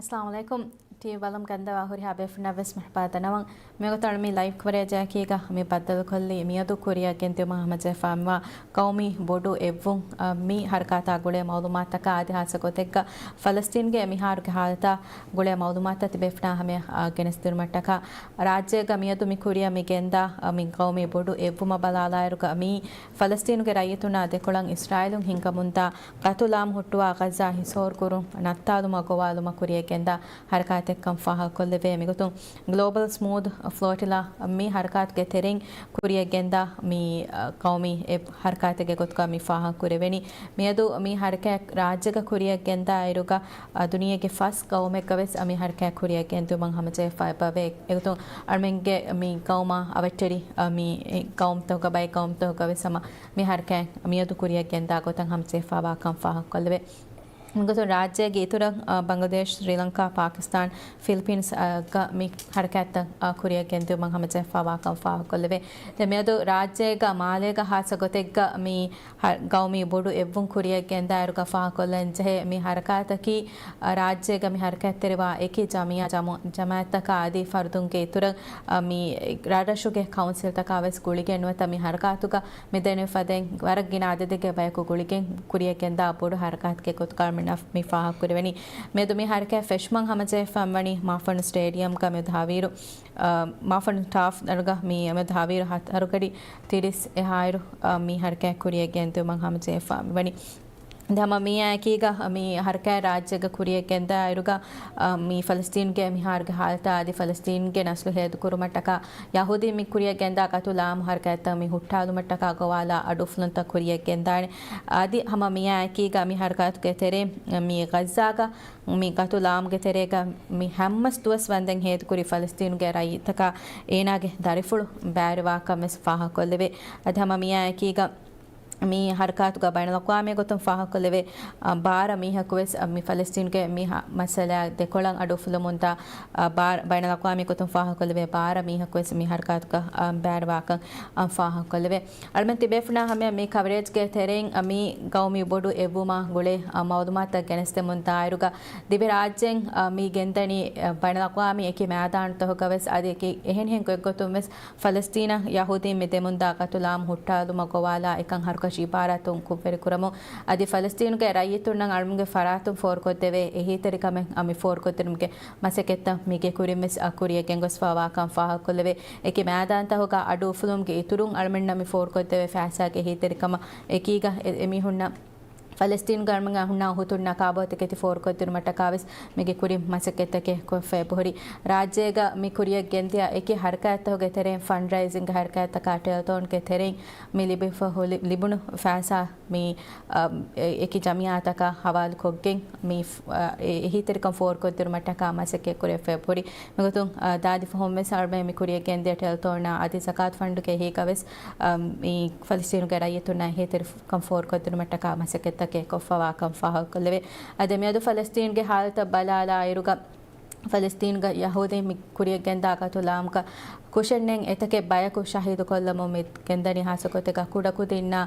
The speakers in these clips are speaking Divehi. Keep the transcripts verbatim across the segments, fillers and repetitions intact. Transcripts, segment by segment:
އައްސަލާމު ޢަލައިކުމް. ޓީވީ ބަލަމުން ގަންދަވާ ހުރިހާ ބޭފުންނަށް ވެސް މަރްޙަބާ ދަންނަވަން. މިވަގުތު މި ލައިވް ކަވަރޭޖަކީގަ މި ބައްދަލުކޮށްލީ މިއަދު ކުރިއަށް ގެންދިއުމަށް ހަމަޖެހިފާ މިވާ ޤައުމީ ބޮޑު އެއްވުން، އަ، މި ޙަރަކާތާ ގުޅޭ މަޢުލޫމާތަކާ އަދި ހާއްސަ ގޮތެއްގަ ފަލަސްޠީނުގެ މިހާރުގެ ޙާލަތާ ގުޅޭ މަޢުލޫމާތުތައް ތިބޭފުނާ ހަމަޔަށް، އަ، ގެނެސްދިނުމަށްޓަކާ ރާއްޖޭގަ މިއަދު މި ކުރިއަށް މި ގެންދާ، އަ، މި ޤައުމީ ބޮޑު އެއްވުމަށް ބަލާލާއިރުގަ މި ފަލަސްޠީނުގެ ރައްޔިތުންނާ ދެކޮޅަށް އިސްރާއީލުން ހިންގަމުންދާ ޤަތުލު ޢާއްމު ހުއްޓުވާ ޣައްޒާ ހިސޯރު ކުރުން ނައްތާލުމަށް ގޮވާލުމަށް ކުރިއަށް ގެންދާ ޙަރަކާތެއްކަން ފާހަގަކޮށްލެވޭ. މިގޮތުން ގްލޯބަލް ސްމޫތް ފްލޯޓިލާ މި ޙަރަކާތުގެ ތެރެއިން ކުރިއަށް ގެންދާ މި، އަ، ޤައުމީ އެއް ޙަރަކާތެއްގެ ގޮތުގަ މި ފާހަގަ ކުރެވެނީ. މިއަދު މި ޙަރަކާތް ރާއްޖޭގަ ކުރިއަށް ގެންދާ އިރުގަ، އަ، ދުނިޔޭގެ ފަސް ޤައުމެއްގަ ވެސް މި ޙަރަކާތް ކުރިއަށް ގެންދިއުމަށް ހަމަޖެހިފައި އެބަވޭ. އެގޮތުން އަޅުމެންގެ މި ޤައުމާ އަވަށްޓެރި، އަ، މި ޤައުމުތަކުގަ ބައެއް ޤައުމުތަކުގަ ވެސް ހަމަ މި ޙަރަކާތް މިއަދު ކުރިއަށް ގެންދާ ގޮތަށް ހަމަޖެހިފައިވާކަން ފާހަގަކޮށްލެވޭ. މިގޮތުން ރާއްޖޭގެ އިތުރަށް، އަ، ބަނގްލަދޭޝް، ސްރީލަންކާ، ޕާކިސްތާން، ފިލިޕީންސް، އަ، ގަ މި ޙަރަކާތްތައް، އަ، ކުރިއަށް ގެންދިއުމަށް ހަމަޖެހިފައިވާކަން ފާހަގަކޮށްލެވޭ. ދެން މިއަދު ރާއްޖޭގަ މާލޭގަ ހާއްސަ ގޮތެއްގަ މި ހަ-، ޤައުމީ ބޮޑު އެއްވުން ކުރިއަށް ގެންދާއިރުގަ ފާހަގަކޮށްލަން ޖެހޭ މި ޙަރަކާތަކީ، އަ، ރާއްޖޭގަ މި ޙަރަކާތްތެރިވާ އެކި ޖަމިއްޔާ ޖަމު-، ޖަމާޢަތްތަކާ އަދި ފަރުދުންގެ އިތުރަށް، އަ، މި ރަށްރަށުގެ ކައުންސިލްތަކާ ވެސް ގުޅިގެން ނުވަތަ މި ޙަރަކާތުގަ މި ދެނެވި ފަދައިން ވަރަށް ގިނަ އަދަދެއްގެ ބަޔަކު ގުޅިގެން ކުރިއަށް ގެންދާ ބޮޑު ޙަރަކާތެއްގެ ގޮތުގަ މި ނަފް-، މި ފާހަގަކުރެވެނީ. މިއަދު މި ޙަރަކާތް ފެށުމަށް ހަމަޖެހިފައިވަނީ މާފަންޑު ސްޓޭޑިއަމްގަ މިއަދު ހަވީރު، އަ، މާފަންޑު ޓާފް ދަރުގަ މި މިއަދު ހަވީރު ހަތަރު ގަޑި ތިރީސް އެހާއިރު، އަ، މި ޙަރަކާތް ކުރިއަށް ގެންދިއުމަށް ހަމަޖެހިފައިވަނީ. ދެން ހަމަ މިއާ އެކީގަ މި ޙަރަކާތް ރާއްޖޭގަ ކުރިއަށް ގެންދާއިރުގަ، އަ، މި ފަލަސްޠީނުގެ މިހާރުގެ ޙާލަތާ އަދި ފަލަސްޠީނުގެ ނަސްލު ހޭދަކުރުމަށްޓަކާ ޔަހޫދީން މި ކުރިއަށް ގެންދާ ޤަތުލު ޢާއްމު ޙަރަކާތްތައް މި ހުއްޓާލުމަށްޓަކާ ގޮވާލާ އަޑުއުފުލުންތައް ކުރިއަށް ގެންދާނެ. އަދި ހަމަ މިއާ އެކީގަ މި ޙަރަކާތުގެ ތެރޭ މި ޣައްޒާގަ މި ޤަތުލު ޢާއްމުގެ ތެރޭގަ މި ހަމަސް ދުވަސް ވަންދެން ހޭދަކުރި ފަލަސްޠީނުގެ ރައްޔިތަކާ އޭނާގެ ދަރިފުޅު ބައިވެރިވާކަން ވެސް ފާހަގަކޮށްލެވޭ. އަދި ހަމަ މިއާ އެކީގަ މި ޙަރަކާތުގަ ބައިނަލްއަޤްވާމީ ގޮތުން ފާހަގަކޮށްލެވޭ، އަ، ބާރަ މީހަކު ވެސް، އަ، މި ފަލަސްޠީނުގެ މި ހަ-، މައްސަލައާ ދެކޮޅަށް އަޑު އުފުލުމުންދާ، އަ، ބާރަ، ބައިނަލްއަޤްވާމީ ގޮތުން ފާހަގަކޮށްލެވޭ ބާރަ މީހަކު ވެސް މި ޙަރަކާތުގަ، އަ، ބައިވެރިވާކަން، އަ، ފާހަގަކޮށްލެވޭ. އަޅުމެން ތިބޭފުނާ ހަމަޔަށް މި ކަވަރޭޖްގެ ތެރެއިން، އަ، މި ޤައުމީ ބޮޑު އެއްވުމާ ގުޅޭ، އަ، މަޢުލޫމާތުތައް ގެނެސްދެމުން ދާއިރުގަ ދިވެހި ރާއްޖޭން، އަ، މި ގެންދަނީ، އަ، ބައިނަލްއަޤްވާމީ އެކި މައިދާނުތަކުގަ ވެސް އަދި އެކި އެހެނިހެން ގޮތްގޮތުން ވެސް ފަލަސްޠީނަށް ޔަހޫދީން މި ދެމުންދާ ޤަތުލު ޢާއްމު ހުއްޓާލުމަށް ގޮވާލާ އެކަން ހަރުކަށި އިބާރާތުން ކުށްވެރިކުރަމުން އަދި ފަލަސްޠީނުގެ ރައްޔިތުންނަށް އަޅުމެންގެ ފަރާތުން ފޯރުކޮށްދެވޭ އެހީތެރިކަމެއް މި ފޯރުކޮށްދިނުމުގެ މަސައްކަތްތައް މީގެ ކުރިން ވެސް އަ، ކުރިއަށް ގެންގޮސްފައިވާކަން ފާހަގަކޮށްލެވޭ. އެކި މައިދާންތަކުގަ އަޑު އުފުލުމުގެ އިތުރުން އަޅުމެންނަށް މި ފޯރުކޮށްދެވޭ ފައިސާގެ އެހީތެރިކަމަށް އެކީގަ އެ، އެމީހުންނަށް ފަލަސްޠީނުގަ އަޅުމެން ހުންނަ ހުތުން ނަޤާބު ތިކެތި ފޯރުކޮށްދިނުމަށްޓަކާ ވެސް މީގެ ކުރިން މަސައްކަތްތަކެއް ކޮށްފަ އެބަހުރި. ރާއްޖޭގަ މި ކުރިއަށް ގެންދިޔަ އެކި ޙަރަކާތްތަކުގެ ތެރެއިން ފަންޑްރައިޒިންގ ޙަރަކާތްތަކާ ޓެލެތޯންގެ ތެރެއިން މި ލިބިފަ ހު-، ލި-، ލިބުނު ފައިސާ މި، އަ، އެ-، އެކި ޖަމިއްޔާތަކާ ހަވާލުކޮށްގެން މި ފް-، އަ، އެ-، އެހީތެރިކަން ފޯރުކޮށްދިނުމަށްޓަކާ މަސައްކަތް ކުރެވިފަ އެބަހުރި. މިގޮތުން، އަ، ދާދި ފަހުން ވެސް އަޅުމެން މި ކުރިއަށް ގެންދިޔަ ޓެލެތޯނާ އަދި ޒަކާތު ފަންޑުގެ އެހީގަ ވެސް، އަ، މި ފަލަސްޠީނުގެ ރައްޔިތުންނަށް އެހީތެރިކަން ފޯރުކޮށްދިނުމަށްޓަކާ މަސައްކަތްތަކެއް ކޮށްފަވާކަން ފާހަގަކޮށްލެވޭ. އަދި މިއަދު ފަލަސްޠީނުގެ ހާލަތަށް ބަލާލާއިރުގަ، ފަލަސްޠީނުގަ ޔަހޫދީން މި ކުރިއަށް ގެންދާ ޤަތުލު ޢާއްމުގަ ކުށެއްނެތް އެތަކެއް ބަޔަކު ޝަހީދުކޮށްލަމުން މި ގެންދަނީ ހާއްސަ ގޮތެއްގަ ކުޑަކުދިންނާ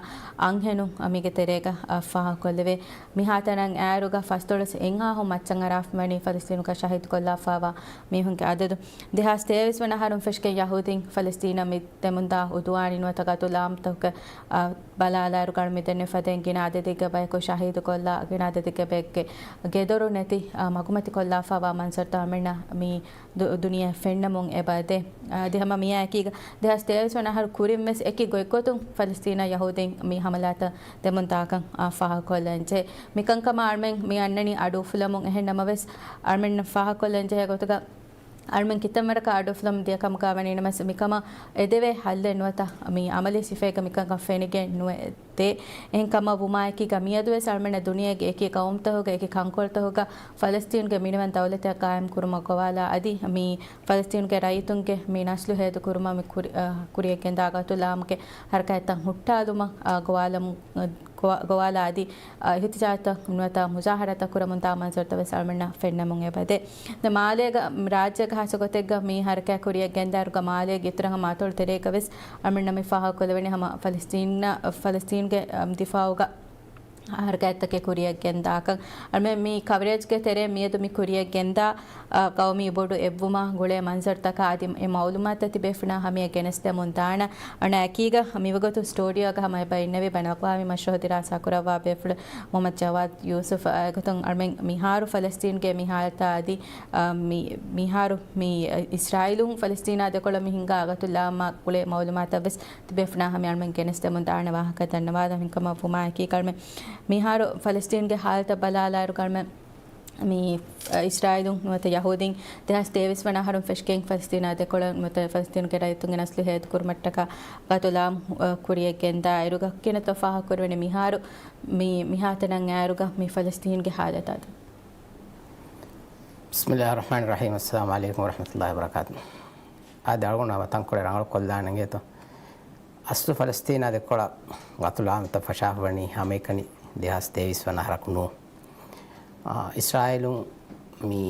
އަންހެނުން މީގެ ތެރޭގަ، އަ، ފާހަގަކޮށްލެވޭ. މިހާތަނަށް އައިރުގަ ފަސްދޮޅަސް އެއްއަހަރު މައްޗަށް އަރާފަ ވަނީ ފަލަސްޠީނުގަ ޝަހީދުކޮށްލާފަވާ މީހުންގެ އަދަދު. ދެހާސް ތޭވީސް ވަނަ އަހަރުން ފެށިގެން ޔަހޫދީން ފަލަސްޠީނަށް މި ދެމުންދާ ޢުދުވާނީ ނުވަތަ ޤަތުލު ޢާއްމުތަކުގެ، އަ، ބަލާލާއިރު އަޅުމެން ދެންނެވި ފަދައިން ގިނަ އަދަދެއްގެ ބަޔަކު ޝަހީދުކޮށްލާ، ގިނަ އަދަދެއްގެ ބައެއްގެ ގެދޮރު ނެތި، އަ، މަގުމަތިކޮށްލާފަވާ މަންޒަރުތައް އަޅުމެންނަށް މި ދު-، ދުނިޔެއަށް ފެންނަމުން އެބަދޭ. އަ، އަދި ހަމަ މިއާ އެކީގަ ދެހާސް ތޭވީސް ވަނަ އަހަރު ކުރިން ވެސް އެކި ގޮތްގޮތުން ފަލަސްޠީނަށް ޔަހޫދީން މި ހަމަލާތައް ދެމުންދާކަން، އަ، ފާހަގަކޮށްލަންޖެހޭ. މިކަންކަމަށް އަޅުމެން މި އަންނަނީ އަޑު އުފުލަމުން. އެހެން ނަމަވެސް، އަޅުމެންނަށް ފާހަގަކޮށްލަންޖެހޭ ގޮތުގަ އަޅުމެން ކިތަންމެ ވަރަކަށް އަޑު އުފުލަމުން ދިޔަ ކަމުގަ ވަނީ ނަމަވެސް، މިކަމަށް އެދެވޭ ހައްލެއް ނުވަތަ މި އަމަލީ ސިފައެއްގަ މިކަންކަން ފެނިގެން ނުވެ ދޭ. އެހެން ކަމަށް ވުމާއެކީގަ މިއަދުވެސް އަޅުމެންނަށް ދުނިޔޭގެ އެކި ޤައުމުތަކުގަ އެކި ކަންކޮޅުތަކުގަ ފަލަސްޠީނުގެ މިނިވަން ދައުލަތެއް ޤާއިމް ކުރުމަށް ގޮވާލާ އަދި މި ފަލަސްޠީނުގެ ރައްޔިތުންގެ މި ނަސްލު ހޭދަކުރުމަށް މި ކުރި-، އަ، ކުރިއަށް ގެންދާ ޤަތުލު ޢާއްމުގެ ޙަރަކާތްތައް ހުއްޓާލުމަށް، އަ، ގޮވާލަމު-، އަ، ގޮވާ-، ގޮވާލާ އަދި، އަ، އިޙްތިޖާޖުތައް ނުވަތަ މުޒާހަރާތައް ކުރަމުންދާ މަންޒަރުތައް ވެސް އަޅުމެންނަށް ފެންނަމުން އެބަދޭ. ދެން މާލޭގަ ރާއްޖޭގަ ހާއްސަ ގޮތެއްގަ މި ޙަރަކާތް ކުރިއަށް ގެންދާއިރުގަ މާލޭގެ އިތުރަށް ހަމަ އަތޮޅު ތެރޭގަ ވެސް އަޅުމެންނަށް މި ފާހަގަކޮށްލެވެނީ ހަމަ ފަލަސްޠީނަށް، ފަލަސްޠީނުގެ، އަ، ދިފާޢުގަ ހަރަކާތްތަކެއް ކުރިއަށް ގެންދާކަން. އަޅުމެން މި ކަވަރޭޖްގެ ތެރޭ މިއަދު މި ކުރިއަށް ގެންދާ، އަ، ގައުމީ ބޮޑު އެއްވުމާ ގުޅޭ މަންޒަރުތަކާ އަދި އެ މައުލޫމާތުތައް ތިބޭފުޅުންނާ ހަމަޔަށް ގެނެސްދެމުން ދާނަ. އަންނަ އެކީގަ މިވަގުތު ސްޓޫޑިއޯގަ ހަމަ އެބަ އިންނެވި ބައިނަލްއަޤްވާމީ މަޝްރޫޢު ދިރާސާ ކުރައްވާ ބޭފުޅު މުޙައްމަދު ޖަވާދު ޔޫސުފް، އަ، އެގޮތުން އަޅުމެން މިހާރު ފަލަސްތީނުގެ މި ހާލަތާ އަދި، އަ، މި، މިހާރު މި، އަ، އިސްރާއީލުން ފަލަސްތީނާ ދެކޮޅަށް މި ހިންގާ ގަތުލާމާ ގުޅޭ މައުލޫމާތަށް ވެސް ތިބޭފުޅުންނާ ހަމަޔަށް އަޅުމެން ގެނެސްދެމުން ދާނެ ވާހަކަ ދަންނަވާލަން. ހިނގަމަށްވުމާއެކީ އަޅުމެން މިހާރު ފަލަސްތީނުގެ ހާލަތަށް ބަލާލާއިރު އަޅުމެން މި، އަ، އިސްރާއީލުން ނުވަތަ ޔަހޫދީން ދެހާސް ތޭވީސް ވަނަ އަހަރުން ފެށިގެން ފަލަސްތީނާ ދެކޮޅަށް ނުވަތަ ފަލަސްތީނުގެ ރައްޔިތުންގެ ނަސްލު ހޭދަކުރުމަށްޓަކާ ގަތުލާމް، އަ، ކުރިއަށް ގެންދާއިރުގަ ކިހިނެއްތޯ ފާހަގަކުރެވެނީ މިހާރު މި، މިހާތަނަށް އައިއިރުގަ މި ފަލަސްތީނުގެ ހާލަތާ؟ ބިސްމިއްލާހި ރަޙްމާނި ރަޙީމް. އައްސަލާމު ޢަލައިކުމް ވަރަޙްމަތުﷲި ވަބަރަކާތު. އާދެ، އަޅުގަނޑު ހަމަ ތަންކޮޅެއް ރަނގަޅު ކޮށްލާނަން އިނގޭތޯ. އަސްލު ފަލަސްތީނާ ދެކޮޅަށް ގަތުލާމްތައް ފަށާފަވަނީ ހަމައެކަނި ދެހާސް ތޭވީސް ވަނަ އަހަރަކު ނޫން. އާ، އިސްރާއީލުން މި،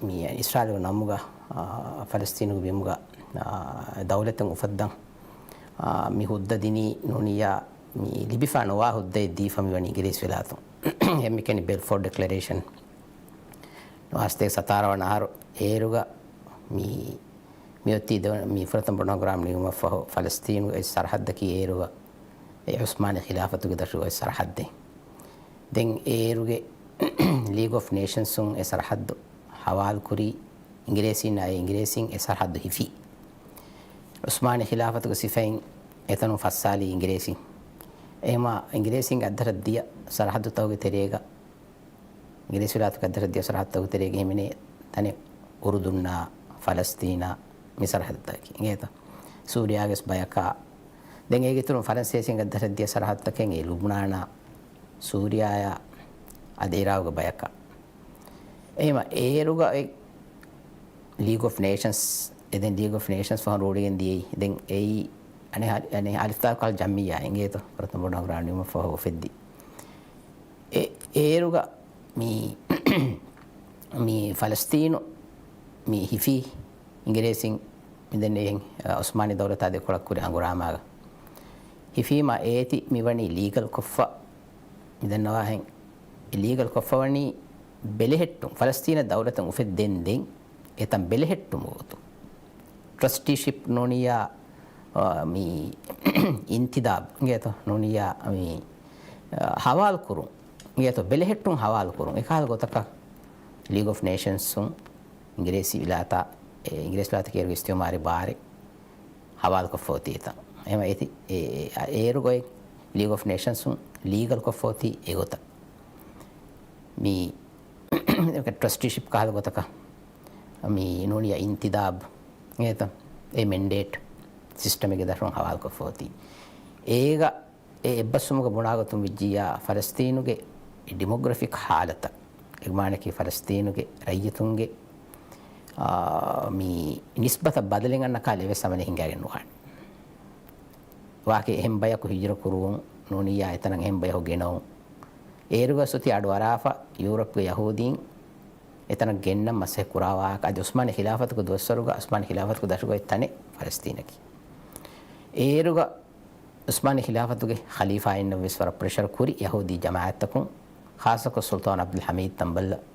މި އިސްރާއީލުގެ ނަމުގަ، އާ، ފަލަސްތީނުގެ ބިމުގަ، އާ، ދައުލަތެއް އުފައްދަން، އާ، މި ހުއްދަ ދިނީ ނޫނިއްޔާ މި ލިބިފާ ނުވާ ހުއްދައެއް ދީފަ މިވަނީ އިނގިރޭސި ވިލާތުން. ހަމައެކަނި ބެލްފޯޑް ޑިކްލެރޭޝަން ނުވަސްތޭކަ ސަތާރަ ވަނަ އަހަރު އޭރުގަ މި، މިއޮތީ ދެ-، މި ފުރަތަމަ ބޮޑު ހަނގުރާމަ ނިމުމަށްފަހު ފަލަސްތީނުގެ އޮތް ސަރަހައްދަކީ އޭރުގަ އެ ޢުސްމާނީ ޚިލާފަތުގެ ދަށުގަ އޮތް ސަރަހައްދެއް. ދެން އޭރުގެ ލީގް އޮފް ނޭޝަންސުން އެ ސަރަހައްދު ހަވާލުކުރީ އިނގިރޭސީންނާއި އިނގިރޭސީން އެ ސަރަހައްދު ހިފީ. ޢުސްމާނީ ޚިލާފަތުގެ ސިފައިން އެތަނުން ފައްސާލީ އިނގިރޭސީން. އެހެމާ އިނގިރޭސީންގެ އައްދަށަށް ދިޔަ ސަރަހައްދުތަކުގެ ތެރޭގަ އިނގިރޭސިވިލާތުގެ އައްދަށަށް ދިޔަ ސަރަހައްދުތަކުގެ ތެރޭގަ ހިމެނޭ ތަނެއް އުރުދުންނާ، ފަލަސްތީނާ މި ސަރަހައްދުތަކަކީ. އިނގޭތަ؟ ސޫރިޔާގެސް ބަޔަކާ. ދެން އޭގެ އިތުރުން ފަރަންސޭސިންގެ އައްދަށަށް ދިޔަ ސަރަހައްދުތަކެއް އެ ލުބުނާނާ، ސޫރިޔާޔާ އަދި އިރާގުގެ ބަޔަކާ. އެހެމަ އޭރުގަ އެ ލީގް އޮފް ނޭޝަންސް، އެ ދެން ލީގް އޮފް ނޭޝަންސް ފަހުން ރޫޅިގެން ދިޔައީ. ދެން އެއީ އަނެއް ހާ-، އަނެއް ހާލަތުތަކަށް ޖަމްއިއްޔާ އިނގޭތޯ؟ ފުރަތަމަ ބޮޑު ހަނގުރާމަ ނިމުމަށްފަހު އުފެއްދި. އެ، އޭރުގަ މި، މި ފަލަސްތީނު މި ހިފީ އިނގިރޭސިން މިދެންނެވިހެން، އަ، ޢުސްމާނީ ދައުލަތާ ދެކޮޅަށް ކުރި ހަނގުރާމާގަ. ހިފީމާ އޭތި މިވަނީ ލީގަލް ކޮށްފަ، މިދަންނަވާހެން ލީގަލް ކޮށްފަވަނީ ބެލެހެއްޓުން، ފަލަސްތީނަށް ދައުލަތެއް އުފެއްދެން ދެން އެތަން ބެލެހެއްޓުމުގެ ގޮތުން. ޓްރަސްޓީޝިޕް ނޫނިއްޔާ، އާ، މި އިންތިދާބް އިނގޭތޯ؟ ނޫނިއްޔާ މި، އާ، ހަވާލުކުރުން އިނގޭތޯ؟ ބެލެހެއްޓުން ހަވާލުކުރުން. އެކަހަލަ ގޮތަކަށް ލީގް އޮފް ނޭޝަންސުން އިނގިރޭސި ވިލާތާ، އެ، އިނގިރޭސި ވިލާތަކީ އޭރުގެ އިސްތިއުމާރީ ބާރެއް ހަވާލުކޮށްފަ އޮތީ އެތަން. އެހެމަ އޭތި، އެ، އެ، އޭރުގައި ލީގް އޮފް ނޭޝަންސުން ލީގަލް ކޮށްފަ އޮތީ އެގޮތަށް. މި ޓްރަސްޓީޝިޕް ކަހަލަ ގޮތަކަށް މި ނޫނިއްޔާ އިންތިދާބް އިނގޭތަ؟ އެ މެންޑޭޓް ސިސްޓަމެއްގެ ދަށުން ހަވާލުކޮށްފަ އޮތީ. އޭގަ އެ އެއްބަސްވުމުގެ ބުނާގޮތުން ވެއްޖިއްޔާ، ފަލަސްތީނުގެ ޑިމޮގްރަފިކް ހާލަތަށް، އެ މާނައަކީ ފަލަސްތީނުގެ ރައްޔިތުންގެ، އާ، މި ނިސްބަތަށް ބަދަލެއް އަންނަ ކަހަލަ އެއްވެސް އަމަލެއް ހިނގައިގެން ނުވާނެ. ވާކި އެހެން ބަޔަކު ހިޖުރަ ކުރުވުން ނޫނިއްޔާ، އެތަނަށް އެހެން ބަޔަކު ގެނައުން. އޭރުގަ ސުތި އަޑު އަރާފަ، ޔޫރަޕްގެ ޔަހޫދީން އެތަނަށް ގެންނަން މަސައްކަތް ކުރާ ވާހަކަ، އަދި ޢުސްމާނީ ޚިލާފަތުގެ ދުވަސްވަރުގަ ޢުސްމާނީ ޚިލާފަތުގެ ދަށުގައި ތަނެއް ފަލަސްތީނަކީ. އޭރުގަ ޢުސްމާނީ ޚިލާފަތުގެ ޚަލީފާއިންނަށް ވެސް ވަރަށް ޕްރެޝަރ ކުރި ޔަހޫދީ ޖަމާޢަތްތަކުން، ޚާއްޞަކޮށް ސުލްޠާން ޢަބްދުލް ޙަމީދު ތަނބަލްއަށް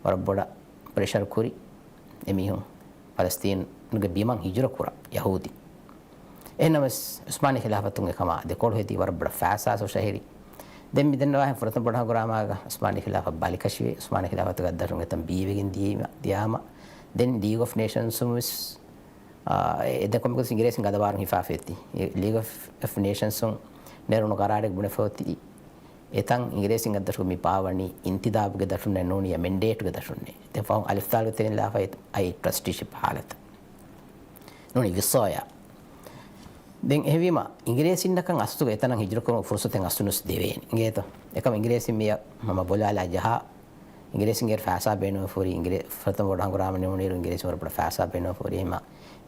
ވަރަށް ބޮޑަށް ޕްރެޝަރ ކުރި އެމީހުން ފަލަސްތީނުގެ ބިމަށް ހިޖުރަ ކުރަން ޔަހޫދީ. އެހެންނަމަވެސް، ޢުސްމާނީ ޚިލާފަތުން އެކަމާ ދެކޮޅު ހެދި ވަރަށް ބޮޑަށް ފައިސާ ސޮށަހެރި. ދެން މިދެންނަވާހެން ފުރަތަމަ ބޮޑު ހަނގުރާމާގަ ޢުސްމާނީ ޚިލާފަތް ބަލިކަށިވެ، ޢުސްމާނީ ޚިލާފަތުގެ އައްދަށުން އެތަން ބީވެގެން ދިޔައީމަ، ދިޔާމަ، ދެން ލީގް އޮފް ނޭޝަންސުން ވެސް، އާ، އެ، އެ ދެން ކޮންމެއަކަސް އިނގިރޭސިން ގަދަވާރުން ހިފާފަ އޮތީ. އެ ލީގް އޮފް، އޮފް ނޭޝަންސުން ނެރުނު ގަރާރެއް ބުނެފަ އޮތީ. އެތަން އިނގިރޭސިން އައްދަށު މި ބާވަނީ އިންތިދާބުގެ ދަށުންނޭ ނޫނިއްޔާ މެންޑޭޓުގެ ދަށުންނޭ. ދެން ފަހުން އަލިފްލާމްގެ ތެރެއިން ލާފައި އައި ޓްރަސްޓީޝިޕް ހާލަތަށް. ނޫނީ ވިސޯޔާ. ދެން އެހެންވީމަ، އިނގިރޭސިންނަކަށް އަސްލުގަ އެތަނަށް ހިޖުރަކުރުމަށް ފުރުސަތެއް އަސްލުންވެސް ދެވޭނެ. އިނގޭތޯ؟ އެކަމަ އިނގިރޭސިން މިއަށް ހަމަ ބޮލާލާ ޖަހާ، އިނގިރޭސިންގެ ފައިސާ ބޭނުންވެފަ ހުރި، އިނގިރޭ-، ފުރަތަމަ ބޮޑު ހަނގުރާމަ ނިމުނުއިރު އިނގިރޭސިން ވަރަށް ބޮޑަށް ފައިސާ ބޭނުންވެފަ ހުރި. އެހެމަ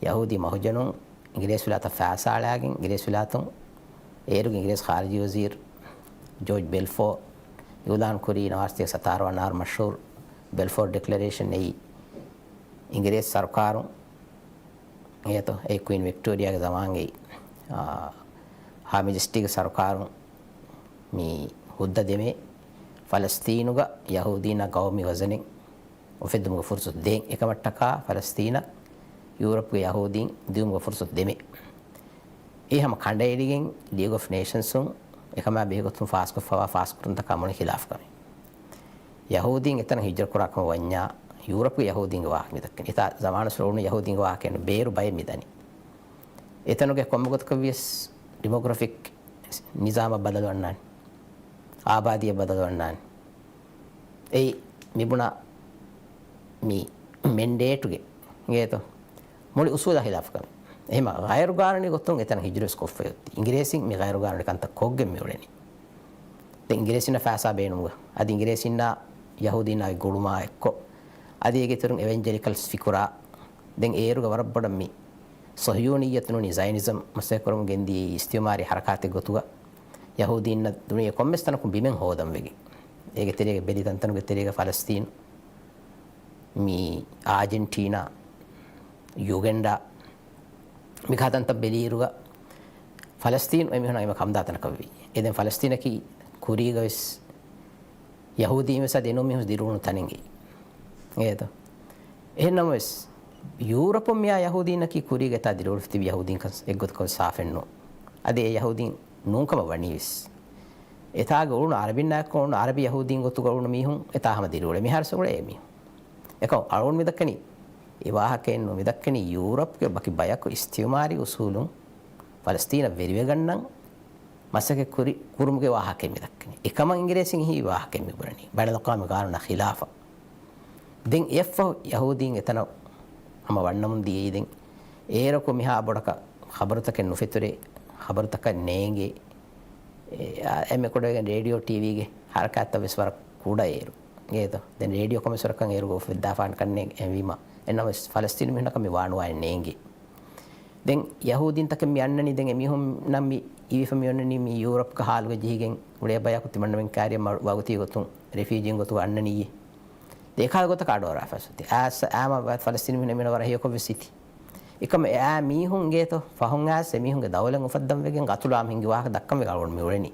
ޔަހޫދީ މަހުޖަނުން އިނގިރޭސިވިލާތަށް ފައިސާ އަޅާގެން، އިނގިރޭސިވިލާތުން އޭރުގެ އިނގިރޭސި ޚާރިޖީ ވަޒީރު ޖޯޖް ބެލްފޯ އިޢުލާން ކުރީ، ނުވަސްތޭކަ ސަތާރަ ވަނަ އަހަރު މަޝްހޫރު ބެލްފޯ ޑިކްލެރޭޝަން އެއީ އިނގިރޭސި ސަރުކާރުން އޭތޯ، އެ ކުއިން ވިކްޓޯރިޔާގެ ޒަމާންގައި، އާ، ހާ މެޖެސްޓީގެ ސަރުކާރުން މި ހުއްދަ ދެމޭ، ފަލަސްތީނުގަ ޔަހޫދީންނަށް ގައުމީ ވަޒަނެއް އުފެއްދުމުގެ ފުރުސަތު ދޭން. އެކަމަށްޓަކާ ފަލަސްތީނަށް ޔޫރަޕްގެ ޔަހޫދީން ދިއުމުގެ ފުރުސަތު ދެމޭ. އެ ހަމަ ކަނޑައެޅިގެން ލީގް އޮފް ނޭޝަންސުން އެކަމާ ބެހޭގޮތުން ފާސްކޮށްފަވާ ފާސްކުރުންތަކާ މޮޅި ޚިލާފުކަމެއް. ޔަހޫދީން އެތަނަށް ހިޖްރަކުރާ ކަމަށް ވަންޏާ، ޔޫރަޕްގެ ޔަހޫދީންގެ ވާހަކަ މިދައްކަނީ. އެތާ ޒަމާނުސުރު އުޅުނު ޔަހޫދީންގެ ވާހަކައެއް ނޫން. ބޭރު ބައެއް މިދަނީ. އެތަނުގެ ކޮންމެ ގޮތަކަށް ވިޔަސް ޑިމޮގްރަފިކް ނިޒާމަށް ބަދަލު އަންނާނެ. އާބާދީއަށް ބަދަލު އަންނާނެ. އެއީ މިބުނާ މި މެންޑޭޓުގެ އިނގޭތޯ މުޅި އުސޫލާ ޚިލާފު ކަމެއް. އެހެމަ ޣައިރުގާނޫނީ ގޮތުން އެތަނަށް ހިޖުރަ ވެސް ކޮށްފައި އޮތީ. އިނގިރޭސިން މި ޣައިރުގާނޫނީ ކަންތައް ކޮށްގެން މި އުޅެނީ. ދެން އިނގިރޭސިންނާ ފައިސާ ބޭނުމުގަ އަދި އިނގިރޭސިންނާ ޔަހޫދީންނާ ގުޅުމާ އެއްކޮށް، އަދި އޭގެ އިތުރުން އެވެންޖެލިކަލްސް ފިކުރާ، ދެން އޭރުގަ ވަރަށް ބޮޑަށް މި ޞަހްޔޫނިއްޔަތު ނޫނީ ޒަޔަނިޒަމް މަސައްކަތްކުރަމުން ގެންދިޔައީ އިސްތިއުމާރީ ހަރަކާތެއް ގޮތުގަ ޔަހޫދީންނަށް ދުނިޔެ ކޮންމެސް ތަނަކުން ބިމެއް ހޯދަން ވެގެން. އޭގެ ތެރޭގަ ބެލި ތަންތަނުގެ ތެރޭގަ ފަލަސްތީނު، މި އާޖެންޓީނާ، ޔުގެންޑާ، މިކަހަލަ ތަންތަން ބެލިއިރުގަ ފަލަސްތީނު އެމީހުންނަށް އެމަ ކަމުދާ ތަނަކަށް ވީ. އެ ދެން ފަލަސްތީނަކީ ކުރީގަ ވެސް ޔަހޫދީން ވެސް އަދި އެނޫން މީހުން ދިރިއުޅުނު ތަނެއް އެއީ. އޭތޯ؟ އެހެން ނަމަވެސް، ޔޫރަޕުން މިއާ ޔަހޫދީންނަކީ ކުރީގަ އެތާ ދިރިއުޅުފަ ތިބި ޔަހޫދީންކަން އެއްގޮތަކަށް ސާފެއް ނޫން. އަދި އެ ޔަހޫދީން ނޫންކަމަށް ވަނީވެސް. އެތާގަ އުޅުނު އަރަބިންނާއެކު އުޅުނު އަރަބި ޔަހޫދީން ގޮތުގަ އުޅުނު މީހުން އެތާ ހަމަ ދިރިއުޅޭ. މިހާރު ސޮގުޅޭ މީހުން. އެކަމް އަޅުން މިދައްކަނީ އެ ވާހަކައެއް ނޫން. މިދައްކަނީ ޔޫރަޕްގެ ވަކި ބަޔަކު އިސްތިއުމާރީ އުސޫލުން ފަލަސްތީނަށް ވެރިވެގަންނަން މަސައްކަތް ކުރި، ކުރުމުގެ ވާހަކައެއް މިދައްކަނީ. އެކަމަށް އިނގިރޭސިން އެހީ ވާހަކައެއް މިބުނަނީ. ބައިނަލްއަޤްވާމީ ގާނޫނާ ޚިލާފަށް. ދެން އެއަށްފަހު ޔަހޫދީން އެތަނަށް ހަމަ ވަންނަމުން ދިޔައީ. ދެން އޭރަކު މިހާ ބޮޑަކަށް ޚަބަރުތަކެއް ނުފެތުރޭ، ޚަބަރުތަކަށް ނޭނގޭ. އެ، އާ، އެންމެ ކުޑަވެގެން ރޭޑިއޯ ޓީވީގެ ހަރަކާތްތައް ވެސް ވަރަށް ކުޑަ އޭރު. އޭތޯ؟ ދެން ރޭޑިއޯ ކޮމެސް ވަރަކަށް އޭރު އުފެއްދާފާނެ ކަންނޭނގެ އެހެންވީމަ. އެންނަމަވެސް ފަލަސްތީނު މީހުންނަކަށް މި ވާނުވާއެއް ނޭނގޭ. ދެން ޔަހޫދީންތަކެއް މި އަންނަނީ، ދެން އެމީހުންނަށް މި އިވިފަ މި އޮންނަނީ މި ޔޫރަޕްގަ ހާލުގަ ޖެހިގެން އުޅޭ ބަޔަކު ތިމަންނަމެން ކާރިއަށް މަ-، ވަގުތީ ގޮތުން ރެފިއުޖީން ގޮތުގަ އަންނަނީ. ދެ އެކާލަ ގޮތަކަށް އަޑުއަރާފަސް އޮތީ. އާސް އާމަ ފަލަސްތީނު މީހުން އެމީހުން ވަރަށް ހެޔޮކޮށް ވެސް ސިތި. އެކަމް އެއާ މީހުން އިނގޭތޯ ފަހުން އާސް އެމީހުންގެ ދައުލަތް އުފައްދަން ވެގެން ގަތުލު އާމް ހިންގި ވާހަކަ ދައްކަން ވެގެން އަޅުގަނޑު މި އުޅެނީ.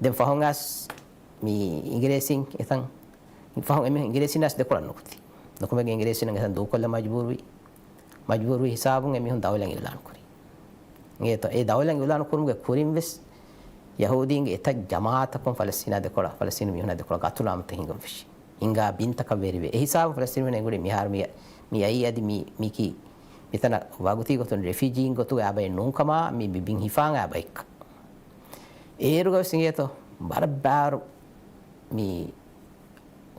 ދެން ފަހުން އާސް މި އިނގިރޭސިން އެތަން ފަހުން އެމީހުން އިނގިރޭސިން އާސް ދެކޮޅަށް ނުކުތީ. ނުކުމެގެން އިނގިރޭސިން އެތަން ދޫކޮށްލަން މަޖުބޫރުވި. މަޖުބޫރުވި ހިސާބުން އެމީހުން ދައުލަތް އިއުލާން ކުރީ. އިނގޭތޯ، އެ ދައުލަތް އިއުލާން ކުރުމުގެ ކުރިން ވެސް ޔަހޫދީންގެ އެތައް ޖަމާއަތަކުން ފަލަސްތީނާ ދެކޮޅަށް، ފަލަސްތީނު މީހުނާ ދެކޮޅަށް ގަތުލު އާމްތައް ހިނގަން ފެށި. ހިނގާ ބިންތަކަށް ވެރިވެ. އެ ހިސާބު ފަލަސްތީނު މީހުން އެނގުނީ މިހާރު މި، މި އައީ އަދި މި، މިކީ މިތަނަށް ވަގުތީ ގޮތުން ރެފިއުޖީން ގޮތުގަ އާ ބައެއް ނޫންކަމާ މި، މި ބިން ހިފާން އާ ބައެއްކަން. އޭރުގަ ވެސް އިނގޭތޯ ވަރަށް ބާރު މި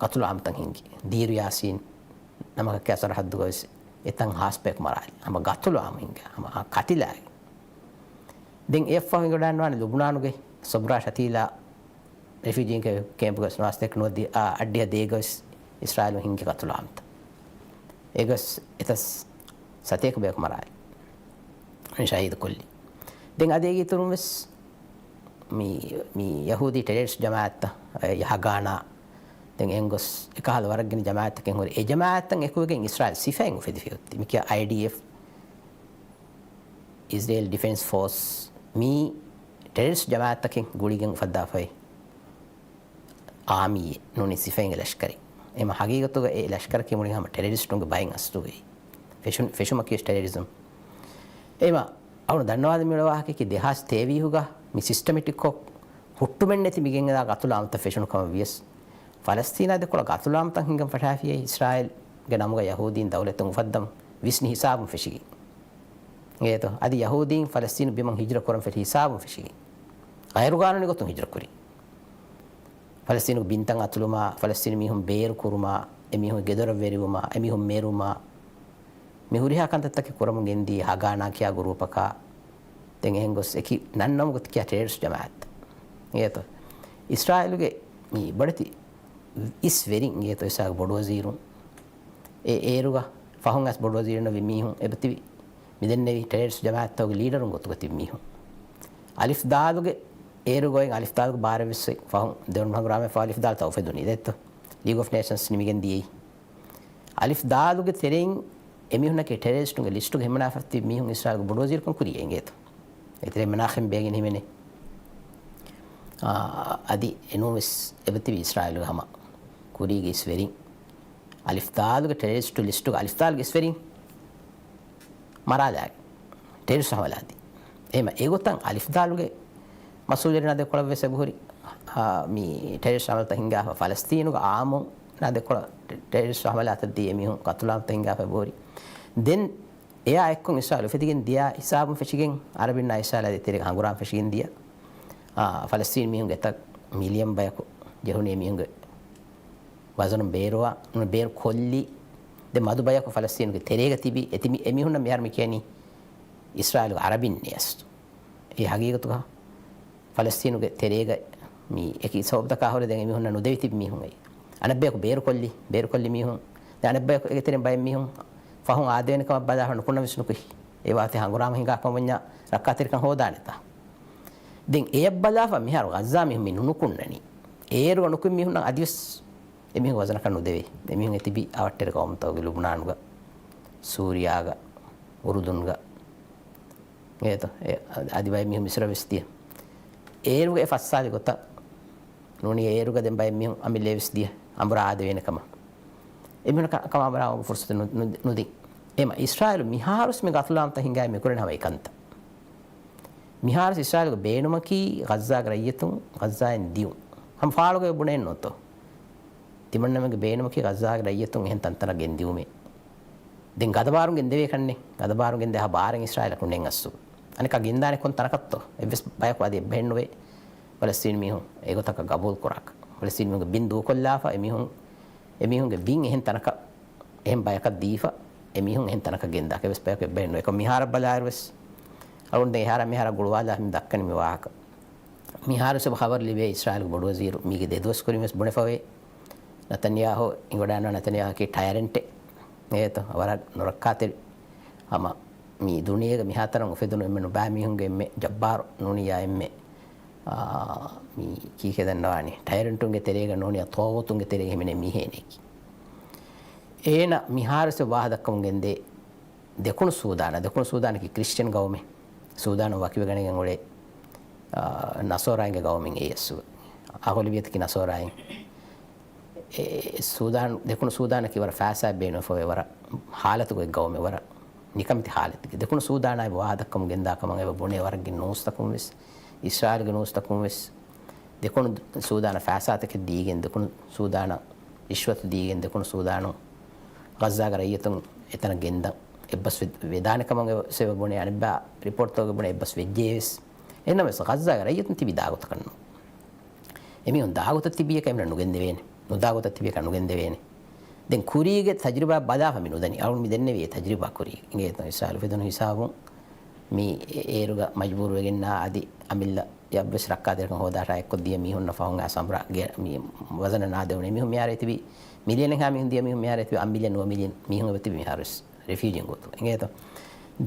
ގަތުލު އާމްތައް ހިނގި. ދީރު ޔާސީން ނަމަކަކާ ސަރަހައްދުގަ ވެސް އެތަން ހާސްޕޭކް މަރާލި. ހަމަ ގަތުލު އާމް ހިނގާ. ހަމަ ކަތިލާގެ. ދެން އެއަށްފަހު އެނގިވަޑައިގަންނަވާނެ ލުބުނާނުގެ ސޮބްރާ ޝަތީލާ ރެފިއުޖީންގެ ކޭމްޕުގަ ނުވާސްތޭކަ ނުވަދިހަ އަށްޑިހަ ދޭގަ ވެސް އިސްރާއީލުން ހިންގި ގަތުލު އާމްތައް. އޭގަ ވެސް އެތައް ސަތޭކަ ބަޔަކު މަރާލި. ޝަހީދު ކޮށްލި. ދެން އަދި އޭގެ އިތުރުން ވެސް މި، މި ޔަހޫދީ ޓެރަރިސްޓް ޖަމާއަތްތައް، އެ، ހަގާނާ، ދެން އެންގޮސް އެކަހަލަ ވަރަށް ގިނަ ޖަމާއަތްތަކެއް ހުރި. އެ ޖަމާއަތްތައް އެކުވެގެން އިސްރާއީލް ސިފައިން އުފެދިފައި އޮތީ. މިކިޔާ އައިޑީއެފް، އިސްރޭލް ޑިފެންސް ފޯސް، މީ ޓެރަރިސްޓް ޖަމާއަތްތަކެއް ގުޅިގެން އުފައްދާފައި އާމީއެއް ނޫނީ ސިފައިންގެ ލަޝްކަރެއް. އެމަ ހަގީގަތުގަ އެ ލަޝްކަރަކީ މުޅި ހަމަ ޓެރަރިސްޓުންގެ ބައެއް އަސްލުގައި. ފެށުން، ފެށުމަކީ ވެސް ޓެރަރިޒަމް. އެމަ އަޅު ދަންނަވާލަން މިއުޅޭ ވާހަކައަކީ ދެހާސް ތޭވީހުގަ މި ސިސްޓަމެޓިކްކޮށް ހުއްޓުމެއްނެތި މި ގެންގަދާ ގަތުލު އާމްތައް ފެށުނު ކަމަށް ވިޔަސް، ފަލަސްތީނާ ދެކޮޅަށް ގަތުލު އާމްތައް ހިނގަން ފަށާފިޔައީ އިސްރާއީލްގެ ނަމުގަ ޔަހޫދީން ދައުލަތެއް އުފައްދަން ވިސްނި ހިސާބުން ފެށިގެން. އޭތޯ؟ އަދި ޔަހޫދީން ފަލަސްތީނު ބިމަށް ހިޖްރަ ކުރަން ފެށި ހިސާބުން ފެށިގެން. ޣައިރުގާނޫނީ ގޮތުން ހިޖްރަ ކުރި. ފަލަސްތީނުގެ ބިންތައް އަތުލުމާ، ފަލަސްތީނު މީހުން ބޭރު ކުރުމާ، އެމީހުން ގެދޮރަށް ވެރިވުމާ، އެމީހުން މެރުމާ، މި ހުރިހާ ކަންތައްތަކެއް ކުރަމުން ގެންދީ ހަގާނާ ކިޔާ ގުރޫޕަކާ، ދެން އެހެން ގޮސް އެކި ނަންނަމުގަ ކިޔާ ޓެރަރިސްޓް ޖަމާއަތް. އޭތޯ؟ އިސްރާއީލުގެ މި ބޮޑެތި އިސް ވެރިން އޭތޯ އިސްރާއީލް ބޮޑުވަޒީރުން. އެ އޭރުގަ ފަހުން އައިސް ބޮޑުވަޒީރުންނަށް ވި މީހުން އެބަތިބި މިދެންނެވި ޓެރަރިސްޓް ޖަމާއަތްތަކުގެ ލީޑަރުން ގޮތުގަ ތިބި މީހުން. އަލިފް ދާލުގެ އޭރުގައި އަލިފް ދާލުގެ ބާރެއްވެސް ފަހުން ދެވަނަ ހަނގުރާމައިން ފަހު އަލިފް ދާލުތައް އުފެދުނީ ދެއްތޯ؟ ލީގް އޮފް ނޭޝަންސް ނިމިގެން ދިޔައީ. އަލިފް ދާލުގެ ތެރެއިން އެމީހުންނަކީ ޓެރަރިސްޓުންގެ ލިސްޓުގަ ހިމަނާފަ ތިބި މީހުން އިސްރާއިލްގެ ބޮޑުވަޒީރުކަން ކުރިޔޭ އިނގޭތޯ؟ އެތެރޭ މެނާހިމް ބޭގެން ހިމެނޭ. އާ، އަދި އެނޫންވެސް އެބަތިބި އިސްރާއީލުގެ ހަމަ ކުރީގެ އިސްވެރިން، އަލިފްދާލުގެ ޓެރަރިސްޓު ލިސްޓުގަ އަލިފްދާލުގެ އިސްވެރިން މަރާލާގެން ޓެރަރިސްޓު ހަމަލާދީ. އެހެމަ އެގޮތަށް އަލިފްދާލުގެ މަސްއޫލުންނާ ދެކޮޅަށް ވެސް އެބަހުރި، އާ، މި ޓެރަރިސްޓު ހަމަލަތައް ހިނގާފަ ފަލަސްތީނުގެ އާއްމުންނާ ދެކޮޅަށް ޓެ-، ޓެރަރިސްޓު ހަމަލާތައް ދީ އެމީހުން ޤަތުލުއާމްތައް ހިނގާފަ އެބަހުރި. ދެން އެއާ އެއްކޮށް އިސްރާއީލު އުފެދިގެން ދިޔަ ހިސާބުން ފެށިގެން އަރަބިންނާ އިސްރާއީލާ ދޭތެރޭގަ ހަނގުރާމަ ފެށިގެން ދިޔަ، އާ، ފަލަސްތީން މީހުންގެ އެތައް މިލިއަން ބަޔަކު ޖެހުނީ އެމީހުންގެ ވަޒަނުން ބޭރުވާ، ބޭރު ކޮށްލި، ދެ މަދު ބަޔަކު ފަލަސްތީނުގެ ތެރޭގަ ތިބި، އެތި މި-، އެމީހުންނަށް މިހާރު މި ކިޔަނީ އިސްރާއީލުގެ އަރަބިން ނޭސް. އެ ހަގީގަތުގަ ފަލަސްތީނުގެ ތެރޭގަ މި އެކި ސަބަބުތަކާ ހުރެ ދެން އެމީހުންނަށް ނުދެވި ތިބި މީހުން އެއީ. އަނެއްބަޔަކު ބޭރުކޮށްލި، ބޭރުކޮށްލި މީހުން. ދެން އަނެއްބަޔަކު އޭގެ ތެރެއިން ބައެއް މީހުން ފަހުން އާދެވޭނެ ކަމަށް ބަލާފަ ނުކުންނަން ވެސް ނުކުތް. އެ ވާހަކަ ހަނގުރާމަ ހިނގާ ކަމަށް ވަންޏާ ރައްކާތެރިކަން ހޯދާނެތާ. ދެން އެޔަށް ބަލާފަ މިހާރު ޣައްޒާ މީހުން މި ނުނުކުންނަނީ. އޭރުގަ ނުކުތް މީހުންނަށް އަދިވެސް އެމީހުން ވަޒަނަކަށް ނުދެވޭ. އެމީހުން އެ ތިބި އަވަށްޓެރި ޤައުމުތަކުގެ ލުބުނާނުގަ، ސޫރިޔާގަ، އުރުދުންގަ. އޭތޯ، އެ އަދި ބައެއް މީހުން މިސްރަށް ވެސް ދިޔަ. އޭރުގެ އެ ފައްސާލި ގޮތަށް ނޫނީ އޭރުގަ ދެން ބައެއް މީހުން އަމިއްލަ ވެސް ދިޔަ އަނބުރާ އާދެވޭނެ ކަމަށް. އެމީހުން ކަ-، ކަމަށް އަނބުރާ ފުރުސަތު ނު-، ނު-، ނުދިން. އެމަ އިސްރާއީލު މިހާރުސް މި ގަތުލާމްތައް ހިނގާ މި ކުރަން ހަމަ އެކަންތައް. މިހާރުސް އިސްރާއީލުގެ ބޭނުމަކީ ޣައްޒާގެ ރައްޔިތުން ޣައްޒާއިން ދިޔުން. ހަމަ ފާޅުގައި ބުނެއެއް ނުވަތޯ. ތިމަންނަމެންގެ ބޭނުމަކީ ޣައްޒާގެ ރައްޔިތުން އެހެން ތަންތަނަށް ގެންދިއުމޭ. ދެން ގަދަބާރުން ގެންދެވޭ ކަންނޭ. ގަދަބާރުން ގެންދޭ ހާ ބާރެއް އިސްރާއީލަކު ނެތް އަސްލު. އަނެއްކާ ގެންދާނެ ކޮން ތަނަކަށްތޯ؟ އެއްވެސް ބަޔަކު އަދި އެއްބަހެއް ނުވޭ. ފަލަސްތީން މީހުން އެގޮތަކަށް ގަބޫލު ކުރާކަށް. ފަލަސްތީން މީހުންގެ ބިން ދޫކޮށްލާފަ އެމީހުން، އެމީހުންގެ ބިން އެހެން ތަނަކަށް، އެހެން ބަޔަކަށް ދީފަ، އެމީހުން އެހެން ތަނަކަށް ގެންދާކަށް އެއްވެސް ބަޔަކު އެއްބަހެއް ނުވޭ. އެކަމަ މިހާރަށް ބަލާއިރުވެސް، އަޅުގަނޑު ދެން އެހާރާ މިހާރާ ގުޅުވާލާ މި ދައްކަނީ މި ވާހަކަ. މިހާރު ސުބަ ޚަބަރު ލިބޭ އިސްރާއީލުގެ ބޮޑުވަޒީރު މީގެ ދެ ދުވަސް ކުރިން ވެސް ބުނެފަވޭ. ނަތަންޔާހޫ އިނގޮޑާން ނަތަންޔާހޫ ކީ ޓަޔަރެންޓެއް. އޭތޯ، ވަރަށް ނުރައްކާތެރި. ހަމަ މި ދުނިޔޭގަ މިހާތަނަށް އުފެދުނު އެންމެ ނުބާ މީހުންގެ އެންމެ ޖައްބާރު ނޫނިއްޔާ އެންމެ، އާ، މި ކީކޭ ދަންނަވާނީ؟ ޓަޔަރެންޓުންގެ ތެރޭގަ ނޫނިއްޔާ ޠާޣޫތުންގެ ތެރޭގަ ހިމެނޭ މީހޭނެކީ. އޭނަ މިހާރު ސުބަ ވާހަ ދައްކަމުން ގެންދޭ ދެކުނު ސޫދާނަށް، ދެކުނު ސޫދާނަކީ ކްރިސްޗިއަން ގައުމެއް. ސޫދާނުން ވަކިވެގަނެގެން އުޅޭ، އާ، ނަސޯރާއިންގެ ގައުމެއް އެއީ އަސްލު. އަޣުލަބިއްޔަތަކީ ނަސޯރާއިން. އެ، ސޫދާން، ދެކުނު ސޫދާނަކީ ވަރަށް ފައިސާ ބޭނުންފަވޭ ވަރަށް ހާލަތުގެ ގައުމެއް، ވަރަށް ނިކަމެތި ހާލަތުގެ. ދެކުނު ސޫދާނާ އެބަ ވާހަ ދައްކަމުން ގެންދާ ކަމަށް އެބަ ބުނޭ ވަރަށް ގިނަ ނޫސްތަކުން ވެސް، އިސްރާއީލުގެ ނޫސްތަކުން ވެސް، ދެކުނު ސޫދާނަށް ފައިސާތަކެއް ދީގެން، ދެކުނު ސޫދާނަށް ރިޝްވަތު ދީގެން، ދެކުނު ސޫދާނުން ޣައްޒާގެ ރައްޔިތުން އެތަނަށް ގެންދަން އެއްބަސް ވެ-، ވެދާނެ ކަމަށް އެ ސަބަބުން އަނެއްބާ ރިޕޯޓްތަކުގަ ބުނެ އެއްބަސް ވެއްޖެޔޭ ވެސް. އެހެންނަމަވެސް ޣައްޒާގެ ރައްޔިތުން ތިބީ ދާގޮތަކަށް ނޫން. އެމީހުން ދާގޮތަށް ތިބިޔަކަށް އެމީހުން ނުގެންދެވޭނެ. ނުދާގޮތަށް ތިބިޔަކަށް ނުގެންދެވޭނެ. ދެން ކުރީގެ ތަޖުރިބާ ބަލާފަ މި ނުދަނީ. އަޅުން މި ދެންނެވި އެ ތަޖުރިބާ ކުރީ. އިނގޭތޯ އިސްރާއީލު އުފެދުނު ހިސާބުން މި އޭރުގަ މަޖުބޫރުވެގެންނާ އަދި އަމިއްލަ އެއްވެސް ރައްކާތެރިކަން ހޯދާށާ އެއްކޮށް ދިޔަ މީހުންނަށް ފަހުން އައިސް އަނބުރާ ގެ-، މި ވަޒަނަށް ނާދެވުނު އެމީހުން މިހާރު ތިބީ މިލިއަނެއްހާ މީހުން ދިޔަ މީހުން މިހާރު ތިބީ އަށް މިލިއަން ނުވަ މިލިއަން މީހުން އެބަ ތިބީ މިހާރު ވެސް ރެފިއުޖީން ގޮތުގަ. އިނގޭތޯ؟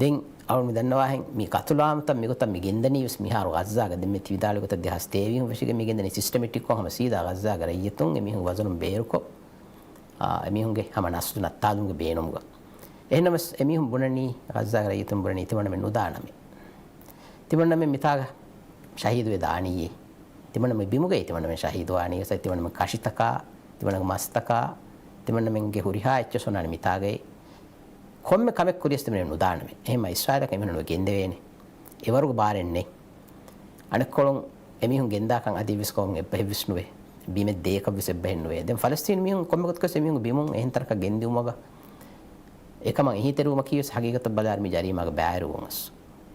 ދެން އަޅުން މި ދަންނަވާހެން މި ޤަތުލުއާމްތައް މިގޮތަށް މި ގެންދަނީ ވެސް މިހާރު ޣައްޒާގަ ދެންމެ ތި ވިދާޅުވި ގޮތަށް ދެހާސް ތޭވީހުން ފެށިގެން މި ގެންދަނީ ސިސްޓަމެޓިކްކޮށް ހަމަ ސީދާ ޣައްޒާގެ ރައްޔިތުން އެމީހުން ވަޒަނުން ބޭރުކޮށް، އާ، އެމީހުންގެ ހަމަ ނަސްލު ނައްތާލުމުގެ ބޭނުމުގަ. އެހެންނަމަވެސް އެމީހުން ބުނަނީ، ޣައްޒާގެ ރައްޔިތުން ބުނަނީ ތިމަންނަމެން ނުދާނަމޭ. ތިމަންނަމެން މިތާގަ ޝަހީދުވެ ދާނީއޭ. ތިމަންނަމެން ބިމުގައި ތިމަންނަމެން ޝަހީދުވާނީ ވެސް ތިމަންނަމެން ކަށިތަކާ، ތިމަންނަމެން މަސްތަކާ، ތިމަންނަމެންގެ ހުރިހާ އެއްޗެއް އޮންނާނެ މިތާގައި. ކޮންމެ ކަމެއް ކުރިޔަސް ތިމަންނަމެން ނުދާނަމޭ. އެހެންމަ އިސްރާއީލަކަށް އެމީހުން ގެންދެވޭނެ. އެވަރުގެ ބާރެއް ނެތް. އަނެއްކޮޅުން އެމީހުން ގެންދާކަން އަދި އެއްވެސް ޤައުމުން އެއްބަހެއްވެސް ނުވޭ. ބިމެއް ދޭކަށްވެސް އެއްބަހެއް ނުވޭ. ދެން ފަލަސްތީނު މީހުން ކޮންމެ ގޮތަކަސް އެމީހުންގެ ބިމުން އެހެން ތަނަކަށް ގެންދިއުމުގަ އެކަމަށް އެހީތެރިވުމަކީވެސް ހަގީގަތަށް ބަލާއިރު މި ޖަރީމާގެ ބައިވެރިވުމުން އަސް.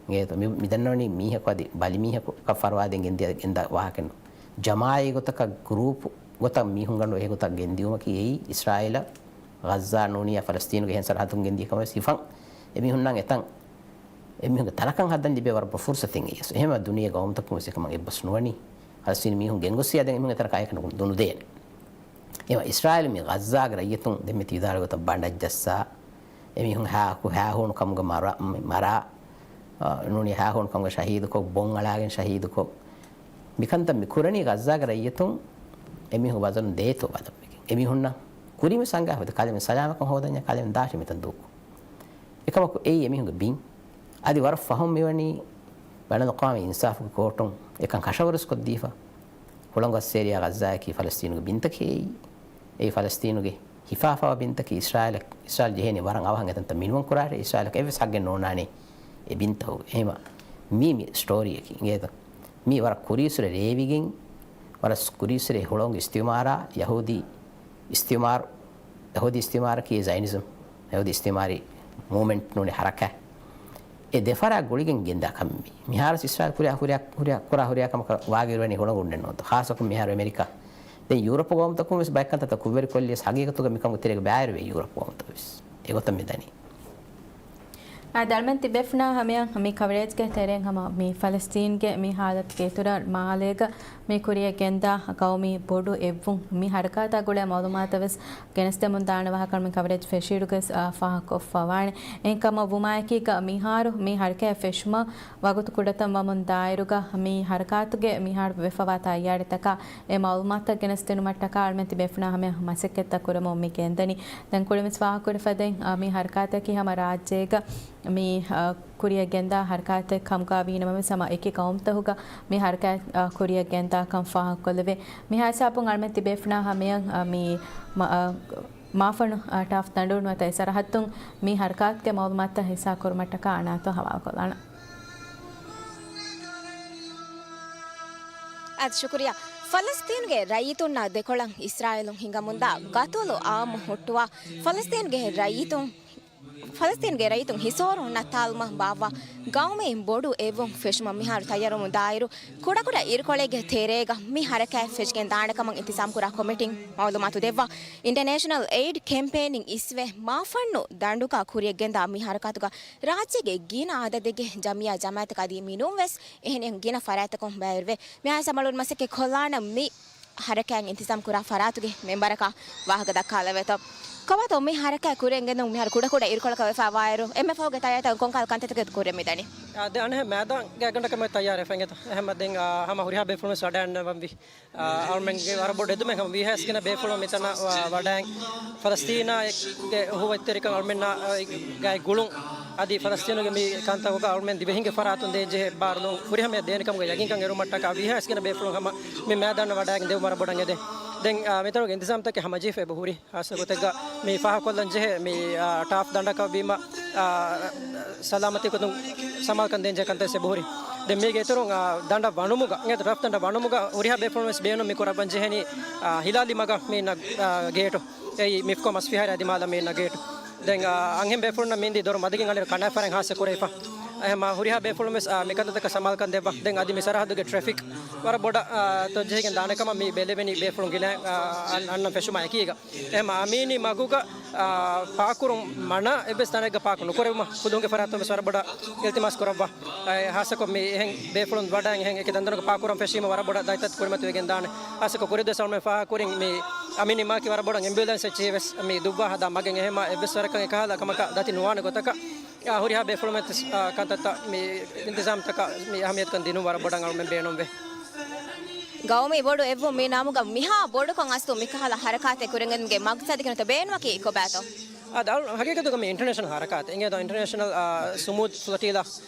އިނގޭތޯ މި-، މި ދަންނަވަނީ މީހަކު އަދި ބަލި މީހަކަކަށް ފަރުވާދޭން ގެންދިޔަ-، ގެންދާ ވާހަކައެއް ނޫން. ޖަމާޢީ ގޮތަކަށް، ގްރޫޕް ގޮތަށް މީހުންގަނޑު އެހެން ގޮތަށް ގެންދިއުމަކީ އެއީ އިސްރާއީލަށް ޣައްޒާ ނޫނިއްޔާ ފަލަސްތީނުގެ އެހެން ސަރަހައްދުން ގެންދިޔަ ކަމަށް ވެސް ހިފަން. އެމީހުންނަށް އެތަން އެމީހުންގެ ތަނަކަށް ހައްދަން ލިބޭ ވަރަށް ބޮޑު ފުރުސަތެއް އެއީ. އެހެންވެ ދުނިޔޭ ގައުމުތަކުން ވެސް އެކަމަށް އެއްބަސް ނުވަނީ. ފަލަސްތީނު މީހުން ގެންގޮސް އަދި އެމީހުން އެތަނަކަށް އައިކަން ނުދެނެ. އެމަ އިސްރާއީލު މި ޣައްޒާގެ ރައްޔިތުން ދެންމެ ތި ވިދާޅުވި ގޮތަށް ބަނޑަށް ޖައްސާ، އެމީހުން ހާކު ހާހޫނު ކަމުގަ މަރާ، މަރާ، އާ، ނޫނީ ހާހޫނު ކަމުގަ ޝަހީދުކޮށް، ބޮން އަޅާގެން ޝަހީދުކޮށް، މިކަންތައް މި ކުރަނީ ޣައްޒާގެ ރައްޔިތުން އެމީހުން ވަޒަނު ދޭތޯ ބަލަން ވެގެން. އެމީހުންނަށް ކުރިން ވެސް އަންގާފަ ކަލޭމެން ސަލާމަތްކަން ހޯދަންޏާ ކަލޭމެން ދާށޭ މިތަން ދޫކޮށް. އެކަމަކު އެއީ އެމީހުންގެ ބިން. އަދި ވަރަށް ފަހުން މިވަނީ ބައިނަލްއަޤްވާމީ އިންސާފުގެ ކޯޓުން އެކަން ކަށަވަރުވެސް ކޮށްދީފަ. ހުޅަނގު އައްސޭރިޔާ ޣައްޒާއަކީ ފަލަސްތީނުގެ ބިންތަކޭ. އެއީ ފަލަސްތީނުގެ ހިފާފަވާ ބިންތަކީ. އިސްރާއީލަށް، އިސްރާއީލް ޖެހޭނީ ވަރަށް އަވަހަށް އެތަންތަން މިނުވަން ކުރާށޭ. އިސްރާއީލަކަށް އެއްވެސް ހައްގެއް ނޯންނާނެ އެ ބިންތަކުގެ. އެހެމަ މީ، މި ސްޓޯރީއަކީ އިނގޭތަ؟ މީ ވަރަށް ކުރީއްސުރެ ރޭވިގެން، ވަރަށް ކުރީއްސުރެ ހުޅަނގު އިސްތިއުމާރާ، ޔަހޫދީ އިސްތިއުމާރު، ޔަހޫދީ އިސްތިއުމާރަކީ ޒައިނިޒަމް، ޔަހޫދީ އިސްތިއުމާރީ މޫވްމަންޓް ނޫނީ ހަރަކާތް. އެ ދެފަރާ ގުޅިގެން ގެންދާ ކަމެއް. މިހާރު އިސްރާއީލް ކުރިއަށް، ކުރިއަށް، ކުރިއަށް، ކުރާ ހުރިހާ ކަމަކަށް ވާގިވެރިވަނީ ހުޅަނގު އުންނަން ނޫންތޯ؟ ޚާއްޞަކޮށް މިހާރު އެމެރިކާ. ދެން ޔޫރަޕް ގައުމުތަކުން ވެސް ބައެއް ކަންތައްތައް ކުށްވެރިކޮށްލިޔަސް ހަގީގަތުގަ މިކަމުގެ ތެރޭގަ ބައިވެރިވޭ ޔޫރަޕް ގައުމުތައް ވެސް. އެގޮތަށް މިދަނީ. އާ، ދަރުމަން ތިބޭފުޅުންނާ ހަމަޔަށް މި ކަވަރޭޖްގެ ތެރެއިން ހަމަ މި ފަލަސްތީންގެ މި ހާލަތުގެ އިތުރަށް މާލޭގަ މި ކުރިއަށް ގެންދާ ގައުމީ ބޮޑު އެއްވުން މި ހަރަކާތާ ގުޅޭ މައުލޫމާތަށް ވެސް ގެނެސްދެމުން ދާނެ ވާހަކަ މި ކަވަރޭޖް ފެށިއިރުގަ، އާ، ފާހަގަކޮށްފަ ވާނެ. އެހެންކަމަށް ވުމާއެކީގަ މިހާރު މި ހަރަކާތް ފެށުމަށް ވަގުތު ކުޑަތަން ވަމުން ދާއިރުގަ މި ހަރަކާތުގެ މިހާރު ވެފަވާ ތައްޔާރީތަކާ އެ މައުލޫމާތުތައް ގެނެސްދިނުމަށްޓަކާ އަޅުމެން ތިބޭފުޅުންނާ ހަމަޔަށް މަސައްކަތްތައް ކުރަމުން މި ގެންދަނީ. ދެން ކުރިންވެސް ފާހަގަކުރި ފަދައިން، އާ، މި ހަރަކާތަކީ ހަމަ ރާއްޖޭގަ މި، އާ، ކުރިއަށް ގެންދާ ހަރަކާތެއް ކަމުގަ ވީނަމަވެސް ހަމަ އެކި ގައުމުތަކުގަ މި ހަރަކާތް، އާ، ކުރިއަށް ގެންދާކަން ފާހަގަކޮށްލެވޭ. މިހާ ހިސާބުން އަޅުމެން ތިބޭފުޅުންނާ ހަމަޔަށް، އާ، މި މަ-، އާ، މާފަންނު، އާ، ޓާފް ދަނޑު ނުވަތަ އެ ސަރަހައްދުން މި ހަރަކާތުގެ މައުލޫމާތުތައް ހިއްސާ ކުރުމަށްޓަކާ އަނާތޯ ހަވާލުކޮށްލާނަން. އަދި ޝުކުރިއްޔާ. ފަލަސްތީނުގެ ރައްޔިތުންނާ ދެކޮޅަށް އިސްރާއީލުން ހިނގަމުންދާ ގަތުލު އާއްމު ހުއްޓުވާ، ފަލަސްތީނުގެ ރައްޔިތުން، ފަލަސްތީނުގެ ރައްޔިތުން ހިސޯރު ނައްތާލުމަށް ބާއްވާ ގައުމީ ބޮޑު އެއްވުން ފެށުމަށް މިހާރު ތައްޔާރުވަމުން ދާއިރު، ކުޑަކުޑަ އިރުކޮޅެއްގެ ތެރޭގަ މި ހަރަކާތް ފެށިގެން ދާނެ ކަމަށް އިންތިޒާމް ކުރާ ކޮމިޓީން މައުލޫމާތު ދެއްވާ. އިންޓަރނޭޝަނަލް އެއިޑް ކެމްޕޭނިން އިސްވެ، މާފަންނު ދަނޑުގަ ކުރިއަށް ގެންދާ މި ހަރަކާތުގަ ރާއްޖޭގެ ގިނަ އަދަދެއްގެ ޖަމިއްޔާ ޖަމާއަތަކަށް އަދި މިނޫންވެސް އެހެނިހެން ގިނަ ފަރާތްތަކުން ބައިވެރިވެ، މިހާ ސަމަޅުން މަސައްކަތް ކޮށްލާނަން މި ހަރަކާތް އިންތިޒާމް ކުރާ ފަރާތުގެ މެމްބަރަކާ ވާހަކަ ދައްކާލެވޭތޯ. ކޮބާތޯ މި ހަރަކާތް ކުރިއަށް ގެންދަމުން މިހާރު ކުޑަކުޑަ އިރުކޮޅަކަށް ވެފަ ވާއިރު، އެންމެ ފަހުގެ ތައްޔާރީތައް ކޮންކަހަލަ ކަންތައްތަކެއް ކުރިއަށް މިދަނީ؟ އާ، ދެ އަނެއް މައިދާންގެ ގަނޑަކަށް މި ތައްޔާރެއް ފެނގޭތޯ. އެހެންމަ ދެން، އާ، ހަމަ ހުރިހާ ބޭފުޅުން ވެސް ވަޑައިގަންނަވަންވީ. އާ، އަޅުމެންގެ ވަރަށް ބޮޑު އެދުމެއް ހަމަ ވީހާވެސް ގިނަ ބޭފުޅުން މިތަނަށް ވަ-، ވަޑައިގެން ފަލަސްތީނާގެ އުހުވަތްތެރިކަން އަޅުމެންނާ ގާތް ގުޅުން އަދި ފަލަސްތީނުގެ މި ކަންތަކުގަ އަޅުމެން ދިވެހިންގެ ފަރާތުން ދޭންޖެހޭ ބާރުލުން ފުރިހަމަޔަށް ދޭނެ ކަމުގެ ޔަގީންކަން އެރުމަށްޓަކާ ވީހާވެސް ގިނަ ބޭފުޅުން ހަމަ މި މައިދާނަށް ވަޑައިގެން ދެވުން ވަރަށް ބޮޑަށް އެދެން. ދެން، އާ، މިތަނުގެ އިންތިޒާމްތަކެއް ހަމަޖެހިފަ އެބަހުރި. ހާއްސަ ގޮތެއްގަ މި ފާހަގަކޮށްލަން ޖެހޭ މި، އާ، ޓާފް ދަނޑަކަށް ވީމަ، އާ، ސަލާމަތީ ގޮތުން ސަމާލުކަން ދޭންޖެހޭ ކަންތައް އެބަހުރި. ދެން މީގެ އިތުރުން، އާ، ދަނޑަށް ވަނުމުގަ، އިނގޭތޯ ޓާފް ދަނޑަށް ވަނުމުގަ ހުރިހާ ބޭފުޅުން ވެސް ބޭނުން މި ކުރައްވަން ޖެހެނީ، އާ، ހިލާލީ މަގަށް މި ނަ-، އާ، ގޭޓު. އެއީ މިފްކޯ މަސްފިހާރައާ ދިމާލަށް މި ނަ ގޭޓު. ދެން، އާ، އަންހެން ބޭފުޅުންނަށް މި ދޮރު މަދުގެން އަނެއް ކަނާފަރެން ހާއްސަ ކުރެވިފަ. އެހެންމަ ހުރިހާ ބޭފުޅުން ވެސް، އާ، މިކަންތައްތަކަށް ސަމާލުކަން ދެއްވާ. ދެން އަދި މި ސަރަހައްދުގެ ޓްރެފިކް ވަރަށް ބޮޑަށް، އާ، ތޮއްޖެހިގެން ދާނެ ކަމަށް މި ބެލެވެނީ ބޭފުޅުން ގިނަ، އާ، އަން-، އަންނަން ފެށުމާ އެކީގަ. އެހެންމަ އަމީނީ މަގުގަ، އާ، ޕާކުރުން މަނާ އެއްވެސް ތަނެއްގަ ޕާކު ނުކުރެވުމަށް ޚުދުމްގެ ފަރާތުން ވެސް ވަރަށް ބޮޑަށް އިލްތިމާސް ކުރައްވާ. އެ، ހާއްސަކޮށް މި އެހެން ބޭފުޅުން ވަޑައިގެން އެހެން އެކި ދަންދަނުގަ ޕާކުރަން ފެށީމަ ވަރަށް ބޮޑަށް ދަތްތައް ކުރިމަތިވެގެން ދާނެ. ހާއްސަކޮށް ކުރިދުވަސް އަޅުމެން ފާހަގަކުރިން މި އަމީނީ މާކީ ވަރަށް ބޮޑަށް އެމްބިއުލެންސް އެއްޗެހި ވެސް މި ދުއްވާ ހަދާ މަގެއް. އެހެންމަ އެއްވެސް ވަރަކަށް އެކަހަލަ ކަމަކަށް ދަތި ނުވާނެ ގޮތަކަށް، އާ، ހުރިހާ ބޭފުޅުން އާ، ކަންތައްތައް މި އިންތިޒާމްތަކަށް މި އަހައްމިޔަތުކަން ދިނުން ވަރަށް ބޮޑަށް އަޅުމެން ބޭނުންވޭ. ގައުމީ ބޮޑު އެއްވުން މި ނަމުގަ މިހާ ބޮޑުކޮށް އަސްލު މިކަހަލަ ހަރަކާތެއް ކުރިއަށް ގެންދުމުގެ މަގްސަދަކީ ނުވަތަ ބޭނުމަކީ ކޮބާތޯ؟ އާ، ދަ-، ހަގީގަތުގަ މި އިންޓަރނޭޝަނަލް ހަރަކާތެއް. އިނގޭތޯ އިންޓަރނޭޝަނަލް، އާ، ސުމޫދް ފުލަޓީލާ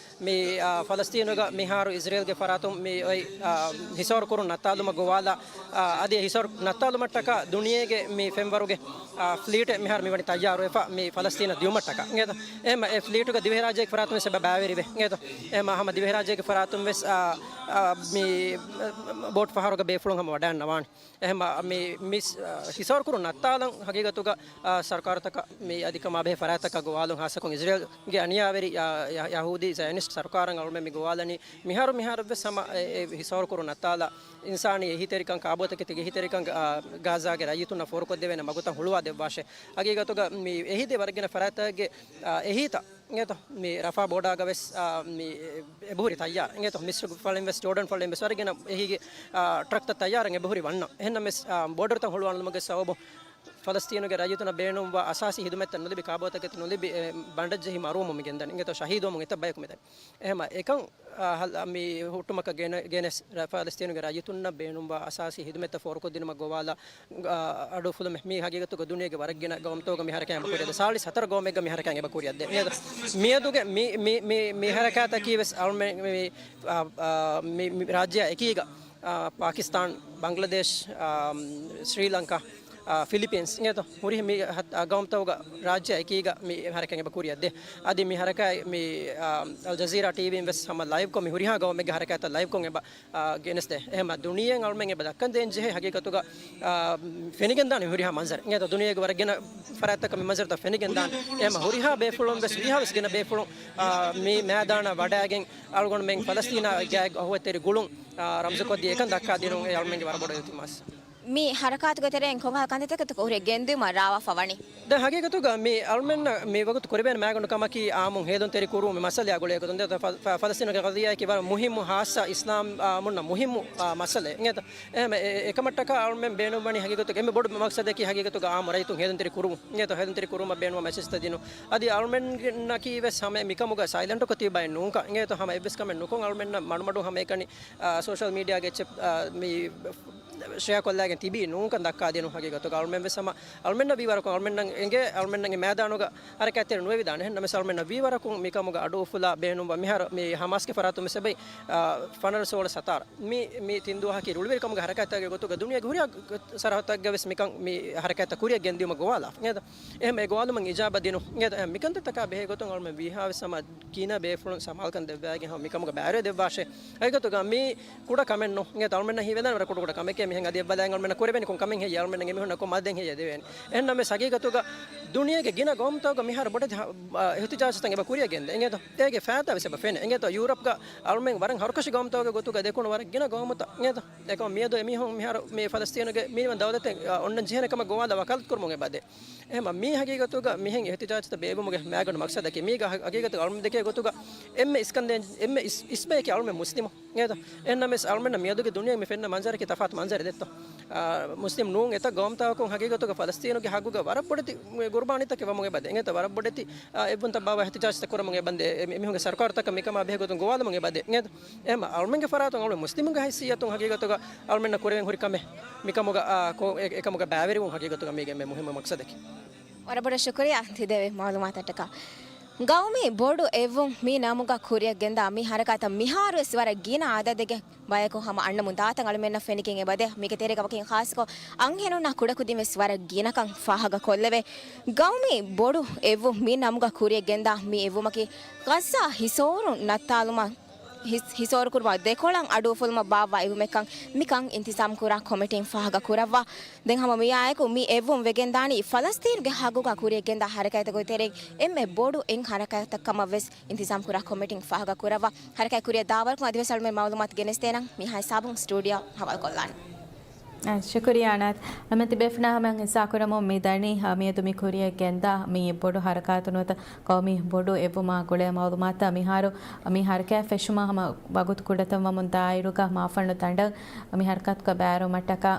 މި، އާ، ފަލަސްތީނުގަ މިހާރު އިޒްރޭލްގެ ފަރާތުން މި އޮތް، އާ، ހިސޯރު ކުރުން ނައްތާލުމަށް ގޮވާލާ، އާ، އަދި އެ ހިސޯރު ނައްތާލުމަށްޓަކާ ދުނިޔޭގެ މި ފެންވަރުގެ، އާ، ފްލީޓެއް މިހާރު މިވަނީ ތައްޔާރުވެފަ މި ފަލަސްތީނަށް ދިއުމަށްޓަކާ. އިނގޭތޯ؟ އެހެންމަ އެ ފްލީޓުގަ ދިވެހިރާއްޖޭގެ ފަރާތުން ވެސް އެބަ ބައިވެރިވޭ. އިނގޭތޯ؟ އެހެންމަ ހަމަ ދިވެހިރާއްޖޭގެ ފަރާތުން ވެސް، އާ، އާ، މި، އާ، ބޯޓް ފަހަރުގަ ބޭފުޅުން ހަމަ ވަޑައިގަންނަވާނެ. އެހެންމަ މި، މި، އާ، ހިސޯރު ކުރުން ނައްތާލަން ހަގީގަތުގަ، އާ، ސަރުކާރުތަކަށް މި އަދިކަމާ ބެހޭ ފަރާތްތަކަށް ގޮވާލުން ހާއްސަކޮށް އިޒްރޭލްގެ އަނިޔާވެރި، އާ، ޔަ-، ޔަހޫދީ ޒަޔަނިސްޓް ސަރުކާރަށް އަޅުމެން މި ގޮވާލަނީ މިހާރު މިހާރަށްވެސް ހަމަ އެ، އެ ހިސޯރު ކުރުން ނައްތާލާ އިންސާނީ އެހީތެރިކަން، ކާބޯތަކެތި އެހީތެރިކަން، އާ، ގާޒާގެ ރައްޔިތުންނަށް ފޯރުކޮށްދެވޭނެ މަގުތައް ހުޅުވާ ދެއްވާށޭ. ހަގީގަތުގަ މި އެހީދޭ ވަރަށް ގިނަ ފަރާތްތަކެއްގެ، އާ، އެހީތައް އިނގޭތޯ މި ރަފާ ބޯޑާގަ ވެސް، އާ، މި އެބަހުރި ތައްޔާރަށް. އިނގޭތޯ މިސްރު ފަޅިން ވެސް ޖޯޑަން ފަޅިން ވެސް ވަރަށް ގިނަ އެހީގެ، އާ، ޓްރަކްތައް ތައްޔާރަށް އެބަހުރި ވަންނަ. އެހެންނަމަވެސް، އާ، ބޯޑަރުތައް ހުޅުވާނުލުމުގެ ސަބަބުން ފަލަސްތީނުގެ ރައްޔިތުންނަށް ބޭނުންވާ އަސާސީ ހިދުމަތްތައް ނުލިބި، ކާބޯތަކެތި ނުލިބި، އެ، ބަނޑަށްޖެހި މަރުވަމުން މި ގެންދަނީ. އިނގޭތޯ ޝަހީދުވަމުން އެތައް ބަޔަކު މިދަނީ. އެހެންމަ އެކަން، އާ، ހަލް-، މި ހުއްޓުމަކަށް ގެނެ-، ގެނެސް ރަ-، ފަލަސްތީނުގެ ރައްޔިތުންނަށް ބޭނުންވާ އަސާސީ ހިދުމަތްތައް ފޯރުކޮށްދިނުމަށް ގޮވާލާ، އާ، އަޑުއުފުލުމެއް މީ ހަގީގަތުގަ ދުނިޔޭގެ ވަރަށް ގިނަ ގައުމުތަކުގަ މި ހަރަކާތް އެބަ ކުރިއަށްދޭ. ސާޅީސް ހަތަރު ގައުމެއްގަ މި ހަރަކާތް އެބަ ކުރިއަށްދޭ. މިއަދު މިއަދުގެ މި، މި، މި، މި ހަރަކާތަކީ ވެސް އަޅުމެ-، މި، މި، އާ، އާ، މި، މި ރާއްޖެއާ އެކީގަ އާ، ޕާކިސްތާން، ބަންގްލަދޭޝް، އާ، ސްރީލަންކާ، އާ، ފިލިޕީންސް އިނގޭތޯ ހުރިހާ މި ހަ-، އާ، ގައުމުތަކުގަ ރާއްޖެ އެކީގަ މި ހަރަކާތް އެބަ ކުރިއަށް ދޭ. އަދި މި ހަރަކާތް މި، އާ، އަލް ޖަޒީރާ ޓީވީން ވެސް ހަމަ ލައިވްކޮށް މި ހުރިހާ ގައުމެއްގެ ހަރަކާތްތައް ލައިވްކޮށް އެބަ، އާ، ގެނެސްދޭ. އެހެމަ ދުނިޔެއަށް އަޅުމެން އެބަ ދައްކަން ދޭން ޖެހޭ ހަގީގަތުގަ، އާ، ފެނިގެންދާނެ ހުރިހާ މަންޒަރެއް އިނގޭތޯ ދުނިޔޭގެ ވަރަށް ގިނަ ފަރާތްތަކަށް މި މަންޒަރުތައް ފެނިގެންދާނެ. އެހެމަ ހުރިހާ ބޭފުޅުން ވެސް ވީހާވެސް ގިނަ ބޭފުޅުން، އާ، މި މައިދާނަށް ވަޑައިގެން އަޅުގަނޑުމެން ފަލަސްތީނާ ގާތް އަހުވައްތެރި ގުޅުން، އާ، ރަމްޒުކޮށްދީ އެކަން ދައްކާދިނުން އެ އަޅުމެންގެ ވަރަށް ބޮޑު އިލްތިމާސް. މި ހަރަކާތުގެ ތެރެއިން ކޮންކަހަލަ ކަންތައްތަކެއްތޯ ކުރިއަށް ގެންދިއުމަށް ރާވާފަ ވަނީ؟ ދެން ހަގީގަތުގަ މި އަޅުމެންނަށް މި ވަގުތު ކުރެވޭނެ މައިގަނޑު ކަމަކީ އާއްމުން ހޭލުންތެރި ކުރުމުން މި މައްސަލައާ ގުޅޭ ގޮތުން. ދެން ފަ-، ފަ-، ފަލަސްތީނުގެ ގަޟިއްޔާއަކީ ވަރަށް މުހިއްމު ހާއްސަ އިސްލާމް، އާ، އާއްމުންނަށް މުހިއްމު، އާ، މައްސަލައެއް އިނގޭތޯ. އެހެމަ އެ-، އެ-، އެކަމަށްޓަކާ އަޅުމެން ބޭނުންވަނީ ހަގީގަތުގަ އެންމެ ބޮޑު މަގްސަދަކީ ހަގީގަތުގަ އާއްމު ރައްޔިތުން ހޭލުންތެރި ކުރުމުން އިނގޭތޯ. ހޭލުންތެރި ކުރުމަށް ބޭނުންވާ މެސެޖްތައް ދިނުން. އަދި އަޅުމެންނަކީ ވެސް ހަމަ މިކަމުގަ ސައިލެންޓުކޮށް ތިބި ބައެއް ނޫންކަން އިނގޭތޯ. ހަމަ އެއްވެސް ކަމެއް ނުކޮށް އަޅުމެންނަށް މަޑުމަޑުން ހަމައެކަނި، އާ، ސޯޝަލް މީޑިއާގެ އެއްޗެއް، އާ، މި ޝެއާ ކޮށްލައިގެން ތިބީ ނޫންކަން ދައްކާދިނުން. ހަގީގަތުގަ އަޅުމެން ވެސް ހަމަ އަޅުމެންނަށް ވީވަރަކުން އަޅުމެންނަށް އެނގޭ އަޅުމެންނަށް އެ މައިދާނުގަ ހަރަކާތްތެރި ނުވެވިދާނެ. އެހެން ނަމަވެސް އަޅުމެންނަށް ވީވަރަކުން މިކަމުގަ އަޑު އުފުލާ ބޭނުންވާ މިހާރު މި ހަމާސްގެ ފަރާތުން ވެސް އެބައި، އާ، ފަނަރަ ސޯޅަ ސަތާރަ. މި، މި ތިން ދުވަހަކީ ރުޅިވެރިކަމުގެ ހަރަކާތްތަކުގެ ގޮތުގަ ދުނިޔޭގެ ހުރިހާ ސަރަހައްދުތަކުގަ ވެސް މިކަން މި ހަރަކާތްތައް ކުރިއަށް ގެންދިއުމަށް ގޮވާލާފަ އިނގޭތޯ. އެހެން އެ ގޮވާލުމަށް އިޖާބަ ދިނުން އިނގޭތޯ. އެ މިކަންތައްތަކާ ބެހޭ ގޮތުން އަޅުމެން ވީހާވެސް ހަމަ ގިނަ ބޭފުޅުން ސަމާލުކަން ދެއްވައިގެން ހަމަ މިކަމުގަ ބައިވެރިވެ ދެއްވާށޭ. ހަގީގަތުގަ މީ ކުޑަ ކަމެއް ނޫން އިނގޭތޯ. އަޅުމެންނަށް ހީވެދާނެ ވަރަށް ކުޑަ ކުޑަ ކަމެކޭ. މިހެން އަދި އެއްބަލާއިން އަޅުމެންނަށް ކުރެވޭނެ ކޮން ކަމެއް ހެއްޔޭ، އަޅުމެންނަށް އެމީހުންނަށް ކޮން މަދަދެއް ހެއްޔޭ ދެވޭނެ. އެހެން ނަމަވެސް ހަގީގަތުގަ ދުނިޔޭގެ ގިނަ ގައުމުތަކުގަ މިހާރު ބޮޑެތި ހަ-، އާ، އިހުތިޖާޖުތައް އެބަ ކުރިއަށް ގެންދޭ އިނގޭތޯ. އޭގެ ފައިދާ ވެސް އެބަ ފެނޭ އިނގޭތޯ. ޔޫރަޕްގަ އަޅުމެން ވަރަށް ހަރުކަށި ގައުމުތަކުގެ ގޮތުގަ ދެކުނު ވަރަށް ގިނަ ގައުމުތައް އިނގޭތޯ. އެކަމަށް މިއަދު އެމީހުން މިހާރު މި ފަލަސްތީނުގެ މިނިވަން ދައުލަތެއް، އާ، އޮންނަން ޖެހޭނެ ކަމަށް ގޮވާލާ ވަކާލަތު ކުރުމުން އެބަ ދޭ. އެހެން މީ ހަގީގަތުގަ މިހެން އިހުތިޖާޖުތައް ބޭއްވުމުގެ މައިގަނޑު މަގްސަދަކީ މީގަ ހަ-، ހަގީގަތުގަ އަޅުމެން ދެކޭ ގޮތުގަ އެންމެ އިސްކަންދޭން، އެންމެ އިސް-، އިސްބަޔަކީ އަޅުމެން މުސްލިމު އިނގޭތޯ. އެހެން ނަމަވެސް އަޅުމެންނަށް މިއަދުގެ ދުނިޔޭގަ މި ފެންނަ މަންޒަރަކީ ތަފާތު މަންޒަރެއް ދެއްތޯ. އާ، މުސްލިމް ނޫން އެތައް ގައުމުތަކުން ހަގީގަތުގަ ފަލަސްތީނުގެ ހައްގުގަ ވަރަށް ބޮޑެތި ގުރުބާނީތަކެއް ވަމުން އެބަ ދޭ. އިނގޭތޯ ވަރަށް ބޮޑެތި، އާ، އެއްވުންތައް ބާއްވާ އިހުތިޖާޖުތައް ކުރަމުން އެބަ ދޭ. އެ-، އެމީހުންގެ ސަރުކާރުތަކަށް މިކަމާ ބެހޭ ގޮތުން ގޮވާލަމުން އެބަ ދޭ. އިނގޭތޯ އެހެން އަޅުމެންގެ ފަރާތުން އަޅުމެން މުސްލިމުންގެ ހައިސިއްޔަތުން ހަގީގަތުގަ އަޅުމެންނަށް ކުރެވެން ހުރި ކަމެއް މިކަމުގަ، އާ، ކޯ-، އެ-، އެކަމުގަ ބައިވެރިވުން ހަގީގަތުގަ މީގެ އެންމެ މުހިއްމު މަގްސަދަކީ. ވަރަށް ބޮޑަށް ޝުކުރިއްޔާ ތި ދެވި މައުލޫމާތަށްޓަކާ. ގައުމީ ބޮޑު އެއްވުން މި ނަމުގަ ކުރިއަށް ގެންދާ މި ހަރަކާތަށް މިހާރުވެސް ވަރަށް ގިނަ އަދަދެއްގެ ބަޔަކު ހަމަ އަންނަމުން ދާތަން އަޅުމެންނަށް ފެނިގެން އެބަދޭ. މީގެ ތެރޭގަ ވަކިން ޚާއްޞަކޮށް އަންހެނުންނާ ކުޑަކުދިން ވެސް ވަރަށް ގިނަކަން ފާހަގަ ކޮށްލެވޭ. ގައުމީ ބޮޑު އެއްވުން މި ނަމުގަ ކުރިއަށް ގެންދާ މި އެއްވުމަކީ ޣައްޒާ ހިސޯރުން ނައްތާލުމަށް ހިސް-، ހިސޯރުކުރުމާ ދެކޮޅަށް އަޑުއުފުލުމަށް ބާއްވާ އެއްވުމެއްކަން މިކަން އިންތިޒާމްކުރާ ކޮމިޓީން ފާހަގަ ކުރައްވާ. ދެން ހަމަ މިއާއެކު މި އެއްވުން ވެގެންދާނީ ފަލަސްތީނުގެ ހައްގުގަ ކުރިއަށްގެންދާ ހަރަކާތްތަކުގެ ތެރެއިން އެންމެ ބޮޑު އެއް ހަރަކާތްތައް ކަމަށް ވެސް އިންތިޒާމްކުރާ ކޮމިޓީން ފާހަގަ ކުރައްވާ. ހަރަކާތް ކުރިއަށް ދާވަރަކުން އަދިވެސް އަޅުމެން މައުލޫމާތު ގެނެސްދޭނަން މިހާ ހިސާބުން ސްޓޫޑިއޯ ހަވާލުކޮށްލާނެ. އަ، ޝުކުރިއްޔާ އަނާތް. އަޅުމެން ތިބޭފުޅުންނާ ހަމަ ހިއްސާކުރަމުން މި ދަނީ، އަ، މިއަދު މި ކުރިއަށް ގެންދާ މި ބޮޑު ހަރަކާތު ނުވަތަ ގައުމީ ބޮޑު އެއްވުމާ ގުޅޭ މައުލޫމާތުތައް. މިހާރު މި ހަރަކާތް ފެށުމާ ހަމަ ވަގުތު ކުޑަތައް ވަމުން ދާއިރުގަ މާފަންނު ދަނޑަށް މި ހަރަކާތުގަ ބައިވެރިވުމަށްޓަކާ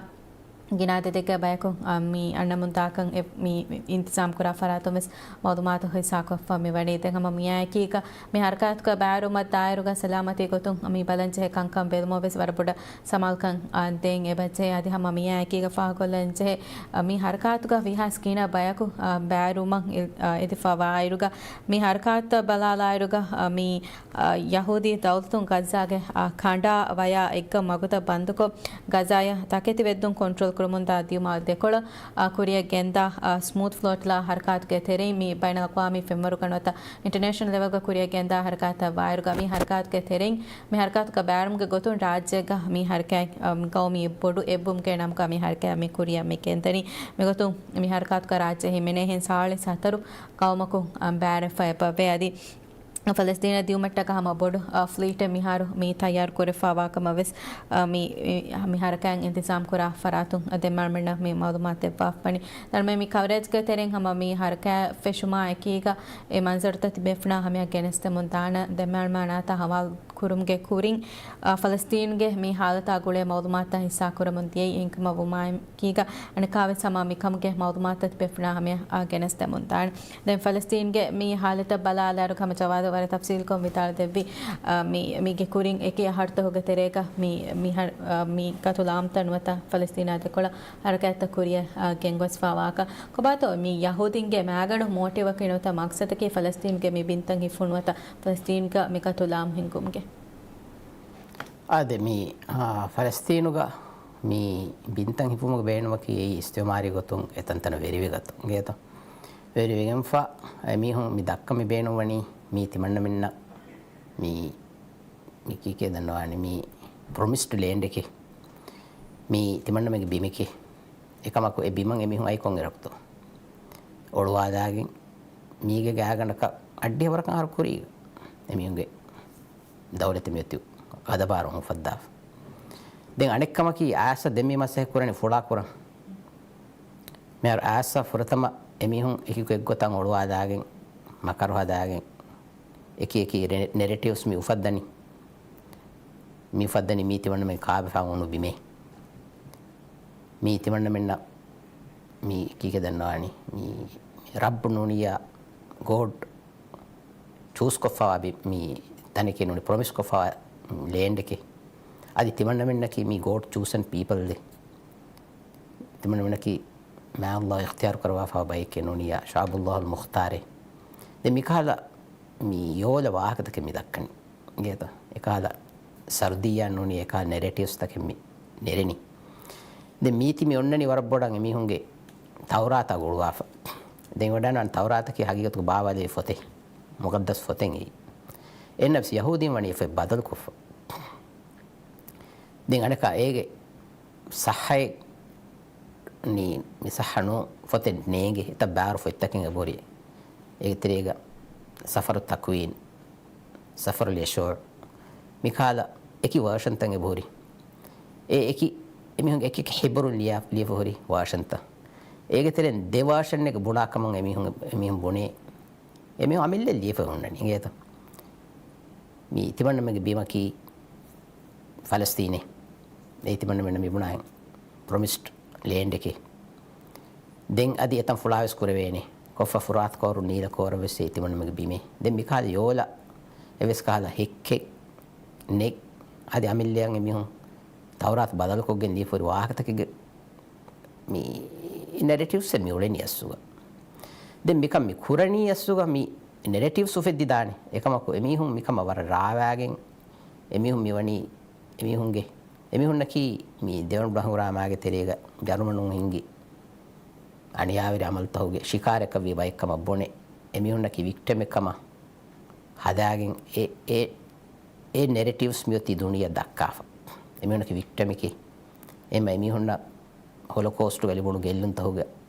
ގިނަ އަދަދެއްގެ ބަޔަކު، އަ، މި އަންނަމުން ދާކަން އެ-، މި އިންތިޒާމް ކުރާ ފަރާތުން ވެސް މައުލޫމާތު ހިއްސާކޮށްފަ މިވަނީ. ދެން ހަމަ މިއާއެކީގަ މި ހަރަކާތުގަ ބައިވެރިވުމަށް ދާއިރުގަ ސަލާމަތީ ގޮތުން މި ބަލަންޖެހޭ ކަންކަން ބެލުމަށް ވެސް ވަރަށް ބޮޑަށް ސަމާލުކަން، އާ، ދޭން އެބަޖެހޭ. އަދި ހަމަ މިއާއެކީގަ ފާހަގަކޮށްލަން ޖެހޭ، އާ، މި ހަރަކާތުގަ ވީހާވެސް ގިނަ ބަޔަކު، އާ، ބައިވެރިވުމަށް އި-، އާ، އެދިފަވާއިރުގަ މި ހަރަކާތުތައް ބަލާލާއިރުގަ، އާ، މި، އާ، ޔަހޫދީ ދައުލަތުން ޣައްޒާގެ، އާ، ކަނޑާ ވަޔާ އެއްގަ މަގުތައް ބަންދުކޮށް، ޣައްޒާއަށް ތަކެތި ވެއްދުން ކޮންޓްރޯލް ކުރަމުންދާ ދިޔުމާ ދެކޮޅަށް، އާ، ކުރިއަށް ގެންދާ، އާ، ސްމޫތް ފްލޯޓްލާ ހަރަކާތުގެ ތެރެއިން މި ބައިނަލްއަޤްވާމީ ފެންވަރުގަ ނުވަތަ އިންޓަރނޭޝަނަލް ލެވެލްގަ ކުރިއަށް ގެންދާ ހަރަކާތަށް ވާއިރުގަ މި ހަރަކާތުގެ ތެރެއިން މި ހަރަކާތުގަ ބައިވެރިވުމުގެ ގޮތުން ރާއްޖޭގަ މި ހަރަކާތް، އަ، ގައުމީ ބޮޑު އެއްވުމުގެ ނަމުގަ މި ހަރަކާތް މި ކުރިއަށް މި ގެންދަނީ. މިގޮތުން މި ހަރަކާތުގަ ރާއްޖެ ހިމެނޭ ހެން ސާޅީސް ހަތަރު ގައުމަކުން، އަ، ބައިވެރިވެފަ އެބަވޭ. އަދި ފަލަސްތީނަށް ދިއުމަށްޓަކާ ހަމަ ބޮޑު، އަ، ފްލީޓެއް މިހާރު މި ތައްޔާރު ކުރެފަވާ ކަމަށް ވެސް، އަ، މި، މި، މި ހަރަކާތް އިންތިޒާމް ކުރާ ފަރާތުން ދެންމެ އަޅުމެންނަށް މި މައުލޫމާތު ދެއްވާފަވަނީ. ދެންމެ މި ކަވަރޭޖްގެ ތެރެއިން ހަމަ މި ހަރަކާތް ފެށުމާ އެކީގަ އެ މަންޒަރުތައް ތިބޭފުޅުންނާ ހަމަޔަށް ގެނެސްދެމުން ދާނަ. ދެންމެ އަޅުމެންނާ ހަވާލު ކުރުމުގެ ކުރިން، އަ، ފަލަސްތީނުގެ މި ހާލަތާ ގުޅޭ މައުލޫމާތުތައް ހިއްސާކުރަމުން ދިޔައީ. އެހެންކަމުން ވުމާއެކީގަ އަނެއްކާވެސް ހަމަ މިކަމުގެ މައުލޫމާތުތައް ތިބޭފުޅުންނާ ހަމަޔަށް، އަ، ގެނެސްދެމުން ދާނެ. ދެން ފަލަސްތީނުގެ މި ހާލަތަށް ބަލާލާއިރު ހަމަ ޖަވާދު ވަރަށް ތަފްސީލްކޮށް ވިދާޅު ދެއްވި، އަ، މި، މީގެ ކުރިން އެކި އަހަރުތަކުގެ ތެރޭގަ މި، މި ހަ-، އަ، މި ގަތުލާމްތައް ނުވަތަ ފަލަސްތީނާ ދެކޮޅަށް ހަރަކާތްތައް ކުރިއަށް، އަ، ގެންގޮސްފަވާކަން. ކޮބާތޯ މި ޔަހޫދީންގެ މައިގަނޑު މޯޓިވަކީ ނުވަތަ މަގްސަދަކީ ފަލަސްތީނުގެ މި ބިންތައް ހިފުން ނުވަތަ ފަލަސްތީނުގަ މި ގަތުލާމް ހިންގުމުގެ؟ އާދެ، މި، އާ، ފަލަސްތީނުގަ މި ބިންތައް ހިފުމުގެ ބޭނުމަކީ އެއީ އިސްތިއުމާރީ ގޮތުން އެތަންތަނަށް ވެރިވެގަތުން ގޭތޯ. ވެރިވެގެންފަ އެމީހުން މި ދައްކަން މި ބޭނުންވަނީ މީ ތިމަންނަމެންނަށް މި، މި ކީކޭ ދަންނަވާނީ، މި ޕްރޮމިސްޑް ލޭންޑެކޭ، މީ ތިމަންނަމެންގެ ބިމެކޭ. އެކަމަކު އެ ބިމަށް އެމީހުން އައި ކޮން އިރަކުތޯ؟ އޮޅުވާލާގެން މީގެ ގާގަނޑަކަށް އައްޑިހަ ވަރަކަށް އަހަރު ކުރީގަ އެމީހުންގެ ދައުލަތެއް މިއޮތީ ގަދަބާރު އުފައްދާފަ. ދެން އަނެއްކަމަކީ އާސަ ދެން މި މަސައްކަތް ކުރަނީ ފުޅާ ކުރަން. މިހާރު އާސަ ފުރަތަމަ އެމީހުން އެކިކު އެއްގޮތަށް އޮޅުވާލާގެން މަކަރު ހަދާގެން އެކި އެކި ރެ-، ނެރެޓިވްސް މި އުފައްދަނީ. މި އުފައްދަނީ މީ ތިމަންނަމެން ކާބަފާ އޮންނު ބިމޭ. މީ ތިމަންނަމެންނަށް މީ ކީކޭ ދަންނަވާނީ؟ މީ ރައްބު ނޫނިއްޔާ ގޯޑް ޗޫސްކޮށްފަވާ ބި-، މި ތަނެކޭ ނޫނީ ޕްރޮމިސްކޮށްފަވާ ލޭންޑެކޭ. އަދި ތިމަންނަމެންނަކީ މީ ގޯޑް ޗޫސަން ޕީޕަލް ދޭ. ތިމަންނަމެންނަކީ މާ ﷲ އިޚްތިޔާރު ކުރައްވާފަވާ ބައެކޭ ނޫނިއްޔާ ޝަޢުބުﷲ އަލް މުޚްތާރޭ. ދެން މިކަހަލަ މި ޔޯލަ ވާހަކަތަކެއް މި ދައްކަނީ. ގޭތަ؟ އެކަހަލަ ސަރުދިއްޔާ ނޫނީ އެކަހަލަ ނެރެޓިވްސްތަކެއް މި ނެރެނީ. ދެން މީތި މި އޮންނަނީ ވަރަށް ބޮޑަށް އެމީހުންގެ ތައުރާތާ ގުޅުވާފަ. ދެން ވަޑާން ތައުރާތަކީ ހަގީގަތުގަ ބާވާލެވި ފޮތެއް، މުޤައްދަސް ފޮތެއް އެއީ. އެއްނަފްސް ޔަހޫދީން ވަނީ އެ ފޮތް ބަދަލުކޮށްފަ. ދެން އަނެކާ އޭގެ ޞައްޙައެއް ނީ، މި ޞައްޙަ ނޫން ފޮތެއް ނޭނގެ، އެތައް ބާރު ފޮތްތަކެއް އެބަހުރި. އޭގެ ތެރޭގަ ސަފަރު ތަކުވީން، ސަފަރުލް ޔަޝޫޢު، މިކަހަލަ އެކި ވާޝަންތައް އެބަހުރި. އެ އެކި، އެމީހުން އެކި އެކި ހިބްރުން ލިޔާ، ލިޔެފަ ހުރި ވާޝަންތައް. އޭގެ ތެރެއިން ދެ ވާޝަންއެއްގެ ބުނާ ކަމަށް އެމީހުން، އެމީހުން ބުނޭ. އެމީހުން އަމިއްލަ ލިޔެފަ ހުންނަނީ އިނގޭތަ؟ މި ތިމަންނަމެންގެ ބިމަކީ ފަލަސްތީނޭ. އެއީ ތިމަންނަމެންނަށް މި ބުނާ ޕްރޮމިސްޑް ލޭންޑެކޭ. ދެން އަދި އެތަން ފުޅާވެސް ކުރެވޭނެ. ކޮށްފަ ފުރާތު ކޯރު ނީލަ ކޯރަށް ވެސް އެއީ ތިމަންނަމެންގެ ބިމޭ. ދެން މިކަހަލަ ޔޯލަ އެއްވެސް ކަހަލަ ހެއްކެއް ނެތް. އަދި އަމިއްލައަށް އެމީހުން ތައުރާތު ބަދަލުކޮށްގެން ލިޔެފަ ހުރި ވާހަކަތަކެއްގެ މި ނެރެޓިވްސް މި އުޅެނީ އަސްލުގަ. ދެން މިކަން މި ކުރަނީ އަސްލުގަ މި ނެރެޓިވްސް އުފެއްދިދާނެ. އެކަމަކު އެމީހުން މިކަމަށް ވަރަށް ރާވާގެން އެމީހުން މިވަނީ، އެމީހުންގެ، އެމީހުންނަކީ މި ދެވަނަ ބުނަ ހަނގުރާމާގެ ތެރޭގަ ޖަރުމަނުން ހިންގި އަނިޔާވެރި އަމަލުތަކުގެ ޝިކާރަކަށްވި ބައެއްކަމަށް ބުނެ، އެމީހުންނަކީ ވިކްޓަމެއް ކަމަށް ހަދާގެން އެ، އެ، އެ ނެރެޓިވްސް މިއޮތީ ދުނިޔެއަށް ދައްކާފަ. އެމީހުންނަކީ ވިކްޓަމެކޭ. އެމަ އެމީހުންނަށް ހޮލޮކޯސްޓުގަ ލިބުނު ގެއްލުންތަކުގެ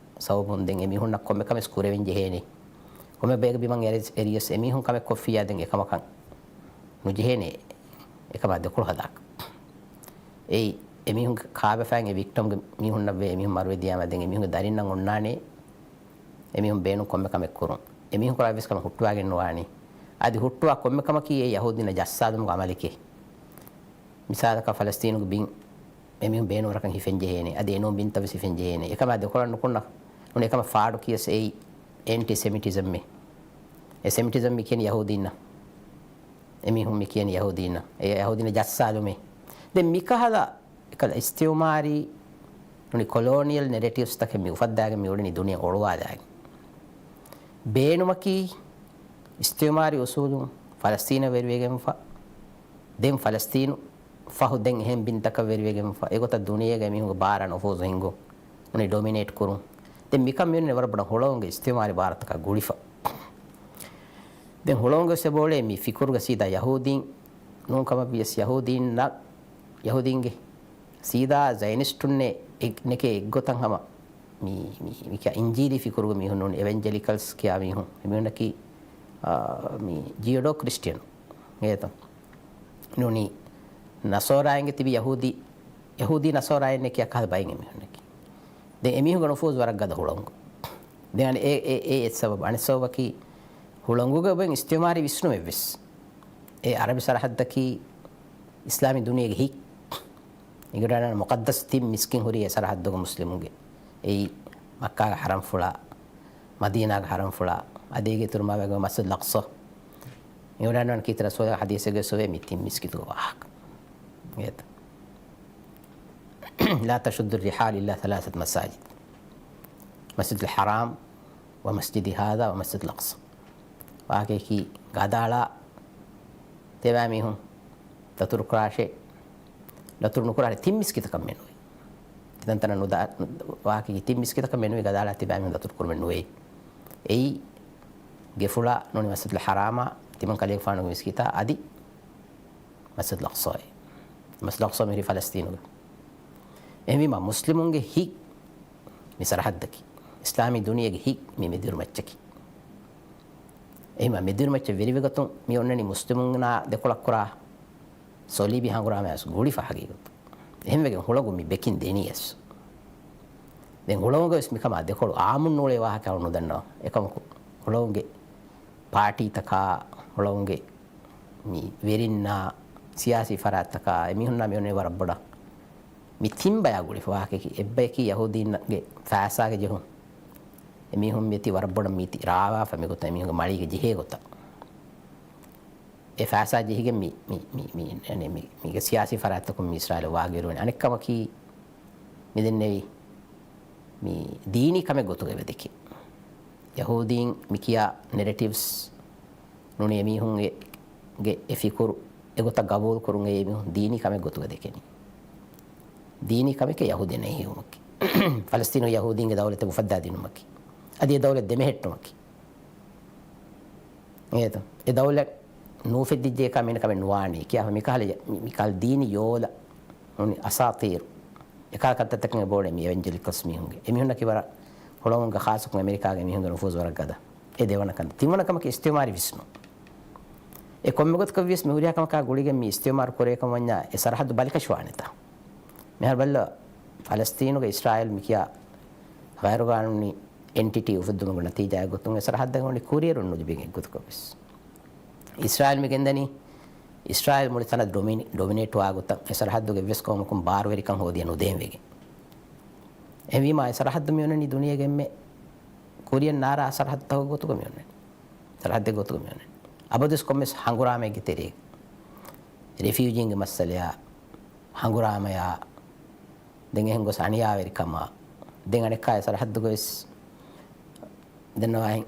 ސަބަބުން ދެން އެމީހުންނަށް ކޮންމެ ކަމެއް ކުރެވެން ޖެހޭނެ. ކޮންމެ ބައެއްގެ ބިމަށް އެރި-، އެރިޔަސް އެމީހުން ކަމެއް ކޮށްފިއްޔާ ދެން އެކަމަކަށް ނުޖެހޭނެ. އެކަމާ ދެކޮޅު ހަދާކަށް. އެއީ އެމީހުންގެ ކާބަފައިން އެ ވިކްޓަމްގެ މީހުންނަށްވެ އެމީހުން މަރުވެދިޔާމަ ދެން އެމީހުންގެ ދަރިންނަށް އޮންނާނެ އެމީހުން ބޭނުން ކޮންމެ ކަމެއް ކުރުން. އެމީހުން ކުރާ އެއްވެސް ކަމެއް ހުއްޓުވާގެން ނުވާނެ. އަދި ހުއްޓުވާ ކޮންމެ ކަމަކީ އެ ޔަހޫދީންނަށް ޖައްސާލުމުގެ އަމަލެކޭ. މިސާލަކަށް ފަލަސްތީނުގެ ބިން އެމީހުން ބޭނުންވަރަކަށް ހިފެން ޖެހޭނެ. އަދި އެނޫން ބިންތައް ވެސް ހިފެން ޖެހޭނެ. އެކަމާ ދެކޮޅަށް ނުކުންނަ ނޫނީ އެކަމަށް ފާޑު ކިޔަސް އެއީ އެންޓި ސެމިޓިޒަމްއޭ. އެ ސެމިޓިޒަމް މި ކިޔަނީ ޔަހޫދީންނަށް. އެމީހުން މި ކިޔަނީ ޔަހޫދީންނަށް. އެ ޔަހޫދީންނަށް ޖައްސާލުމޭ. ދެން މިކަހަލަ އެކަލަ އިސްތިއުމާރީ ނޫނީ ކޮލޯނިއަލް ނެރެޓިވްސްތަކެއް މި އުފައްދާގެން މި އުޅެނީ ދުނިޔެ އޮޅުވާލާގެން. ބޭނުމަކީ އިސްތިއުމާރީ އުސޫލުން ފަލަސްތީނަށް ވެރިވެގެންފަ، ދެން ފަލަސްތީނު ފަހު ދެން އެހެން ބިންތަކަށް ވެރިވެގެންފަ، އެގޮތަށް ދުނިޔޭގަ މީހުންގެ ބާރާ ނުފޫޒު ހިންގުން، ނޫނީ ޑޮމިނޭޓް ކުރުން. ދެން މިކަން މިއޮންނަނީ ވަރަށް ބޮޑަށް ހުޅަވުންގެ އިސްތިއުމާރީ ބާރަތަކާ ގުޅިފަ. ދެން ހުޅަވުންގެ ވެސް އެބައުޅޭ މި ފިކުރުގަ ސީދާ ޔަހޫދީން ނޫން ކަމަށް ވިޔަސް ޔަހޫދީންނަށް، ޔަހޫދީންގެ ސީދާ ޒަޔަނިސްޓުންނޭ އެއް-، ނެކޭ އެއްގޮތަށް ހަމަ މި، މި، މި ކިޔާ އިންޖީލީ ފިކުރުގެ މީހުން ނޫނީ އެވެންޖެލިކަލްސް ކިޔާ މީހުން. އެމީހުންނަކީ، އާ، މި ޖިއޯޑޯ ކްރިސްޓިއަން ގޭތަ؟ ނޫނީ ނަސޯރާއިންގެ ތިބި ޔަހޫދީ، ޔަހޫދީ ނަސޯރާއިންނޭ ކިޔާ ކަހަލަ ބައެއް އެމީހުންނަކީ. ދެން އެމީހުންގެ ނުފޫޒު ވަރަށް ގަދަ ހުޅަނގު. ދެން އަނެއް އެ، އެ، އެ، އެއް ސަބަބު. އަނެއް ސަބަބަކީ ހުޅަނގުގަ އޮތް އިސްތިއުމާރީ ވިސްނުމެއްވެސް. އެ އަރަބި ސަރަހައްދަކީ އިސްލާމީ ދުނިޔޭގެ ހިތް. އިނގިރާނާ މުޤައްދަސް ތިން މިސްކިތް ހުރި އެ ސަރަހައްދުގެ މުސްލިމުންގެ. އެއީ މައްކާގެ ޙަރަމްފުޅާ، މަދީނާގެ ޙަރަމްފުޅާ، އަދި އޭގެ އިތުރު މާވެގެ މަސްޖިދުލް އަޤްޞާ. އިނގިރާނާ ކީރިތި ރަސޫލާ ޙަދީޘެއްގަ ވެސް އޮވޭ މި ތިން މިސްކިތުގެ ވާހަކަ. އެތަ؟ لا تشد الرحال إلا ثلاثة مساجد. މަސްޖިދުލް ޙަރާމް، ވަމަސްޖިދި ހާޛާ ވަމަސްޖިދުލް އަޤްޞާ. ވާހަކައަކީ ގަދައަޅާ ތިބާ މީހުން ދަތުރުކުރާށޭ، ދަތުރު ނުކުރާނެ ތިން މިސްކިތަކަށް މެނުވީ. ތިތަންތަނަށް ނުދާ، ވާހަކައިގެ ތިން މިސްކިތަކަށް މެނުވީ ގަދައަޅާ ތިބާމީހުން ދަތުރު ކުރުމެއް ނުވޭ. އެއީ ގެފުޅާ ނޫނީ މަސްޖިދުލް ޙަރާމާ، ތިމަން ކަލޭގެފާނުގެ މިސްކިތާ އަދި މަސްޖިދުލް އަޤްޞާއޭ. މަސްޖިދުލް އަޤްޞާ މިހިރީ ފަލަސްތީނުގެ. އެހެންވީމާ މުސްލިމުންގެ ހިތް މި ސަރަޙައްދަކީ. އިސްލާމީ ދުނިޔޭގެ ހިތް މި މެދުއިރު މައްޗަކީ. އެހެންވީމާ މެދުއިރު މައްޗަށް ވެރިވެގަތުން މި އޮންނަނީ މުސްލިމުންނާ ދެކޮޅަށް ކުރާ ސޮލީބީ ހަނގުރާމަޔާސް ގުޅިފަ ހަގީގަތު. އެހެންވެގެން ހުޅަނގު މި ބެކިން ދެނީ އަސް. ދެން ހުޅަނގުގަވެސް މިކަމާ ދެކޮޅު އާއްމުން ނޫޅޭ ވާހަކަ ނުދަންނަވާ. އެކަމަކު ހުޅަނގުގެ ޕާޓީތަކާ، ހުޅަނގުގެ މި ވެރިންނާ، ސިޔާސީ ފަރާތްތަކާ، އެމީހުންނާ މި އޮންނަނީ ވަރަށް ބޮޑަށް. މި ތިން ބަޔާ ގުޅިފަ ވާހަކައަކީ، އެއްބަޔަކީ ޔަހޫދީންގެ ފައިސާގެ ޖެހުން. އެމީހުން މިއޮތީ ވަރަށް ބޮޑަށް މީތި ރާވާފަ މިގޮތަށް، އެމީހުންގެ މަޅީގަ ޖެހޭ ގޮތަށް. އެ ފައިސާ ޖެހިގެން މި، މި، މި، މި، އަނެ، މި، މީގެ ސިޔާސީ ފަރާތްތަކުން މި އިސްރާއީލަށް ވާގިވެރިވަނީ. އަނެއްކަމަކީ، މި ދެންނެވި މި ދީނީ ކަމެއް ގޮތުގަ އެބަދެކެ. ޔަހޫދީން މި ކިޔާ ނެރެޓިވްސް ނޫނީ އެމީހުންގެ، ގެ އެ ފިކުރު އެގޮތަށް ގަބޫލު ކުރުން އެ އެމީހުން ދީނީ ކަމެއް ގޮތުގަ ދެކެނީ. ދީނީ ކަމެކޭ ޔަހޫދީން އެހީވުމަކީ. ފަލަސްތީނު ޔަހޫދީންގެ ދައުލަތެއް އުފައްދާ ދިނުމަކީ. އަދި އެ ދައުލަތް ދެމެހެއްޓުމަކީ. އޭތަ؟ އެ ދައުލަތް ނޫފެއްދިއްޖެ ކަމެއް ނުވާނީ ކިޔާފަ މިކަހަލަ، މިކަހަލަ ދީނީ ޔޯލަ ނޫނީ އަސާތީރު. އެކާ ކަންތައްތަކެއް ބޯޑެ މި އެވެންޖެލިކަލްސް މީހުންގެ. އެމީހުންނަކީ ވަރަށް ހުޅަނގުގަ ޚާއްޞަކޮށް އެމެރިކާގެ މީހުންގެ ނުފޫޒު ވަރަށް ގަދަ. އެ ދެވަނަ ކަން. ތިންވަނަ ކަމަކީ އިސްތިއުމާރީ ވިސްނުން. އެ ކޮންމެ ގޮތަކަށް ވިޔަސް މި ހުރިހާ ކަމަކާ ގުޅިގެން މި އިސްތިއުމާރު ކުރޭ ކަމަށް ވަންޏާ އެ ސަރަހައްދު ބަލިކަށިވާނެތާ. މިހާރު ބަލަ، ފަލަސްތީނުގެ އިސްރާއީލް މިކިޔާ ޣައިރުގާނޫނީ އެންޓިޓީ އުފެއްދުމުގެ ނަތީޖާއެއް ގޮތުން އެ ސަރަހައްދަށް އޮންނަނީ ކުރިއެރުން ނުލިބިގެން އެއްގޮތަކަށް ވެސް. އިސްރާއީލް މި ގެންދަނީ، އިސްރާއީލް މުޅި ތަނަށް ޑޮމިނި-، ޑޮމިނޭޓް ވާ ގޮތަށް އެ ސަރަހައްދުގެ އެއްވެސް ޤައުމަކުން ބާރުވެރިކަން ހޯދިޔަ ނުދޭން ވެގެން. އެހެންވީމާ އެ ސަރަހައްދު މި އޮންނަނީ ދުނިޔޭގެ އެންމެ ކުރިއަށް ނާރާ ސަރަހައްދުތަކުގެ ގޮތުގަ މި އޮންނަނީ. ސަރަހައްދެއް ގޮތުގަ މި އޮންނަނީ. އަބަދުވެސް ކޮންމެސް ހަނގުރާމައެއްގެ ތެރޭ. ރެފިއުޖީންގެ މައްސަލަޔާ، ހަނގުރާމަޔާ، ދެން އެހެން ގޮސް އަނިޔާވެރިކަމާ، ދެން އަނެއްކާ އެ ސަރަހައްދުގަވެސް ދެންނަވާހެން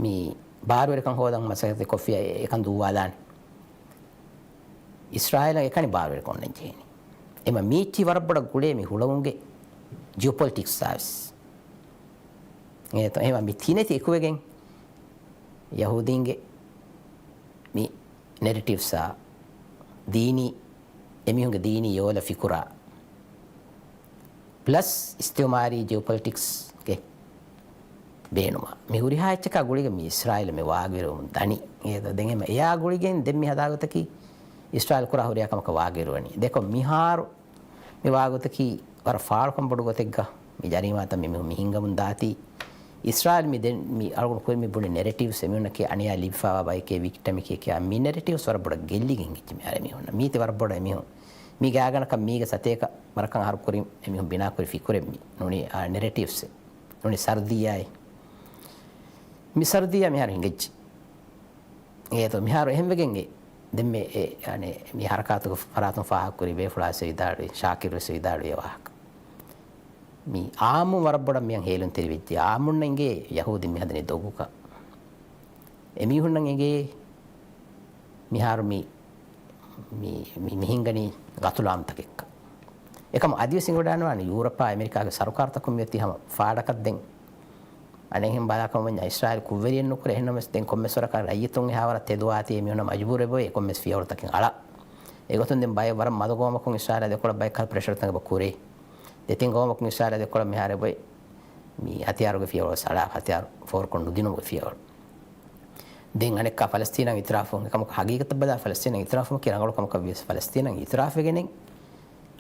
މި ބާރުވެރިކަން ހޯދަން މަސައްކަތެއް ކޮށްފިޔާ އެ-، އެކަން ދުއްވާލާނެ. އިސްރާއީލަށް އެކަނި ބާރުވެރިކަން އޮންނަން ޖެހޭނީ. އެމަ މީއްޗި ވަރަށް ބޮޑަށް ގުޅޭ މި ހުޅަނގުގެ ޖިއޯޕޮލިޓިކްސްއާ ވެސް. އެހެންވީމަ މި ތިނެތި އެކުވެގެން ޔަހޫދީންގެ މި ނެރެޓިވްސާ ދީނީ، އެމީހުންގެ ދީނީ ޔޯލަ ފިކުރާ، ޕްލަސް އިސްތިއުމާރީ ޖިއޯޕޮލިޓިކްސްގެ ބޭނުމާ، މި ހުރިހާ އެއްޗަކާ ގުޅިގެން މި އިސްރާއީލަށް މި ވާގިވެރިވަމުން ދަނީ. އެ ދެން އެމަ އެއާ ގުޅިގެން ދެން މި ހަދާގޮތަކީ އިސްރާއީލް ކުރާ ހުރިހާ ކަމަކަށް ވާގިވެރިވަނީ. ދެކޮށް މިހާރު މި ވާގޮތަކީ ވަރަށް ފާޅުކަން ބޮޑު ގޮތެއްގަ މި ޖަރީމާތައް މި މީހުން މި ހިންގަމުން ދާތީ. އިސްރާއީލް މި ދެން މި އަޅުގަނޑު ކުރި މި ބުނި ނެރެޓިވްސް އެމީހުންނަކީ އަނިޔާ ލިބިފައިވާ ބައެކޭ ވިކްޓަމެކޭ ކިޔާ މި ނެރެޓިވްސް ވަރަށް ބޮޑަށް ގެއްލިގެން އެއްޗެއް މިހާރު މީހުންނަށް. މީތި ވަރަށް ބޮޑަށް އެމީހުން މީ ގާގަނޑަކަށް މީގެ ސަތޭކަ ވަރަކަށް އަހަރު ކުރިން އެމީހުން ބިނާކުރި ފިކުރެއް މި ނޫނީ އާ ނެރެޓިވްސް ނޫނީ ސަރުދިއްޔާއި. މި ސަރުދިއްޔާ މިހާރު ހިނގައްޖެ. އޭތޯ މިހާރު އެހެންވެގެން އެ ދެންމެ އެ، އަނެ، މި ހަރަކާތުގެ ފަރާތުން ފާހަގަކުރި ބޭފުޅާ ވެސް ވިދާޅުވި، ޝާކިރު ވެސް ވިދާޅުވި އެ ވާހަކަ. މި އާއްމުން ވަރަށް ބޮޑަށް މިއަށް ހޭލުންތެރިވެއްޖެ. އާއްމުންނަށް އިނގޭ ޔަހޫދީން މި ހަދަނީ ދޮގުކަން. އެމީހުންނަށް އިނގޭ މިހާރު މި، މި، މި، މި ހިނގަނީ ގަތުލާމްތަކެއްކަން. އެކަމު އަދިވެސް އިނގިވަޑާންވާނެ ޔޫރަޕާ އެމެރިކާގެ ސަރުކާރުތަކުން މިއޮތީ ހަމަ ފާޑަކަށް ދެން އަނެއްހެން ބަލާކަމަށް ވަންޏާ އިސްރާއީލް ކުށްވެރިއެއް ނުކުރޭ. އެހެންނަމަވެސް ދެން ކޮންމެސް ވަރަކަށް ރައްޔިތުން އެހާވަރަށް ތެދުވާތީ އެމީހުންނަށް މަޖުބޫރުވެ އެ ކޮންމެސް ފިޔަވަޅުތަކެއް އަޅާ. އެގޮތުން ދެން ބައެއް ވަރަށް މަދު ގައުމަކުން އިސްރާއީލާ ދެކޮޅަށް ބައެއްކަހަލަ ޕްރެޝަރުތަކެއް ކުރޭ. ދެތިން ގައުމަކުން އިސްރާއީލާ ދެކޮޅަށް މިހާރު އެބައޮތް މި ހަތިޔާރުގެ ފިޔަވަޅު އަޅާ، ހަތިޔާރު ފޯރުކޮށް ނުދިނުމުގެ ފިޔަވަޅު. ދެން އަނެއްކާ ފަލަސްތީނަށް އިތިރާފު، އެކަމަކު ހަގީގަތަށް ބަލާ ފަލަސްތީނަށް އިތިރާފުމަކީ ރަނގަޅު ކަމަކަށް ވިޔަސް ފަލަސްތީނަށް އިތިރާފުވެގެނެއް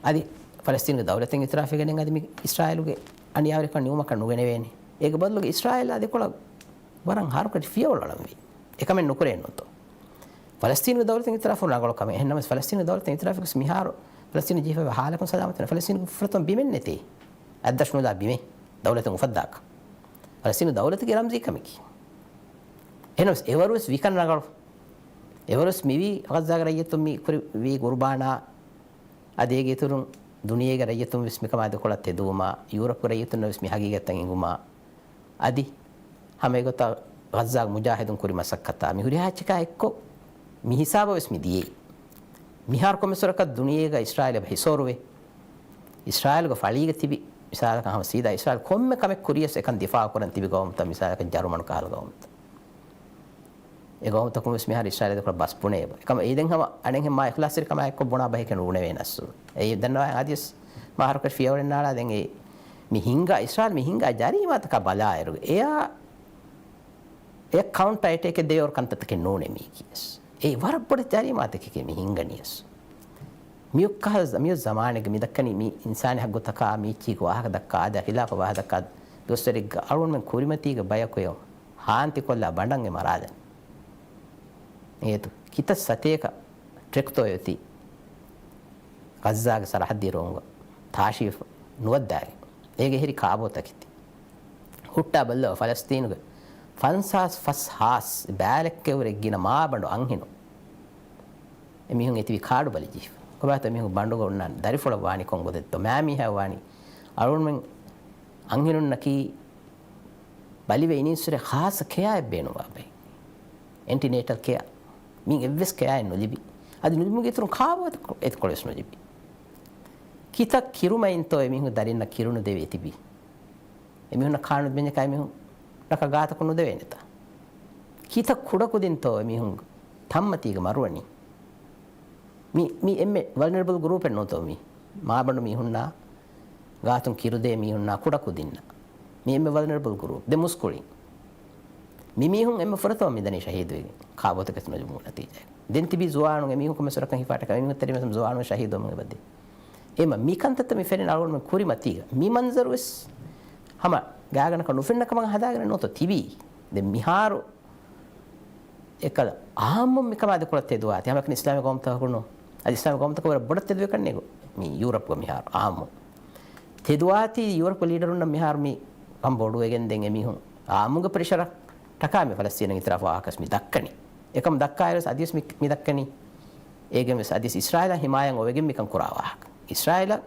އަދި ފަލަސްތީނުގެ ދައުލަތެއް އިތިރާފުވެގެނެއް އަދި މި އިސްރާއީލުގެ އަނިޔާވެރިކަން ނިމުމަކަށް ނުގެނެވޭނެ. އޭގެ ބަދަލުގަ އިސްރާއީލާ ދެކޮޅަށް ވަރަށް ހަރުކަށި ފިޔަވަޅު އަޅަންވީ. އެކަމެއް ނުކުރޭނުތޯ؟ ފަލަސްތީނުގެ ދައުލަތެއް އިތިރާފު ރަނގަޅު ކަމެއް. އެހެންނަމަވެސް ފަލަސްތީނުގެ ދައުލަތެއް އިތިރާފުވެސް މިހާރު ފަލަސްތީނު ޖެހިފައިވާ ހާލަކުން ސަލާމަތެއް ނެތް. ފަލަސްތީނުގެ ފުރަތަމަ ބިމެއް ނެތޭ. އަތްދަށުނުދާ ބިމެއް ދައުލަތެއް އުފައްދާކަށް. ފަލަސްތީނު ދައުލަތުގެ ރަމްޒީ ކަމެކީ. އެހެންނަމަވެސް އެވަރުވެސް ވިކަން ރަނގަޅު. އެވަރުވެސް މިވީ ޣައްޒާގެ ރައްޔިތުން މި ކުރި ވީ ގުރުބާނާ އަދި އޭގެ އިތުރުން ދުނިޔޭގެ ރައްޔިތުން ވެސް މިކަމާ ދެކޮޅަށް ތެދުވުމާ، ޔޫރަޕްގެ ރައްޔިތުންނަށް ވެސް މި ހަގީގަތްތައް އެނގުމާ، އަދި ހަމަ އެގޮތަށް ޣައްޒާގެ މުޖާހިދުން ކުރި މަސައްކަތާ، މި ހުރިހާ އެއްޗަކާ އެއްކޮށް، މި ހިސާބަށް ވެސް މި ދިޔައީ. މިހާރު ކޮންމެސް ވަރަކަށް ދުނިޔޭގަ އިސްރާއީލް އެބަ ހިސޯރުވޭ. އިސްރާއީލްގެ ފަޅީގަ ތިބި މިސާލަކަށް ހަމަ ސީދާ އިސްރާއީލް ކޮންމެ ކަމެއް ކުރިޔަސް އެކަން ދިފާއު ކުރަން ތިބި ގައުމުތައް، މިސާލަކަށް ޖަރުމަނު ކަހަލަ ގައުމުތައް. އެ ގައުމުތަކުން ވެސް މިހާރު އިސްރާއީލް ދެކޮޅަށް ބަސް ބުނެ އެބަ. އެކަމަ އެ ދެން ހަމަ އަނެއްހެން މާ އިޚްލާޞްތެރިކަމާއެކު ބުނާ ބަހެކޭ ނޫނެވޭނެ އަސްލު. އެ ދަންނަވާ އަދިވެސް މާ ހަރުކަށި ފިޔަވަޅެއް ނާޅާ ދެން އެ މި ހިންގާ އިސްރާއީލް މި ހިންގާ ޖަރީމާތަކާ ބަލާއިރު އެއާ އެ ކައުންޓަރ އެޓޭކެއް ދެވޭ ކަންތައްތަކެއް ނޫނޭ މީކީ ވެސް. އެ ވަރަށް ބޮޑު ޖަރީމާތަކެކޭ މި ހިންގަނީ ވެސް. މިއޮއްކަހަލަ ޒަ-، މިއޮއް ޒަމާނެއްގަ މި ދައްކަނީ މި އިންސާނީ ހައްގުތަކާ މީޗީގެ ވާހަކަ ދައްކާ އާދަ ހިލާފަށް ވާހަކަ ދައްކާ ދުވަސްވަރެއްގަ އަޅުގަނޑުމެން ކުރިމަތީގެ ބަޔަކު އެ ހާންތިކޮށްލާ ބަނޑަށް އެ މަރާލަނީ. އޭތު ކިތައް ސަތޭކަ ޓްރެކްތޯ އޮތީ ޣައްޒާގެ ސަރަހައްދީ ރޯނގަ ތާށިވެފަ ނުވައްދާގެން. އޭގެ ހެރި ކާބޯތަކެތި. ހުއްޓާ ބައްލަވަ ފަލަސްތީނުގެ ފަންސާސް ފަސް ހާސް ބައިލެއްކެވުރެއް ގިނަ މާބަނޑު އަންހެނުން. އެ މީހުން އެތިބީ ކާޑު ބަލި ޖެހިފަ. ކޮބާތޯ މީހުން ބަނޑުގަ އޮންނާނެ ދަރިފުޅަށް ވާނީ ކޮން ގޮތެއްތޯ؟ މާމީހާ ވާނީ އަޅުގަނޑުމެން އަންހެނުންނަކީ ބަލިވެ އިނީއްސުރެ ޚާއްޞަ ކެއާއެއް ބޭނުންވާ ބައެއް. އެންޓިނޭޓަލް ކެއާ. މި އެއްވެސް ކެއާއެއް ނުލިބި. އަދި ނުލިބުމުގެ އިތުރުން ކާބޯ އެތިކޮޅެއް ވެސް ނުލިބި. ކިތައް ކިރުމައިންތޯ އެމީހުން ދަރިންނަށް ކިރު ނުދެވޭ ތިބީ. އެމީހުންނަށް ކާނު ދެންޏަކާ އެމީހުންނަކަށް ގާތަކުން ނުދެވޭނެތާ. ކިތައް ކުޑަކުދިންތޯ އެމީހުން ތަންމަތީގަ މަރުވަނީ. މި، މި އެންމެ ވަލްނަރަބަލް ގްރޫޕެއް ނޫންތޯ މީ؟ މާބަނޑު މީހުންނާ، ގާތުން ކިރުދޭ މީހުންނާ، ކުޑަކުދިންނަށް. މި އެންމެ ވަލްނަރަބަލް ގްރޫޕް. ދެ މުސްކުޅިން. މި މީހުން އެންމެ ފުރަތަމަ މިދަނީ ޝަހީދުވެގެން. ކާބޯތަކެތި ނުލިބުމުގެ ނަތީޖާއެއް. ދެން ތިބީ ޒުވާނުން އެމީހުން ކޮންމެސް ވަރަކަށް ހިފާ ޓަކާ އެމީހުން ތެރެ މި ޒުވާނުން ޝަހީދުވަމުން އެބަދޭ. އެމަ މި ކަންތައްތައް މި ފެންނަ އަޅުގަނޑުމެން ކުރިމަތީގަ މި މަންޒަރު ވެސް ހަމަ ގާގަނޑަކަށް ނުފެންނަ ކަމަށް ހަދާގެން ނޫންތޯ ތިބީ. ދެން މިހާރު އެކަލަ އާއްމުން މިކަމާ ދެކޮޅަށް ތެދުވާތީ. ހަމައެކަނި އިސްލާމީ ގައުމުތަކަކު ނޫން. އަދި އިސްލާމީ ގައުމުތަކަށް ވަރަށް ބޮޑަށް ތެދުވެ ކަންނޭގޮ. މި ޔޫރަޕްގަ މިހާރު އާއްމު ތެދުވާތީ ޔޫރަޕް ލީޑަރުންނަށް މިހާރު މި ކަން ބޮޑުވެގެން ދެން އެމީހުން އާއްމުގެ ޕްރެޝަރަށް ޓަކާ މި ފަލަސްތީނަށް އިތުރާފަ ވާހަކަސް މި ދައްކަނީ. އެކަމް ދައްކާއިރުވެސް އަދިވެސް މި، މި ދައްކަނީ އޭގެން ވެސް އަދިވެސް އިސްރާއީލަށް ހިމާޔަތް އޮވެގެން މިކަން ކުރާ ވާހަކަ. އިސްރާއީލަށް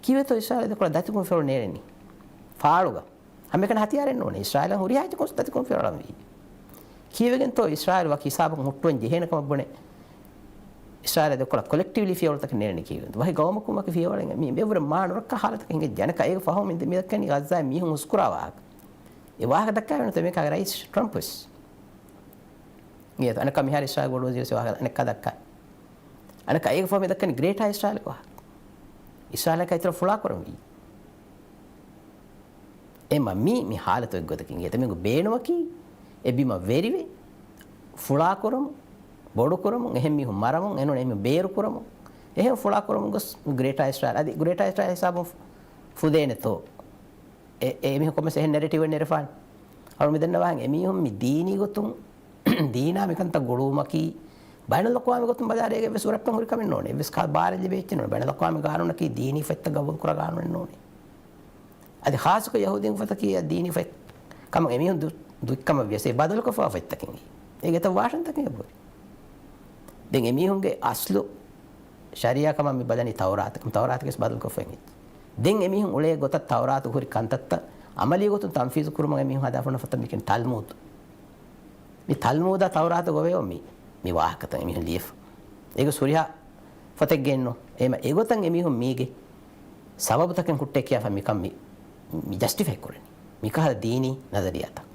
ކީއްވެތޯ އިސްރާއީލް ދެކޮޅަށް ދަތިކުން ފިޔަވަޅު ނޭޅެނީ؟ ފާޅުގަ. ހަމައެކަނި ހަތިޔާރެއް ނޫނޭ. އިސްރާއީލަށް ހުރިހާ އެއްޗަކުން ދަތިކުން ފިޔަވަޅަން ވީ. ކީއްވެގެންތޯ އިސްރާއީލް ވަކި ހިސާބަކުން ހުއްޓުވަން ޖެހޭނެ ކަމަށް ބުނެ، އިސްރާއީލް ދެކޮޅަށް ކޮލެކްޓިވްލީ ފިޔަވަޅުތަކެއް ނޭޅެނީ ކީއްވެގެންތޯ؟ ވަކި ގައުމަކުން ވަކި ފިޔަވަޅެއް މި އެވުރެ މާ ނުރައްކާ ހާލަތަކަށް ހިނގައްޖެ. އަނެއްކާ އޭގެ ފަހުން މި ދެ-، މި ދައްކަނީ ޣައްޒާއިން މީހުން ހުސްކުރާ ވާހަކަ. އެ ވާހަކަ ދައްކާފައި ނުވަތަ އެމެރިކާގެ ރައީސް ޓްރަމްޕް ވެސް. އިނގޭތޯ، އަނެއްކާ މިހާރު އިސްރާއީލް ބޮޑު ވަޒީރު ވެސް ވާހަކަ އަނެއްކާ ދައްކާ. އަނެއްކާ އޭގެ ފަހު މި ދައްކަނީ ގްރޭޓާ އިސްރާއީލްގެ ވާހަކަ. އިސްރާއީލަކާ އިތުރަށް ފުޅާކުރަންވީ. އެމަ މީ، މި ހާލަތު އެއްގޮތަކީ އިނގޭތޯ މީހުން ބޭނުމަކީ އެ ބިމަށް ވެރިވެ، ފުޅާކުރަމުން، ބޮޑުކުރަމުން، އެހެން މީހުން މަރަމުން، އެނޫން އެމީހުން ބޭރުކުރަމުން، އެހެން ފުޅާކުރަމުން ގޮސް ގްރޭޓާ އިސްރާއީލް، އަދި ގްރޭޓާ އިސްރާއީލް ހިސާބުން ފު-، ފުދޭނެތޯ؟ އެ، އެ މީހުން ކޮންމެސް އެހެން ނެރެޓިވެއް ނެރެފާނެ. އަޅު މި ދަންނަވާހެން އެމީހުން މި ދީނީ ގޮތުން، ދީނާ މިކަންތައް ގުޅުވުމަކީ، ބައިނަލްއަޤްވާމީ ގޮތުން ބަލާއިރު އޭގެ ވެސް އުރައްޕަން ހުރި ކަމެއް ނޫނޭ. އެއްވެސް ކާ ބާރެއް ލިބޭ އެއްޗެއް ނޫނޭ. ބައިނަލްއަޤްވާމީ ގާނޫނަކީ ދީނީ ފޮތްތައް ގަބޫލު ކުރާ ގާނޫނެއް ނޫނޭ. އަދި ޚާއްޞަކޮށް ޔަހޫދީން ފޮތަކީ ދީނީ ފޮތް ކަމަށް އެމީހުން ދު-، ދުއްކަމަށް ވިޔަސް އެ ބަދަލުކޮށްފަ ފޮތްތަކެއް. އޭގެ އެތައް ވާޝަންތަކެއް އެބަހުރި. ދެން އެމީހުންގެ އަސްލު ޝަރީޢާ ކަމަށް މި ބަލަނީ ތައުރާތަކަށް، ތައުރާތުގެ ވެސް ބަދަލުކޮށްފައި ހެއްޗެއް. ދެން އެމީހުން އުޅޭ ގޮތަށް ތައުރާތު ހުރި ކަންތައްތައް އަމަލީ ގޮތުން ތަންފީޒު ކުރުމަށް އެމީހުން ހަދާފަ ހުންނަ ފޮތަށް މި ކިޔަނީ ތަލްމޫދު. މި ތަލްމޫދާ ތައުރާތު ގޮވޭ މި، މި ވާހަކަތައް އެމީހުން ލިޔެފަ. އޭގެ ހުރިހާ ފޮތެއްގެ އެއްނު. އެމަ އެގޮތަށް އެމީހުން މީގެ ސަބަބުތަކެއް ހުއްޓޭ ކިޔާފަ މިކަން މި، މި ޖަސްޓިފައި ކުރަނީ. މިކަހަލަ ދީނީ ނަޒަރިއްޔާތައް.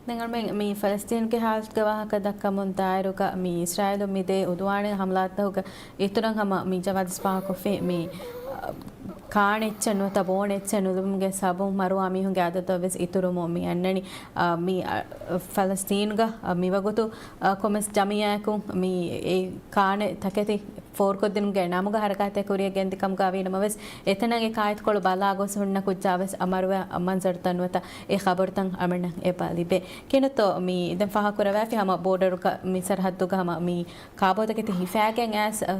ދެން އަޅުމެން މި ފަލަސްތީނުގެ ހާލަތުގެ ވާހަކަ ދައްކަމުން ދާއިރުގަ މި އިސްރާއީލު މި ދޭ އުދުވާނީ ހަމްލާތަކުގެ އިތުރަށް ހަމަ މި ޖަވާދު ފާހަގަކޮށްފި މި، އަ، ކާނެއްޗެއް ނުވަތަ ބޯނެއްޗެއް ނުލިބުމުގެ ސަބަބުން މަރުވާ މީހުންގެ އަދަދު ވެސް އިތުރުމު މި އަންނަނީ. އަ، މި، އަ، ފަލަސްތީނުގަ، އަ، މިވަގުތު، އަ، ކޮމެސް ޖަމިއްޔާއަކުން މި އެ ކާނެ ތަކެތި ފޯރުކޮށްދިނުމުގެ ނަމުގަ ހަރަކާތެއް ކުރިޔަށް ގެންދި ކަމުގަ ވީނަމަވެސް، އެތަނަށް އެ ކާއެތިކޮޅު ބަލާ ގޮސް ހުންނަ ކުއްޖާވެސް އަ، މަރުވެ މަންޒަރުތައް ނުވަތަ އެ ޚަބަރުތައް އަޅުމެންނަށް އެބަ ލިބޭ. ކިހިނެއްތޯ މި ދެން ފާހަގަކުރައްވާފި ހަމަ ބޯޑަރުގަ މި ސަރަހައްދުގަ ހަމަ މި ކާބޯތަކެތި ހިފާގެން އައިސް، އަ،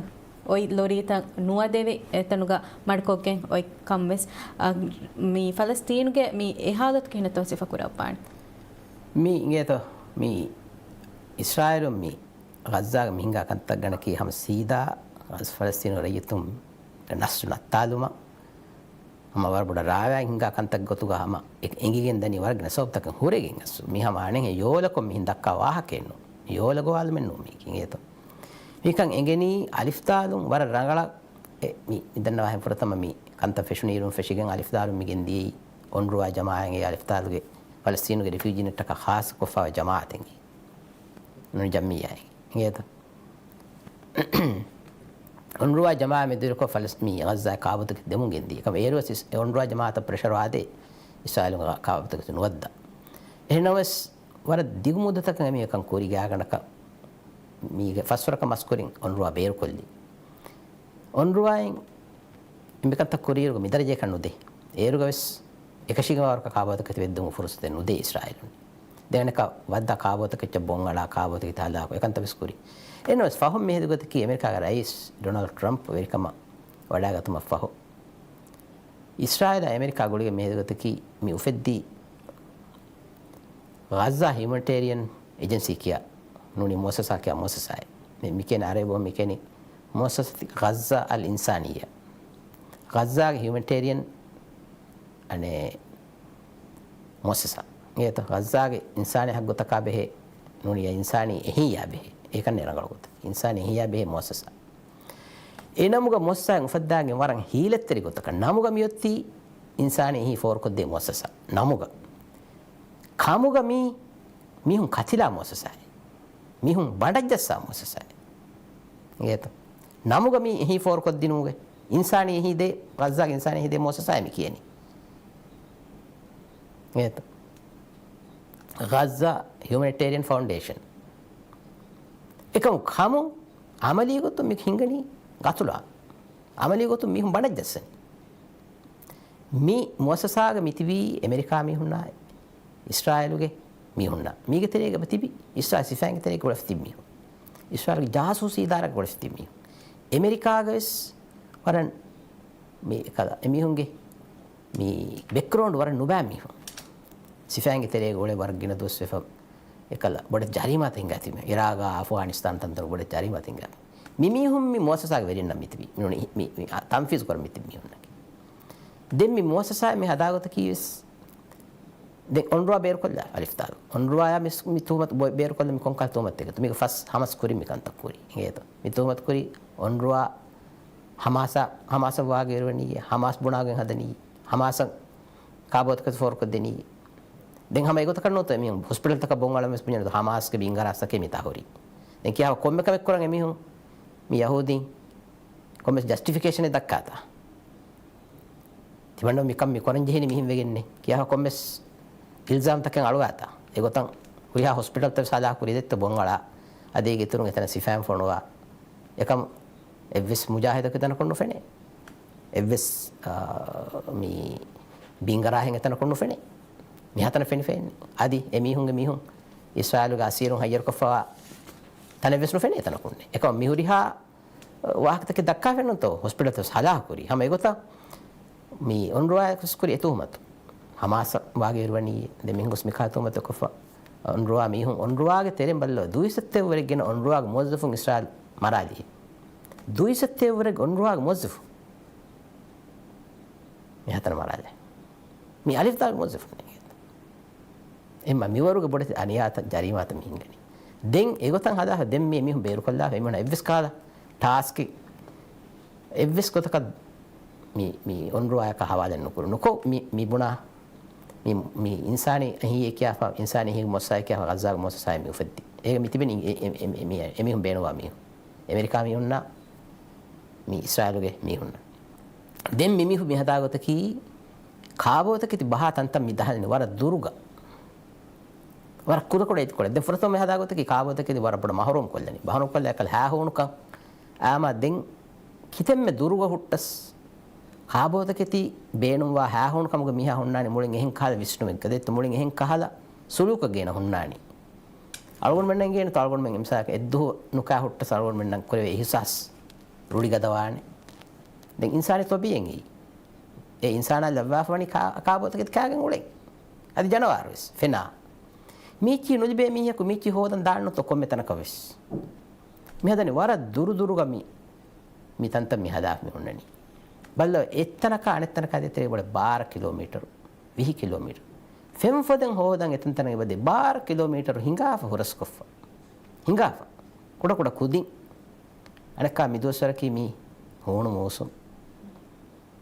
އޮތް ލޮރީތައް ނުވަދެވި އެތަނުގަ މަޑުކޮށްގެން އޮތް ކަން ވެސް، އަ، މި ފަލަސްތީނުގެ މި އެ ހާލަތު ކިހިނެއްތޯ ސިފަކުރައްވާނެ؟ މި އިނގޭތޯ މި އިސްރާއީލުން މި ޣައްޒާގަ މި ހިނގާ ކަންތައް ގަނޑަކީ ހަމަ ސީދާ ފަލަސްތީނު ރައްޔިތުންގެ ނަސްލު ނައްތާލުމަށް ހަމަ ވަރަށް ބޮޑަށް ރާވާ ހިނގާ ކަންތައް ގޮތުގަ ހަމަ އެ އެނގިގެން ދަނީ ވަރަށް ގިނަ ސަބަބުތަކެއް ހުރެގެން އަސް. މި ހަމަ އަނެއްހެން ޔޯލަކޮށް މިހެން ދައްކާ ވާހަކައެއް ނޫން. ޔޯލަ ގޮވާލުމެއް ނޫން މީކީ އިނގޭތޯ. މިކަން އެނގެނީ އަލިފްދާލުން ވަރަށް ރަނގަޅަށް އެ، މި، މި ދަންނަވާހެން ފުރަތަމަ މި ކަންތައް ފެށުނީއިރުން ފެށިގެން އަލިފްދާލުން މި ގެންދިޔައީ އޮންރުވާ ޖަމާއަތް އެ އަލިފްދާލުގެ ފަލަސްތީނުގެ ރެފިއުޖީންނަށްޓަކާ ޚާއްޞަކޮށްފައިވާ ޖަމާއަތެއް. ނޫނީ ޖަމްއިއްޔާއެއް. އިނގޭތަ؟ އޮންރުވާ ޖަމާއަތް މެދުވެރިކޮށް ފަލަސް-، މި ޣައްޒާ ކާބޯތަކެތި ދެމުން ގެންދިޔަ. އެކަމަ އޭރުވެސް އިސް-، އޮންރުވާ ޖަމާއަތަށް ޕްރެޝަރު އާދޭ، އިސްރާއީލުން ކާބޯތަކެތި ނުވައްދާ. އެހެންނަމަވެސް، ވަރަށް ދިގު މުއްދަތަކަށް މިކަން ކުރި ގާތްގަނޑަކަށް މީގެ ފަސްވަރަކަށް މަސްކުރިން އޮންރުވާ ބޭރުކޮށްލި. އޮންރުވާއިން މިކަންތައް ކުރިއިރު މިދަރަޖައަކަށް ނުދޭ. އޭރުގަވެސް އެކަށީގެންވާވަރަކަށް ކާބޯތަކެތި ވެއްދުމުގެ ފުރުސަތެއް ނުދޭ އިސްރާއީލުން. ދެން އަނެއްކާ ވައްދާ ކާބޯތަކެއްޗަށް ބޮން އަޅާ، ކާބޯތަކެތި ހަލާކު އެކަންތައް ވެސް ކުރި. އެހެންނަމަވެސް ފަހުން މި ހެދި ގޮތަކީ އެމެރިކާގެ ރައީސް ޑޮނަލްޑް ޓްރަމްޕް ވެރިކަމަށް ވަޑާގަތުމަށް ފަހު، އިސްރާއީލާ އެމެރިކާ ގުޅިގެން މި ހެދި ގޮތަކީ މި އުފެއްދީ ޣައްޒާ ހިއުމަނިޓޭރިއަން އެޖެންސީ ކިޔާ، ނޫނީ މުއައްސަސާ ކިޔާ މުއައްސަސާއެއް. މި، މި ކިޔަނީ އަރަބި ބަހުން މި ކިޔަނީ މުއައްސަސަތި ޣައްޒާ އަލް އިންސާނިއްޔާ. ޣައްޒާގެ ހިއުމަނިޓޭރިއަން އަނެއް މުއައްސަސާ. އިނގޭތަ؟ ޣައްޒާގެ އިންސާނީ ހައްގުތަކާ ބެހޭ، ނޫނީ އިންސާނީ އެހީއާ ބެހޭ. އެކަން ރަނގަޅު ގޮތަކީ. އިންސާނީ އެހީއާ ބެހޭ މުއައްސަސާ. އެ ނަމުގަ މުއައްސަސާއެއް އުފައްދާގެން ވަރަށް ހީލަތްތެރި ގޮތަކަށް. ނަމުގަ މިއޮތީ އިންސާނީ އެހީ ފޯރުކޮށްދޭ މުއައްސަސާ. ނަމުގަ. ކަމުގަ މީ މީހުން ކަތިލާ މުއައްސަސާއެއް. މީހުން ބަނޑަށްޖައްސާ މުއައްސަސާއެއް. އިނގޭތަ؟ ނަމުގަ މީ އެހީ ފޯރުކޮށްދިނުމުގެ އިންސާނީ އެހީ ދޭ، ޣައްޒާގެ އިންސާނީ އެހީ ދޭ މުއައްސަސާއެއް މި ކިޔަނީ. އިނގޭތަ؟ ޣައްޒާ ހިއުމަނިޓޭރިއަން ފައުންޑޭޝަން. އެކަމު ކަމު އަމަލީ ގޮތުން މި ހިނގަނީ ގަތުލާ. އަމަލީ ގޮތުން މީހުން ބަނޑަށް ޖައްސަނީ. މި މުއައްސަސާގަ މި ތިބީ އެމެރިކާ މީހުންނާ، އިސްރާއީލުގެ މީހުންނާ. މީގެ ތެރޭގަ ތިބި އިސްރާއީލް ސިފައިންގެ ތެރޭގަ ގުޅެފަ ތިބި މީހުން. އިސްރާއީލުގެ ޖާސޫސީ އިދާރާގަ ގުޅެފަ ތިބި މީހުން. އެމެރިކާގަ ވެސް ވަރަށް މި ކަލަ އެމީހުންގެ މި ބެކްގްރައުންޑް ވަރަށް ނުބާ މީހުން. ސިފައިންގެ ތެރޭގަ އުޅެ ވަރަށް ގިނަ ދުވަސް ވެފަ އެކަލަ ބޮޑެތި ޖަރީމާތައް ހިނގާ ތިބި. އިރާގާ، އަފްޣާނިސްތާން ތަންތަނު ބޮޑެތި ޖަރީމާތައް ހިނގާ. މި މީހުން މި މުއައްސަސާގެ ވެރިންނަށް މި ތިބި. މި، މި، މި، މި، ތަންފީޒު ކުރަން މި ތިބި މީހުންނަކީ. ދެން މި މުއައްސަސާ މި ހަދާ ގޮތަކީ ވެސް ދެން އޮންރުވާ ބޭރުކޮށްލާ އަލިފްދާލު. އޮންރުވާޔާ މި، މި ތުހުމަތު ބޭރުކޮށްލަ މި ކޮންކަހަލަ ތުހުމަތެއްގަތު؟ މީގެ ފަސް ހަމަސް ކުރިން މި ކަންތައް ކުރީ. އިނގޭތަ؟ މި ތުހުމަތު ކުރީ އޮންރުވާ ހަމާސާ، ހަމާސަށް ވާގިވެރިވަނީ، ހަމާސް ބުނާގެން ހަދަނީ، ހަމާސަށް ކާބޯތަކެތި ފޯރުކޮށްދެނީ. ދެން ހަމަ އެގޮތަކަށް ނޫންތޯ އެމީހުން ހޮސްޕިޓަލްތަކަށް ބޮން އަޅަން ވެސް ބުނި ހަމާސްގެ ބިންގަރާސްތަކެއް މިތާ ހުރީ. ދެން ކިޔާ ކޮންމެ ކަމެއް ކުރަން އެމީހުން މި ޔަހޫދީން ކޮންމެސް ޖަސްޓިފިކޭޝަނެއް ދައްކާތާ؟ ތިމަންނަ މިކަން މި ކުރަން ޖެހެނީ މިހެން ވެގެންނޭ. ކިޔާ ކޮންމެސް އިލްޒާމްތަކެއް އަޅުވާތާ؟ އެގޮތަށް ހުރިހާ ހޮސްޕިޓަލްތައް ވެސް ހަލާކު ކުރި ދެއްތޯ ބޮން އަޅާ. އަދި އޭގެ އިތުރުން އެތަނަށް ސިފައިން ފޮނުވާ. އެކަމް އެއްވެސް މުޖާހިދަކު އެތަނަކުން ނުފެނޭ. އެއްވެސް، އާ، މި ބިންގަރާހެއް އެތަނަކުން ނުފެނޭ. މިހާތަނަށް ފެނިފައެއްނެ. އަދި އެމީހުންގެ މީހުން އިސްރާއީލުގެ އަސީރުން ހައްޔަރުކޮށްފަވާ ތަނެއްވެސް ނުފެނޭ އެތަނަކުންނެ. އެކަމް މިހުރިހާ ވާހަކަތަކެއް ދައްކާފައެއްނުތޯ ހޮސްޕިޓަލްތައް ހަލާކު ކުރީ. ހަމަ އެގޮތަށް މި އޮންރުވާ ވެސް ކުރި އެ ތުހުމަތު. ހަމާސް ވާގިވެރިވަނީ ދެ މީހުން ގޮސް މިކަހަލަ ތުހުމަތެއް ކޮށްފަ. އޮންރުވާ މީހުން އޮންރުވާގެ ތެރެއިން ބައްލަވާ ދުއިސައްތަ އެއްވަރެއް ގިނަ އޮންރުވާގެ މުވައްޒަފުން އިސްރާއީލް މަރާލި. ދުއިސައްތަ އެއްވަރެއް އޮންރުވާގެ މުވައްޒަފުން މިހާތަނަށް މަރާލި. މި އަލިފްދާލު މުވައްޒަފުން. އެމަ މިވަރުގެ ބޮޑެތި އަނިޔާތައް ޖަރީމާތައް މި ހިނގަނީ. ދެން އެގޮތަށް ހަދާފަ ދެން މި މީހުން ބޭރުކޮށްލާފަ އެމީހުން އެއްވެސް ކަހަލަ ޓާސްކެއް އެއްވެސް ގޮތަކަށް މި، މި އޮންރުވާޔަކަށް ހަވާލެއް ނުކުރު. ނުކޮށް މި، މި ބުނާ މި، މި އިންސާނީ އެހީއެއް ކިޔާފަ، އިންސާނީ އެހީ މުއައްސަސާއެއް ކިޔާފަ ޣައްޒާގެ މުއައްސަސާއެއް މި އުފެއްދި. އޭގަ މި ތިބެނީ އެ، އެ، އެ، އެ، އެ، އެމީހުން ބޭނުންވާ މީހުން. އެމެރިކާ މީހުންނާ މި އިސްރާއީލުގެ މީހުންނަށް. ދެން މި މީހުން މި ހަދާ ގޮތަކީ ކާބޯތަކެތި ބަހާ ތަންތަން މި ދަހަލަނީ ވަރަށް ދުރުގަ. ވަރަށް ކުޑަކުޑަ އެތިކޮޅެއް. ދެން ފުރަތަމަ މި ހަދާ ގޮތަކީ ކާބޯތަކެތި ވަރަށް ބޮޑަށް މަހުރޫމް ކޮށްލަނީ. މަހުރޫމް ކޮށްލާ އެކަލަ ހާހޫނުކަން. އާމާ ދެން ކިތަންމެ ދުރުގަ ހުއްޓަސް ކާބޯތަކެތި ބޭނުންވާ ހާހޫނު ކަމުގަ މީހާ ހުންނާނީ މުޅިން އެހެން ކަހަލަ ވިސްނުމެއްގަ. ދެއްތޯ މުޅިން އެހެން ކަހަލަ ސުލޫކަށް ގޭނަ ހުންނާނީ. އަޅުގަނޑުމެންނަށް އެނގޭނެތޯ އަޅުގަނޑުމެން އެމްސާކަށް އެއްދުވަހު ނުކާ ހުއްޓަސް އަޅުގަނޑުމެންނަށް ކުރެވޭ އިހުސާސް ރުޅިގަދަވާނެ. ދެން އިންސާނީ ޠަބީޢަތް އެއީ. އެ އިންސާނާ ލައްވާފަވަނީ ކާ، ކާބޯތަކެތި ކާގެން އުޅެން. އަދި ޖަނަވާރުވެސް ފެނާ. މީއްޗިހި ނުލިބޭ މީހަކު މީއްޗިހި ހޯދަން ދާންނުތޯ ކޮންމެ ތަނަކަށް ވެސް. މި ހަދަނީ ވަރަށް ދުރުދުރުގަ މި، މި ތަންތަން މި ހަދާފަ މި ހުންނަނީ. ބައްލަވަ އެއްތަނަކާ އަނެއްތަނަކާ ދޭތެރޭ ބޮޑެ ބާރަ ކިލޯމީޓަރު، ވިހި ކިލޯމީޓަރު. ފެންފޮދެއް ހޯދަން އެތަންތަނަށް އެބަދޭ ބާރަ ކިލޯމީޓަރު ހިނގާފަ ހުރަސްކޮށްފަ. ހިނގާފަ. ކުޑަކުޑަ ކުދިން. އަނެއްކާ މިދުވަސްވަރަކީ މީ ހޫނު މޫސުން.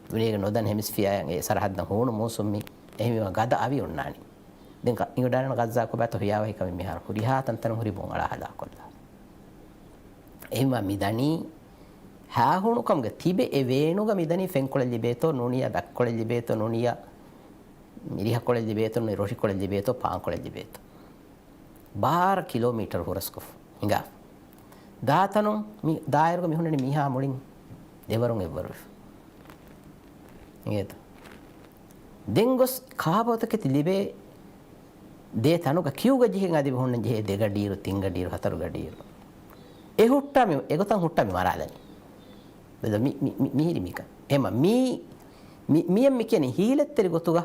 ދުނިޔޭގެ ނުދަން ހެމިސްފިއާއަށް އެ ސަރަހައްދަށް ހޫނު މޫސުން މީ އެހެންވީމަ ގަދަ އަވި އޮންނާނީ. ދެން ގަ-، އިނގިޑާނަން ޣައްޒާ ކޮބާތޯ ހިޔާވަހިކަމެއް މިހާރު ހުރިހާ ތަންތަނުން ހުރި ބޮން އަޅާ ހަލާކޮށްލާ. އެހެންވީމަ މިދަނީ ހާހޫނުކަމުގެ ތިބެ އެ ވޭނުގަ މިދަނީ ފެންކޮޅެއް ލިބޭތޯ ނޫނިއްޔާ ބަތްކޮޅެއް ލިބޭތޯ ނޫނިއްޔާ މިރިހަކޮޅެއް ލިބޭތޯ ނޫނިއްޔާ ރޮށިކޮޅެއް ލިބޭތޯ ޕާންކޮޅެއް ލިބޭތޯ. ބާރަ ކިލޯމީޓަރު ހުރަސްކޮށް ހިނގާ. ދާތަނުން މި ދާއިރުގަ މި ހުންނަނީ މީހާ މުޅިން ދެވަރުން އެއްވަރުވެފަ. އިނގޭތަ؟ ދެން ގޮސް ކާބޯތަކެތި ލިބޭ ދޭ ތަނުގަ ކިއުގަ ޖެހެން އަދި މި ހުންނަން ޖެހޭ ދެ ގަޑިއިރު، ތިން ގަޑިއިރު، ހަތަރު ގަޑިއިރު. އެ ހުއްޓާ މި، އެގޮތަށް ހުއްޓާ މި މަރާލަނީ. ބެލަ މި، މި، މި، މިހިރީ މިކަން. އެމަ މީ، މި، މިއަށް މި ކިޔަނީ ހީލަތްތެރި ގޮތުގަ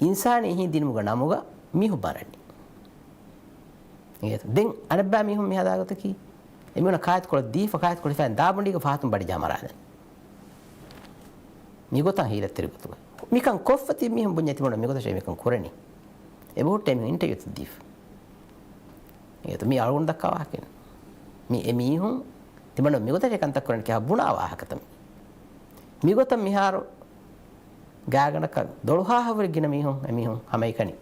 އިންސާނީ އެހީ ދިނުމުގަ ނަމުގަ މީހުން މަރަނީ. އިނގޭތަ؟ ދެން އަނެއްބައި މީހުން މި ހަދާ ގޮތަކީ، އެމީހުނަށް ކާއެތުކޮޅަށް ދީފަ، ކާއެތުކޮޅިފައިން ދާބުނޑީގަ ފަހަތުން ބަޑިޖަހާ މަރާލަނީ. މިގޮތަށް ހީލަތްތެރި ގޮތުގަ. މިކަން ކޮށްފަ ތިބި މީހުން ބުންޏޭ ތިމަން މިގޮތަށޭ މިކަން ކުރަނީ. އެބަހުއްޓޭ މީހުން އިންޓަވިއުތައް ދީފަ. އިނގޭތަ؟ މީ އަޅުގަނޑު ދައްކާ ވާހަކައެއް. މީ އެ މީހުން ތިމަން މިގޮތަށޭ ކަންތައް ކުރަނީ ކިޔާ ބުނާ ވާހަކަތައް މީ. މިގޮތަށް މިހާރު ގާތްގަނޑަކަށް ދޮޅުހާހަށްވުރެ ގިނަ މީހުން، އެމީހުން ހަމައެކަނި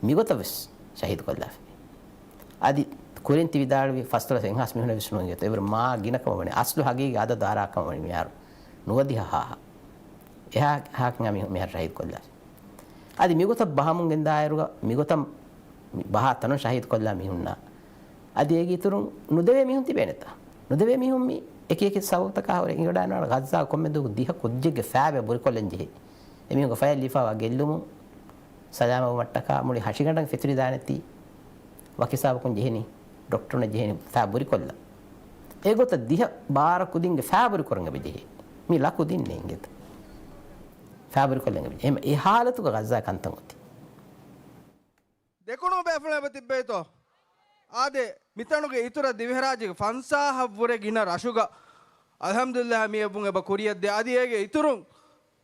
މިގޮތަށް ވެސް ޝަހީދު ކޮށްލާފަ. އަދި ކުރިން ތި ވިދާޅުވި ފަސްދޮޅަސް އެއްހާސް މީހުނަށް ވެސް ނޫން އިނގޭތޯ. އެވަރު މާ ގިނަކަމަށް ވަނީ، އަސްލު ހަގީގީ އަދަދު އަރާކަމަށް ވަނީ މިހާރު ނުވަދިހަ ހާހަށް. އެހާ ހާކަން މީހުން މިހާރު ޝަހީދު ކޮށްލާފަ. އަދި މިގޮތަށް ބަހަމުން ގެންދާއިރުގަ މިގޮތަށް ބަހާ ތަނުން ޝަހީދު ކޮށްލާ މީހުންނާ އަދި އޭގެ އިތުރުން ނުދެވޭ މީހުން ތިބޭނެތަ؟ ނުދެވޭ މީހުން މި އެކި އެކި ސަބަބުތަކާ ހުރެ އިނގިޑާނާން ޣައްޒާ ކޮންމެ ދުވަހަކު ދިހަ ކުއްޖެއްގެ ފައިބައި ބުރިކޮށްލަން ޖެހޭ. އެމީހުންގެ ފަޔަށް ލިބިފައިވާ ގެއްލުމުން ސަލާމަތްވުމަށްޓަކާ މުޅި ހަށިގަނޑަށް ފެތުރިދާނެތީ ވަކި ހިސާބަކުން ޖެހެނީ، ޑޮކްޓަރުންނަށް ޖެހެނީ ފައި ބުރިކޮށްލަން. އެގޮތަށް ދިހަ ބާރަ ކުދިންގެ ފައި ބުރިކުރަން އެބަޖެހޭ. މި ލަ ކުދިންނޭ އިނގޭތަ؟ ފައި ބުރިކޮށްލަން އެބަޖެހޭ. އެހެން އެ ހާލަތުގަ ޣައްޒާ ކަންތައް އޮތީ. ދެކުނު ބޭފުޅުން އެބަ ތިއްބެވިތޯ؟ އާދެ، މިތަނުގެ އިތުރަށް ދިވެހިރާއްޖޭގެ ފަންސާހަށްވުރެ ގިނަ ރަށުގަ އަލްޙަމްދުލިއްލާހް މި އެއްވުން އެބަ ކުރިއަށްދޭ. އަދި އޭގެ އިތުރުން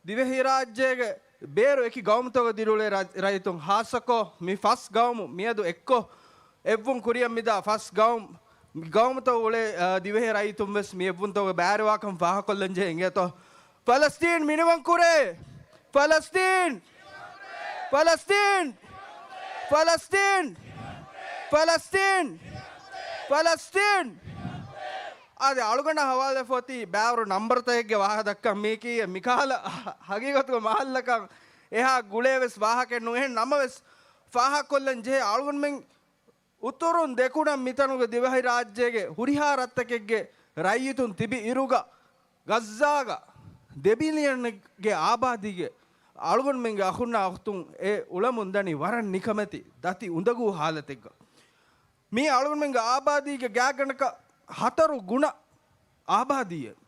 ދިވެހިރާއްޖޭގެ ބޭރު އެކި ގައުމުތަކުގަ ދިރިއުޅޭ ރަ-، ރައްޔިތުން ހާއްސަކޮށް މި ފަސް ގައުމު މިއަދު އެއްކޮށް އެއްވުން ކުރިއަށް މިދާ ފަސް ގައުމު، މި ގައުމުތައް އުޅޭ، އާ، ދިވެހި ރައްޔިތުން ވެސް މި އެއްވުންތަކުގަ ބައިވެރިވާކަން ފާހަގަކޮށްލަންޖެހޭ އިނގޭތޯ. ފަލަސްތީން މިނިވަންކުރޭ! ފަލަސްތީން! ފަލަސްތީން! ފަލަސްތީން! ފަލަސްތީން! ފަލަސްތީން! އާދެ، އަޅުގަނޑަށް ހަވާލުވެފަ އޮތީ ބައިވަރު ނަންބަރުތަކެއްގެ ވާހަކަ ދައްކަން. މީކީ މިކަހަލަ ހަގީގަތުގެ މަހައްލަކަށް އެހާ ގުޅޭ ވެސް ވާހަކައެއް ނޫން. އެހެން ނަމަވެސް، ފާހަގަކޮށްލަން ޖެހޭ އަޅުގަނޑުމެން އުތުރުން ދެކުނަށް މިތަނުގެ ދިވެހިރާއްޖޭގެ ހުރިހާ ރަށްތަކެއްގެ ރައްޔިތުން ތިބި އިރުގަ، ޣައްޒާގަ ދެ ބިލިއަނެއްގެ އާބާދީގެ އަޅުގަނޑުމެންގެ އަޚުންނާ އުޚްތުން އެ އުޅަމުންދަނީ ވަރަށް ނިކަމެތި ދަތި އުނދަގޫ ހާލަތެއްގަ. މީ އަޅުގަނޑުމެންގެ އާބާދީގެ ގާތްގަނޑަކަށް ހަތަރު ގުނަ އާބާދީއެއް.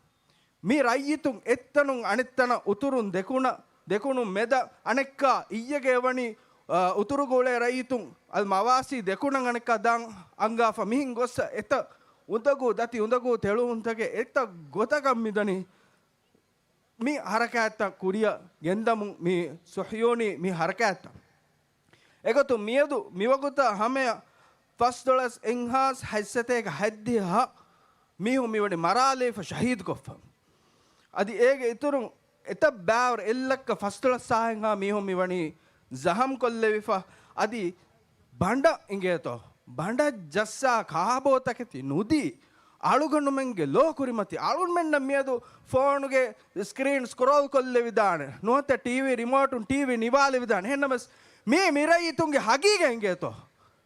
މި ރައްޔިތުން އެއްތަނުން އަނެއްތަނަށް އުތުރުން ދެކުނަށް، ދެކުނުން މެދަށް އަނެއްކާ އިއްޔެގެ އެވަނީ، އާ، އުތުރުގަ އުޅޭ ރައްޔިތުން އަލް މަވާސީ ދެކުނަށް އަނެއްކާ ދާން އަންގާފަ. މިހެން ގޮއްސަ އެތައް އުނދަގޫ ދަތި އުނދަގޫ ތެޅުވުންތަކެއް އެތައް ގޮތަކަށް މިދަނީ. މި ހަރަކާތްތައް ކުރިއަށް ގެންދަމުން މި ޞުހްޔޫނީ މި ހަރަކާތްތައް. އެގޮތުން މިއަދު މިވަގުތަށް ހަމަޔަށް ފަސްދޮޅަސް އެއްހާސް ހަތްސަތޭކަ ހަތްދިހަ މީހުން މިވަނީ މަރާލެވިފަ ޝަހީދުކޮށްފަ. އަދި އޭގެ އިތުރުން އެތައް ބައިވަރު އެއްލައްކަ ފަސްދޮޅަސް ހާހެއްހާ މީހުން މިވަނީ ޒަހަމް ކޮށްލެވިފަ. އަދި ބަނޑަށް އިނގޭތޯ، ބަނޑަށް ޖައްސާ ކާބޯތަކެތި ނުދީ، އަޅުގަނޑުމެންގެ ލޯ ކުރިމަތި އަޅުގަނޑުމެންނަށް މިއަދު ފޯނުގެ ސްކްރީން ސްކްރޯލް ކޮށްލެވިދާނެ، ނުވަތަ ޓީވީ ރިމޯޓުން ޓީވީ ނިވާލެވިދާނެ. އެހެންނަމަވެސް މީ މި ރައްޔިތުންގެ ހަގީގަތް އިނގޭތޯ.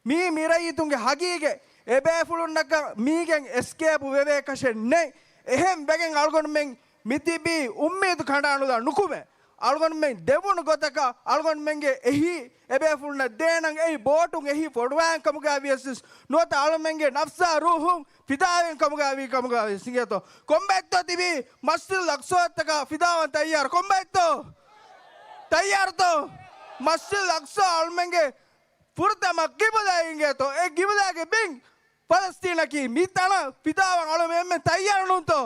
މީ މި ރައްޔިތުންގެ ހަގީގަތް. އެބޭފުޅުންނަކަށް މީގެން އެސްކޭޕް ވެވޭކަށެއް ނެތް. އެހެން ވެގެން އަޅުގަނޑުމެން މިތިބީ އުއްމީދު ކަނޑާނުލާ ނުކުމެ. އަޅުގަނޑުމެން ދެވުނު ގޮތަކަށް އަޅުގަނޑުމެންގެ އެހީ އެބޭފުޅުންނަށް ދޭނަން އެއީ ބޯޓުން އެހީ ފޮޑުވާން ކަމުގައި ވިޔަސް ނުވަތަ އަޅުމެންގެ ނަފްސާ ރޫހުން ފިދާވެން ކަމުގައި ވީ ކަމުގައި ވިޔަސް އިނގޭތޯ. ކޮންބައެއްތޯ ތިބީ މަސްޖިދުލް އަޤްޞާއަށްޓަކާ ފިދާވާން ތައްޔާރު؟ ކޮންބައެއްތޯ؟ ތައްޔާރުތޯ؟ މަސްޖިދުލް އަޤްޞާ އަޅުމެންގެ ފުރަތަމަ ޤިބުލާ އިނގޭތޯ. އެ ޤިބުލާގެ ބިން ފަލަސްތީނަކީ މި ތަނަށް ފިދާވާން އަޅުމެން ތައްޔާރު ނޫންތޯ؟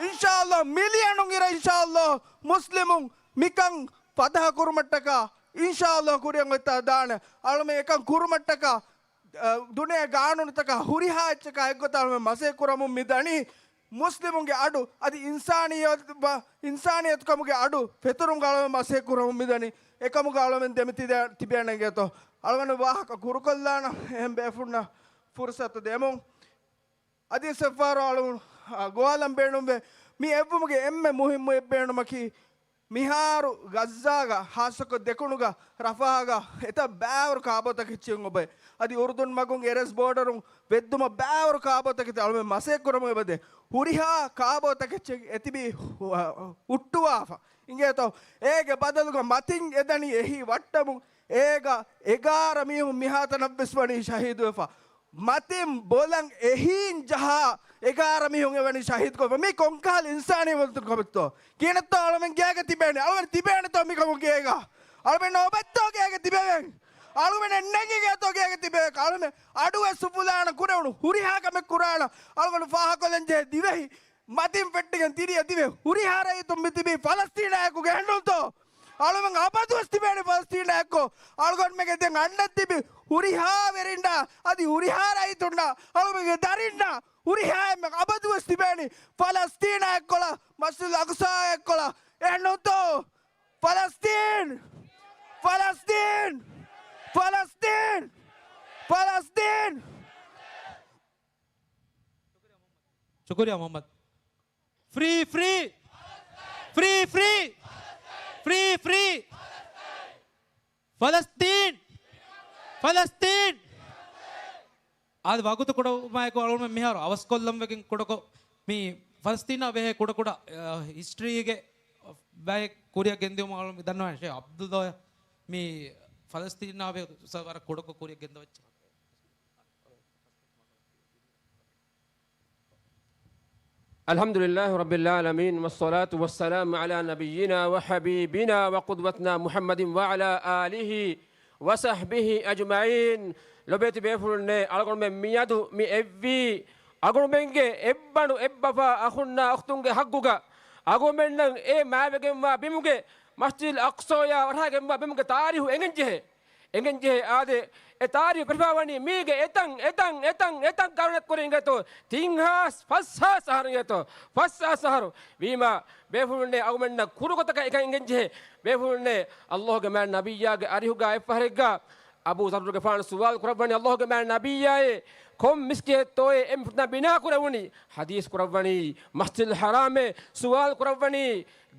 އިންޝާﷲ މިލިޔަނުން އިރަށް އިންޝާﷲ މުސްލިމުން މިކަން ފަތަޙަ ކުރުމަށްޓަކާ އިންޝާﷲ ކުރިއަށް އޮތްތާ ދާނެ. އަޅުމެން އެކަން ކުރުމަށްޓަކާ، އަ، ދުނިޔޭ ގާނޫނުތަކާ ހުރިހާ އެއްޗަކާ އެއްގޮތަށް އަޅުމެން މަސައްކަތް ކުރަމުން މި ދަނީ. މުސްލިމުންގެ އަޑު އަދި އިންސާނިއްޔަތު، އިންސާނިއްޔަތުކަމުގެ އަޑު ފެތުރުމުގަ އަޅުގަނޑު މަސައްކަތް ކުރަމުން މިދަނީ. އެކަމުގަ އަޅުގަނޑު ދެމިތިބޭނެ އިނގޭތޯ. އަޅުގަނޑު ވާހަކަ ކުރުކޮށްލާނަން އެހެން ބޭފުޅުންނަށް ފުރުސަތު ދެމުން. އަދި ސެފާރު އަޅު، އާ، ގޮވާލަން ބޭނުންވޭ. މި އެއްވުމުގެ އެންމެ މުހިއްމު އެއްބޭނުމަކީ، މިހާރު ޣައްޒާގަ، ހާއްސަކޮށް ދެކުނުގަ ރަފާގަ އެތައް ބައިވަރު ކާބޯތަކެއްޗެއް އޮބެ. އަދި އުރުދުން މަގުން އެރަސް ބޯޑަރުން ވެއްދުމަށް ބައިވަރު ކާބޯތަކެތި އަޅުމެން މަސައްކަތް ކުރަމުން އެބަދޭ. ހުރިހާ ކާބޯތަކެއްޗެއް އެތިބީ ހު-، ހުއްޓުވާފަ އިނގޭތޯ. އޭގެ ބަދަލުގަ މަތިން އެދަނީ އެހީ ވައްޓަމުން. އޭގަ އެގާރަ މީހުން މިހާތަނަށްވެސް ވަނީ ޝަހީދުވެފަ. މަތިން ބޮލަން އެހީން ޖަހާ އެގާރަ މީހުން އެވަނީ ޝަހީދުކޮށްފަ. މީ ކޮންކަހަލަ އިންސާނީ ވަރުތަކަމެއްތޯ؟ ކިހިނެއްތޯ އަޅުމެން ގޭގަ ތިބޭނެ؟ އަޅުމެން ތިބޭނެތޯ މިކަމު ގޭގަ؟ އަޅުމެން ނޯބައްތޯ ގޭގަ ތިބެވެން؟ އަޅުމެން ނެގިގޭތޯ ގޭގަ ތިބެވެން؟ އަޅުމެން އަޑުވެސް އުފުލާނަ ކުރެވުނު ހުރިހާ ކަމެއް ކުރާނަ. އަޅުގަނޑު ފާހަގަކޮށްލަން ޖެހޭ ދިވެހި މަތިން ފެއްޓިގެން ތިރިއަށް ދިވެ ހުރިހާ ރައްޔިތުން މިތިބީ ފަލަސްތީނާއެކު ގެންނުންތޯ؟ އަޅުމެން އަބަދުވެސް ތިބޭނެ ފަލަސްތީނާއެކު. އަޅުގަނޑުމެންގެ ދެން އަންނަ ތިބި ހުރިހާ ވެރިންނާ އަދި ހުރިހާ ރައްޔިތުންނާ އަޅުމެންގެ ދަރިންނާ ހުރިހާ އެންމެ އަބަދުވެސް ތިބޭނީ ފަލަސްތީނާއެއްކޮޅަށް، މަސްޖިދުލް އަޤްޞާއެއްކޮޅަށް. އެހެންނުތޯ؟ ފަލަސްތީން! ފަލަސްތީން! ފަލަސްތީން! ފަލަސްތީން! ޝުކުރިއްޔާ މުޙައްމަދު. ފްރީ، ފްރީ! ފްރީ، ފްރީ! ފްރީ، ފްރީ! ފަލަސްތީން! ފަލަސްތީން! އާދެ، ވަގުތު ކުޑަވުމާއެކު އަޅުގަނޑުމެން މިހާރު އަވަސްކޮށްލަން ވެގެން ކުޑަކޮށް، މި ފަލަސްތީނާ ބެހޭ ކުޑަކުޑަ، އަ، ހިސްޓްރީގެ ބައެއް ކުރިއަށް ގެންދިއުމަށް އަޅުގަނޑު ދަންނަވާނެ. ޝޭޚް ޢަބްދުﷲ މި ފަލަސްތީނާ ބެހޭ ވަރަށް ކުޑަކޮށް ކުރިއަށް ގެންދަވައްޗޭ. الحمد لله رب العالمين، والصلاة والسلام على نبينا وحبيبنا وقدوتنا محمد وعلى آله وصحبه أجمعين. ލޮބުވެތި ބޭފުޅުންނޭ، އަޅުގަނޑުމެން މިއަދު މި އެއްވީ އަޅުގަނޑުމެންގެ އެއްބަނޑު އެއްބަފާ އަޚުންނާ އުޚްތުންގެ ޙައްޤުގަ. އަޅުގަނޑުމެންނަށް އެ މާވެގެންވާ ބިމުގެ މަސްޖިދުލް އަޤްޞާޔާ ވަޑައިގެންވާ ބިމުގެ ތާރީޚު އެނގެންޖެހޭ. އެނގެންޖެހޭ އާދެ، އެ ތާރީޚު ފެށިފައިވަނީ މީގެ އެތަން، އެތަން، އެތަން، އެތަން ގަރުނެއްކުރި އިނގޭތޯ، ތިން ހާސް ފަސް ހާސް އަހަރު އިނގޭތޯ، ފަސް ހާސް އަހަރު. ވީމާ، ބޭފުޅުންނޭ، އަޅުގަނޑުމެންނަށް ކުރު ގޮތަކަށް އެކަން އެނގެންޖެހޭ. ބޭފުޅުންނޭ، ﷲ ގެ މާތް ނަބިއްޔާގެ އަރިހުގަ އެއްފަހަރެއްގަ އަބޫ ޒައްރުގެފާނު ސުވާލު ކުރައްވަނީ، ﷲ ގެ މާތް ނަބިއްޔާއޭ، ކޮން މިސްކިތެއްތޯއޭ އެ މިފަދަ ބިނާ ކުރެވުނީ؟ ޙަދީޘް ކުރައްވަނީ، މަސްޖިދުލް ޙަރާމޭ. ސުވާލު ކުރައްވަނީ،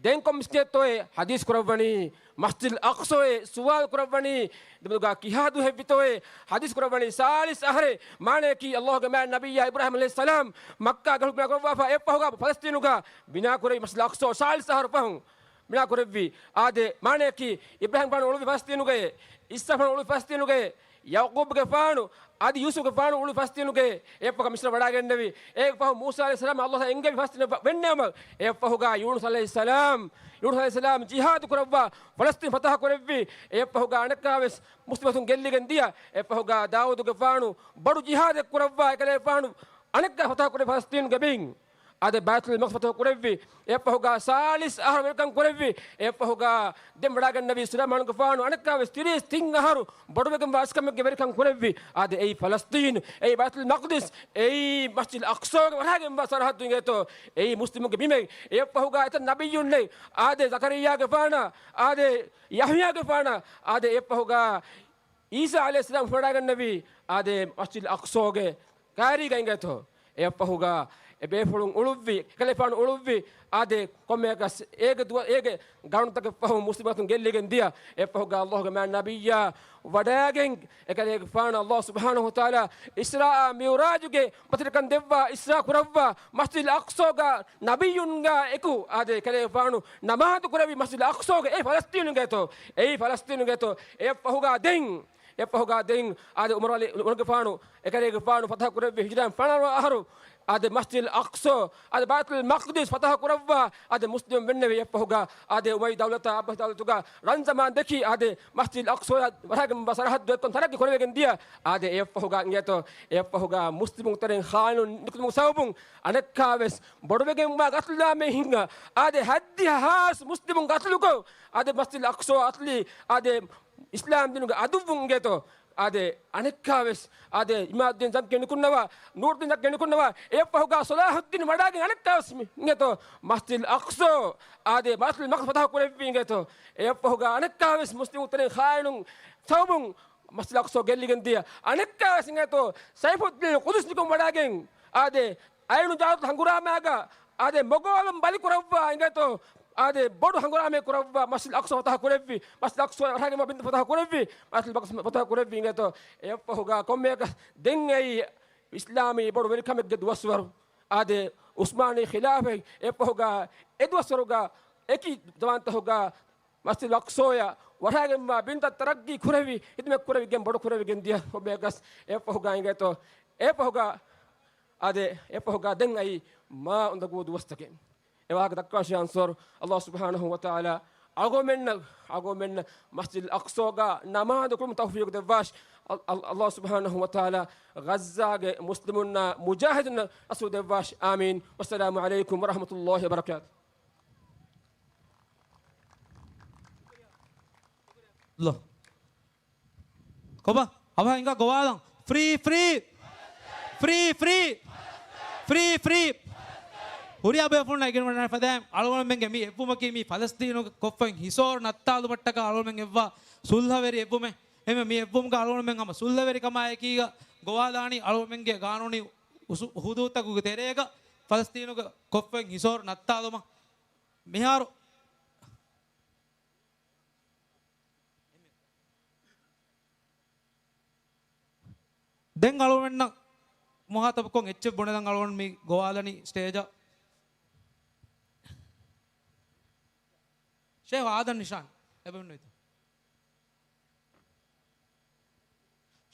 ދެން ކޮން މިސްކިތެއްތޯއޭ؟ ޙަދީޘް ކުރައްވަނީ، މަސްޖިދުލް އަޤްޞާއޭ. ސުވާލު ކުރައްވަނީ، ދެމެދުގަ ކިހާ ދުވަހެއްވިތޯއޭ؟ ޙަދީޘް ކުރައްވަނީ، ސާޅީސް އަހަރޭ. މާނަޔަކީ، ﷲ ގެ މާތް ނަބިއްޔާ އިބްރާހީމް ޢަލައިހިއްސަލާމް މައްކާގަ ބިނާ ކުރައްވާފަ އެއްފަހުގަ ފަލަސްތީނުގަ ބިނާ ކުރެއްވި މަސްޖިދުލް އަޤްޞާ ސާޅީސް އަހަރު ފަހުން ބިނާ ކުރެއްވި. އާދެ، މާނަޔަކީ، އިބްރާހީމްގެފާނު އުޅުއްވި ފަލަސްތީނުގައޭ، އިސްޙާޤުގެފާނު އުޅުއްވި ފަލަސްތީނުގައޭ، ޔަޢުޤޫބުގެފާނު އަދި ޔޫސުފުގެފާނު އުޅުއްވި ފަލަސްތީނުގައޭ، އެއަށްފަހު މިސްރަ ވަޑައިގެންނެވި. އޭގެ ފަހު މޫސާ ޢަލައިހިއްސަލާމް ﷲ އެންގެވި ފަލަސްތީނަށް ވަ-، ވެންނެވުމަށް. އެއަށްފަހުގަ ޔޫނުސް ޢަލައިހިއްސަލާމް، ޔޫނުސް ޢަލައިހިއްސަލާމް ޖިހާދު ކުރައްވާ ފަލަސްތީން ފަތަޙަ ކުރެއްވި. އެއަށްފަހުގަ އަނެއްކާވެސް މުސްލިމުން ގެއްލިގެން ދިޔަ. އެއަށްފަހުގަ ދާވޫދުގެފާނު ބޮޑު ޖިހާދެއް ކުރައްވާ، އެކަލޭގެފާނު އަނެއްކާ ފަތަޙަ ކުރެއްވި ފަލަސްތީނުގެ ބިން. އާދެ، ބައިތުލް މަޤްދިސް ފަތަޙު ކުރެއްވި. އެއަށްފަހުގަ ސާޅީސް އަހަރު ވެރިކަން ކުރެއްވި. އެއަށްފަހުގަ ދެން ވަޑައިގެންނެވި ސުލައިމާނުގެފާނު އަނެއްކާވެސް ތިރީސް ތިން އަހަރު ބޮޑުވެގެންވާ އަސްކަމެއްގެ ވެރިކަން ކުރެއްވި. އާދެ، އެއީ ފަލަސްތީނު، އެއީ ބައިތުލް މަޤްދިސް، އެއީ މަސްޖިދުލް އަޤްޞާގެ ވަޑައިގެންވާ ސަރަޙައްދު އިނގޭތޯ، އެއީ މުސްލިމުންގެ ބިމެއް. އެއަށްފަހުގަ އެތައް ނަބިއްޔުންނެއް، އާދެ، ޒަކަރިއްޔާގެފާނާ، އާދެ، ޔަޙްޔާގެފާނާ، އާދެ، އެއަށްފަހުގަ ޢީސާ ޢަލައިހިއްސަލާމް ވަޑައިގެންނެވީ، އާދެ، މަސްޖިދުލް އަޤްޞާގެ ކާރީގަ އިނގޭތޯ. އެއަށްފަހުގަ އެ ބޭފުޅުން އުޅުއްވި، އެކަލޭގެފާނު އުޅުއްވި، އާދެ، ކޮންމެއަކަސް އޭގެ ދުވަ-، އޭގެ ގަރުނުތަކެއް ފަހު މުސްލިމުން ގެއްލިގެން ދިޔަ. އެއަށްފަހުގަ ﷲ ގެ މާތް ނަބިއްޔާ ވަޑައިގެން، އެކަލޭގެފާނު ﷲ ސުބްޙާނަހޫ ވަތަޢާލާ އިސްރާއާ މިޢުރާޖުގެ ބަތިރިކަން ދެއްވާ، އިސްރާ ކުރައްވާ، މަސްޖިދުލް އަޤްޞާގަ ނަބިއްޔުންގާ އެކު، އާދެ، އެކަލޭގެފާނު ނަމާދު ކުރެއްވި މަސްޖިދުލް އަޤްޞާގެ، އެއީ ފަލަސްތީނު އިނގޭތޯ، އެއީ ފަލަސްތީނު އިނގޭތޯ. އެއަށްފަހުގަ ދެން އެއަށްފަހުގަ ދެން އާދެ، ޢުމަރު ޢަލީ، ޢުމަރުގެފާނު، އެކަލޭގެފާނު ފަތަޙަ ކުރެއްވި ހިޖުރައިން ފަނަރަ އަހަރު، އާދެ، މަސްޖިދުލް އަޤްޞާ، އާދެ، ބައިތުލް މަޤްދިސް ފަތަޙަ ކުރައްވާ، އާދެ، މުސްލިމުން ވެންނެވި. އެއަށްފަހުގަ އާދެ، އުމަވިއްޔަ ދައުލަތާ ޢައްބާސީ ދައުލަތުގަ ރަން ޒަމާން ދެއްކި، އާދެ، މަސްޖިދުލް އަޤްޞާ ވަޑައިގެންވާ ސަރަޙައްދު އެއްކޮށް ތަރައްޤީ ކުރެވިގެން ދިޔަ. އާދެ، އެއަށްފަހުގަ އިނގޭތޯ، އެއަށްފަހުގަ މުސްލިމުން ތެރެއިން ޚާނުން ނިކުތުމުގެ ސަބަބުން އަނެއްކާވެސް ބޮޑުވެގެންވާ ގަތުލާމެއިން ހިނގާ، އާދެ، ހައްދިހަ ހާސް މުސްލިމުން ގަތުލުކޮށް، އާދެ، މަސްޖިދުލް އަޤްޞާ އަތުލީ، އާދެ، އިސްލާމް ދީނުގެ އަދުއްވުން އިނގޭތޯ، އާދެ، އަނެއްކާވެސް، އާދެ، އިމާދުއްދީން ޒަންކީ ނިކުންނަވާ، ނޫރުއްދީން ޒަންކީ ނިކުންނަވާ، އެއަށްފަހުގާ ޞަލާޙުއްދީން ވަޑާގެން އަނެއްކާވެސް މި، އިނގޭތޯ، މަސްޖިދުލް އަޤްޞާ، އާދެ، ބައިތުލް މަޤްދިސް ފަތަޙަ ކުރެއްވި، އިނގޭތޯ، އެއަށްފަހުގާ އަނެއްކާވެސް މުސްލިމުން ތެރެއިން ޚާއިނުން ސަބަބުން މަސްޖިދުލް އަޤްޞާ ގެއްލިގެން ދިޔަ، އަނެއްކާވެސް އިނގޭތޯ، ސައިފުއްދީން ޤުދުސް ނިކުން ވަޑާގެން، އާދެ، އައިނު ޖާލުތު ހަނގުރާމާގަ، އާދެ، މޮގޯލުން ބަލި ކުރައްވާ، އިނގޭތޯ، އާދެ، ބޮޑު ހަނގުރާމައެއް ކުރައްވާ، މަސްޖިދުލް އަޤްޞާ ފަތަޙަ ކުރެއްވި، މަސްޖިދުލް އަޤްޞާ ވަޑާގެންވާ ބިން ފަތަޙަ ކުރެއްވި، މަސްޖިދުލް އަޤްޞާ ފަތަޙަ ކުރެއްވި، އިނގޭތޯ، އެއަށްފަހުގާ ކޮންމެއަކަސް ދެން އެއީ އިސްލާމީ ބޮޑު ވެރިކަމެއްގެ ދުވަސްވަރު. އާދެ، އުސްމާނީ ޚިލާފަތް އެއަށްފަހުގާ އެ ދުވަސްވަރުގާ އެކި ޒަމާންތަހުގާ މަސްޖިދުލް އަޤްޞާޔަށް ވަޑާގެންވާ ބިންތައް ތަރައްގީ ކުރެވި، ޚިދުމަތް ކުރެވިގެން ބޮޑު ކުރެވިގެން ދިޔަ ކޮންމެއަކަސް އެއަށްފަހުގާ އިނގޭތޯ، އެއަށްފަހުގާ، އާދެ، އެއަށްފަހުގާ ދެން އައީ މާ އުނދަގޫ ދުވަސްތަކެއް. އެ ވާހަކަ ދައްކާށޭ އަންސާރު، ﷲ ސުބްޙާނަހޫ ވަތަޢާލާ އަޅުގަނޑުމެންނަށް، އަޅުގަނޑުމެންނަށް މަސްޖިދުލް އަޤްޞާގަ ނަމާދު ކުރުމަށް ތައުފީޤު ދެއްވާށި. ﷲ، ﷲ، ﷲ ސުބްޙާނަހޫ ވަތަޢާލާ ޣައްޒާގެ މުސްލިމުންނާ މުޖާހިދުންނަށް ނަޞްރު ދެއްވާށި. އާމީން. ވައްސަލާމު ޢަލައިކުމް ވަރަޙްމަތުﷲ ވަބަރަކާތުހު. ކޮބާ؟ އަވަހަށް އިނގާ ގޮވާލަން. ފްރީ، ފްރީ. ފްރީ، ފްރީ. ފްރީ، ފްރީ. ހުރިހާ ބޭފުޅުންނަށް އެނގިވަޑައިގަންނަވާ ފަދައިން އަޅުގަނޑުމެންގެ މި އެއްވުމަކީ މި ފަލަސްތީނުގެ ކޮށްފައިން ހިސޯރު ނައްތާލުމަށްޓަކާ އަޅުގަނޑުމެން އެއްވާ ސުލްހަވެރި އެއްވުމެއް. އެހެންވެ މި އެއްވުމުގަ އަޅުގަނޑުމެން ހަމަ ސުލްހަވެރިކަމާއެކީގަ ގޮވާލާނީ އަޅުގަނޑުމެންގެ ގާނޫނީ އުސޫ-، ހުދޫދުތަކުގެ ތެރޭގަ ފަލަސްތީނުގެ ކޮށްފައިން ހިސޯރު ނައްތާލުމަށް. މިހާރު ދެން އަޅުގަނޑުމެންނަށް މުހާތަބުކޮށް އެއްޗެއް ބުނެލަން އަޅުގަނޑު މި ގޮވާލަނީ ސްޓޭޖަށް. ޝޭހް އާދަން ނިޝާން އެބަ އިންނަވީތަ؟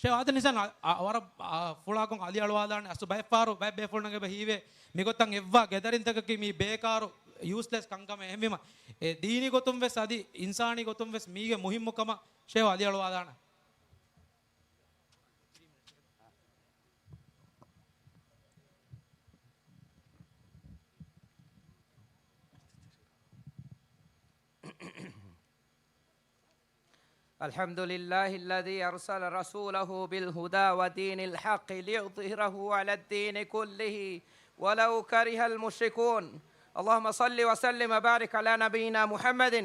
ޝޭހް އާދަން ނިޝާން އަ-، އަ-، ވަރަށް، އަ، ފުޅާކޮށް އަލިއަޅުވާލާނެ. އަސްލު ބައެއްފަހަރު ބައެއް ބޭފުޅުންނަށް އެބަ ހީވޭ މިގޮތަށް އެއްވާ ގެދަރިންތަކަކީ މީ ބޭކާރު ޔޫސްލެސް ކަންކަމެއް. އެހެންވީމަ އެ ދީނީ ގޮތުން ވެސް އަދި އިންސާނީ ގޮތުން ވެސް މީގެ މުހިއްމުކަމަށް ޝޭހް އަލިއަޅުވާލާނެ. الحمد لله الذي أرسل رسوله بالهدى ودين الحق ليظهره على الدين كله ولو كره المشركون. اللهم صل وسلم وبارك على نبينا محمد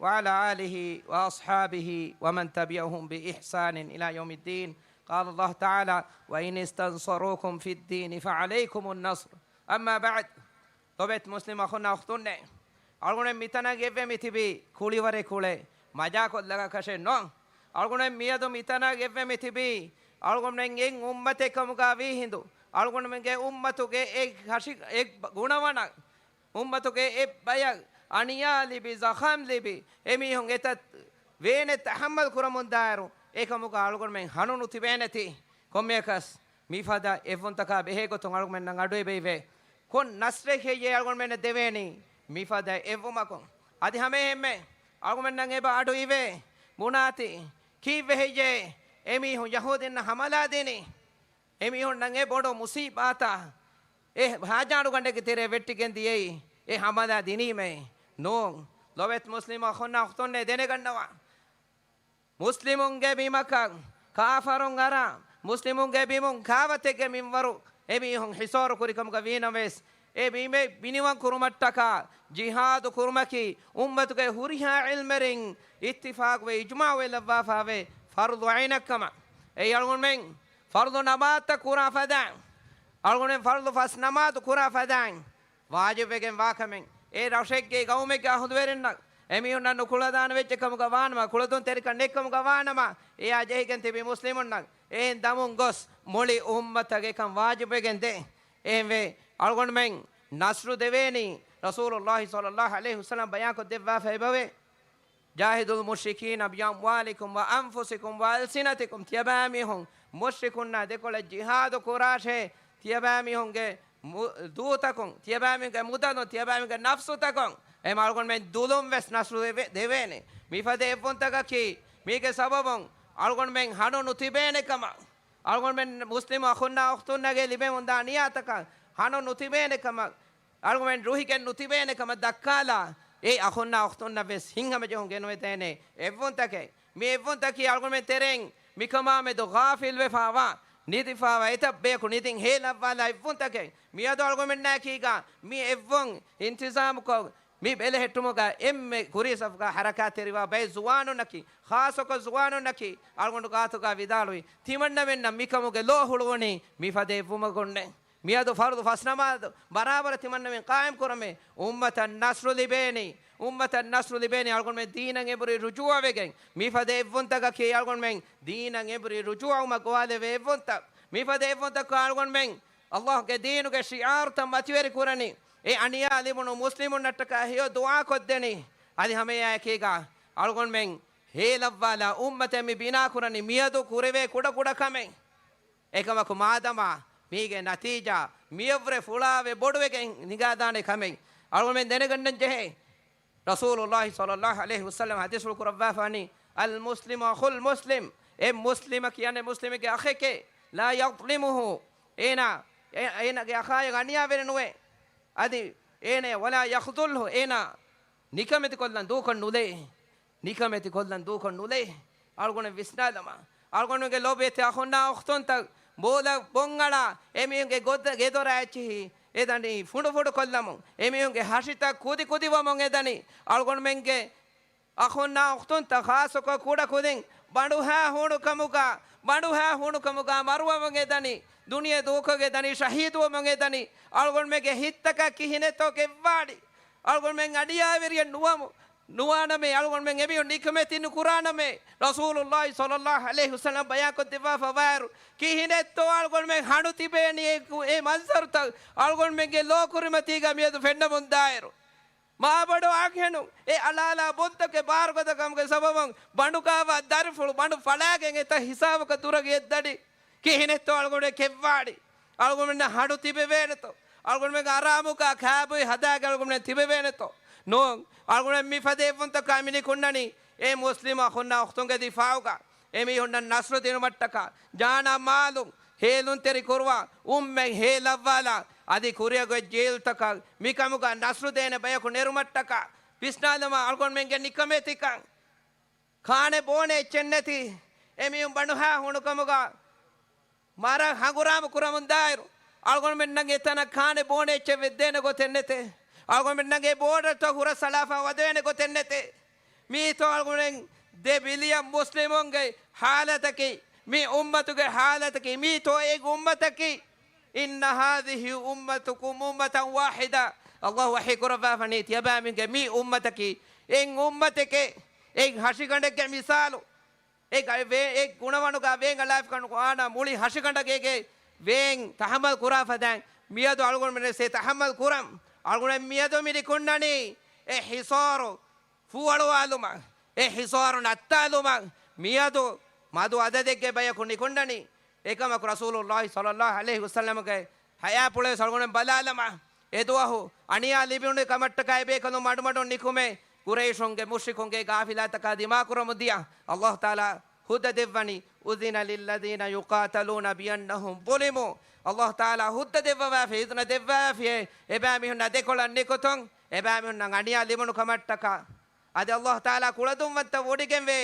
وعلى آله وأصحابه ومن تبعهم بإحسان إلى يوم الدين. قال الله تعالى: وإن استنصروكم في الدين فعليكم النصر. أما بعد. ލޮބުވެތި މުސްލިމް އަޚުންނާ އުޚްތުންނޭ! އަޅުގަނޑުމެން މިތަނަށް އެއްވެ މިތިބީ ކުޅިވަރެއް ކުޅޭ މަޖާކޮށްލަކަށޭ ނޯ. އަޅުގަނޑުމެން މިއަދު މިތަނަށް އެއްވެ މިތިބީ އަޅުގަނޑުމެން އެއް އުއްމަތެއް ކަމުގަ ވީ ހިނދު، އަޅުގަނޑުމެންގެ އުއްމަތުގެ އެއް ހަށި-، އެއް ބަ-، ގުނަވަނަ އުއްމަތުގެ އެއް ބަޔަކަށް އަނިޔާ ލިބި، ޒަޚަމް ލިބި، އެމީހުން އެތައް ވޭނެއް ތަޙައްމަލް ކުރަމުންދާއިރު، އެކަމުގަ އަޅުގަނޑުމެން ހަނު ނުތިބޭނެތީ. ކޮންމެއަކަސް މިފަދަ އެއްވުންތަކާ ބެހޭގޮތުން އަޅުގަނޑުމެންނަށް އަޑުއެބައިވޭ. ކޮން ނަޞްރެއް ހެއްޔޭ އަޅުގަނޑުމެންނަށް ދެވޭނީ މިފަދަ އެއްވުމަކުން؟ އަދި ހަމައެހެންމެ އަޅުގަނޑުމެންނަށް އެބަ އަޑު އިވޭ. ބުނާތި، ކީއްވެ ހެއްޔޭ އެމީހުން ޔަހޫދީންނަށް ހަމަލާ ދިނީ؟ އެމީހުންނަށް އެ ބޮޑު މުސީބާތާ އެ ހާޖާނުގަނޑެއްގެ ތެރޭ ވެއްޓިގެން ދިޔައީ އެ ހަމަލާ ދިނީމޭ؟ ނޫން. ލޮބުވެތި މުސްލިމް އަޚުންނާ އުޚްތުންނޭ ދެނެގަންނަވާ. މުސްލިމުންގެ ބިމަކަށް ކާފަރުން އަރާ، މުސްލިމުންގެ ބިމުން ކާވަތެއްގެ މިންވަރު އެމީހުން ހިސޯރު ކުރިކަމުގަ ވީނަމަވެސް، އެ ބިމެއް ބިނިވަން ކުރުމަށްޓަކާ ޖިހާދު ކުރުމަކީ އުއްމަތުގެ ހުރިހާ ޢިލްމެރިން އިއްތިފާޤުވެ އިޖްމާޢުވެ ލައްވާފާވޭ ފަރުޟު ޢައިނެއްކަމަށް. އެއީ އަޅުގަނޑުމެން ފަރުޟު ނަމާދުތައް ކުރާ ފަދައިން، އަޅުގަނޑުމެން ފަރުޟު ފަސް ނަމާދު ކުރާ ފަދައިން، ވާޖިބުވެގެން ވާކަމެއް. އެ ރަށެއްގެ ގައުމެއްގެ އަހުލުވެރިންނަށް، އެމީހުންނަށް ނުކުޅަދާނަ ވެއްޖެ ކަމުގަ ވާނަމަ، ކުޅަދުންތެރިކަން ނެތްކަމުގަ ވާނަމަ، އެއާ ޖެހިގެން ތިބި މުސްލިމުންނަށް އެހެން ދަމުން ގޮސް މުޅި އުއްމަތަށް އެކަން ވާޖިބުވެގެން ދޭ. އެހެންވެ، އަޅުގަނޑުމެން ނަޞްރު ދެވޭނީ ރަސޫލުﷲ ޞައްލަﷲ ޢަލައިހި ވަސައްލަމަ ބަޔާންކޮށްދެއްވާފަ އެބަވޭ. جاهدوا المشركين بأموالكم وأنفسكم وألسنتكم. ތިޔަބައިމީހުން މުޝްރިކުންނާ ދެކޮޅަށް ޖިހާދު ކުރާށޭ، ތިޔަބައިމީހުންގެ މު-، ދޫތަކުން، ތިޔަބައިމީހުންގެ މުދަލުން، ތިޔަބައިމީހުންގެ ނަފްސުތަކުން. އެހެން އަޅުގަނޑުމެން ދުލުން ވެސް ނަޞްރު ދެވޭ-، ދެވޭނެ. މިފަދަ އެއްވުންތަކަކީ މީގެ ސަބަބުން އަޅުގަނޑުމެން ހަނު ނުތިބޭނެ ކަމަށް، އަޅުގަނޑުމެން މުސްލިމް އަޚުންނާ އުޚްތުންނަށް ލިބެމުންދާ ނިޔާތަކަށް ހަނު ނުތިބޭނެ ކަމަށް، އަޅުގަނޑުމެން ރުހިގެން ނުތިބޭނެ ކަމަށް ދައްކާލާ، އެ އަޚުންނާ އުޚްތުންނަށް ވެސް ހިތްހަމަޖެހުން ގެނުވެދޭނެ އެއްވުންތަކެއް. މި އެއްވުންތަކީ އަޅުގަނޑުމެން ތެރެއިން މިކަމާމެދު ޣާފިލްވެފާވާ، ނިދިފާވާ އެތައް ބަޔަކު ނިދިން ހޭލައްވާލާ އެއްވުންތަކެއް މިއަދު އަޅުގަނޑުމެންނާއެކީގަ މި އެއްވުން އިންތިޒާމުކޮށް، މި ބެލެހެއްޓުމުގަ އެންމެ ކުރީސަފުގަ ހަރަކާތްތެރިވާ ބައެއް ޒުވާނުންނަކީ، ޚާއްޞަކޮށް ޒުވާނުންނަކީ، އަޅުގަނޑު ގާތުގަ ވިދާޅުވި، ތިމަންނަމެންނަށް މިކަމުގެ ލޯ ހުޅުވުނީ މިފަދަ އެއްވުމުގަ އޮންނެ. މިއަދު ފަރުޟު ފަސް ނަމާދު ބަރާބަރަށް ތިމަންނަމެން ޤާއިމް ކުރަމޭ. އުއްމަތަށް ނަޞްރު ލިބޭނީ، އުއްމަތަށް ނަޞްރު ލިބޭނީ އަޅުގަނޑުމެން ދީނަށް އެނބުރި ރުޖޫޢަވެގެން. މިފަދަ އެއްވުންތަކަކީ އަޅުގަނޑުމެން ދީނަށް އެނބުރި ރުޖޫޢަވުމަށް ގޮވާލެވޭ އެއްވުންތައް. މިފަދަ އެއްވުންތަކަކު އަޅުގަނޑުމެން ﷲ ގެ ދީނުގެ ޝިޢާރުތައް މަތިވެރި ކުރަނީ. އެ އަނިޔާ ލިބުނު މުސްލިމުންނަށްޓަކާ ހެޔޮ ދުޢާ ކޮށްދެނީ. އަދި ހަމައެއާއެކީގަ އަޅުގަނޑުމެން ހޭލައްވާލާ އުއްމަތެއް މި ބިނާ ކުރަނީ މިއަދު ކުރެވޭ ކުޑަކުޑަ ކަމެއް. އެކަމަކު މާދަމާ މީގެ ނަތީޖާ މިއަށްވުރެ ފުޅާވެ ބޮޑުވެގެން ނިގާދާނެ ކަމެއް އަޅުގަނޑުމެން ދެނެގަންނަން ޖެހޭ. ރަސޫލުﷲ ޞައްލަﷲ ޢަލައިހި ވަސައްލަމަ ޙަދީޘްފުޅު ކުރައްވާފާނީ، އަލްމުސްލިމު އަޚުލް މުސްލިމް، އެ މުސްލިމަކީ އަނެއް މުސްލިމެއްގެ އަޚެކޭ، ލާ ޔަޒްލިމުހު، އޭނާ، އޭ-، އޭނާގެ އަޚާއަށް އަނިޔާވެރި ނުވޭ، އަދި އޭނަޔަށް، ވަލާ ޔަޚްޒުލްހު، އޭނާ ނިކަމެތިކޮށްލަން ދޫކޮށް ނުލޭ. ނިކަމެތި ކޮށްލަން ދޫކޮށް ނުލޭ. އަޅުގަނޑު ވިސްނާލަމާ، އަޅުގަނޑުގެ ލޯބިވެތި އަޚުންނާ އުޚްތުންތައް ބޯލަ ބޮންއަޅާ، އެމީހުންގެ ގޮދަ-، ގެދޮރާ އެއްޗިހި އެދަނީ ފުނޑުފުނޑު ކޮށްލަމުން، އެމީހުންގެ ހަށިތައް ކުދިކުދިވަމުން އެދަނީ. އަޅުގަނޑުމެންގެ އަޚުންނާ އުޚްތުންތައް ޚާއްޞަކޮށް ކުޑަކުދިން ބަނޑުހައި ހޫނުކަމުގަ، ބަނޑުހައި ހޫނުކަމުގަ މަރުވަމުން އެދަނީ، ދުނިޔެ ދޫކޮށް އެދަނީ، ޝަހީދުވަމުން އެދަނީ. އަޅުގަނޑުމެންގެ ހިތްތަކަށް ކިހިނެއްތޯ ކެއްވާނީ؟ އަޅުގަނޑުމެން އަޑިއާވެރިއެއް ނުވަމު، ނުވާނަމޭ، އަޅުގަނޑުމެން އެމީހުން ނިކަމެތި ނުކުރާނަމޭ. ރަސޫލުﷲ ޞައްލަﷲ ޢަލައިހި ވަސައްލަމަ ބަޔާންކޮށްދެއްވާފަވާއިރު، ކިހިނެއްތޯ އަޅުގަނޑުމެން ހަނު ތިބޭނީ އެ، އެ މަންޒަރުތައް އަޅުގަނޑުމެންގެ ލޯ ކުރިމަތީގަ މިއަދު ފެންނަމުންދާއިރު، މާބޮޑު އަންހެނުން އެ އަޅާލާ ބޮންތަކެއް ބާރުގަދަކަމުގެ ސަބަބުން ބަނޑުކާވާ ދަރިފުޅު ބަނޑު ފަޅާގެން އެތައް ހިސާބަކަށް ދުރަށް އެއްދަނީ. ކިހިނެއްތޯ އަޅުގަނޑު ކެއްވާނީ؟ އަޅުގަނޑުމެންނަށް ހަނު ތިބެވޭނެތޯ؟ އަޅުގަނޑުމެން އަރާމުގަ ކާބޮއި ހަދާގެ އަޅުގަނޑުމެން ތިބެވޭނެތޯ؟ ނޫން. އަޅުގަނޑުމެން މިފަދަ އެއްވުންތަކާ މި ނިކުންނަނީ އެ މުސްލިމް އަޚުންނާ އުޚްތުންގެ ދިފާޢުގަ، އެމީހުންނަށް ނަޞްރު ދިނުމަށްޓަކާ، ޖާނާ މާލުން ހޭލުންތެރި ކުރުވާ، އުއްމެން ހޭލައްވާލާ، އަދި ކުރިއަށް އޮތް ޖީލްތަކަށް މިކަމުގަ ނަޞްރު ދޭނެ ބަޔަކު ނެރުމަށްޓަކާ، ވިސްނާލަމާ އަޅުގަނޑުމެންގެ ނިކަމެތިކަން. ކާނެ ބޯނެ އެއްޗެއް ނެތި، އެމީހުން ބަނޑުހައި ހޫނުކަމުގަ މަރަށް ހަނގުރާމަ ކުރަމުންދާއިރު، އަޅުގަނޑުމެންނަށް އެތަނަށް ކާނެ ބޯނެ އެއްޗެއް ވެއްދޭނެ ގޮތެއް ނެތޭ. އަޅުގަނޑުމެންނަށް އެ ބޯޑަރުތައް ހުރަސްއަޅާފަ ވަދެވޭނެ ގޮތެއް ނެތޭ. މީތޯ އަޅުގަނޑުމެން ދެ ބިލިއަން މުސްލިމުންގެ ޙާލަތަކީ، މި އުއްމަތުގެ ޙާލަތަކީ، މީތޯ އެ އުއްމަތަކީ. إن هذه أمتكم أمة واحدة. ﷲ ވަޙީ ކުރައްވާފަނީ، ތިޔަބައިމީހުންގެ މި އުއްމަތަކީ އެއް އުއްމަތެކޭ، އެއް ހަށިގަނޑެއްގެ މިސާލު، އެ ގަ-، ވޭ-، އެ ގުނަވަނުގަ ވޭން އަޅާފިކަން އާނަ މުޅި ހަށިގަނޑަކީގެ ވޭން ތަޙައްމަލް ކުރާ ފަދައިން މިއަދު އަޅުގަނޑުމެން އެ ތަޙައްމަލް ކުރަން. އަޅުގަނޑު މިއަދު މި ނިކުންނަނީ އެ ހިޞާރު ފޫއަޅުވާލުމަށް، އެ ހިޞާރު ނައްތާލުމަށް މިއަދު މަދު އަދަދެއްގެ ބަޔަކު ނިކުންނަނީ. އެކަމަކު ރަސޫލުﷲ ޞައްލަﷲ ޢަލައިހި ވަސައްލަމަގެ ޙަޔާތްޕުޅުވެސް އަޅުގަނޑު ބަލާލަމާ، އެދުވަހު އަނިޔާ ލިބުނު ކަމަށްޓަކާ އެބޭކަލުން މަޑުމަޑުން ނިކުމެ، ޤުރައިޝުންގެ މުޝްރިކުންގެ ގާފިލާތަކާ ދިމާކުރަމުން ދިޔަ ﷲ ތަޢާލާ ހުއްދަ ދެއްވަނީ، أذن للذين يقاتلون بأنهم ظلموا. ﷲ ތަޢާލާ ހުއްދަ ދެއްވަވާފި، އިޒުނަ ދެއްވާފިއޭ، އެބައިމީހުންނާ ދެކޮޅަށް ނިކުތުން، އެބައިމީހުންނަށް އަނިޔާ ލިބުނު ކަމަށްޓަކާ. އަދި ﷲ ތަޢާލާ ކުޅަދުންވަންތަ ވޮޑިގެންވޭ.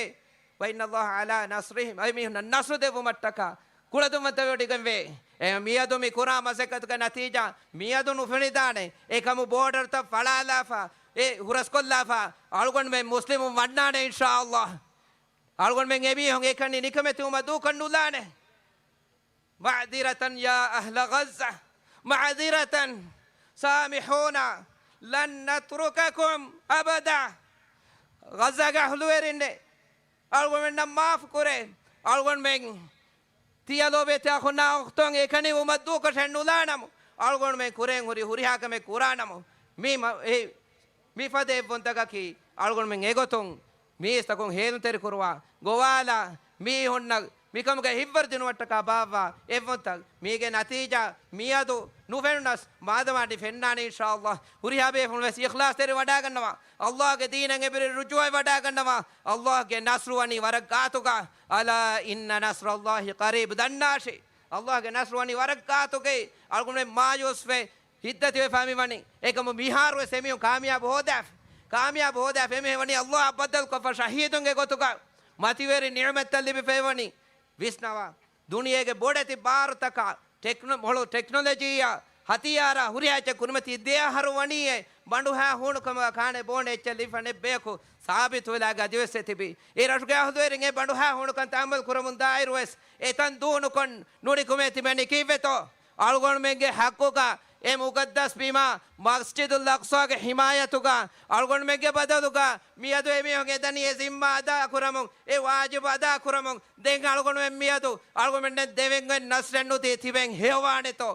وإن الله على نصرهم، އެމީހުންނަށް ނަޞްރު ދެއްވުމަށްޓަކާ ކުޅަދުންވަންތަ ވޮޑިގެންވޭ. އެ މިއަދު މި ކުރާ މަސައްކަތުގެ ނަތީޖާ މިއަދު ނުފެނިދާނެ. އެކަމު ބޯޑަރުތައް ފަޅާލާފަ، އެ ހުރަސްކޮށްލާފަ، އަޅުގަނޑުމެން މުސްލިމުން ވަންނާނެ އިންޝާﷲ. އަޅުގަނޑުމެން އެމީހުން އެކަނި ނިކަމެތިވުމަށް ދޫކޮށް ނުލާނެ. معذرة يا أهل غزة، معذرة، سامحونا، لن نترككم أبدا. ޣައްޒާގެ އަހުލުވެރިންނޭ، އަޅުގަނޑުމެންނަށް މާފު ކުރޭ. އަޅުގަނޑުމެން ތިޔަ ލޯބިވެތި އަޚުންނާ އުޚްތުން އެކަނިވުމަށް ދޫކޮށެއް ނުލާނަމު، އަޅުގަނޑުމެން ކުރިން ހުރި ހުރިހާ ކަމެއް ކުރާނަމު. މި މަ-، އެ މިފަދަ އެއްވުންތަކަކީ އަޅުގަނޑުމެން އެގޮތުން މީސްތަކުން ހޭލުންތެރިކުރުވާ، ގޮވާލާ، މީހުންނަށް މިކަމުގެ ހިތްވަރު ދިނުމަށްޓަކާ ބާއްވާ އެއްވުންތައް. މީގެ ނަތީޖާ މިއަދު ނުފެނުނަސް، މާދަމާ އަދި ފެންނާނެ އިންޝާﷲ. ހުރިހާ ބޭފުޅުން ވެސް އިޚްލާޞްތެރި ވަޑާގަންނަވާ، ﷲގެ ދީނަށް އެނބުރި ރުޖޫޢަތް ވަޑާގަންނަވާ. ﷲގެ ނަޞްރު ވަނީ ވަރަށް ގާތުގަ. ألا إن نصر الله قريب. ދަންނާށޭ، ﷲގެ ނަޞްރު ވަނީ ވަރަށް ގާތުގައި. އަޅުގަނޑުމެން މާޔޫސްވެ ހިތްދަތިވެފާ މިވަނީ. އެކަމު މިހާރުވެސް އެމީހުން ކާމިޔާބު ހޯދާފަ، ކާމިޔާބު ހޯދާފަ އެމީހުން ވަނީ ﷲއަށް ބައްދަލުކޮށްފަ ޝަހީދުންގެ ގޮތުގަ މަތިވެރި ނިޢުމަތްތައް ލިބިފައިވަނީ. ވިސްނަވާ. ދުނިޔޭގެ ބޮޑެތި ބާރުތަކާ ޓެކްނޮ-، ހޮޅު ޓެކްނޮލޮޖީއާ ހަތިޔާރާ ހުރިހާ އެއްޗެއް ކުރިމަތީ ދެ އަހަރު ވަނީއޭ ބަނޑުހައި ހޫނުކަމުގަ ކާނެ ބޯނެ އެއްޗެއް ލިބިފަ ނެތް ބަޔަކު ސާބިތުވެލާ ގަދިވެސް އެތިބި. އެ ރަށުގެ އަހުލުވެރިން އެ ބަނޑުހައި ހޫނުކަން ތަހައްމަލް ކުރަމުން ދާއިރުވެސް އެތަން ދޫނުކޮށް ނުނިކުމެ ތިބެނީ ކީއްވެތޯ؟ އަޅުގަނޑުމެންގެ ޙައްޤުގަ އެ މުޤައްދަސް ބިމާ މަސްޖިދުލް އަޤްޞާގެ ޙިމާޔަތުގަ އަޅުގަނޑުމެންގެ ބަދަލުގަ މިއަދު އެމީހުން އެދަނީ އެ ޒިންމާ އަދާކުރަމުން، އެ ވާޖިބު އަދާކުރަމުން. ދެން އަޅުގަނޑުމެން މިއަދު އަޅުގަނޑުމެންނަށް ދެވެން އޮތް ނަޞްރެއް ނުދީ ތިބެން ހެޔޮވާނެތޯ؟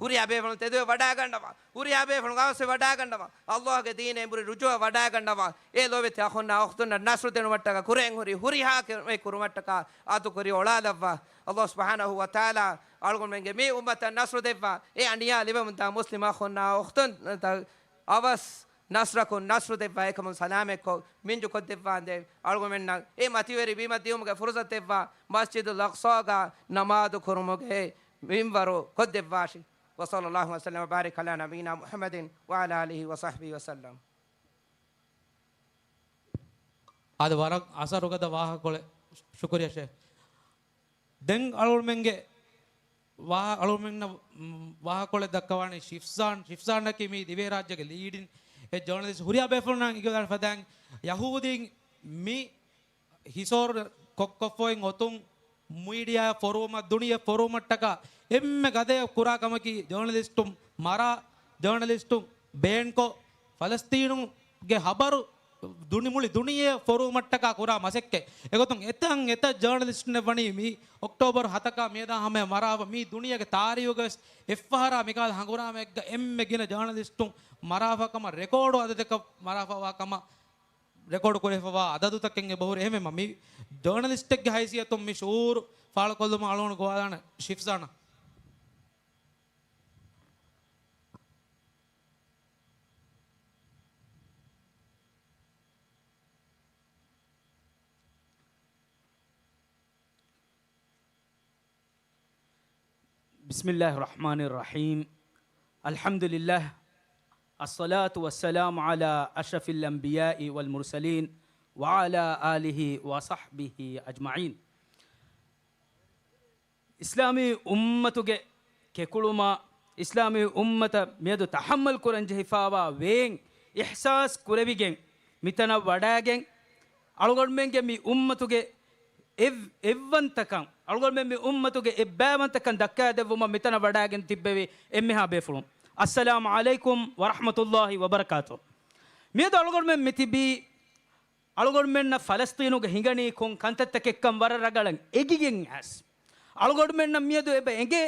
ހުރިހާ ބޭފުޅުން ތެދުވެ ވަޑާގަންނަވާ. ހުރިހާ ބޭފުޅުން އަވަސްވެ ވަޑާގަންނަވާ. ﷲގެ ދީނޭ އެނބުރި ރުޖޫޢަ ވަޑާގަންނަވާ. އެ ލޯބިތި އަޚުންނާ އުޚްތުންނަށް ނަޞްރު ދިނުމަށްޓަކާ ކުރިއެއް ހުރި ހުރިހާ ކަމެއް ކުރުމަށްޓަކާ އަތުކުރި އޮޅާލައްވާ. ﷲ ސުބްޙާނަހޫ ވަތަޢާލާ އަޅުގަނޑުމެންގެ މި އުއްމަތަށް ނަޞްރު ދެއްވާ. އެ އަނިޔާ ލިބެމުންދާ މުސްލިމް އަޚުންނާ އުޚްތުންތައް އަވަސް ނަޞްރަކުން ނަޞްރު ދެއްވާ އެކަމުން ސަލާމަތްކޮށް މިންޖުކޮށްދެއްވާނދޭ. އަޅުގަނޑުމެންނަށް އެ މަތިވެރި ބިމަށް ދިއުމުގެ ފުރުޞަތު ދެއްވާ މަސްޖިދުލް އަޤްޞާގަ ނަމާދު ކުރުމުގެ މިންވަރު ކޮށްދެއްވާށި. وصلى الله وسلم وبارك على نبينا محمد وعلى آله وصحبه وسلم. އާދެ، ވަރަށް އަސަރުގަދަ ވާހަކަކޮޅެއް. ޝުކުރިއްޔާ ޝޭޚް. ދެން އަޅުގަނޑުމެންގެ ވާ-، އަޅުގަނޑުމެންނަށް، މް، ވާހަކަކޮޅެއް ދައްކަވާނީ ޝިފްޒާން. ޝިފްޒާނަކީ މި ދިވެހިރާއްޖޭގެ ލީޑިން އެ ޖާނަލިސްޓް. ހުރިހާ ބޭފުޅުންނަށް އިނގިލާން ފަދައިން ޔަހޫދީން މި ހިސޯރު ކޮށްކޮށްފައި އޮތުން މީޑިއާ ފޮރުވުމަށް، ދުނިޔެ ފޮރުވުމަށްޓަކާ އެންމެ ގަދަޔަށް ކުރާ ކަމަކީ ޖާނަލިސްޓުން މަރާ، ޖާނަލިސްޓުން ބޭންކޮށް، ފަލަސްތީނުގެ ހަބަރު ދުނި-، މުޅި ދުނިޔެ ފޮރުވުމަށްޓަކާ ކުރާ މަސައްކަތް. އެގޮތުން އެތަން އެތައް ޖާނަލިސްޓުންނެއް ވަނީ މި އޮކްޓޯބަރު ހަތަކާ މިއަދާ ހަމަޔަށް މަރާފަ. މީ ދުނިޔޭގެ ތާރީހުގަވެސް އެއްފަހަރާ މިކަހަލަ ހަނގުރާމައެއްގަ އެންމެ ގިނަ ޖާނަލިސްޓުން މަރާފަ ކަމަށް، ރެކޯޑު އަދަދަކަށް މަރާފަވާ ކަމަށް ރެކޯޑު ކުރެވިފަވާ އަދަދުތަކެއް އެބަހުރި. އެހެންވީމަ މި ޖާނަލިސްޓެއްގެ ހައިސިއްޔަތުން މި ޝުޢޫރު ފާޅުކޮށްލުމަށް އަޅުގަނޑު ގޮވާލާނެ ޝިފްޒާނަށް. بسم الله الرحمن الرحيم. الحمد لله. الصلاة والسلام على أشرف الأنبياء والمرسلين وعلى آله وصحبه أجمعين. އިސްލާމީ އުއްމަތުގެ ކެކުޅުމާ، އިސްލާމީ އުއްމަތަށް މިއަދު ތަޙައްމަލް ކުރަން ޖެހިފާވާ ވޭން އިޙްސާސް ކުރެވިގެން، މިތަނަށް ވަޑައިގެން، އަޅުގަނޑުމެންގެ މި އުއްމަތުގެ އެއް-، އެއްވަންތަކަން، އަޅުގަނޑުމެން މި އުއްމަތުގެ އެއްބައިވަންތަކަން ދައްކާދެއްވުމަށް މިތަނަށް ވަޑައިގެން ތިއްބެވި އެންމެހާ ބޭފުޅުން. އައްސަލާމު ޢަލައިކުމް ވަރަޙްމަތުﷲި ވަބަރަކާތު. މިއަދު އަޅުގަނޑުމެން މިތިބީ އަޅުގަނޑުމެންނަށް ފަލަސްޠީނުގަ ހިނގަނީ ކޮން ކަންތައްތަކެއްކަން ވަރަށް ރަގަޅަށް އެގިގެން އައިސް. އަޅުގަނޑުމެންނަށް މިއަދު އެބަ އެނގޭ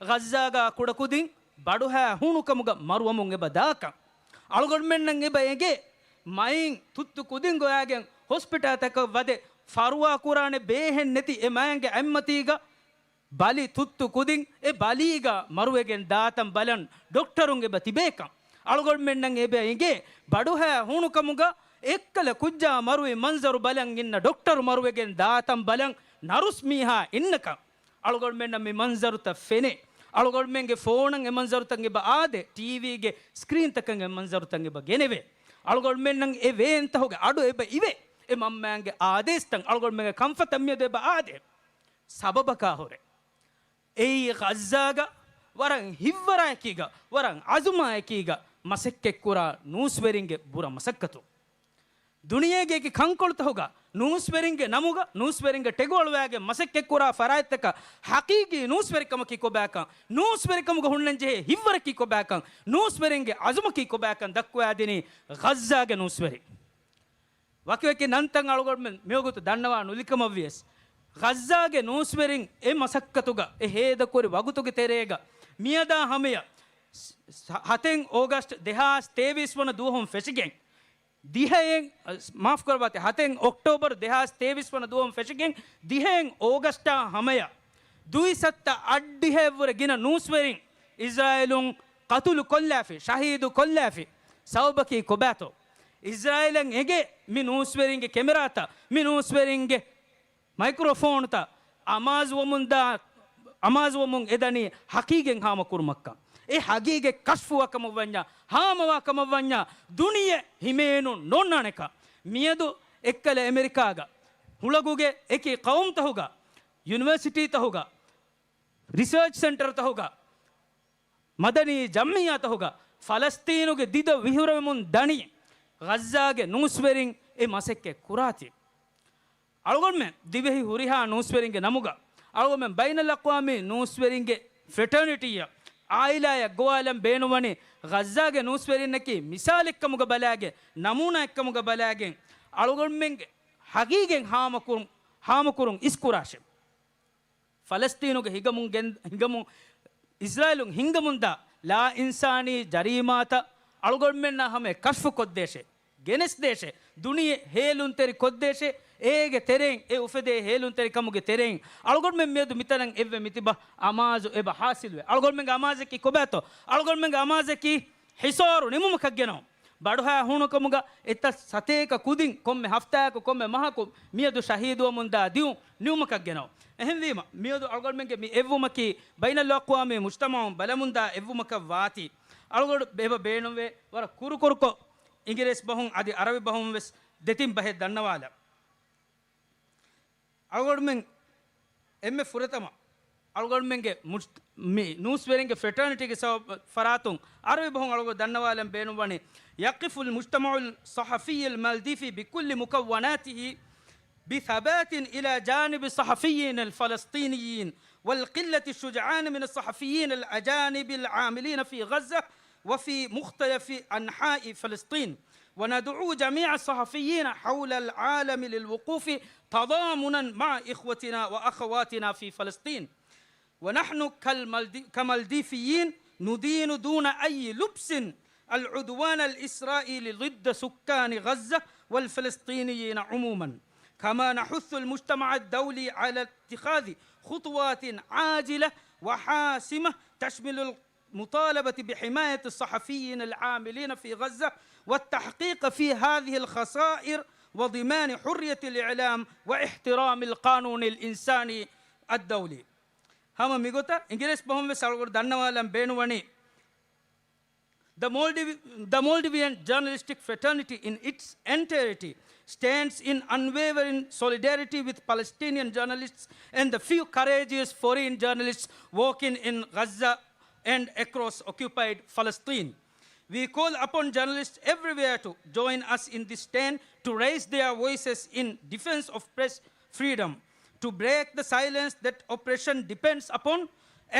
ޣައްޒާގާ ކުޑަކުދިން ބަޑުހައި ހޫނުކަމުގަ މަރުވަމުން އެބަ ދާކަން. އަޅުގަނޑުމެންނަށް އެބަ އެނގޭ މައިން ތުއްތު ކުދިން ގޮވާގެން ހޮސްޕިޓާލްތަކަށް ވަދެ ފަރުވާ ކުރާނެ ބޭހެއް ނެތި އެ މައިންގެ އަތްމަތީގަ ބަލި ތުއްތު ކުދިން އެ ބަލީގަ މަރުވެގެން ދާތަން ބަލަން ޑޮކްޓަރުން އެބަ ތިބޭކަން. އަޅުގަނޑުމެންނަށް އެބަ އެނގޭ ބަޑުހައި ހޫނުކަމުގަ އެއްކަލަ ކުއްޖާ މަރުވި މަންޒަރު ބަލަން އިންނަ ޑޮކްޓަރު މަރުވެގެން ދާތަން ބަލަން ނަރުސް މީހާ އިންނަކަން. އަޅުގަނޑުމެންނަށް މި މަންޒަރުތައް ފެނޭ. އަޅުގަނޑުމެންގެ ފޯނަށް އެ މަންޒަރުތައް އެބަ އާދޭ. ޓީވީގެ ސްކްރީންތަކަށް އެ މަންޒަރުތައް އެބަ ގެނެވޭ. އަޅުގަނޑުމެންނަށް އެ ވޭންތަކުގެ އަޑު އެބަ އިވޭ. އެ މަންމައިންގެ އާދޭސްތައް އަޅުގަނޑުމެންގެ ކަންފަތަށް މިއަދު އެބަ އާދޭ. ސަބަބަކާ ހުރެ. އެއީ ޣައްޒާގަ ވަރަށް ހިތްވަރާއެކީގަ، ވަރަށް އަޒުމާއެކީގަ މަސައްކަތްކުރާ ނޫސްވެރިންގެ ބުރަ މަސައްކަތު. ދުނިޔޭގެ އެކި ކަންކޮޅުތަކުގަ ނޫސްވެރިންގެ ނަމުގަ ނޫސްވެރިންގެ ޓެގު އަޅުވާގެން މަސައްކަތްކުރާ ފަރާތްތަކަށް ޙަޤީޤީ ނޫސްވެރިކަމަކީ ކޮބާކަން، ނޫސްވެރިކަމުގަ ހުންނަންޖެހޭ ހިތްވަރަކީ ކޮބާކަން، ނޫސްވެރިންގެ އަޒުމަކީ ކޮބާކަން ދައްކުވާދިނީ ޣައްޒާގެ ނޫސްވެރިން. ވަކިވަކި ނަންތައް އަޅުގަނޑުމެން މިވަގުތު ދަންނަވާ ނުލިކަމަށްވިޔަސް، ޣައްޒާގެ ނޫސްވެރިން އެ މަސައްކަތުގަ އެ ހޭދަކުރި ވަގުތުގެ ތެރޭގަ މިއަދާ ހަމަޔަށް ސ-، ސ-، ހަތެއް އޯގަސްޓް ދެހާސް ތޭވީސް ވަނަ ދުވަހުން ފެށިގެން، ދިހައެއް، މާފުކުރައްވާތި، ހަތެއް އޮކްޓޯބަރު ދެހާސް ތޭވީސް ވަނަ ދުވަހުން ފެށިގެން، ދިހައެއް އޯގަސްޓާ ހަމަޔަށް ދުއިސައްތަ އަށްޑިހައެއްވުރެ ގިނަ ނޫސްވެރިން އިޒްރާއީލުން ޤަތުލު ކޮށްލާފި، ޝަހީދު ކޮށްލާފި. ސަބަބަކީ ކޮބާތޯ؟ އިޒްރާއީލަށް އެނގޭ މި ނޫސްވެރިންގެ ކެމެރާތައް، މި ނޫސްވެރިންގެ މައިކްރޯފޯނުތައް އަމާޒުވަމުންދާ، އަމާޒުވަމުން އެދަނީ ޙަޤީޤަތް ހާމަކުރުމަށްކަން. އެ ޙަޤީޤަތް ކަޝްފުވާ ކަމަށްވަންޏާ، ހާމަވާ ކަމަށްވަންޏާ، ދުނިޔެ ހިމޭނުން ނޯންނާނެކަން. މިއަދު އެއްކަލަ އެމެރިކާގަ ހުޅަގުގެ އެކި ޤައުމުތަކުގަ ޔުނިވަރސިޓީތަހުގަ، ރިސާޗް ސެންޓަރތަހުގަ، މަދަނީ ޖަމްޢިއްޔާތަހުގަ ފަލަސްޠީނުގެ ދިދަ ވިހުރެވެމުން ދަނީ ޣައްޒާގެ ނޫސްވެރިން އެ މަސައްކަތް ކުރާތީ. އަޅުގަނޑުމެން ދިވެހި ހުރިހާ ނޫސްވެރިންގެ ނަމުގަ، އަޅުގަނޑުމެން ބައިނަލްއަޤްވާމީ ނޫސްވެރިންގެ ފްރެޓަރނިޓީއަށް، އާއިލާއަށް ގޮވާލަން ބޭނުންވަނީ ޣައްޒާގެ ނޫސްވެރިންނަކީ މިސާލެއްކަމުގަ ބަލާގެން، ނަމޫނާއެއްކަމުގަ ބަލާގެން، އަޅުގަނޑުމެންގެ ހަގީގަތް ހާމަކުރުން، ހާމަކުރުން އިސްކުރާށޭ. ފަލަސްޠީނުގެ ހިނގަމުން ގެން-، ހިނގަމުން، އިސްރާއީލުން ހިނގަމުންދާ ލާއިންސާނީ ޖަރީމާތައް އަޅުގަނޑުމެންނާ ހަމަޔަށް ކަޝްފު ކޮށްދޭށޭ، ގެނެސްދޭށޭ، ދުނިޔެ ހޭލުންތެރި ކޮށްދޭށޭ. އޭގެ ތެރެއިން، އެ އުފެދޭ ހޭލުންތެރިކަމުގެ ތެރެއިން އަޅުގަނޑުމެން މިއަދު މިތަނަށް އެއްވެ މިތިބަ އަމާޒު އެބަ ހާސިލުވޭ. އަޅުގަނޑުމެންގެ އަމާޒަކީ ކޮބާތޯ؟ އަޅުގަނޑުމެންގެ އަމާޒަކީ ހިސޯރު ނިމުމަކަށް ގެނައު. ބަޑުހާ ހޫނުކަމުގަ އެތައް ސަތޭކަ ކުދިން ކޮންމެ ހަފްތާއަކު ކޮންމެ މަހަކު މިއަދު ޝަހީދުވަމުންދާ ދިއުން ނިމުމަކަށް ގެނައު. އެހެންވީމަ، މިއަދު އަޅުގަނޑުމެންގެ މި އެއްވުމަކީ ބައިނަލްއަޤްވާމީ މުޖްތަމަޢުން ބަލަމުންދާ އެއްވުމަކަށް ވާތީ. އަޅުގަނޑު އެބަ ބޭނުންވޭ ވަރަށް ކުރުކުރުކޮށް، އިނގިރޭސި ބަހުން އަދި އަރަބި ބަހުން ވެސް ދެތިން ބަހެއް ދަންނަވާލަން. އަޅުގަނޑުމެން އެންމެ ފުރަތަމަ އަޅުގަނޑުމެންގެ މުޖް-، މި ނޫސްވެރިންގެ ފްރެޓަރނިޓީގެ ސަބަބު ފަރާތުން އަރަބި ބަހުން އަޅުގަނޑު ދަންނަވާލަން ބޭނުންވަނީ، يقف المجتمع الصحفي المالديفي بكل مكوناته بثبات إلى جانب الصحفيين الفلسطينيين والقلة الشجعان من الصحفيين الأجانب العاملين في غزة وفي مختلف أنحاء فلسطين، وندعو جميع الصحفيين حول العالم للوقوف تضامنا مع إخوتنا وأخواتنا في فلسطين. ونحن كالمالدي-، كمالديفيين ندين دون أي لبس العدوان الإسرائيلي ضد سكان غزة والفلسطينيين عموما، كما نحث المجتمع الدولي على اتخاذ خطوات عاجلة وحاسمة تشمل المطالبة بحماية الصحفيين العاملين في غزة والتحقيق في هذه الخسائر وضمان حرية الإعلام واحترام القانون الإنساني الدولي. ހަމަ މިގޮތަށް އިނގިރޭސި ބަހުން ވެސް އަޅުގަނޑު ދަންނަވާލަން ބޭނުންވަނީ، The Moldiv-, the Moldovan journalistic fraternity in its entirety stands in unwavering solidarity with Palestinian journalists and the few courageous foreign journalists working in Gaza and across occupied Palestine. We call upon journalists everywhere to join us in this stand to raise their voices in defense of press freedom, to break the silence that oppression depends upon,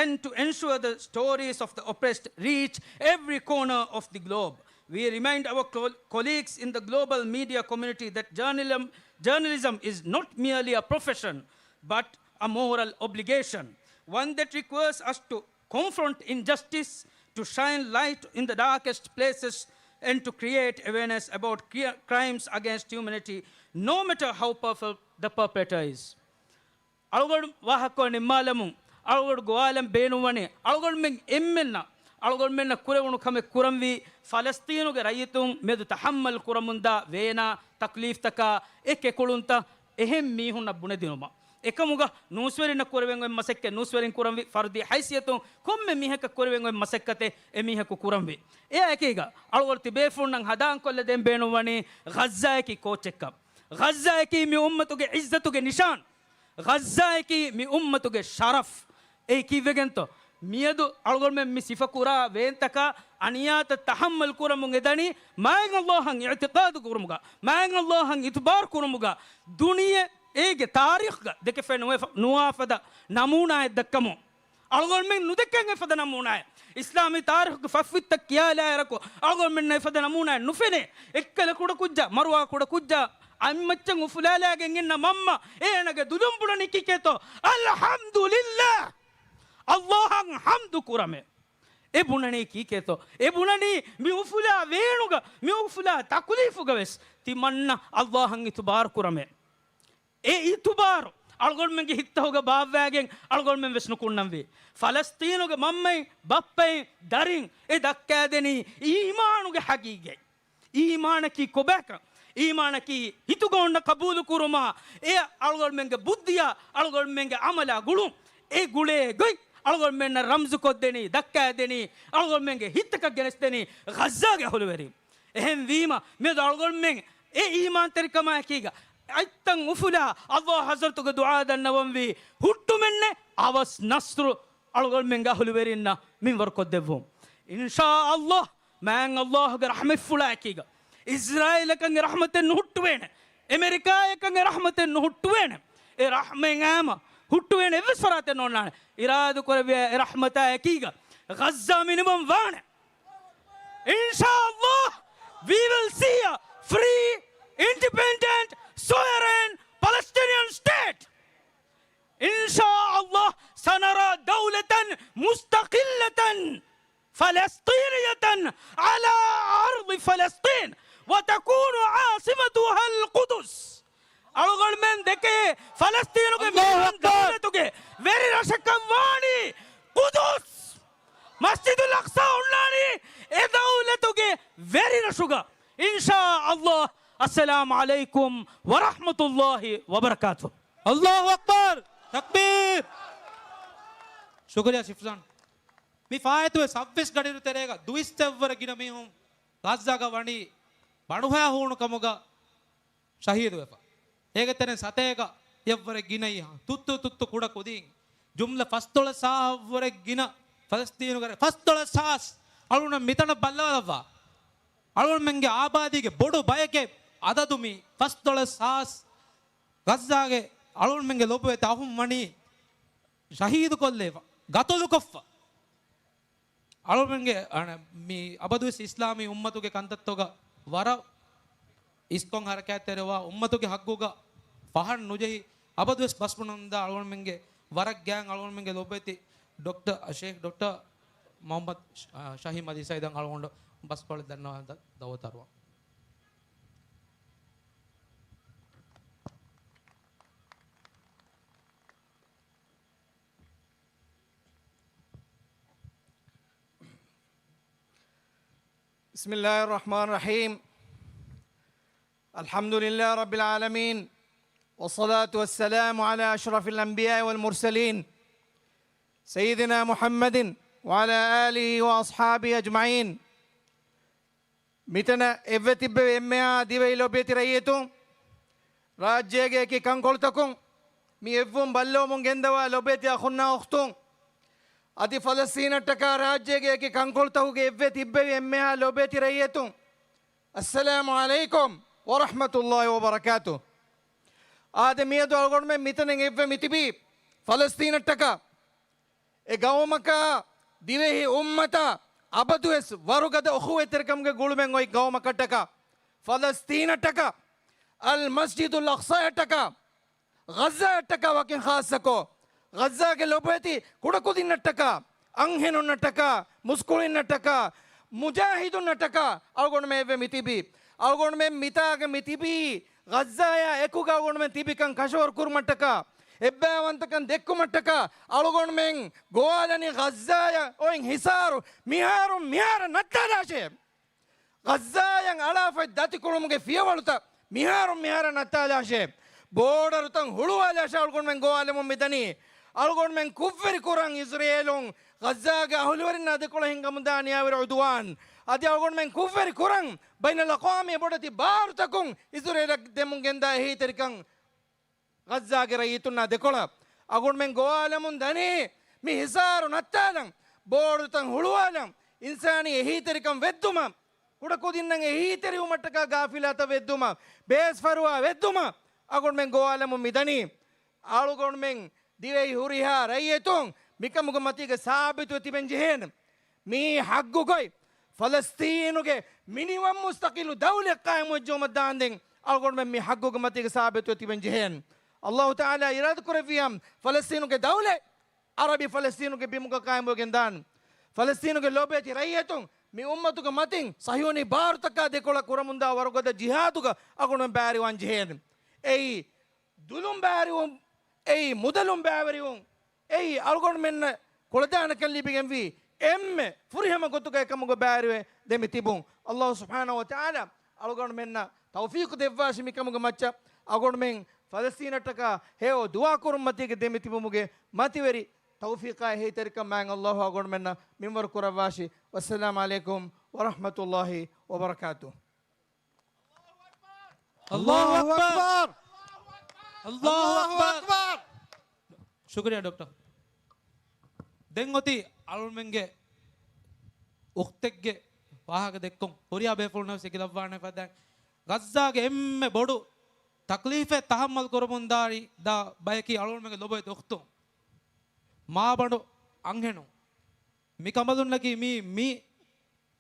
and to ensure the stories of the oppressed reach every corner of the globe. We remind our col-, colleagues in the global media community that journalism, journalism is not merely a profession, but a moral obligation, one that requires us to confront injustice, to shine light in the darkest places, and to create awareness about cri-, crimes against humanity, no matter how powerful the perpetrator is. އަޅުގަނޑު ވާހަކަ ނިންމާލަމުން، އަޅުގަނޑު ގޮވާލަން ބޭނުންވަނީ، އަޅުގަނޑުމެން އެންމެންނަށް، އަޅުގަނޑުމެންނަށް ކުރެވުނު ކަމެއް ކުރަންވީ، ފަލަސްޠީނުގެ ރައްޔިތުން މެދު ތަޙައްމަލް ކުރަމުންދާ ވޭނާ ތަކްލީފްތަކާ، އެ ކެކުޅުންތައް އެހެން މީހުންނަށް ބުނެދިނުމަށް. އެކަމުގަ ނޫސްވެރިންނަށް ކުރެވެން އޮތް މަސައްކަތް ނޫސްވެރިން ކުރަންވީ، ފަރުދީ ހައިސިއްޔަތުން ކޮންމެ މީހަކަށް ކުރެވެން އޮތް މަސައްކަތެއް އެ މީހަކު ކުރަންވީ. އެއާ އެކީގަ އަޅުގަނޑު ތިބޭފުޅުންނަށް ހަނދާންކޮށްލަދޭން ބޭނުންވަނީ، ޣައްޒާއަކީ ކޯއްޗެއްކަން. ޣައްޒާއަކީ މި އުއްމަތުގެ ޢިއްޒަތުގެ ނިޝާން. ޣައްޒާއަކީ މި އުއްމަތުގެ ޝަރަފް. އެއީ ކީއްވެގެންތޯ؟ މިއަދު އަޅުގަނޑުމެން މި ސިފަކުރާ ވޭންތަކާ އަނިޔާތައް ތަޙައްމަލް ކުރަމުން އެދަނީ، މާތް ﷲ އަށް އިޢުތިޤާދު ކުރުމުގަ، މާތް ﷲ އަށް އިތުބާރު ކުރުމުގަ، ދުނިޔެ އޭގެ ތާރީޚްގަ ދެކެފައި ނުވެފަ-، ނުވާ ފަދަ ނަމޫނާއެއް ދައްކަމުން. އަޅުގަނޑުމެން ނުދެކެން އެފަދަ ނަމޫނާއެއް. އިސްލާމީ ތާރީޚުގެ ފަތްފުށްތައް ކިޔާލާއިރަކު އަޅުގަނޑުމެންނަށް އެފަދަ ނަމޫނާއެއް ނުފެނޭ. އެއްކަލަ ކުޑަކުއްޖާ، މަރުވާ ކުޑަކުއްޖާ، އަތްމައްޗަށް އުފުލާލާގެން އިންނަ މަންމަ، އޭނަގެ ދުލުން ބުނަނީ ކީކޭތޯ؟ އަލްޙަމްދުލިއްލާހް! ﷲ އަށް ޙަމްދު ކުރަމޭ. އެ ބުނަނީ ކީކޭތޯ؟ އެ ބުނަނީ މި އުފުލާ ވޭނުގަ، މި އުފުލާ ތަކުލީފުގަ ވެސް ތިމަންނަ ﷲ އަށް އިތުބާރު ކުރަމޭ. އެ އިތުބާރު އަޅުގަނޑުމެންގެ ހިތްތަހުގަ ބާއްވާގެން އަޅުގަނޑުމެން ވެސް ނުކުންނަންވީ. ފަލަސްޠީނުގެ މަންމައިން، ބައްޕައިން، ދަރިން އެ ދައްކާދެނީ އީމާނުގެ ޙަޤީޤަތް. އީމާނަކީ ކޮބާކަން؟ އީމާނަކީ ހިތުގަ އޮންނަ ޤަބޫލު ކުރުމާ، އެ އަޅުގަނޑުމެންގެ ބުއްދިއާ، އަޅުގަނޑުމެންގެ ޢަމަލާ ގުޅުން. އެ ގުޅޭ ގޮތް އަޅުގަނޑުމެންނަށް ރަމްޒުކޮށްދެނީ، ދައްކާދެނީ އަޅުގަނޑުމެންގެ ހިތްތަކަށް ގެނެސްދެނީ ޣައްޒާގެ އަހުލުވެރިން. އެހެންވީމަ، މިއަދު އަޅުގަނޑުމެން އެ އީމާންތެރިކަމާއެކީގަ، އަތްތައް އުފުލާ، ﷲ ޙަޟްރަތުގެ ދުޢާ ދަންނަވަންވީ، ހުއްޓުމެއް ނެތް، އަވަސް ނަޞްރު އަޅުގަނޑުމެންގެ އަހުލުވެރިންނަށް މިންވަރުކޮށްދެއްވުން. އިންޝާ ﷲ، މާތް ﷲ ގެ ރަޙްމަތްފުޅާ އެކީގަ، އިޒްރާއީލަކަށް އެ ރަޙްމަތެއް ނުހުއްޓުވޭނެ، އެމެރިކާއަކަށް އެ ރަޙްމަތެއް ނުހުއްޓުވޭނެ. އެ ރަޙްމަތް އާމަ ހުއްޓުވޭނެ އެއްވެސް ފަރާތެއް ނޯންނާނެ. އިރާދަކުރެއްވިޔާ އެ ރަޙްމަތާ އެކީގަ ޣައްޒާ މިނިވަން ވާނެ. އިންޝާ ﷲ، we will see a free, independent, sovereign Palestinian state. إن شاء الله سنرى دولة مستقلة فلسطينية على أرض فلسطين وتكون عاصمتها القدس. އަޅުގަނޑުމެން ދެކޭ ފަލަސްޠީނުގެ މިނިވަން ދައުލަތުގެ ވެރި ރަށަކަށް ވާނީ ޤުދުސް. މަސްޖިދުލް އަޤްޞާ އޮންނާނީ އެ ދައުލަތުގެ ވެރި ރަށުގަ. އިންޝާ ﷲ. އައްސަލާމު ޢަލައިކުމް ވަރަޙްމަތުﷲ ވަބަރަކާތު. ﷲ އަކްބަރު. ތަކްބީރު. ޝުކުރިއްޔާ ޝިފްޒާން. މި ފާއިތުވެ ސައްބީސް ގަޑިއިރު ތެރޭގަ ދުއިސައްތައެއްވުރެ ގިނަ މީހުން ޣައްޒާގަ ވަނީ ބަނޑުހައި ހޫނުކަމުގަ ޝަހީދުވެފަ. އޭގެ ތެރެއިން ސަތޭކައެއްވުރެ ގިނައީ ތުއްތު ތުއްތު ކުޑަ ކުދީން. ޖުމްލަ ފަސްދޮޅަސް ހާސްވުރެ ގިނަ ފަލަސްޠީނުގަ ރަށް. ފަސްދޮޅަސް ހާސް. އަޅުގަނޑު މިތަނަށް ބައްލަވާލައްވާ. އަޅުގަނޑުމެންގެ އާބާދީގެ ބޮޑު ބަޔެކޭ އަދަދު މި ފަސްދޮޅަސް ހާސް. ޣައްޒާގެ އަޅުގަނޑުމެންގެ ލޮބުވެތި އަހުން ވަނީ ޝަހީދުކޮށްލެވިފަ، ގަތުލުކޮށްފަ. އަޅުމެންގެ، އަނެ، މި އަބަދުވެސް އިސްލާމީ އުއްމަތުގެ ކަންތައްތަކުގަ ވަރަށް އިސްކޮށް ހަރަކާތްތެރިވާ، އުއްމަތުގެ ހައްގުގަ ފަހަން ނުޖެހި، އަބަދުވެސް ބަސްބުނަންދާ އަޅުމެންގެ ވަރަށް ގާތް އަޅުމެންގެ ލޮބުވެތި ޑޮކްޓަރ، ޝޭޚް ޑޮކްޓަރ މުޙައްމަދު ޝަ-، ޝަހީމް އަލީ ސައީދަށް އަޅުގަނޑު ބަސްފުޅެއް ދަންނަވާ ދަ-، ދައުވަތު އަރުވަން. بسم الله الرحمن الرحيم. الحمد لله رب العالمين. والصلاة والسلام على أشرف الأنبياء والمرسلين. سيدنا محمد وعلى آله وأصحابه أجمعين. މިތަނަށް އެއްވެ ތިއްބެވި އެންމެހާ ދިވެހި ލޮބުވެތި ރައްޔިތުން، ރާއްޖޭގެ އެކި ކަންކޮޅުތަކުން މި އެއްވުން ބައްލަވަމުން ގެންދަވާ ލޮބުވެތި އަޚުންނާ އުޚްތުން، އަދި ފަލަސްޠީނަށްޓަކާ ރާއްޖޭގެ އެކި ކަންކޮޅުތަކުގެ އެއްވެ ތިއްބެވި އެންމެހާ ލޮބުވެތި ރައްޔިތުން، އައްސަލާމު ޢަލައިކުމް ވަރަޙްމަތުﷲި ވަބަރަކާތު. އާދެ، މިއަދު އަޅުގަނޑުމެން މިތަނަށް އެއްވެ މިތިބީ ފަލަސްޠީނަށްޓަކާ އެ ގައުމަކާ، ދިވެހި އުއްމަތާ އަބަދުވެސް ވަރުގަދަ އުޚުވަތްތެރިކަމުގެ ގުޅުމެއް އޮތް ގައުމަކަށްޓަކާ، ފަލަސްޠީނަށްޓަކާ، އަލް މަސްޖިދުލް އަޤްޞާއަށްޓަކާ، ޣައްޒާއަށްޓަކާ ވަކިން ޚާއްޞަކޮށް، ޣައްޒާގެ ލޮބުވެތި ކުޑަކުދިންނަށްޓަކާ، އަންހެނުންނަށްޓަކާ، މުސްކުޅިންނަށްޓަކާ، މުޖާހިދުންނަށްޓަކާ އަޅުގަނޑުމެން އެއްވެ މިތިބީ. އަޅުގަނޑުމެން މިތާގަ މިތިބީ ޣައްޒާޔާ އެކުގަ އަޅުގަނޑުމެން ތިބިކަން ކަށަވަރު ކުރުމަށްޓަކާ، އެއްބައިވަންތަކަން ދެއްކުމަށްޓަކާ، އަޅުގަނޑުމެން ގޮވާލަނީ ޣައްޒާޔަށް އޮތް ހިސާރު މިހާރުން މިހާރަށް ނައްތާލާށޭ. ޣައްޒާޔަށް އަޅާފައި ދަތިކުޅުމުގެ ފިޔަވަޅުތައް މިހާރުން މިހާރަށް ނައްތާލާށޭ. ބޯޑަރުތައް ހުޅުވާލާށޭ އަޅުގަނޑުމެން ގޮވާލަމުން މިދަނީ. އަޅުގަނޑުމެން ކުށްވެރި ކުރަން އިޒްރޭލުން ޣައްޒާގެ އަހުލުވެރިންނާ ދެކޮޅަށް ހިންގަމުންދާ ނިޔާވެރި ޢުދުވާން. އަދި އަޅުގަނޑުމެން ކުށްވެރި ކުރަން ބައިނަލްއަޤްވާމީ ބޮޑެތި ބާރުތަކުން އިޒްރޭލަށް ދެމުން ގެންދާ އެހީތެރިކަން. ޣައްޒާގެ ރައްޔިތުންނާ ދެކޮޅަށް އަޅުގަނޑުމެން ގޮވާލަމުން ދަނީ، މި ހިސާރު ނައްތާލަން، ބޯޑުތައް ހުޅުވާލަން، އިންސާނީ އެހީތެރިކަން ވެއްދުމަށް، ކުޑަކުދިންނަށް އެހީތެރިވުމަށްޓަކާ ގާފިލާތައް ވެއްދުމަށް، ބޭސްފަރުވާ ވެއްދުމަށް އަޅުގަނޑުމެން ގޮވާލަމުން މިދަނީ. އަޅުގަނޑުމެން ދިވެހި ހުރިހާ ރައްޔިތުން މިކަމުގެ މަތީގަ ސާބިތުވެ ތިބެން ޖެހޭނެ. މިއީ ޙައްޤު ގޮތް. ފަލަސްޠީނުގެ މިނިވަން މުސްތަޤިލު ދައުލަތް ޤާއިމުވެއްޖެއުމަށް ދާންދެން އަޅުގަނޑުމެން މި ޙައްޤުގެ މަތީގަ ސާބިތުވެ ތިބެން ޖެހޭނެ. ﷲ ތަޢާލާ އިރާދަކުރެއްވިއްޔާ ފަލަސްޠީނުގެ ދައުލަތް، ޢަރަބި ފަލަސްޠީނުގެ ބިމުގަ ޤާއިމުވެގެން ދާން. ފަލަސްޠީނުގެ ލޮބުވެތި ރައްޔިތުން މި އުއްމަތުގެ މަތިން ޞަހިޔޫނީ ބާރުތަކާ ދެކޮޅަށް ކުރަމުންދާ ވަރުގަދަ ޖިހާދުގަ އަޅުގަނޑުމެން ބައިވެރިވާން ޖެހޭނެ. އެއީ ދުލުން ބައިވެރިވުން، އެއީ މުދަލުން ބައިވެރިވުން، އެއީ އަޅުގަނޑުމެންނަށް ކުޅަދާނަކަން ލިބިގެންވީ އެންމެ ފުރިހަމަ ގޮތުގަ އެކަމުގަ ބައިވެރިވެ ދެމި ތިބުން. ﷲ ސުބްޙާނަހޫ ވަތަޢާލާ އަޅުގަނޑުމެންނަށް ތައުފީޤު ދެއްވާށި މިކަމުގެ މައްޗަށް. އަޅުގަނޑުމެން ފަލަސްޠީނަށްޓަކާ ހެޔޮ ދުޢާ ކުރުން މަތީގަ ދެމި ތިބުމުގެ މަތިވެރި ތައުފީޤާ އެހީތެރިކަން މާތް ﷲ އަޅުގަނޑުމެންނަށް މިންވަރު ކުރައްވާށި. ވައްސަލާމު ޢަލައިކުމް ވަރަޙްމަތުﷲި ވަބަރަކާތުހު. ﷲ އަކްބަރު. އައްލާހު އަކްބަރު. ޝުކުރިއްޔާ ޑޮކްޓަރ. ދެން އޮތީ އަޅުމެންގެ އުޚްތެއްގެ ވާހަކަ ދެއްކުން. ހުރިހާ ބޭފުޅުންނަށް ވެސް އެކިލައްވާނެ ފަދައިން، ޣައްޒާގެ އެންމެ ބޮޑު ތަކްލީފެއް ތަޙައްމަލް ކުރަމުން ދާ ބަޔަކީ އަޅުގަނޑުމެންގެ ލޮބުވެތި އުޚްތުން. މާބަނޑު އަންހެނުން. މި ކަނބަލުންނަކީ މީ، މީ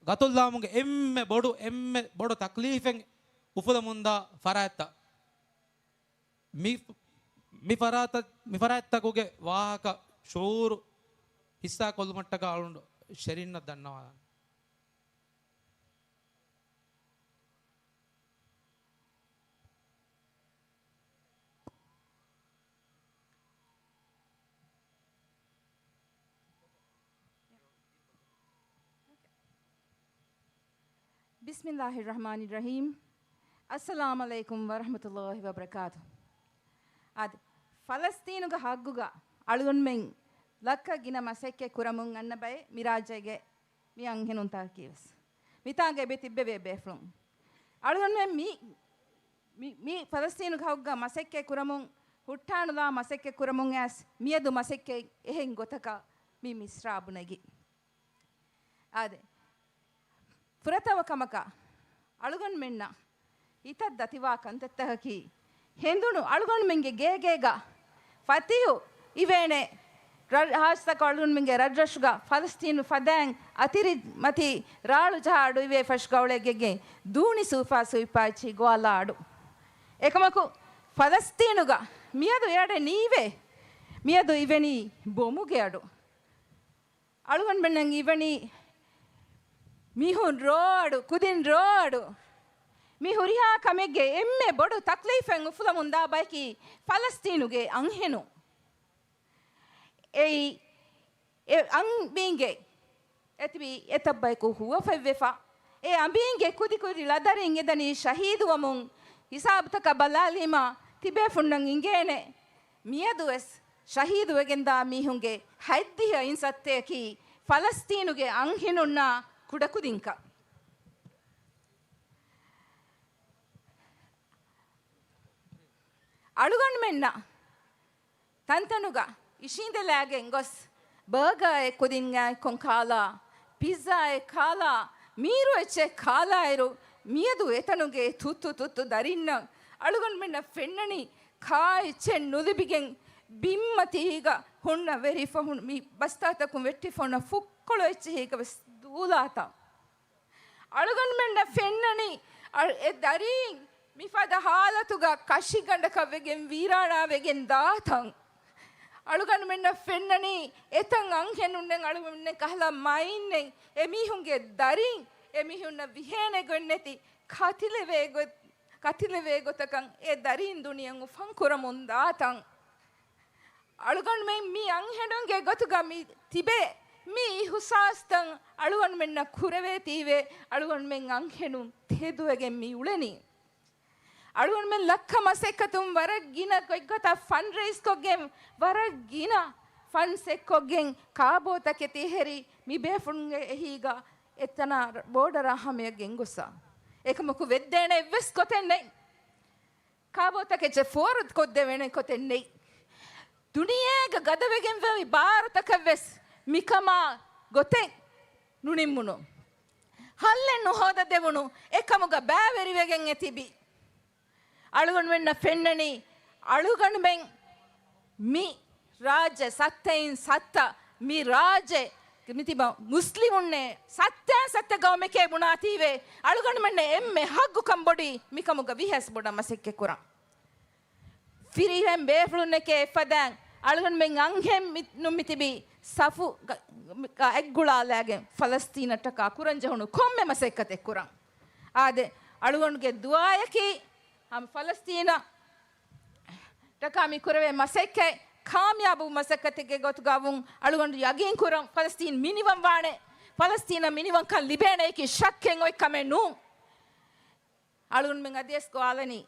ގަތުލާމުގެ އެންމެ ބޮޑު، އެންމެ ބޮޑު ތަކްލީފެއް އުފުލަމުންދާ ފަރާތްތައް. މި، މި ފަރާތަށް، މި ފަރާތްތަކުގެ ވާހަކަ ޝުޢޫރު ހިއްސާކޮށްލުމަށްޓަކާ އަޅުގަނޑު ޝެރިންނަށް ދަންނަވާލަން. ބިސްމިއްލާހި ރަޙްމާނި ރަޙީމް. އައްސަލާމު ޢަލައިކުމް ވަރަޙްމަތުﷲި ވަބަރަކާތުހު. އާދެ، ފަލަސްތީނުގެ ހައްގުގަ އަޅުގަނޑުމެން ލައްކަ ގިނަ މަސައްކަތް ކުރަމުން އަންނަ ބައެއް މި ރާއްޖޭގެ މި އަންހެނުންތަކަކީ ވެސް. މިތާނގަ އެބަ ތިއްބެވޭ ބޭފުޅުން. އަޅުގަނޑުމެން މި، މި، މި ފަލަސްތީނުގެ ހައްގުގަ މަސައްކަތް ކުރަމުން، ހުއްޓާނުލާ މަސައްކަތް ކުރަމުން އައިސް މިއަދު މަސައްކަތް އެހެން ގޮތަކަށް މި މިސްރާބު ނެގި. އާދެ. ފުރަތަމަ ކަމަކަށް އަޅުގަނޑުމެންނަށް ހިތަށް ދަތިވާ ކަންތައްތަކަކީ، ހެނދުނު އަޅުގަނޑުމެންގެ ގޭގޭގަ ފަތިހު އިވޭނެ، ރަ-، ހާއްސަކޮށް އަޅުގަނޑުމެންގެ ރަށްރަށުގަ ފަލަސްތީނު ފަދައިން އަތިރި މަތީ ރާޅު ޖަހާ އަޑު އިވޭ ފަށުގަ އުޅޭ ގެގެ ދޫނި ސޫފާ ސުއިޕާ އެއްޗިހި ގޮވާލާ އަޑު. އެކަމަކު ފަލަސްތީނުގަ މިއަދު އެ އަޑެއް ނީވޭ. މިއަދު އިވެނީ ބޮމުގެ އަޑު. އަޅުގަނޑުމެންނަށް އިވަނީ މީހުން ރޯ އަޑު، ކުދިން ރޯ އަޑު. މި ހުރިހާ ކަމެއްގެ އެންމެ ބޮޑު ތަކްލީފެއް އުފުލަމުންދާ ބަޔަކީ ފަލަސްތީނުގެ އަންހެނުން. އެއީ، އެ އަނބީންގެ އެތިބި އެތައްބަޔަކު ހުވަފަތްވެފަ، އެ އަނބީންގެ ކުދިކުދި ލަދަރިން އެދަނީ ޝަހީދުވަމުން. ހިސާބުތަކަށް ބަލާލީމާ ތިބޭފުންނަށް އިނގޭނެ، މިއަދުވެސް ޝަހީދުވެގެންދާ މީހުންގެ ހަތްދިހަ އިން ސައްތައަކީ ފަލަސްތީނުގެ އަންހެނުންނާ ކުޑަކުދިންކަން. އަޅުގަނޑުމެންނަށް ތަންތަނުގަ އިށީނދެލާގެން ގޮސް، ބާގާއެއް ކުދިންގާއެއްކޮން ކާލާ، ޕިއްޒާއެއް ކާލާ، މީރު އެއްޗެއް ކާލާއިރު، މިއަދު އެތަނުގެ ތުއްތު ތުއްތު ދަރިންނަށް އަޅުގަނޑުމެންނަށް ފެންނަނީ ކާ އެއްޗެއް ނުލިބިގެން ބިންމަތީގަ ހުންނަ ވެރިފަ ހުން މި ބަސްތާތަކުން ވެއްޓިފަ ހުންނަ ފުއްކޮޅު އެއްޗެހީގަ ވެސް ދޫލާތަން. އަޅުގަނޑުމެންނަށް ފެންނަނީ، އަ-، އެ ދަރީން މިފަދަ ހާލަތުގަ ކަށިގަނޑަކަށް ވެގެން ވީރާނާ ވެގެން ދާތަން. އަޅުގަނޑުމެންނަށް ފެންނަނީ އެތަން އަންހެނުންނެއް، އަޅުގަނޑުމެންނެއް ކަހަލަ މައިންނެއް، އެމީހުންގެ ދަރިން އެމީހުންނަށް ވިހޭނެ ގޮތްނެތި ކަތިލެވޭ ގޮތް، ކަތިލެވޭ ގޮތަކަށް އެ ދަރީން ދުނިޔެއަށް އުފަން ކުރަމުން ދާތަން. އަޅުގަނޑުމެން މި އަންހެނުންގެ ގޮތުގަ މި ތިބޭ، މި އިހުސާސްތައް އަޅުގަނޑުމެންނަށް ކުރެވޭތީވެ، އަޅުގަނޑުމެން އަންހެނުން ތެދުވެގެން މި އުޅެނީ. އަޅުގަނޑުމެން ލައްކަ މަސައްކަތުން ވަރަށް ގިނަ ގޮތްގޮތަށް ފަންޑްރެއިޒްކޮށްގެން، ވަރަށް ގިނަ ފަންޑްސް އެއްކޮށްގެން ކާބޯތަކެތި އެހެރި މި ބޭފުޅުންގެ އެހީގަ އެތަނާ ބޯޑަރާ ހަމަޔަށް ގެންގޮސްފަ. އެކަމަކު ވެއްދޭނެ އެއްވެސް ގޮތެއް ނެތް. ކާބޯތަކެއްޗެއް ފޯރު ކޮށްދެވޭނެ ގޮތެއް ނެތް. ދުނިޔޭގަ ގަދަވެގެންފައި ބާރުތަކަށް ވެސް މިކަމާ ގޮތެއް ނުނިންމުނު. ހައްލެއް ނުހޯދަ ދެވުނު އެކަމުގަ ބައިވެރިވެގެން އެ ތިބި. އަޅުގަނޑުމެންނަށް ފެންނަނީ، އަޅުގަނޑުމެން މި ރާއްޖެ ސައްތައިން ސައްތަ، މި ރާއްޖެ މިތިބަ މުސްލިމުންނޭ ސައްތައިން ސައްތަ ގައުމެކޭ ބުނާތީވެ، އަޅުގަނޑުމެންނަށް އެންމެ ހައްގުކަން ބޮޑީ މިކަމުގަ ވިހަސް ބޮޑަށް މަސައްކަތް ކުރަން. ފިރިހެން ބޭފުޅުންނެކޭ އެއްފަދައިން އަޅުގަނޑުމެން އަންހެން މި-، ނު މިތިބީ ސަފު ގަ-، ގަ-، އެއްގުޅާލާގެން ފަލަސްތީނަށްޓަކާ ކުރަން ޖެހުނު ކޮންމެ މަސައްކަތެއް ކުރަން. އާދެ، އަޅުގަނޑުގެ ދުޢާޔަކީ ހަމަ ފަލަސްތީނަށް ޓަކާ މި ކުރެވޭ މަސައްކަތް ކާމިޔާބު މަސައްކަތެއްގެ ގޮތުގަ ވުން އަޅުގަނޑު ޔަގީން ކުރަން ފަލަސްތީން މިނިވަން ވާނެ. ފަލަސްތީނަށް މިނިވަންކަން ލިބޭނެއަކީ ޝައްކެއް އޮތް ކަމެއް ނޫން. އަޅުގަނޑުމެން އަދިވެސް ގޮވާލަނީ،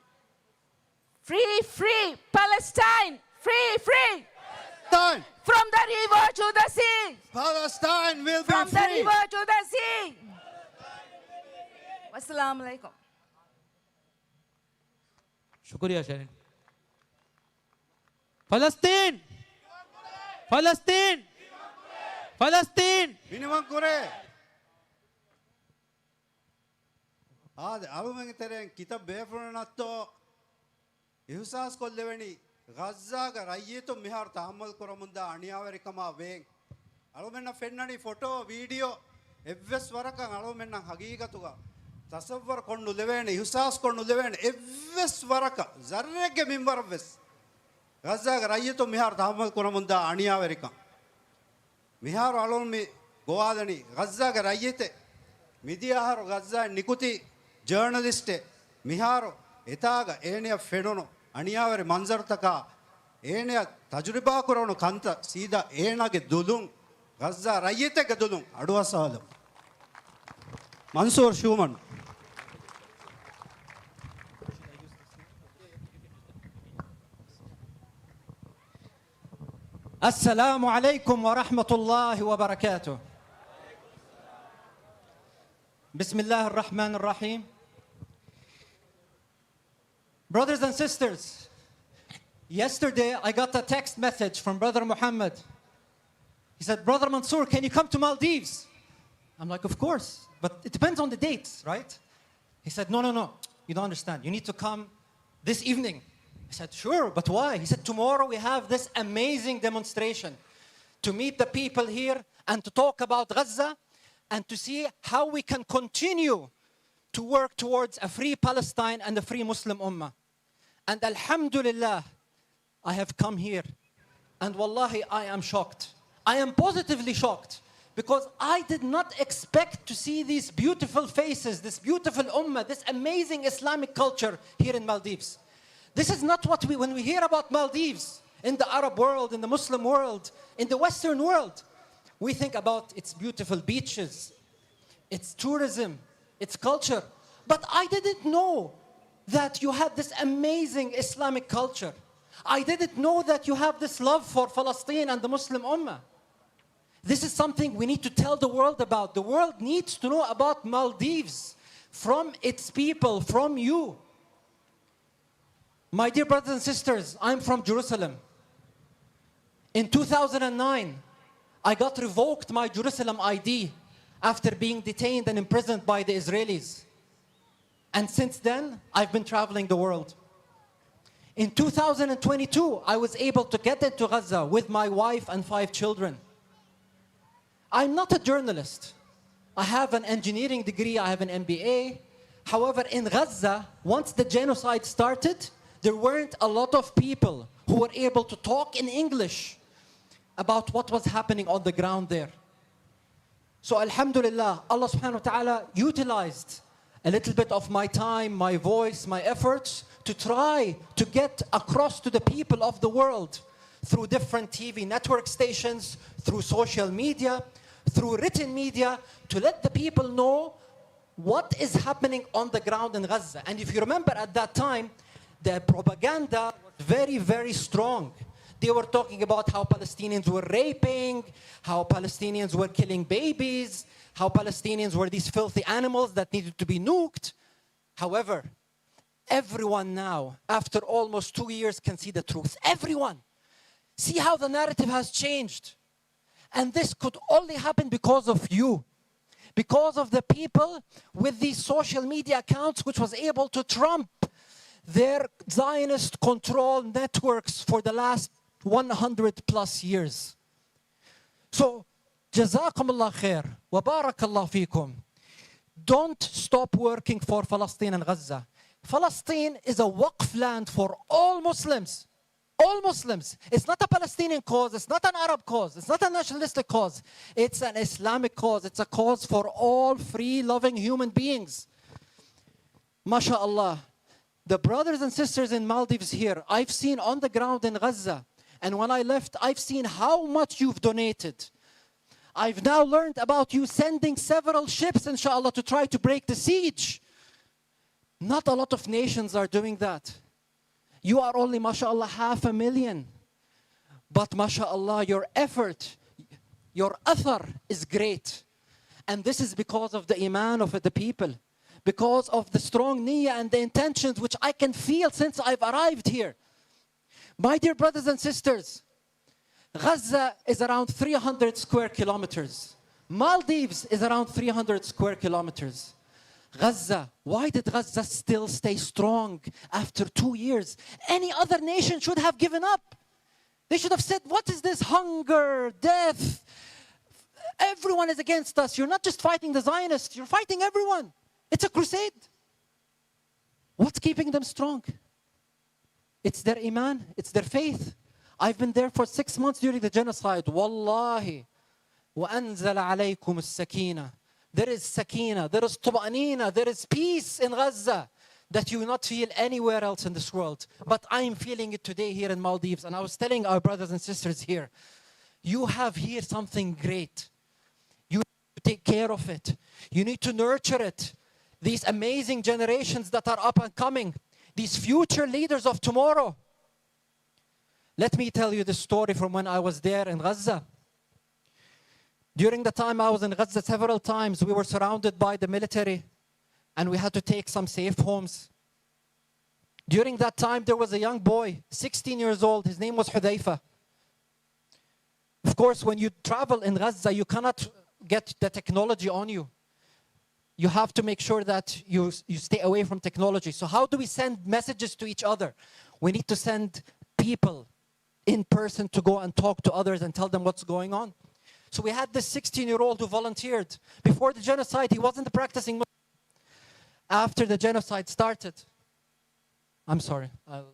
Free, free Palestine! Free, free! Palestine! From the river to the sea! Palestine will be free! From the river to the sea! ވައްސަލާމު ޢަލައިކުމް. ޝުކުރިއްޔާ ޝެރިން. ފަލަސްޠީން! ފަލަސްޠީން! ފަލަސްޠީން! މިނިވަން ކުރޭ! އާދެ، އަޅުމެންގެ ތެރެއިން ކިތައް ބޭފުޅުންނަށްތޯ އިހުސާސްކޮށްލެވެނީ، ޣައްޒާގެ ރައްޔިތުން މިހާރު ތަހައްމަލް ކުރަމުންދާ އަނިޔާވެރިކަމާ ވޭން. އަޅުމެންނަށް ފެންނަނީ ފޮޓޯ، ވީޑިއޯ، އެއްވެސް ވަރަކަށް އަޅުމެންނަށް ހަގީގަތުގަ ތަސައްވަރު ކޮށް ނުލެވޭނެ، އިހުސާސް ކޮށް ނުލެވޭނެ، އެއްވެސް ވަރަކަށް، ޒައްރެއްގެ މިންވަރަށްވެސް ޣައްޒާގެ ރައްޔިތުން މިހާރު ތަހައްމަލް ކުރަމުންދާ އަނިޔާވެރިކަން. މިހާރު އަޅުން މި ގޮވާލަނީ ޣައްޒާގެ ރައްޔިތެއް. މިދިޔަ އަހަރު ޣައްޒާއިން ނިކުތީ ޖާނަލިސްޓެއް. މިހާރު އެތާގަ އޭނަޔަށް ފެނުނު އަނިޔާވެރި މަންޒަރުތަކާ، އޭނަޔަށް ތަޖުރިބާކުރެވުނު ކަންތައް ސީދާ އޭނާގެ ދުލުން، ޣައްޒާ ރައްޔިތެއްގެ ދުލުން އަޑުއައްސަވާލަމު. މަންސޫރު ޝޫމަން. السلام عليكم ورحمة الله وبركاته. بسم الله الرحمن الرحيم. Brothers and sisters, yesterday I got a text message from Brother Muhammad. He said, "Brother Mansour, can you come to Maldives?" I'm like, "Of course, but it depends on the dates, right?" He said, "No, no, no, you don't understand. You need to come this evening." I said, "Sure, but why?" He said, "Tomorrow we have this amazing demonstration to meet the people here and to talk about Gaza and to see how we can continue to work towards a free Palestine and a free Muslim Ummah." And alhamdulillah, I have come here. And wallahi, I am shocked. I am positively shocked because I did not expect to see these beautiful faces, this beautiful ummah, this amazing Islamic culture here in Maldives. This is not what we, when we hear about Maldives in the Arab world, in the Muslim world, in the Western world, we think about its beautiful beaches, its tourism, its culture. But I didn't know that you had this amazing Islamic culture. I didn't know that you have this love for Palestine and the Muslim Ummah. This is something we need to tell the world about. The world needs to know about Maldives from its people, from you. My dear brothers and sisters, I'm from Jerusalem. In two thousand nine, I got revoked my Jerusalem I D after being detained and imprisoned by the Israelis. And since then, I've been traveling the world. In two thousand twenty-two, I was able to get into Gaza with my wife and five children. I'm not a journalist. I have an engineering degree, I have an M B A. However, in Gaza, once the genocide started, there weren't a lot of people who were able to talk in English about what was happening on the ground there. So, alhamdulillah, Allah subhanahu wa ta'ala utilized a little bit of my time, my voice, my efforts to try to get across to the people of the world through different T V network stations, through social media, through written media, to let the people know what is happening on the ground in Gaza. And if you remember at that time, the propaganda was very, very strong. They were talking about how Palestinians were raping, how Palestinians were killing babies, how Palestinians were these filthy animals that needed to be nuked. However, everyone now, after almost two years, can see the truth. Everyone. See how the narrative has changed. And this could only happen because of you, because of the people with these social media accounts, which was able to trump their Zionist control networks for the last one hundred plus years. So, جزاكم الله خير وبارك الله فيكم. Don't stop working for Palestine and Gaza. Palestine is a waqf land for all Muslims. All Muslims. It's not a Palestinian cause. It's not an Arab cause. It's not a nationalistic cause. It's an Islamic cause. It's a cause for all free, loving human beings. MashaAllah. The brothers and sisters in Maldives here, I've seen on the ground in Gaza. And when I left, I've seen how much you've donated. I've now learned about you sending several ships, inshallah, to try to break the siege. Not a lot of nations are doing that. You are only, mashallah, half a million. But, mashallah, your effort, your athar is great. And this is because of the iman of the people, because of the strong niyyah and the intentions which I can feel since I've arrived here. My dear brothers and sisters, Gaza is around three hundred square kilometers. Maldives is around three hundred square kilometers. Gaza, why did Gaza still stay strong after two years? Any other nation should have given up. They should have said, "What is this hunger, death? Everyone is against us. You're not just fighting the Zionists, you're fighting everyone. It's a crusade." What's keeping them strong? It's their iman, it's their faith. I've been there for six months during the genocide. Wallahi. وأنزل عليكم السكينة. There is sakina, there is طمأنينة, there is peace in Gaza that you will not feel anywhere else in this world. But I am feeling it today here in Maldives. And I was telling our brothers and sisters here, you have here something great. You need to take care of it. You need to nurture it. These amazing generations that are up and coming, these future leaders of tomorrow. Let me tell you the story from when I was there in Gaza. During the time I was in Gaza, several times we were surrounded by the military and we had to take some safe homes. During that time, there was a young boy, sixteen years old. His name was Hudhaifa. Of course, when you travel in Gaza, you cannot get the technology on you. You have to make sure that you, you stay away from technology. So how do we send messages to each other? We need to send people in person to go and talk to others and tell them what's going on. So we had this sixteen-year-old who volunteered. Before the genocide, he wasn't a practicing Muslim. After the genocide started, I'm sorry. I'll,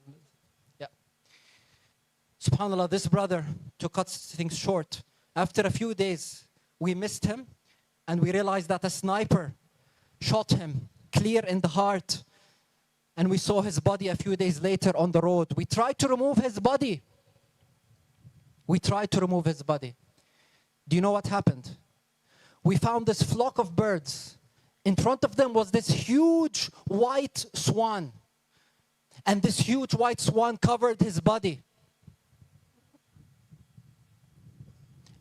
yeah. SubhanAllah, this brother, to cut things short, after a few days, we missed him, and we realized that a sniper shot him clear in the heart, and we saw his body a few days later on the road. We tried to remove his body. We tried to remove his body. Do you know what happened? We found this flock of birds. In front of them was this huge white swan. And this huge white swan covered his body.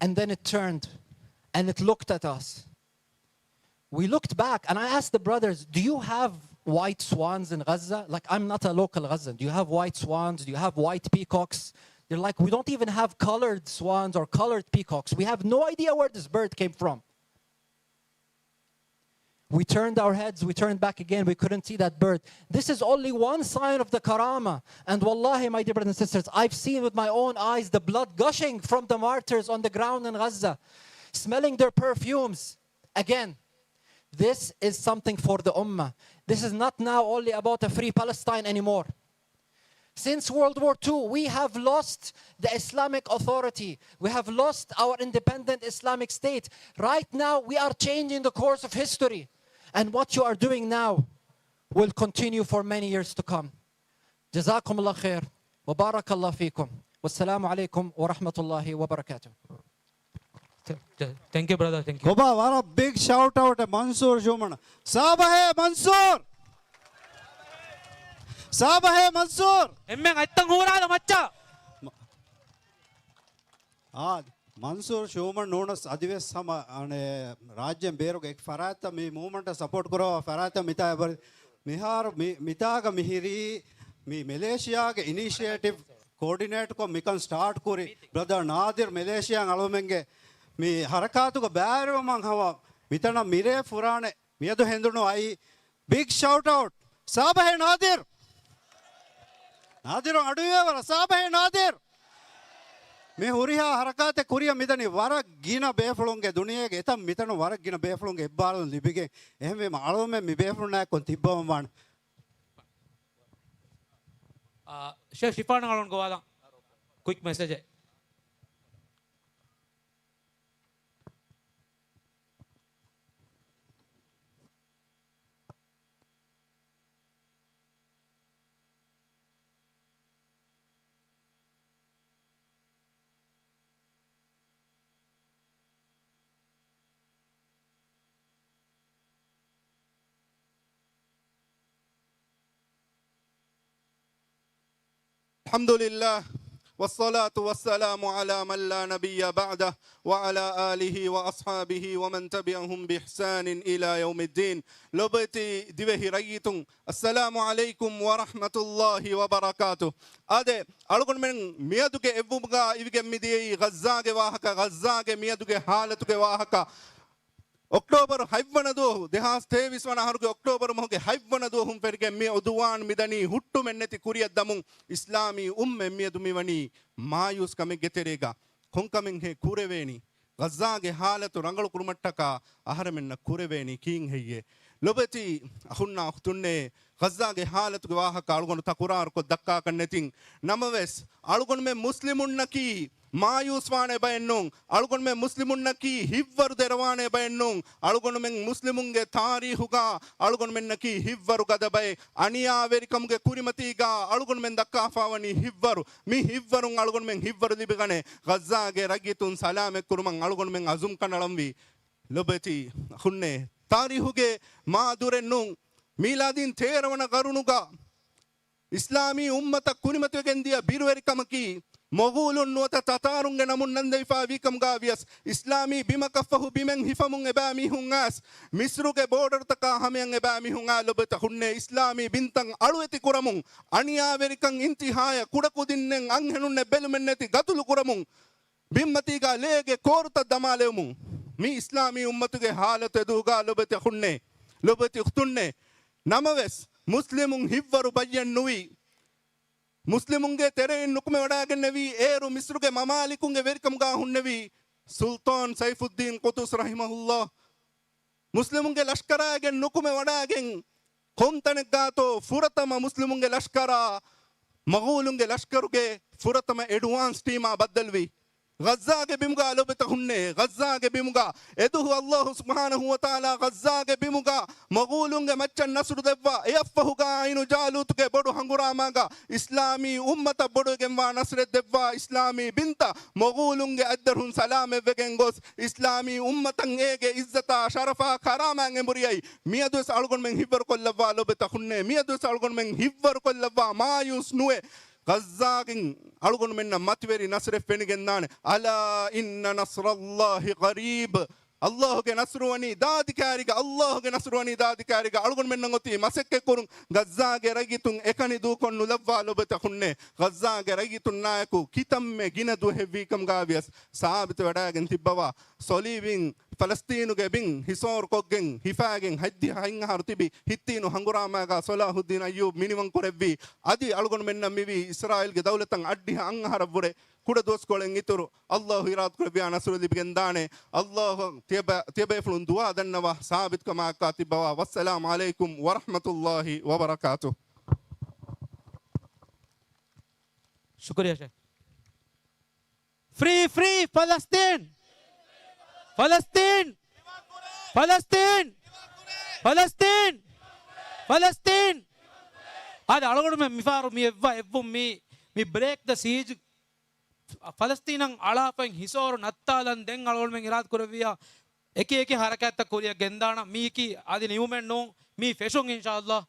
And then it turned and it looked at us. We looked back and I asked the brothers, "Do you have white swans in Gaza? Like, I'm not a local Gazan. Do you have white swans? Do you have white peacocks?" They're like, "We don't even have colored swans or colored peacocks. We have no idea where this bird came from." We turned our heads, we turned back again, we couldn't see that bird. This is only one sign of the karama. And wallahi, my dear brothers and sisters, I've seen with my own eyes the blood gushing from the martyrs on the ground in Gaza, smelling their perfumes. Again, this is something for the ummah. This is not now only about a free Palestine anymore. Since World War Two, we have lost the Islamic Authority. We have lost our independent Islamic State. Right now, we are changing the course of history. And what you are doing now will continue for many years to come. جزاكم الله خير وبارك الله فيكم. والسلام عليكم ورحمة الله وبركاته. Thank you, brother. Thank you. ކޮބާ ވަރަށް ބިގް ޝައުޓް އައުޓެއް މަންސޫރު ޝޫމަން. ސާބަހޭ މަންސޫރު! ސާބަހޭ މަންސޫރު! އެންމެން އަތްތައް ހޫރާލަ މައްޗަށް. އާ، މަންސޫރު ޝޫމަން ނޫނަސް އަދިވެސް ހަމަ، އަނެ، ރާއްޖޭން ބޭރުގެ އެކި ފަރާތްތައް މި މޫވްމަންޓަށް ސަޕޯޓް ކުރައްވާ ފަރާތްތައް މިތާ އެބަރި މިހާރު މި، މިތާގަ މިހިރީ މި މެލޭޝިޔާގެ އިނިޝިއޭޓިވް ކޯޑިނޭޓްކޮށް މިކަން ސްޓާޓް ކުރި ބްރަދަރ ނާދިރު މެލޭޝިޔާން އަޅުމެންގެ މި ހަރަކާތުގަ ބައިވެރިވުމަށް ހަމަ މިތަނަށް މިރޭ ފުރާނެ މިއަދު ހެނދުނު އައި ބިގް ޝައުޓް އައުޓް ސާބަހޭ ނާދިރު. ނާދިރު އަޑުއިވޭވަރަށް ސާބަހޭ ނާދިރު. މި ހުރިހާ ހަރަކާތެއް ކުރިއަށް މިދަނީ ވަރަށް ގިނަ ބޭފުޅުންގެ ދުނިޔޭގެ އެތައް މިތަނުން ވަރަށް ގިނަ ބޭފުޅުންގެ އެއްބާރުލުން ލިބިގެން. އެހެންވީމަ އަޅުމެން މި ބޭފުޅުންނާއެކު ތިއްބަވަން ވާނެ. އާ، ޝޭޚް ޝިފާން އަޅުން ގޮވާލަން ކުއިކް މެސެޖެއް. الحمد لله والصلاة والسلام على من لا نبي بعده وعلى آله وأصحابه ومن تبعهم بإحسان إلى يوم الدين. ލޮބުވެތި ދިވެހި ރައްޔިތުން، އައްސަލާމު ޢަލައިކުމް ވަރަޙްމަތުﷲި ވަބަރަކާތު. އާދެ، އަޅުގަނޑުމެން މިއަދުގެ އެއްވުމުގަ އިވިގެން މިދިޔައީ ޣައްޒާގެ ވާހަކަ، ޣައްޒާގެ މިއަދުގެ ޙާލަތުގެ ވާހަކަ. އޮކްޓޯބަރު ހަތްވަނަ ދުވަހު، ދެހާސް ތޭވީސް ވަނަ އަހަރުގެ އޮކްޓޯބަރު މަހުގެ ހަތްވަނަ ދުވަހުން ފެށިގެން މި ޢުދުވާން މިދަނީ ހުއްޓުމެއްނެތި ކުރިއަށް ދަމުން، އިސްލާމީ އުއްމަތް މިއަދު މިވަނީ މާޔޫސް ކަމެއްގެ ތެރޭގަ. ކޮންކަމެއްހޭ ކުރެވޭނީ؟ ޣައްޒާގެ ޙާލަތު ރަނގަޅު ކުރުމަށްޓަކާ އަހަރެމެންނަށް ކުރެވޭނީ ކީއްހެއްޔޭ؟ ލޮބުވެތި އަޚުންނާ އުޚްތުންނޭ، ޣައްޒާގެ ޙާލަތުގެ ވާހަކަ އަޅުގަނޑު ތަކުރާރުކޮށް ދައްކާކަށް ނެތިން. ނަމަވެސް، އަޅުގަނޑުމެން މުސްލިމުންނަކީ މާޔޫސްވާނެ ބައެއް ނޫން. އަޅުގަނޑުމެން މުސްލިމުންނަކީ ހިތްވަރު ދެރަވާނެ ބައެއް ނޫން. އަޅުގަނޑުމެން މުސްލިމުންގެ ތާރީޚުގަ އަޅުގަނޑުމެންނަކީ ހިތްވަރު ގަދަ ބައެއް. އަނިޔާވެރިކަމުގެ ކުރިމަތީގަ އަޅުގަނޑުމެން ދައްކާފާވަނީ ހިތްވަރު. މި ހިތްވަރުން އަޅުގަނޑުމެން ހިތްވަރު ލިބިގަނެ. ޣައްޒާގެ ރައްޔިތުން ސަލާމަތް ކުރުމަށް އަޅުގަނޑުމެން އަޒުމް ކަނޑައަޅަންވީ. ލޮބުވެތި އަޚުންނޭ، ތާރީޚުގެ މާ ދުރެއް ނޫން، މީލާދީން ތޭރަ ވަނަ ގަރުނުގަ އިސްލާމީ އުއްމަތަށް ކުރިމަތިވެގެން ދިޔަ ބިރުވެރިކަމަކީ، މޮޣޫލުން ނުވަތަ ތަތާރުންގެ ނަމުން ނަންދެވިފާ ވީކަމުގަ ވިޔަސް، އިސްލާމީ ބިމަކަށްފަހު ބިމެއް ހިފަމުން އެބައިމީހުން އައިސް، މިސްރުގެ ބޯޑަރުތަކާ ހަމަޔަށް އެބައިމީހުން އައި. ލޮބުވެތި އަޚުންނޭ، އިސްލާމީ ބިންތައް އަޅުވެތި ކުރަމުން، އަނިޔާވެރިކަން އިންތިހާޔަށް، ކުޑަކުދިންނެއް އަންހެނުންނެއް ބެލުމެއްނެތި ގަތުލު ކުރަމުން، ބިންމަތީގަ ލޭގެ ކޯރުތައް ދަމާލެވުމުން، މި އިސްލާމީ އުއްމަތުގެ ޙާލަތު އެދުވަހުގަ ލޮބުވެތި އަޚުންނޭ، ލޮބުވެތި އުޚްތުންނޭ. ނަމަވެސް، މުސްލިމުން ހިތްވަރު ބައްޔެއް ނުވީ. މުސްލިމުންގެ ތެރެއިން ނުކުމެވަޑައިގެންނެވީ އޭރު މިސްރުގެ މަމާލިކުންގެ ވެރިކަމުގަ ހުންނެވީ ސުލްޠާން ސައިފުއްދީން ޤުޠުޒް ރަޙިމަހުﷲ. މުސްލިމުންގެ ލަޝްކަރާއިގެން ނުކުމެ ވަޑައިގެން، ކޮންތަނެއްގާތޯ ފުރަތަމަ މުސްލިމުންގެ ލަޝްކަރާ، މަޣޫލުންގެ ލަޝްކަރުގެ ފުރަތަމަ އެޑްވާންސް ޓީމާ ބައްދަލުވީ. ޣައްޒާގެ ބިމުގަ ލޮބުވެތި އަޚުންނޭ، ޣައްޒާގެ ބިމުގަ އެދުވަހު ﷲ ސުބްޙާނަހޫ ވަތަޢާލާ ޣައްޒާގެ ބިމުގަ މަޣޫލުންގެ މައްޗަށް ނަޞްރު ދެއްވާ، އެއަށްފަހުގަ ޢައިނު ޖާލޫތުގެ ބޮޑު ހަނގުރާމާގަ އިސްލާމީ އުއްމަތަށް ބޮޑުވެގެންވާ ނަޞްރެއް ދެއްވާ އިސްލާމީ ބިންތައް މަޣޫލުންގެ އަތްދަށުން ސަލާމަތްވެގެން ގޮސް، އިސްލާމީ އުއްމަތަށް އޭގެ އިއްޒަތާ، ޝަރަފާ، ކަރާމާތް އެނބުރި އައި، މިއަދުވެސް އަޅުގަނޑުމެން ހިތްވަރުކޮށްލައްވާ ލޮބުވެތި އަޚުންނޭ، މިއަދުވެސް އަޅުގަނޑުމެން ހިތްވަރުކޮށްލައްވާ މާޔޫސް ނުވެ، ޣައްޒާގެން އަޅުގަނޑުމެންނަށް މަތިވެރި ނަޞްރެއް ފެނިގެންދާނެ. ألا إن نصر الله قريب. ﷲ ގެ ނަޞްރު ވަނީ ދާދި ކާރިގަ، ﷲ ގެ ނަޞްރު ވަނީ ދާދި ކާރިގަ. އަޅުގަނޑުމެންނަށް އޮތީ މަސައްކަތްކުރުން. ޣައްޒާގެ ރައްޔިތުން އެކަނި ދޫކޮށް ނުލައްވާ ލޮބުވެތި އަޚުންނޭ. ޣައްޒާގެ ރައްޔިތުންނާއެކު ކިތަންމެ ގިނަ ދުވަހެއް ވީކަމުގަ ވިޔަސް ސާބިތު ވެޑައިގެން ތިއްބަވާ، ސޮލިވިން ފަލަސްޠީނުގެ ބިން ހިސޯރުކޮށްގެން ހިފާގެން ހަތްދިހަ ހަތް އަހަރު ތިބި ހިއްތީނު ހަނގުރާމާގާ ޞަލާޙުއްދީން އައްޔޫބް މިނިވަން ކުރެއްވީ. އަދި އަޅުގަނޑުމެންނަށް މިވީ އިސްރާއީލްގެ ދައުލަތަށް އަށްޑިހަ އަށް އަހަރަށްވުރެ ކުޑަ ދުވަސްކޮޅެއް އިތުރު. ﷲ އިރާދަކުރެއްވިޔާ ނަޞްރު ލިބިގެންދާނެ. ﷲ ތިޔަބަ-، ތިޔަބޭފުޅުން ދުޢާ ދަންނަވާ ސާބިތުކަމާއެކާ ތިއްބަވާ. ވައްސަލާމް ޢަލައިކުމް ވަރަޙްމަތުﷲި ވަބަރަކާތު. ޝުކުރިއްޔާ ޝޭޚް. ފްރީ، ފްރީ ފަލަސްޠީން! ފަލަސްޠީން! ފަލަސްޠީން! ފަލަސްޠީން! ފަލަސްޠީން! އާދެ، އަޅުގަނޑުމެން މިފަހަރު މި އެއްވާ އެއްވުން މީ، މި ބްރޭކް ދަ ސީޖް ފަލަސްޠީނަށް އަޅާފައި ހިސޯރު ނައްތާލަން ދެން އަޅުގަނޑުމެން އިރާދަ ކުރެއްވިޔާ އެކި އެކި ހަރަކާތްތައް ކުރިއަށް ގެންދާނަން. މީކީ އަދި ނިމުމެއް ނޫން. މީ ފެށުން އިންޝާﷲ.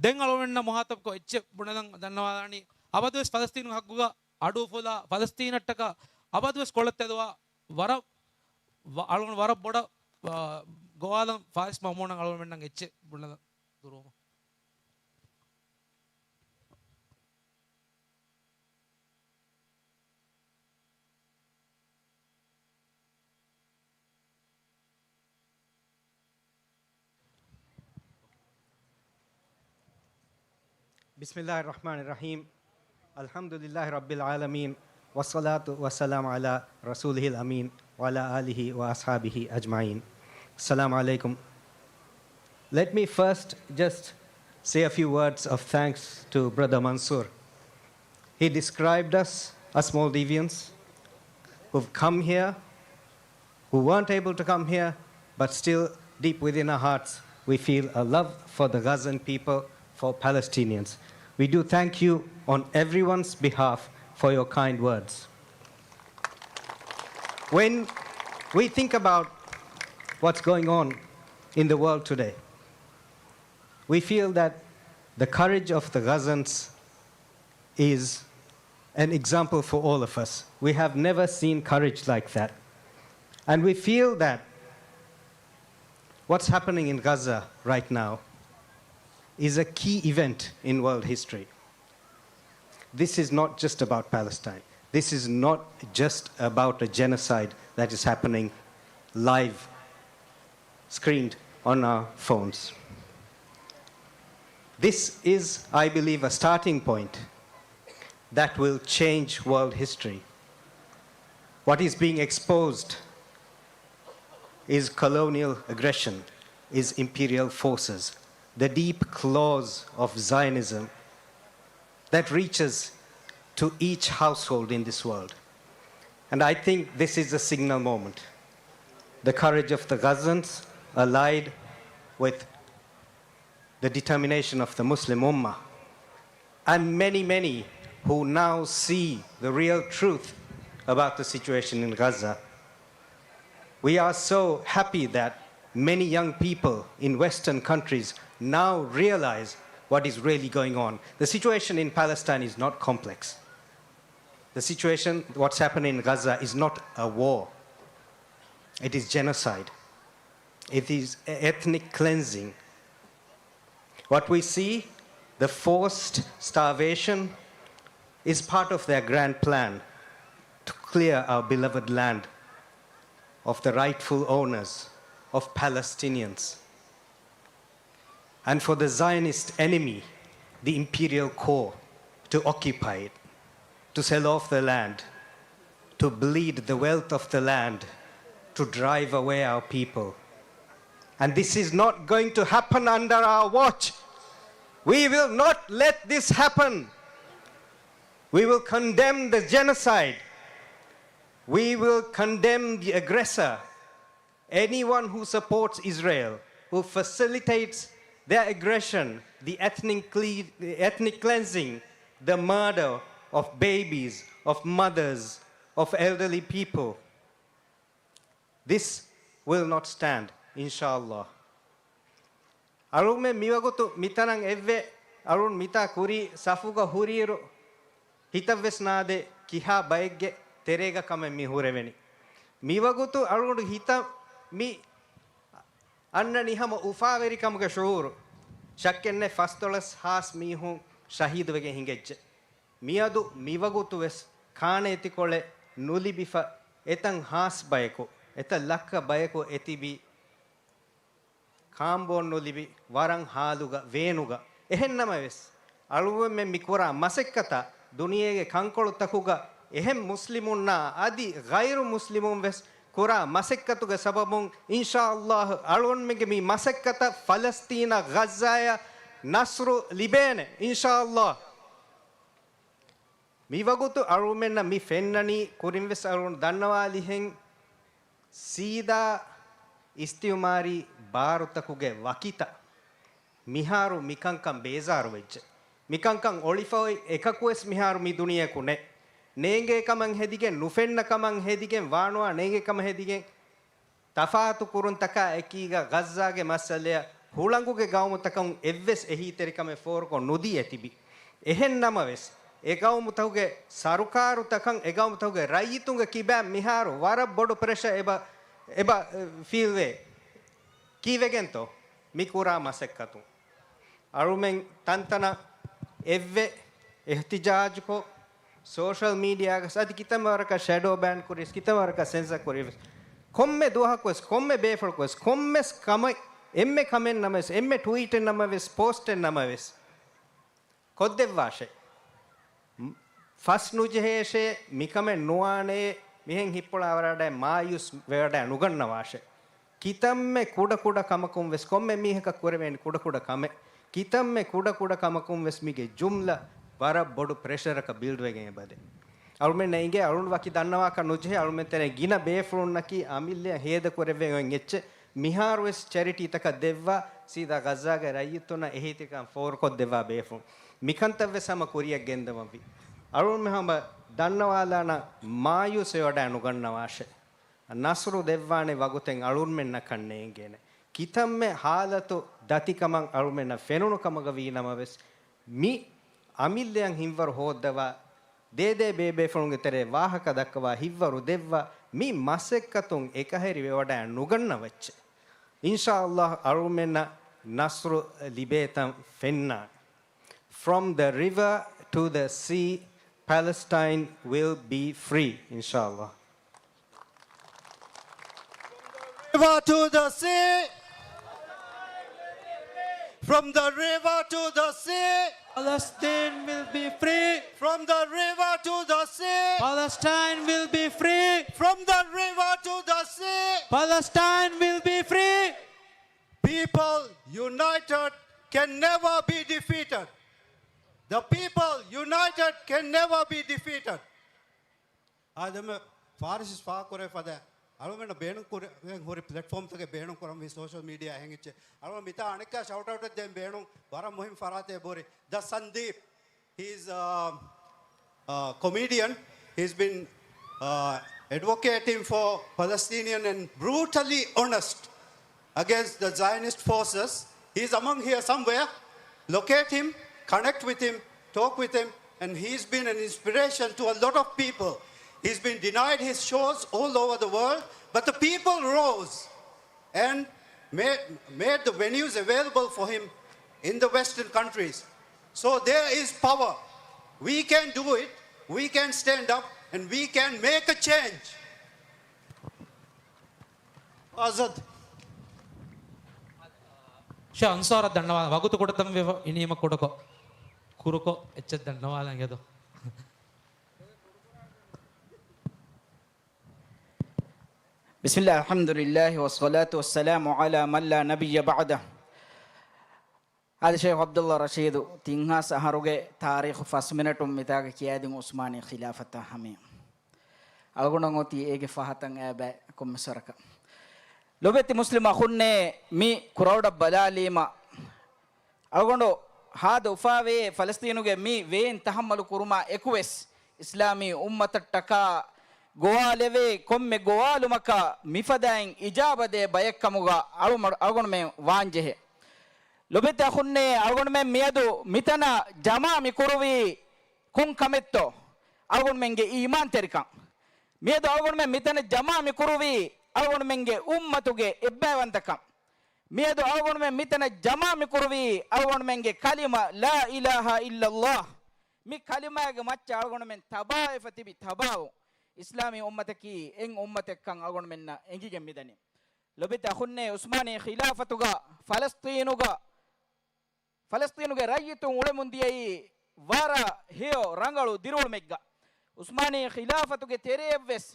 ދެން އަޅުގަނޑުމެންނަށް މުހާތަބްކޮށް އެއްޗެއް ބުނެލަން ދަންނަވާލާނީ. އަބަދުވެސް ފަލަސްޠީނުގެ ހައްގުގަ އަޑުއުފުލާ، ފަލަސްޠީނަށްޓަކާ އަބަދުވެސް ކޮޅަށް ތެދުވާ ވަރަށް ވަ-، އަޅުގަނޑު ވަރަށް ބޮޑަށް، އާ، ގޮވާލަން ފާރިސް މައުމޫނަށް އަޅުގަނޑުމެންނަށް އެއްޗެއް ބުނެލަން ދުރުވުމަށް. بسم الله الرحمن الرحيم. الحمد لله رب العالمين. والصلاة والسلام على رسوله الأمين وعلى آله وأصحابه أجمعين. السلام عليكم. Let me first just say a few words of thanks to Brother Mansour. He described us as Maldivians who've come here, who weren't able to come here, but still, deep within our hearts, we feel a love for the Gazan people, for Palestinians. We do thank you on everyone's behalf for your kind words. When we think about what's going on in the world today, we feel that the courage of the Gazans is an example for all of us. We have never seen courage like that. And we feel that what's happening in Gaza right now is a key event in world history. This is not just about Palestine. This is not just about a genocide that is happening live, screened on our phones. This is, I believe, a starting point that will change world history. What is being exposed is colonial aggression, is imperial forces, the deep claws of Zionism that reaches to each household in this world. And I think this is a signal moment. The courage of the Gazans, allied with the determination of the Muslim Ummah, and many, many who now see the real truth about the situation in Gaza. We are so happy that many young people in Western countries now realize what is really going on. The situation in Palestine is not complex. The situation, what's happening in Gaza, is not a war. It is genocide. It is e-, ethnic cleansing. What we see, the forced starvation, is part of their grand plan to clear our beloved land of the rightful owners, of Palestinians, and for the Zionist enemy, the imperial core, to occupy it, to sell off the land, to bleed the wealth of the land, to drive away our people. And this is not going to happen under our watch. We will not let this happen. We will condemn the genocide. We will condemn the aggressor. Anyone who supports Israel, who facilitates their aggression, the ethnic, cle- the ethnic cleansing, the murder of babies, of mothers, of elderly people, this will not stand, inshallah. އަޅުމެން މިވަގުތު މިތަނަށް އެއްވެ، އަޅުން މިތާ ކުރީ ސަފުގަ ހުރިއިރު، ހިތަށްވެސް ނާދޭ ކިހާ ބައެއްގެ ތެރޭގަ ކަމެއް މި ހުރެވެނީ. މިވަގުތު އަޅުގަނޑު ހިތަށް މި އަންނަނީ ހަމަ އުފާވެރިކަމުގެ ޝުޢޫރު. ޝައްކެއްނެތް ފަސްދޮޅަސް ހާސް މީހުން ޝަހީދުވެގެން ހިނގައްޖެ. މިއަދު މިވަގުތު ވެސް ކާނޭތިކޮޅެއް ނުލިބިފަ އެތައް ހާސް ބަޔަކު، އެތައް ލައްކަ ބަޔަކު އެތިބި ކާނބޯން ނުލިބި ވަރަށް ހާލުގަ ވޭނުގަ. އެހެންނަމަވެސް، އަޅުގަނޑުމެން މި ކުރާ މަސައްކަތަށް ދުނިޔޭގެ ކަންކޮޅުތަކުގަ އެހެން މުސްލިމުންނާ އަދި ޣައިރު މުސްލިމުން ވެސް ކުރާ މަސައްކަތުގެ ސަބަބުން، އިންޝާﷲ، އަޅުގަނޑުމެންގެ މި މަސައްކަތަށް ފަލަސްތީނަށް ޣައްޒާޔަށް ނަޞްރު ލިބޭނެ، އިންޝާﷲ. މިވަގުތު އަޅުމެންނަށް މި ފެންނަނީ، ކުރިންވެސް އަޅުން ދަންނަވާލިހެން، ސީދާ އިސްތިޢުމާރީ ބާރުތަކުގެ ވަކިތައް. މިހާރު މިކަންކަން ބޭޒާރުވެއްޖެ. މިކަންކަން އޮޅިފަ އޮތް އެކަކުވެސް މިހާރު މި ދުނިޔެއަކު ނެތް. ނޭނގޭ ކަމަށް ހެދިގެން، ނުފެންނަ ކަމަށް ހެދިގެން، ވާނުވާ ނޭނގޭ ކަމަށް ހެދިގެން، ތަފާތު ކުރުންތަކާ އެކީގަ ޣައްޒާގެ މައްސަލަޔަށް ހުޅަނގުގެ ގައުމުތަކުން އެއްވެސް އެހީތެރިކަމެއް ފޯރުކޮށް ނުދީ އެތިބި. އެހެން ނަމަވެސް، އެ ގައުމުތަކުގެ ސަރުކާރުތަކަށް، އެ ގައުމުތަކުގެ ރައްޔިތުންގެ ކިބައިން މިހާރު ވަރަށް ބޮޑު ޕްރެޝަ އެބަ، އެބަ، އެ، ފީލްވޭ. ކީއްވެގެންތޯ މި ކުރާ މަސައްކަތުން؟ އަޅުމެން ތަންތަނަށް އެއްވެ އިޙްތިޖާޖުކޮށް، ސޯޝަލް މީޑިއާގަސް އަދި ކިތަންމެ ވަރަކަށް ޝެޑޯ ބޭން ކުރިވެސް، ކިތަންމެ ވަރަކަށް ސެންސަރ ކުރިވެސް، ކޮންމެ ދުވަހަކުވެސް، ކޮންމެ ބޭފުޅަކުވެސް، ކޮންމެސް ކަމެއް، އެންމެ ކަމެއް ނަމަވެސް، އެންމެ ޓްވީޓެއް ނަމަވެސް، ޕޯސްޓެއް ނަމަވެސް، ކޮށްދެއްވާށޭ. ފަސް ނުޖެހޭށޭ، މިކަމެއް ނުވާނޭ، މިހެން ހިއްޕުޅާވަޑައި މާޔޫސް ވެވަޑައި ނުގަންނަވާށޭ. ކިތަންމެ ކުޑަކުޑަ ކަމަކުން ވެސް، ކޮންމެ މީހަކަށް ކުރެވޭނެ ކުޑަކުޑަ ކަމެއް، ކިތަންމެ ކުޑަކުޑަ ކަމަކުން ވެސް މީގެ ޖުމްލަ ވަރަށް ބޮޑު ޕްރެޝަރަކަށް ބިލްޑްވެގެން އެބަދޭ. އަޅުމެންނަށް އިނގޭ، އަޅުން ވަކި ދަންނަވާކަށް ނުޖެހޭ، އަޅުމެން ތެރޭ ގިނަ ބޭފުޅުންނަކީ އަމިއްލައަށް ހޭދަކުރެވޭ އޮތް އެއްޗެއް. މިހާރުވެސް ޗެރިޓީތަކަށް ދެއްވާ، ސީދާ ޣައްޒާގެ ރައްޔިތުންނަށް އެހީތެރިކަން ފޯރުކޮށްދެއްވާ ބޭފުޅުން. މިކަންތައްވެސް ހަމަ ކުރިއަށް ގެންދަވަންވީ. އަޅުން ހަމަ ދަންނަވާލާނަން މާޔޫސްވެވަޑައި ނުގަންނަވާށޭ. ނަޞްރު ދެއްވާނެ ވަގުތެއް އަޅުމެންނަކަށް ނޭނގޭނެ. ކިތަންމެ ހާލަތު ދަތިކަމަށް އަޅުމެންނަށް ފެނުނު ކަމަކަށް ވީ ނަމަވެސް، މި އަމިއްލައަށް ހިންވަރު ހޯއްދަވާ ދޭދޭ ބޭބޭފުޅުންގެ ތެރޭ ވާހަކަ ދައްކަވާ ހިތްވަރު ދެއްވާ މި މަސައްކަތުން އެކަހެރި ވެވަޑައި ނުގަންނަ ވައްޗެއް. އިންޝާﷲ އަޅުމެންނަށް ނަޞްރު ލިބޭތަން ފެންނާނެ. From the river to the sea, Palestine will be free, އިންޝާﷲ. River to the sea. From the river to the sea. Palestine will be free. From the river to the sea. Palestine will be free. From the river to the sea. Palestine will be free. People united can never be defeated. The people united can never be defeated. އާދެމެ ފާރިސް ފާކުރޭ ފަދަ އަޅުމެންނަށް ބޭނުން ކުރެ-، ހުރި ޕްލެޓްފޯމްތަކެއް ބޭނުން ކުރަންވީ ސޯޝަލް މީޑިއާ އެހެން އެއްޗެއް. އަޅުމެން މިތާ އަނެއްކާ ޝައުޓްއައުޓެއް ދޭން ބޭނުން ވަރަށް މުހިން ފަރާތެއް ބުރި. ދަ ސަންދީޕް. He's a, a comedian. He's been, uh, advocating for Palestinian and brutally honest against the Zionist forces. He's among here somewhere. Locate him, connect with him, talk with him, and he's been an inspiration to a lot of people. He's been denied his shows all over the world, but the people rose and made, made the venues available for him in the Western countries. So there is power. We can do it. We can stand up and we can make a change. އާޒަދް. ޝާ އަންސާރަށް ދަންނަވާ ވަގުތު ކުޑަތަން ވެފަ އިނީމަ ކުޑަކޮށް. ކުރުކޮށް އެއްޗެއް ދަންނަވާލަން އެދޯ. بسم الله، الحمد لله، والصلاة والسلام على من لا نبي بعده. އާދެ، ޝޭޚް ޢަބްދުﷲ ރަޝީދު ތިން ހާސް އަހަރުގެ ތާރީޚު ފަސް މިނެޓުން މިތާގަ ކިޔާދިން ޢުސްމާނީ ޚިލާފަތާ ހަމަޔަށް. އަޅުގަނޑަށް އޮތީ އޭގެ ފަހަތަށް އައިބައި ކޮންމެސް ވަރަކަށް. ލޮބެތި މުސްލިމް އަޚުންނޭ، މި ކްރައުޑަށް ބަލާލީމަ، އަޅުގަނޑު ހާދަ އުފާވޭ ފަލަސްތީނުގެ މި ވޭން ތަހައްމަލު ކުރުމާ އެކުވެސް، އިސްލާމީ އުއްމަތަށްޓަކާ ގޮވާލެވޭ ކޮންމެ ގޮވާލުމަކާ މިފަދައިން އިޖާބަދޭ ބަޔެއްކަމުގަ އަޅުމަ-، އަޅުގަނޑުމެން ވާންޖެހޭ. ލޮބެތި އަޚުންނޭ، އަޅުގަނޑުމެން މިއަދު މިތަނަށް ޖަމާ މި ކުރުވީ ކޮން ކަމެއްތޯ؟ އަޅުގަނޑުމެންގެ އީމާންތެރިކަން. މިއަދު އަޅުގަނޑުމެން މިތަނަށް ޖަމާ މި ކުރުވީ އަޅުގަނޑުމެންގެ އުއްމަތުގެ އެއްބައިވަންތަކަން. މިއަދު އަޅުގަނޑުމެން މިތަނަށް ޖަމާ މި ކުރުވީ އަޅުގަނޑުމެންގެ ކަލިމަ، لا إله إلا الله. މި ކަލިމާގެ މައްޗަށް އަޅުގަނޑުމެން ތަބާވެފަ ތިބި ތަބާވުން. އިސްލާމީ އުއްމަތަކީ އެއް އުއްމަތެއްކަން އަޅުގަނޑުމެންނަށް އެނގިގެން މިދަނީ. ލޮބެތި އަޚުންނޭ، އުސްމާނީ ޚިލާފަތުގަ ފަލަސްޠީނުގަ ފަލަސްޠީނުގެ ރައްޔިތުން އުޅެމުން ދިޔައީ ވަރަށް ހެޔޮ ރަނގަޅު ދިރިއުޅުމެއްގަ. އުސްމާނީ ޚިލާފަތުގެ ތެރެއަށްވެސް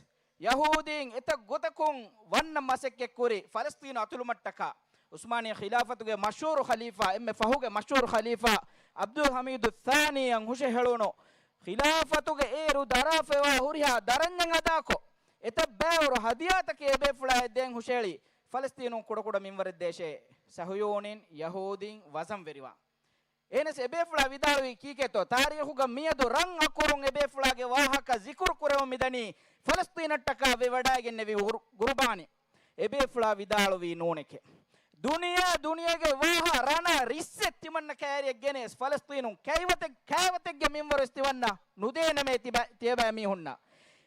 ޔަހޫދީން އެތައް ގޮތަކުން ވަންނަ މަސައްކަތްކުރި ފަލަސްޠީނު އަތުލުމަށްޓަކާ. އުސްމާނީ ޚިލާފަތުގެ މަޝްހޫރު ޚަލީފާ، އެންމެ ފަހުގެ މަޝްހޫރު ޚަލީފާ އަބްދުލް ޙަމީދު އައްޘާނީއަށް ހުށަހެޅުނު ޚިލާފަތުގެ އޭރު ދަރާފައިވާ ހުރިހާ ދަރަންޏަށް އަދާކޮށް، އެތައް ބައިވަރު ހަދިޔާތަކެއް އެބޭފުޅާއަށް ދޭން ހުށަހެޅި، ފަލަސްޠީނުން ކުޑަކުޑަ މިންވަރެއް ދޭށޭ، ޞަހުޔޫނީން، ޔަހޫދީން ވަޒަންވެރިވާން. އެހެނަސް އެބޭފުޅާ ވިދާޅުވީ ކީކޭތޯ؟ ތާރީޚުގަ މިއަދު ރަން އަކުރުން އެބޭފުޅާގެ ވާހަކަ ޒިކުރު ކުރެވުން މިދަނީ ފަލަސްޠީނަށްޓަކާ ވެވަޑައިގެންނެވި ގުރު-، ގުރުބާނެއް. އެބޭފުޅާ ވިދާޅުވީ ނޫނެކޭ. ދުނިޔެ، ދުނިޔޭގެ ވާހަ ރަނާ ރިއްސެއް ތިމަންނަ ކައިރިއަށް ގެނެސް ފަލަސްޠީނުން ކައިވަތެއް، ކައިވަތެއްގެ މިންވަރުވެސް ތިމަންނަ ނުދޭނަމޭ ތިބަ-، ތިޔަބައިމީހުންނަށް.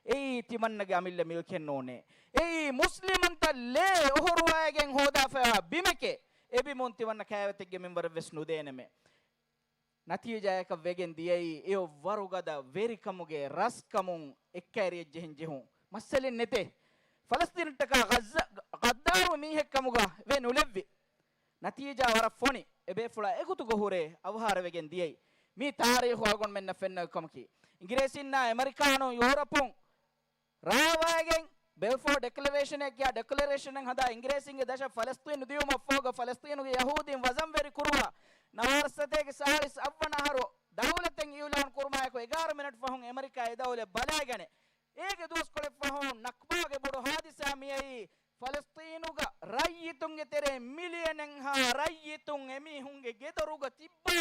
އެއީ ތިމަންނަގެ އަމިއްލަ މިލްކެއް ނޫނޭ. އެއީ މުސްލިމުންތައް ލޭ އޮހޮރުވައިގެން ހޯދާފައިވާ ބިމެކޭ. އެބިމުން ތިމަންނަ ކައިވަތެއްގެ މިންވަރެއްވެސް ނުދޭނަމޭ. ނަތީޖާއަކަށް ވެގެން ދިޔައީ އެއޮށް ވަރުގަދަ ވެރިކަމުގެ ރަސްކަމުން އެއްކައިރިއަށް ޖެހެން ޖެހުން. މައްސަލެއް ނެތޭ. ފަލަސްޠީނަށްޓަކާ ޣައްޒަ-، ޣައްދާރު މީހެއްކަމުގަ ވެ ނުލެއްވި. ނަތީޖާ ވަރަށް ފޮނި. އެބޭފުޅާ އެގޮތުގަ ހުރޭ އަވަހާރަވެގެން ދިޔައީ. މީ ތާރީޚު އަޅުގަނޑުމެންނަށް ފެންނަ ކަމަކީ. އިނގިރޭސީންނާ އެމަރިކާނު ޔޫރަޕުން ރާވައިގެން ބެލްފޯ ޑެކްލަރޭޝަނެއް ކިޔާ ޑެކްލަރޭޝަނެއް ހަދާ އިނގިރޭސިންގެ ދަށަށް ފަލަސްޠީނު ދިޔުމަށްފަހުގަ ފަލަސްޠީނުގެ ޔަހޫދީން ވަޒަންވެރި ކުރުވާ ނަވާރަ ސަތޭކަ ސާޅީސް އަށްވަނަ އަހަރު ދައުލަތެއް އިއުލާން ކުރުމާއެކު އެގާރަ މިނެޓް ފަހުން އެމަރިކާ އެ ދައުލަތް ބަލައިގަނެ. އޭގެ ދުވަސްކޮޅެއް ފަހުން ނަކްބާގެ ބޮޑު ހާދިސާ މިއައީ ފަލަސްޠީނުގަ ރައްޔިތުންގެ ތެރޭ މިލިޔަނެއްހާ ރައްޔިތުން އެމީހުންގެ ގެދޮރުގަ ތިއްބާ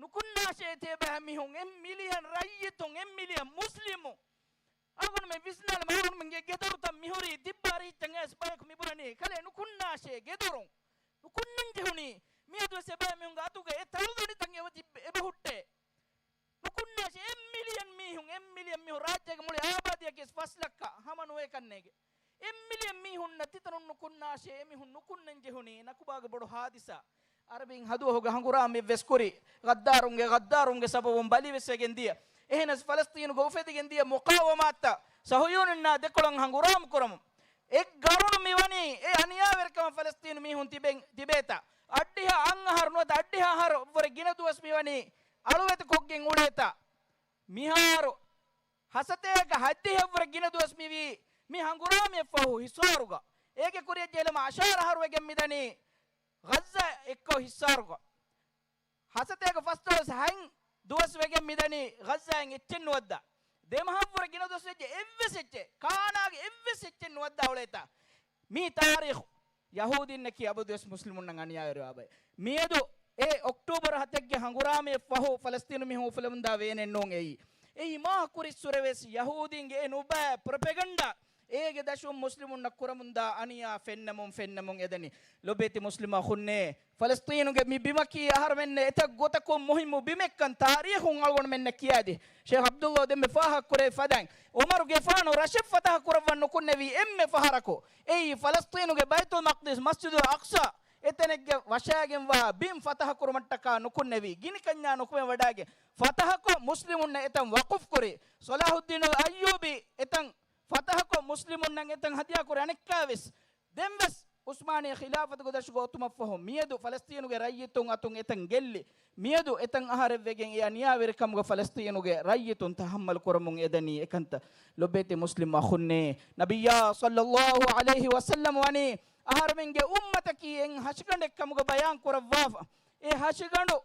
ނުކުންނާށޭ ތިޔަބައިމީހުން އެއް މިލިޔަން ރައްޔިތުން އެއް މިލިޔަން މުސްލިމުން އަޅުގަނޑުމެން ވިސްނާލަމާ، އަޅުގަނޑުމެންގެ ގެދޮރުތައް މިހުރީ ތިއްބާ ރީއްޗަށް އައިސް ބަޔަކު މިބުނަނީ. ކަލޭ ނުކުންނާށޭ ގެދޮރުން. ނުކުންނަން ޖެހުނީ. މިއަދުވެސް އެބައިމީހުންގެ އަތުގަ އެ ތަޅުދަނޑިތައް އެބަ ތިއްބެ-، އެބަ ހުއްޓޭ. ނުކުންނާށޭ އެއް މިލިޔަން މީހުން، އެއް މި-، ފަސް ލައްކަ ހަމަ ނުވޭ ކަންނޭގެ. އެއް މިލިއަން މީހުންނަށް ތިތަނުން ނުކުންނާށޭ، އެމީހުން ނުކުންނަން ޖެހުނީ ނަކުބާގެ ބޮޑު ހާދިސާ. އަރަބިން ހަދުވަހުގެ ހަނގުރާމަ އެއްވެސް ކުރި، ޣައްދާރުންގެ، ޣައްދާރުންގެ ސަބަބުން ބަލިވެސް ވެގެން ދިޔަ. އެހެނަސް ފަލަސްޠީނުގަ އުފެދިގެން ދިޔަ މުޤާވަމާތަށް ޞަހުޔޫނުންނާ ދެކޮޅަށް ހަނގުރާމަ ކުރަމުން އެއް ގަރުނު މިވަނީ އެ އަނިޔާވެރިކަމަށް ފަލަސްޠީނު މީހުން ތިބެން ތިބޭތަ؟ އަށްޑިހަ އަށް އަހަރު ނުވަތަ އަށްޑިހަ އަހަރު ވުރެ ގިނަ ދުވަސް މިވަނީ އަޅުވެތި ކޮށްގެން އުޅޭތަ؟ މިހާރު ހަސަތޭކަ ހަތްދިހަ ވުރެ ގިނަ ދުވަސް މިވީ މި ހަނގުރާމައަށްފަހު ހިސާރުގަ. އޭގެ ކުރިއަށް ޖެހިލަމާ އަށާރަ އަހަރު ވެގެން މިދަނީ ޣައްޒާ އެއްކޮށް ހިސާރުގަ. ހަސަތޭކަ ފަސް ދުވަސް ހަތް ދުވަސް ވެގެން މިދަނީ ޣައްޒާއިން އެއްޗެއް ނުވައްދާ. ދެމަހަށްވުރެ ގިނަ ދުވަސް ވެއްޖެ އެއްވެސް އެއްޗެއް، ކާނާގެ އެއްވެސް އެއްޗެއް ނުވައްދާ އުޅޭތާ. މީ ތާރީޚު. ޔަހޫދީންނަކީ އަބަދުވެސް މުސްލިމުންނަށް އަނިޔާވެރިވާ ބައެއް. މިއަދު އެ އޮކްޓޫބަރު ހަތެއްގެ ހަނގުރާމައަށްފަހު ފަލަސްޠީނު މީހުން އުފުލެވުންދާ ވޭނެއްނޫން އެއީ. އެއީ މާ ކުރިއްސުރެވެސް ޔަހޫދީންގެ އެ ނުބައި ޕްރޮޕެގަންޑާ އޭގެ ދަށުން މުސްލިމުންނަށް ކުރަމުންދާ އަނިޔާ ފެންނަމުން، ފެންނަމުން އެދަނީ. ލޮބޭތި މުސްލިމް އަޚުންނޭ، ފަލަސްޠީނުގެ މި ބިމަކީ އަހަރުމެންނަށް އެތައް ގޮތަކުން މުހިއްމު ބިމެއްކަން ތާރީޚުން އަޅުގަނޑުމެންނަށް ކިޔާދި. ޝޭޚް ޢަބްދުﷲ ދެންމެ ފާހަގަކުރެއްވި ފަދައިން، ޢުމަރުގެފާނު ރަށެއް ފަތަޙަ ކުރައްވަން ނުކުންނެވީ އެންމެ ފަހަރަކު. އެއީ ފަލަސްޠީނުގެ ބައިތުލް މަޤްދިސް، މަސްޖިދުލް އަޤްޞާ، އެތަނެއްގެ ވަށާގެންވާ ބިން ފަތަޙަ ކުރުމަށްޓަކާ ނުކުންނެވީ. ގިނިކަންޏާ ނުކުމެ ވަޑާގެން ފަތަޙަކޮށް، މުސްލިމުންނަށް އެތަން ވަޤުފް ކުރި. ޞަލާޙުއްދީނުލް އައްޔޫބީ އެތަން ފަތަޙަކޮށް، މުސްލިމުންނަށް އެތަން ހަދިޔާކުރި. އަނެއްކާވެސް ދެންވެސް ޢުސްމާނީ ޚިލާފަތުގެ ދަށުގަ އޮތުމަށްފަހު، މިއަދު ފަލަސްޠީނުގެ ރައްޔިތުން އަތުން އެތަން ގެއްލި، މިއަދު އެތަން އަހަރެއްވެގެން އެ އަނިޔާވެރިކަމުގަ ފަލަސްޠީނުގެ ރައްޔިތުން ތަޙައްމަލް ކުރަމުން އެދަނީ އެކަންތައް. ލޮބޭތި މުސްލިމް އަޚުންނޭ، ނަބިއްޔާ ޞައްލައްލާހު ޢަލައިހި ވަސައްލަމް ވަނީ އަހަރުމެންގެ އުއްމަތަކީ އެއް ހަށިގަނޑެއް ކަމުގަ ބަޔާން ކުރައްވާފަ. އެ ހަށިގަނޑު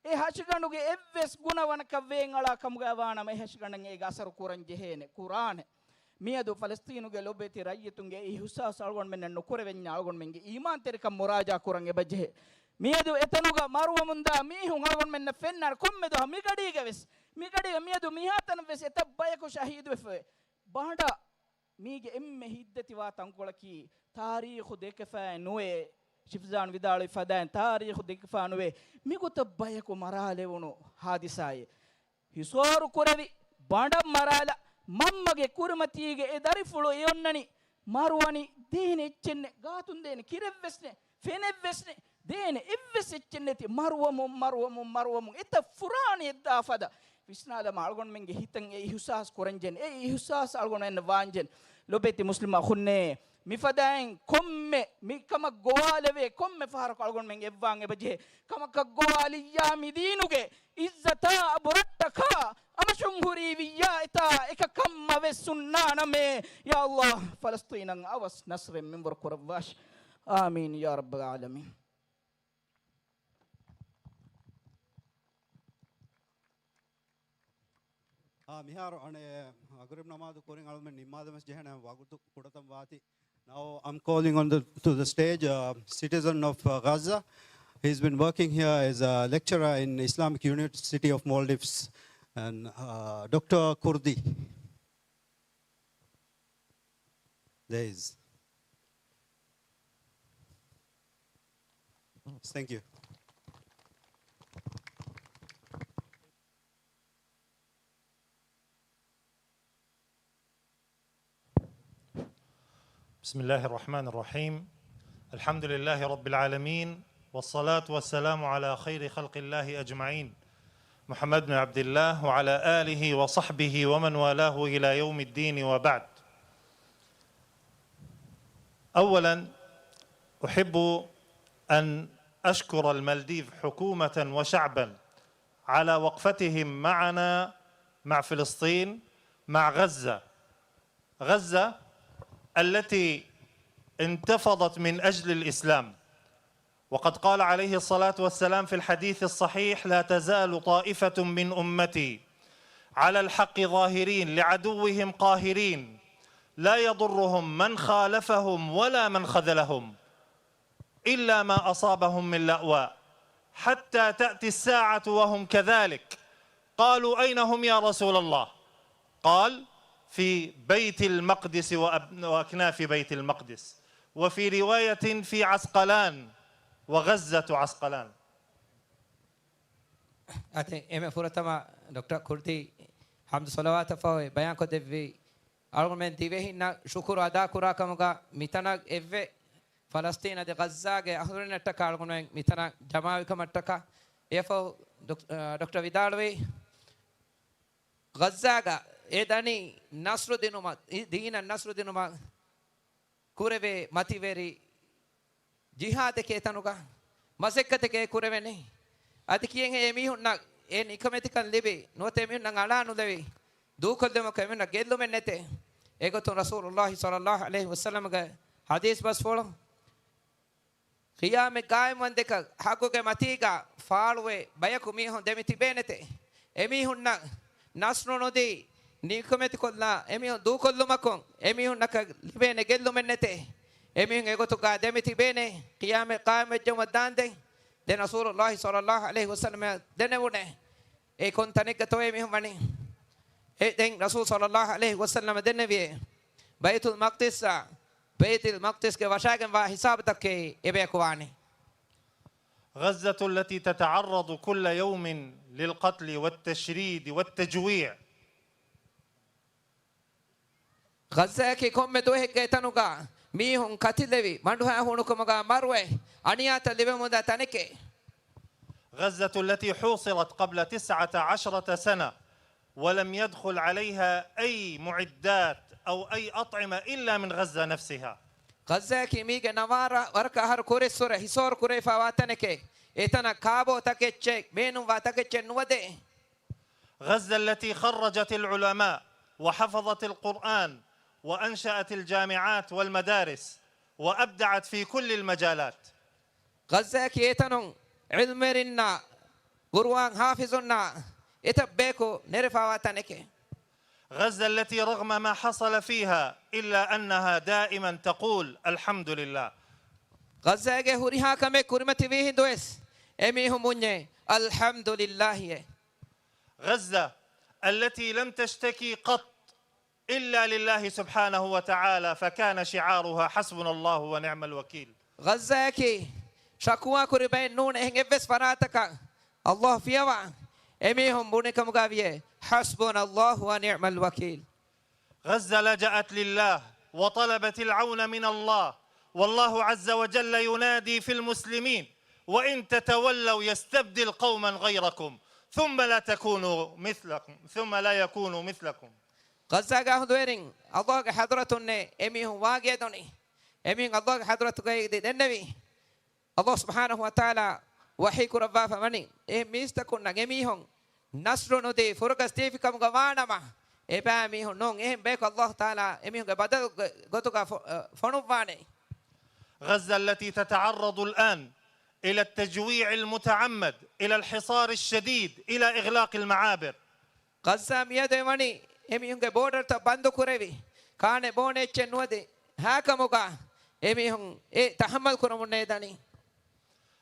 އެ ހަށިގަނޑުގެ އެއްވެސް ގުނަވަނަކަށް ވޭންއަޅާ ކަމުގައި ވާނަމަ، އެ ހަށިގަނޑަށް އޭގެ އަސަރު ކުރަން ޖެހޭނެ، ކުރާނެ. މިއަދު ފަލަސްޠީނުގެ ލޮބުވެތި ރައްޔިތުންގެ އިޙްސާސް އަޅުގަނޑުމެންނަށް ނުކުރެވެންޏާ، އަޅުގަނޑުމެންގެ އީމާންތެރިކަން މުރާޖާ ކުރަން އެބަޖެހޭ. މިއަދު އެތަނުގަ މަރުވަމުންދާ މީހުން އަޅުގަނޑުމެންނަށް ފެންނާނެ ކޮންމެ ދުވަހަކު. މިގަޑީގަވެސް، މިގަޑީގަ މިއަދު މިހާތަނަށްވެސް އެތައް ބަޔަކު ޝަހީދުވެފައިވޭ. ބަނޑަށް މީގެ އެންމެ ހިތްދަތިވާ ތަންކޮޅަކީ، ތާރީޚު ދެކެފައެއް ނުވޭ. ޝިފްޒާން ވިދާޅުވި ފަދައިން، ތާރީޚު ދެކެފާ ނުވޭ މިގޮތަށް ބަޔަކު މަރާލެވުނު ހާދިސާއެއް. ހިސާރު ކުރެވި، ބަނޑަށް މަރާލާ، މަންމަގެ ކުރިމަތީގެ އެ ދަރިފުޅު އެ އޮންނަނީ. މަރުވަނީ ދޭނެ އެއްޗެއް ނެތް، ގާތުން ދޭނެ ކިރެއްވެސް ނެތް، ފެނެއްވެސް ނެތް، ދޭނެ އެއްވެސް އެއްޗެއް ނެތި. މަރުވަމުން، މަރުވަމުން، މަރުވަމުން އެތައް ފުރާނައެއް ދާ ފަދަ. ވިސްނާލަމާ، އަޅުގަނޑުމެންގެ ހިތަށް އެ އިޙްސާސް ކުރަންޖެހޭނެ، އެ އިޙްސާސް އަޅުގަނޑުމެންނަށް ވާންޖެހޭނެ. ލޮބުވެތި މުސްލިމް އަޚުންނޭ، މިފަދައިން ކޮންމެ މިކަމަށް ގޮވާލެވޭ، ކޮންމެ ފަހަރަކު އަޅުގަނޑުމެން އެއްވާން އެބަޖެހޭ. ކަމަކަށް ގޮވާލިއްޔާ މިދީނުގެ އިއްޒަތާ އަބުރަށްޓަކާ އަމަށުން ހުރީ ވިއްޔާ އެތާ އެކަކަށްމަވެސް ހުންނާނަމޭ. ޔާ ﷲ، ފަލަސްޠީނަށް އަވަސް ނަޞްރެއް މިންވަރު ކުރައްވާށި. އާމީން ޔާ ރައްބަލް ޢާލަމީން. އާ، މިހާރު އަނެއް މަޣްރިބް ނަމާދު ކުރިން އަޅުމެން ނިންމާލަމެސް ޖެހޭނެ، ވަގުތު ކުޑަތަން ވާތީ. Now I'm calling on the, to the stage a citizen of uh, Gaza. He's been working here as a lecturer in Islamic University of Maldives, and uh, Doctor Kurdi. There is. Thank you. بسم الله الرحمن الرحيم. الحمد لله رب العالمين، والصلاة والسلام على خير خلق الله أجمعين، محمد بن عبد الله وعلى آله وصحبه ومن والاه إلى يوم الدين وبعد. أولا، أحب أن أشكر المالديف حكومة وشعبا على وقفتهم معنا، مع فلسطين، مع غزة. غزة التي انتفضت من أجل الإسلام، وقد قال عليه الصلاة والسلام في الحديث الصحيح: لا تزال طائفة من أمتي على الحق ظاهرين لعدوهم قاهرين، لا يضرهم من خالفهم ولا من خذلهم إلا ما أصابهم من لأواء، حتى تأتي الساعة وهم كذلك. قالوا: أين هم يا رسول الله؟ قال: في بيت المقدس وأب-، وأكناف بيت المقدس، وفي رواية: في عسقلان، وغزة عسقلان. އަދި އެންމެ ފުރަތަމަ ޑޮކްޓަރ ކުރްދީ ޙަމްދު ޞަލަވާތަށް ފަހު ބަޔާންކޮށްދެއްވި އަޅުގަނޑުމެން ދިވެހިންނަށް ޝުކުރު އަދާކުރާ ކަމުގަ މިތަނަށް އެއްވެ ފަލަސްތީން އަދި ޣައްޒާގެ އަހުލުންނަށްޓަކާ އަޅުގަނޑުމެން މިތަނަށް ޖަމާވި ކަމަށްޓަކާ، އެއަށްފަހު ޑޮކް-، އަ، ޑޮކްޓަރ ވިދާޅުވީ، ޣައްޒާގަ އެ ދަނީ ނަޞްރު ދިނުމަށް، ދީނަށް ނަޞްރު ދިނުމަށް ކުރެވޭ މަތިވެރި ޖިހާދެކޭ ތަނުގަ މަސައްކަތެކޭ ކުރެވެނީ. އަދި ކިޔެންހޭ އެމީހުންނަށް އެ ނިކަމެތިކަން ލިބި ނުވަތަ އެމީހުންނަށް އަޅާ ނުލެވި ދޫކޮށްލުމަކަށް އެމީހުންނަށް ގެއްލުމެއް ނެތޭ. އެގޮތުން ރަސޫލުﷲ ޞައްލަﷲ ޢަލައިހި ވަސައްލަމްގެ ޙަދީޘް ބަސްފުޅު، ޤިޔާމަތް ޤާއިމްވަންދެކަ ޙައްޤުގެ މަތީގަ ފާޅުވެ ބަޔަކު މީހުން ދެމި ތިބޭނެތޭ. އެމީހުންނަށް ނަޞްރު ނުދީ، ނިކަމެތިކޮށްލާ، އެމީހުން ދޫކޮށްލުމަކުން އެމީހުންނަކަށް ލިބޭނެ ގެއްލުމެއް ނެތޭ. އެމީހުން އެގޮތުގަ ދެމި ތިބޭނެ، ޤިޔާމަތް ޤާއިމްވެއްޖައުމަށް ދާންދެން. ދެން ރަސޫލުﷲ ޞައްލަﷲ ޢަލައިހި ވަސައްލަމަށް ދެނެވުނޭ، އެ ކޮން ތަނެއްގަތޯ އެމީހުން ވަނީ. އެ ދެން ރަސޫލު ޞައްލަﷲ ޢަލައިހި ވަސައްލަމަށް ދެންނެވިއޭ، ބައިތުލް މަޤްދިސްއާ، ބައިތުލް މަޤްދިސްގެ ވަށާގެންވާ ހިސާބުތަކެއް އެބަޔަކު ވާނީ. غزة التي تتعرض كل يوم للقتل والتشريد والتجويع. ޣައްޒާއަކީ ކޮންމެ ދުވަހެއްގަ އެތަނުގަ މީހުން ކަތިލެވި، މަނޑުހައި ހޫނުކަމުގަ މަރުވެ، އަނިޔާތައް ލިބެމުންދާ ތަނެކޭ. غزة التي حوصرت قبل تسعة عشرة سنة ولم يدخل عليها أي معدات أو أي أطعمة إلا من غزة نفسها. ޣައްޒާއަކީ މީގެ ނަވާރަ ވަރަކަށް އަހަރު ކުރިއްސުރެ ހިސޯރު ކުރެވިފައިވާ ތަނެކޭ. އެތަނަށް ކާބޯ ތަކެއްޗެއް، ބޭނުންވާ ތަކެއްޗެއް ނުވަދޭ. غزة التي خرجت العلماء وحفظت القرآن وأنشأت الجامعات والمدارس وأبدعت في كل المجالات. ޣައްޒާއަކީ އެތަނުން ޢިލްމުވެރިންނާ، ޤުރުއާން ޙާފިޒުންނާ އެތައް ބަޔަކު ނެރެފައިވާ ތަނެކޭ. غزة التي رغم ما حصل فيها إلا أنها دائما تقول: الحمد لله. ޣައްޒާގެ ހުރިހާ ކަމެއް ކުރިމަތިވީ ހިނދުވެސް އެމީހުން ބުންޏޭ، އަލްޙަމްދުލިއްލާހިއޭ. غزة التي لم تشتكي قط إلا لله سبحانه وتعالى، فكان شعارها: حسبنا الله ونعم الوكيل. ޣައްޒާއަކީ ޝަކުވާ ކުރި ބައެއް ނޫން އެހެން އެއްވެސް ފަރާތަކަށް ﷲ ފިޔަވާ، އެމީހުން ބުނިކަމުގަ ވިޔޭ، حسبنا الله ونعم الوكيل. غزة لجأت لله وطلبت العون من الله، والله عز وجل ينادي في المسلمين: وإن تتولوا يستبدل قوما غيركم ثم لا تكونوا مثلكم، ثم لا يكونوا مثلكم. ޣައްޒާގެ އަހުލުވެރިން ﷲގެ ޙަޟްރަތުންނޭ އެމީހުން ވާގިޔަދުނި. އެމީހުން ﷲގެ ޙަޟްރަތުގައި ދެންނެވި. ﷲ ސުބްޙާނަހޫ ވަތަޢާލާ ވަޙީ ކުރައްވާފަ ވަނީ، އެ މީސްތަކުންނަށް އެމީހުން ނަޞްރު ނުދީ ފުރަގަސް ދީފިކަމުގަ ވާނަމަ، އެބައިމީހުން ނޫން. އެހެން ބަޔަކު ﷲ ތަޢާލާ އެމީހުންގެ ބަދަލު ގޮތުގަ ފޮ-، އަ، ފޮނުއްވާނެ. غزة التي تتعرض الآن إلى التجويع المتعمد، إلى الحصار الشديد، إلى إغلاق المعابر. ޣައްޒާ މިއަދު އެވަނީ އެމީހުންގެ ބޯޑަރުތައް ބަންދު ކުރެވި، ކާނެ ބޯނެ އެއްޗެއް ނުވަދެ ހާކަމުގަ އެމީހުން އެ ތަޙައްމަލް ކުރަމުން ނޭދަނީ.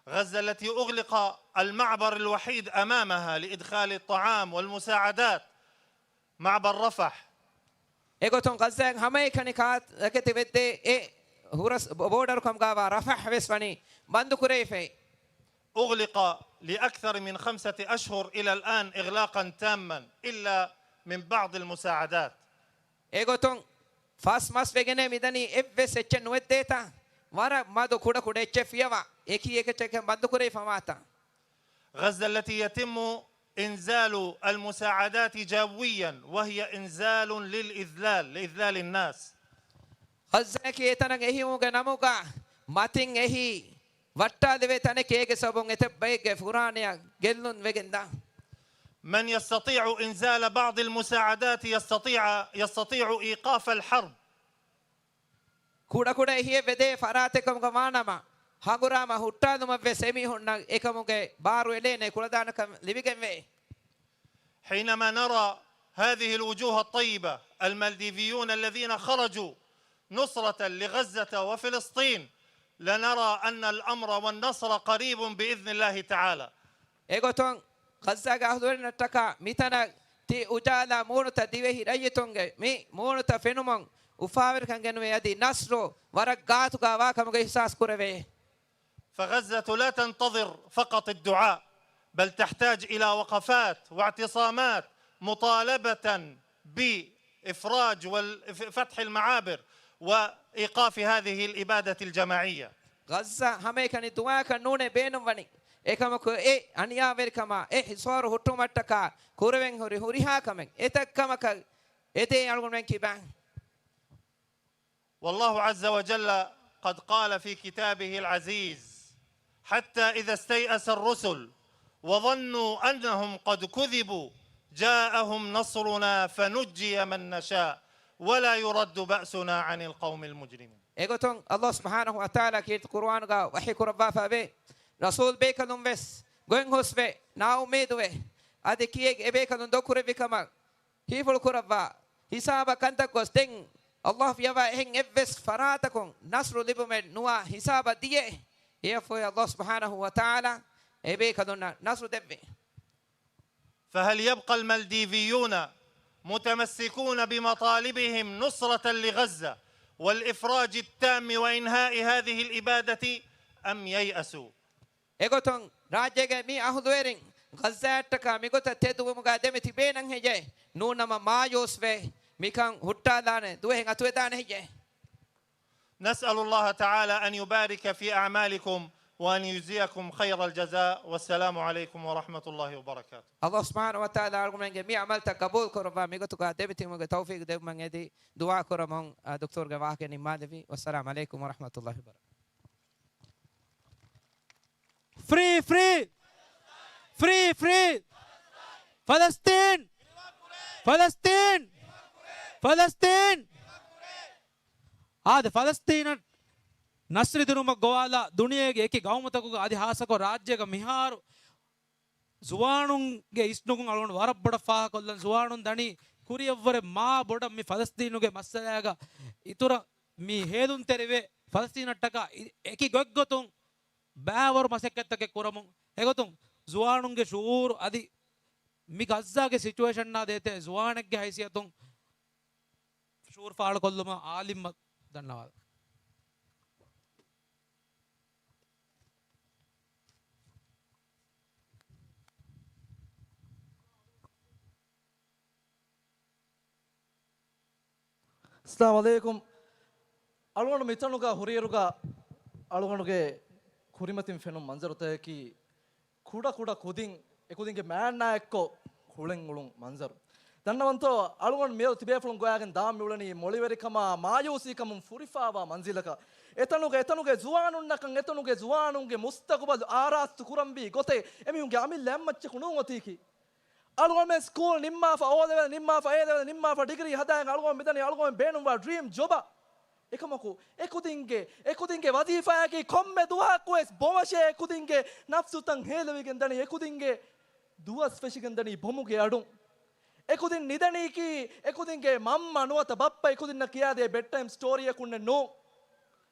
غزة التي أغلق المعبر الوحيد أمامها لإدخال الطعام والمساعدات، معبر رفح. އެގޮތުން ޣައްޒާއަށް ހަމައެކަނި ކާ ތަކެތި ވެއްދޭ އެ ހުރަސް ބޯޑަރު ކަމުގައިވާ ރަފަޙް ވެސް ވަނީ ބަންދު ކުރެވިފައި. أغلق لأكثر من خمسة أشهر إلى الآن إغلاقا تاما إلا من بعض المساعدات. އެގޮތުން ފަސް މަސް ވެގެނޭ މިދަނީ އެއްވެސް އެއްޗެއް ނުވެއްދޭތާ، ވަރަށް މަދު ކުޑަ ކުޑަ އެއްޗެއް ފިޔަވާ، އެކި އެކައްޗަކަށް ބަންދު ކުރެވިފަ ވާތާ. غزة التي يتم إنزال المساعدات جويا، وهي إنزال للإذلال، لإذلال الناس. ޣައްޒާއަކީ އެތަނަށް އެހީމުގެ ނަމުގަ މަތިން އެހީ ވައްޓާލެވޭ ތަނެކޭ، އޭގެ ސަބަބުން އެތައް ބައެއްގެ ފުރާނަޔަށް ގެއްލުން ވެގެންދާ. من يستطيع إنزال بعض المساعدات يستطيع، يستطيع إيقاف الحرب. ކުޑަކުޑަ އެހީއެއް ވެދޭ ފަރާތެއް ކަމުގަ ވާނަމަ، ހަނގުރާމަ ހުއްޓާލުމަށްވެސް އެމީހުންނަށް އެކަމުގެ ބާރު އެޅޭނެ ކުޅަދާނަކަން ލިބިގެންވޭ. حينما نرى هذه الوجوه الطيبة، المالديفيون الذين خرجوا نصرة لغزة وفلسطين، لنرى أن الأمر والنصر قريب بإذن الله تعالى. އެގޮތުން ޣައްޒާގެ އަހުލުވެރިންނަށްޓަކާ މިތަނަށް ތި އުޖާލާ މޫނުތައް، ދިވެހި ރައްޔިތުންގެ މި މޫނުތައް ފެނުމުން އުފާވެރިކަން ގެނުވޭ، އަދި ނަޞްރު ވަރަށް ގާތުގަ ވާ ކަމުގެ އިޙްސާސް ކުރެވޭ. فغزة لا تنتظر فقط الدعاء، بل تحتاج إلى وقفات واعتصامات مطالبة ب الإفراج وفتح المعابر وإيقاف هذه الإبادة الجماعية. ޣައްޒާ ހަމައެކަނި ދުޢާއަކަށް ނޫނޭ ބޭނުންވަނީ. އެކަމަކު އެ އަނިޔާވެރިކަމާ، އެ ހިސާރު ހުއްޓުމަށްޓަކާ ކުރެވެން ހުރި ހުރިހާ ކަމެއް އެތައް ކަމަކަށް އެދޭ އަޅުގަނޑުމެން ކިބާ. والله عز وجل قد قال في كتابه العزيز: حتى إذا استيأس الرسل وظنوا أنهم قد كذبوا جاءهم نصرنا فنجي من نشاء ولا يرد بأسنا عن القوم المجرمين. އެގޮތުން ﷲ ސުބްޙާނަހޫ ވަތަޢާލާ ކީރިތި ޤުރުއާނުގަ ވަޙީ ކުރައްވާފައިވޭ، ރަސޫލް ބޭކަލުން ވެސް ގޮތް ހުސްވެ، ނާއުއްމީދުވެ، އަދި ކިއެއް އެބޭކަލުން ދޮގުކުރެއްވި ކަމަށް ހީފުޅު ކުރައްވާ ހިސާބަށް ކަންތައް ގޮސް، ދެން ﷲ ފިޔަވާ އެހެން އެއްވެސް ފަރާތަކުން ނަޞްރު ލިބުމެއް ނުވާ ހިސާބަށް ދިޔައޭ. އެއަށްފަހު ﷲ ސުބްޙާނަހޫ ވަތަޢާލާ އެބޭކަލުންނަށް ނަޞްރު ދެއްވި. فهل يبقى المالديفيون متمسكون بمطالبهم نصرة لغزة والإفراج التام وإنهاء هذه الإبادة أم ييأسوا؟ އެގޮތުން ރާއްޖޭގެ މި އަހުލުވެރިން ޣައްޒާއަށްޓަކާ މިގޮތަށް ތެދުވުމުގަ ދެމި ތިބޭނަން ހެއްޔޭ؟ ނޫންނަމަ މާޔޫސްވެ މިކަން ހުއްޓާލާނެ ދުވަހެއް އަތުވެދާނެ ހެއްޔޭ؟ نسأل الله تعالى أن يبارك في أعمالكم وأن يجزيكم خير الجزاء. والسلام عليكم ورحمة الله وبركاته. ﷲ ސުބްޙާނަހޫ ވަތަޢާލާ އަޅުގަނޑުމެންގެ މި ޢަމަލުތައް ޤަބޫލު ކުރައްވާ، މިގޮތުގަ ދެމި ތިބުމުގެ ތައުފީޤު ދެއްވުމަށް އެދި ދުޢާ ކުރަމުން، އާ، ދޮކްތޯރުގެ ވާހަކަ ނިންމާލެވި. ވައްސަލާމް ޢަލައިކުމް ވަރަޙްމަތުﷲ ވަބަރަކާތުހު. ފްރީ، ފްރީ! ފްރީ، ފްރީ! ފަލަސްތީން! ފަލަސްތީން! ފަލަސްތީން! އާދެ، ފަލަސްތީނަށް ނަޞްރު ދިނުމަށް ގޮވާލާ ދުނިޔޭގެ އެކި ގައުމުތަކުގަ އަދި ހާއްސަކޮށް ރާއްޖޭގަ މިހާރު ޒުވާނުންގެ އިސްނުގުން އަޅުގަނޑު ވަރަށް ބޮޑަށް ފާހަގަކޮށްލަން. ޒުވާނުން ދަނީ ކުރިއަށްވުރެ މާ ބޮޑަށް މި ފަލަސްތީނުގެ މައްސަލާގަ އިތުރަށް މި ހޭލުންތެރިވެ، ފަލަސްތީނަށްޓަކާ އި-، އެކި ގޮތްގޮތުން ބައިވަރު މަސައްކަތްތަކެއް ކުރަމުން. އެގޮތުން ޒުވާނުންގެ ޝުޢޫރު އަދި މި ޣައްޒާގެ ސިޗުއޭޝަންއާ ދޭތެރޭ ޒުވާނެއްގެ ހައިސިއްޔަތުން ޝުޢޫރު ފާޅުކޮށްލުމަށް އާލިމް ދަންނަވާލަ. އައްސަލާމު ޢަލައިކުމް. އަޅުގަނޑު މިތަނުގަ ހުރިއިރުގަ އަޅުގަނޑުގެ ކުރިމަތިން ފެނުނު މަންޒަރުތަކަކީ ކުޑަ ކުޑަ ކުދިން، އެކުދިންގެ މާންނާ އެއްކޮށް ކުޅެން އުޅުނު މަންޒަރު. ދަންނަވަންތޯ، އަޅުގަނޑު މިއަދު ތިބޭފުޅުން ގޮވާގެން ދާން މިއުޅެނީ މޮޅިވެރިކަމާ މާޔޫސީކަމުން ފުރިފާވާ މަންޒިލަކަށް. އެތަނުގެ، އެތަނުގެ ޒުވާނުންނަކަށް، އެތަނުގެ ޒުވާނުންގެ މުސްތަޤުބަލު އާރާސްތު ކުރަންވީ ގޮތެއް އެމީހުންގެ އަމިއްލަ އެއްމައްޗަކު ނޫން އޮތީކީ. އަޅުގަނޑުމެން ސްކޫލް ނިންމާފަ، އޯ ލެވެލް ނިންމާފަ، އޭ ލެވެލް ނިންމާފަ، ޑިގްރީ ހަދާގެން އަޅުގަނޑު މިދަނީ އަޅުގަނޑު ބޭނުންވާ ޑްރީމް ޖޮބަށް. އެކަމަކު، އެކުދިންގެ، އެކުދިންގެ ވަޒީފާއަކީ ކޮންމެ ދުވަހަކުވެސް ބޮމަށޭ އެކުދިންގެ ނަފްސުތައް ހޭލެވިގެން ދަނީ، އެކުދިންގެ ދުވަސް ފެށިގެން ދަނީ ބޮމުގެ އަޑުން. އެކުދިން ނިދަނީކީ، އެކުދިންގެ މަންމަ ނުވަތަ ބައްޕަ އެކުދިންނަށް ކިޔާދޭ ބެޑްޓައިމް ސްޓޯރީއަކުންނެއް ނޫން.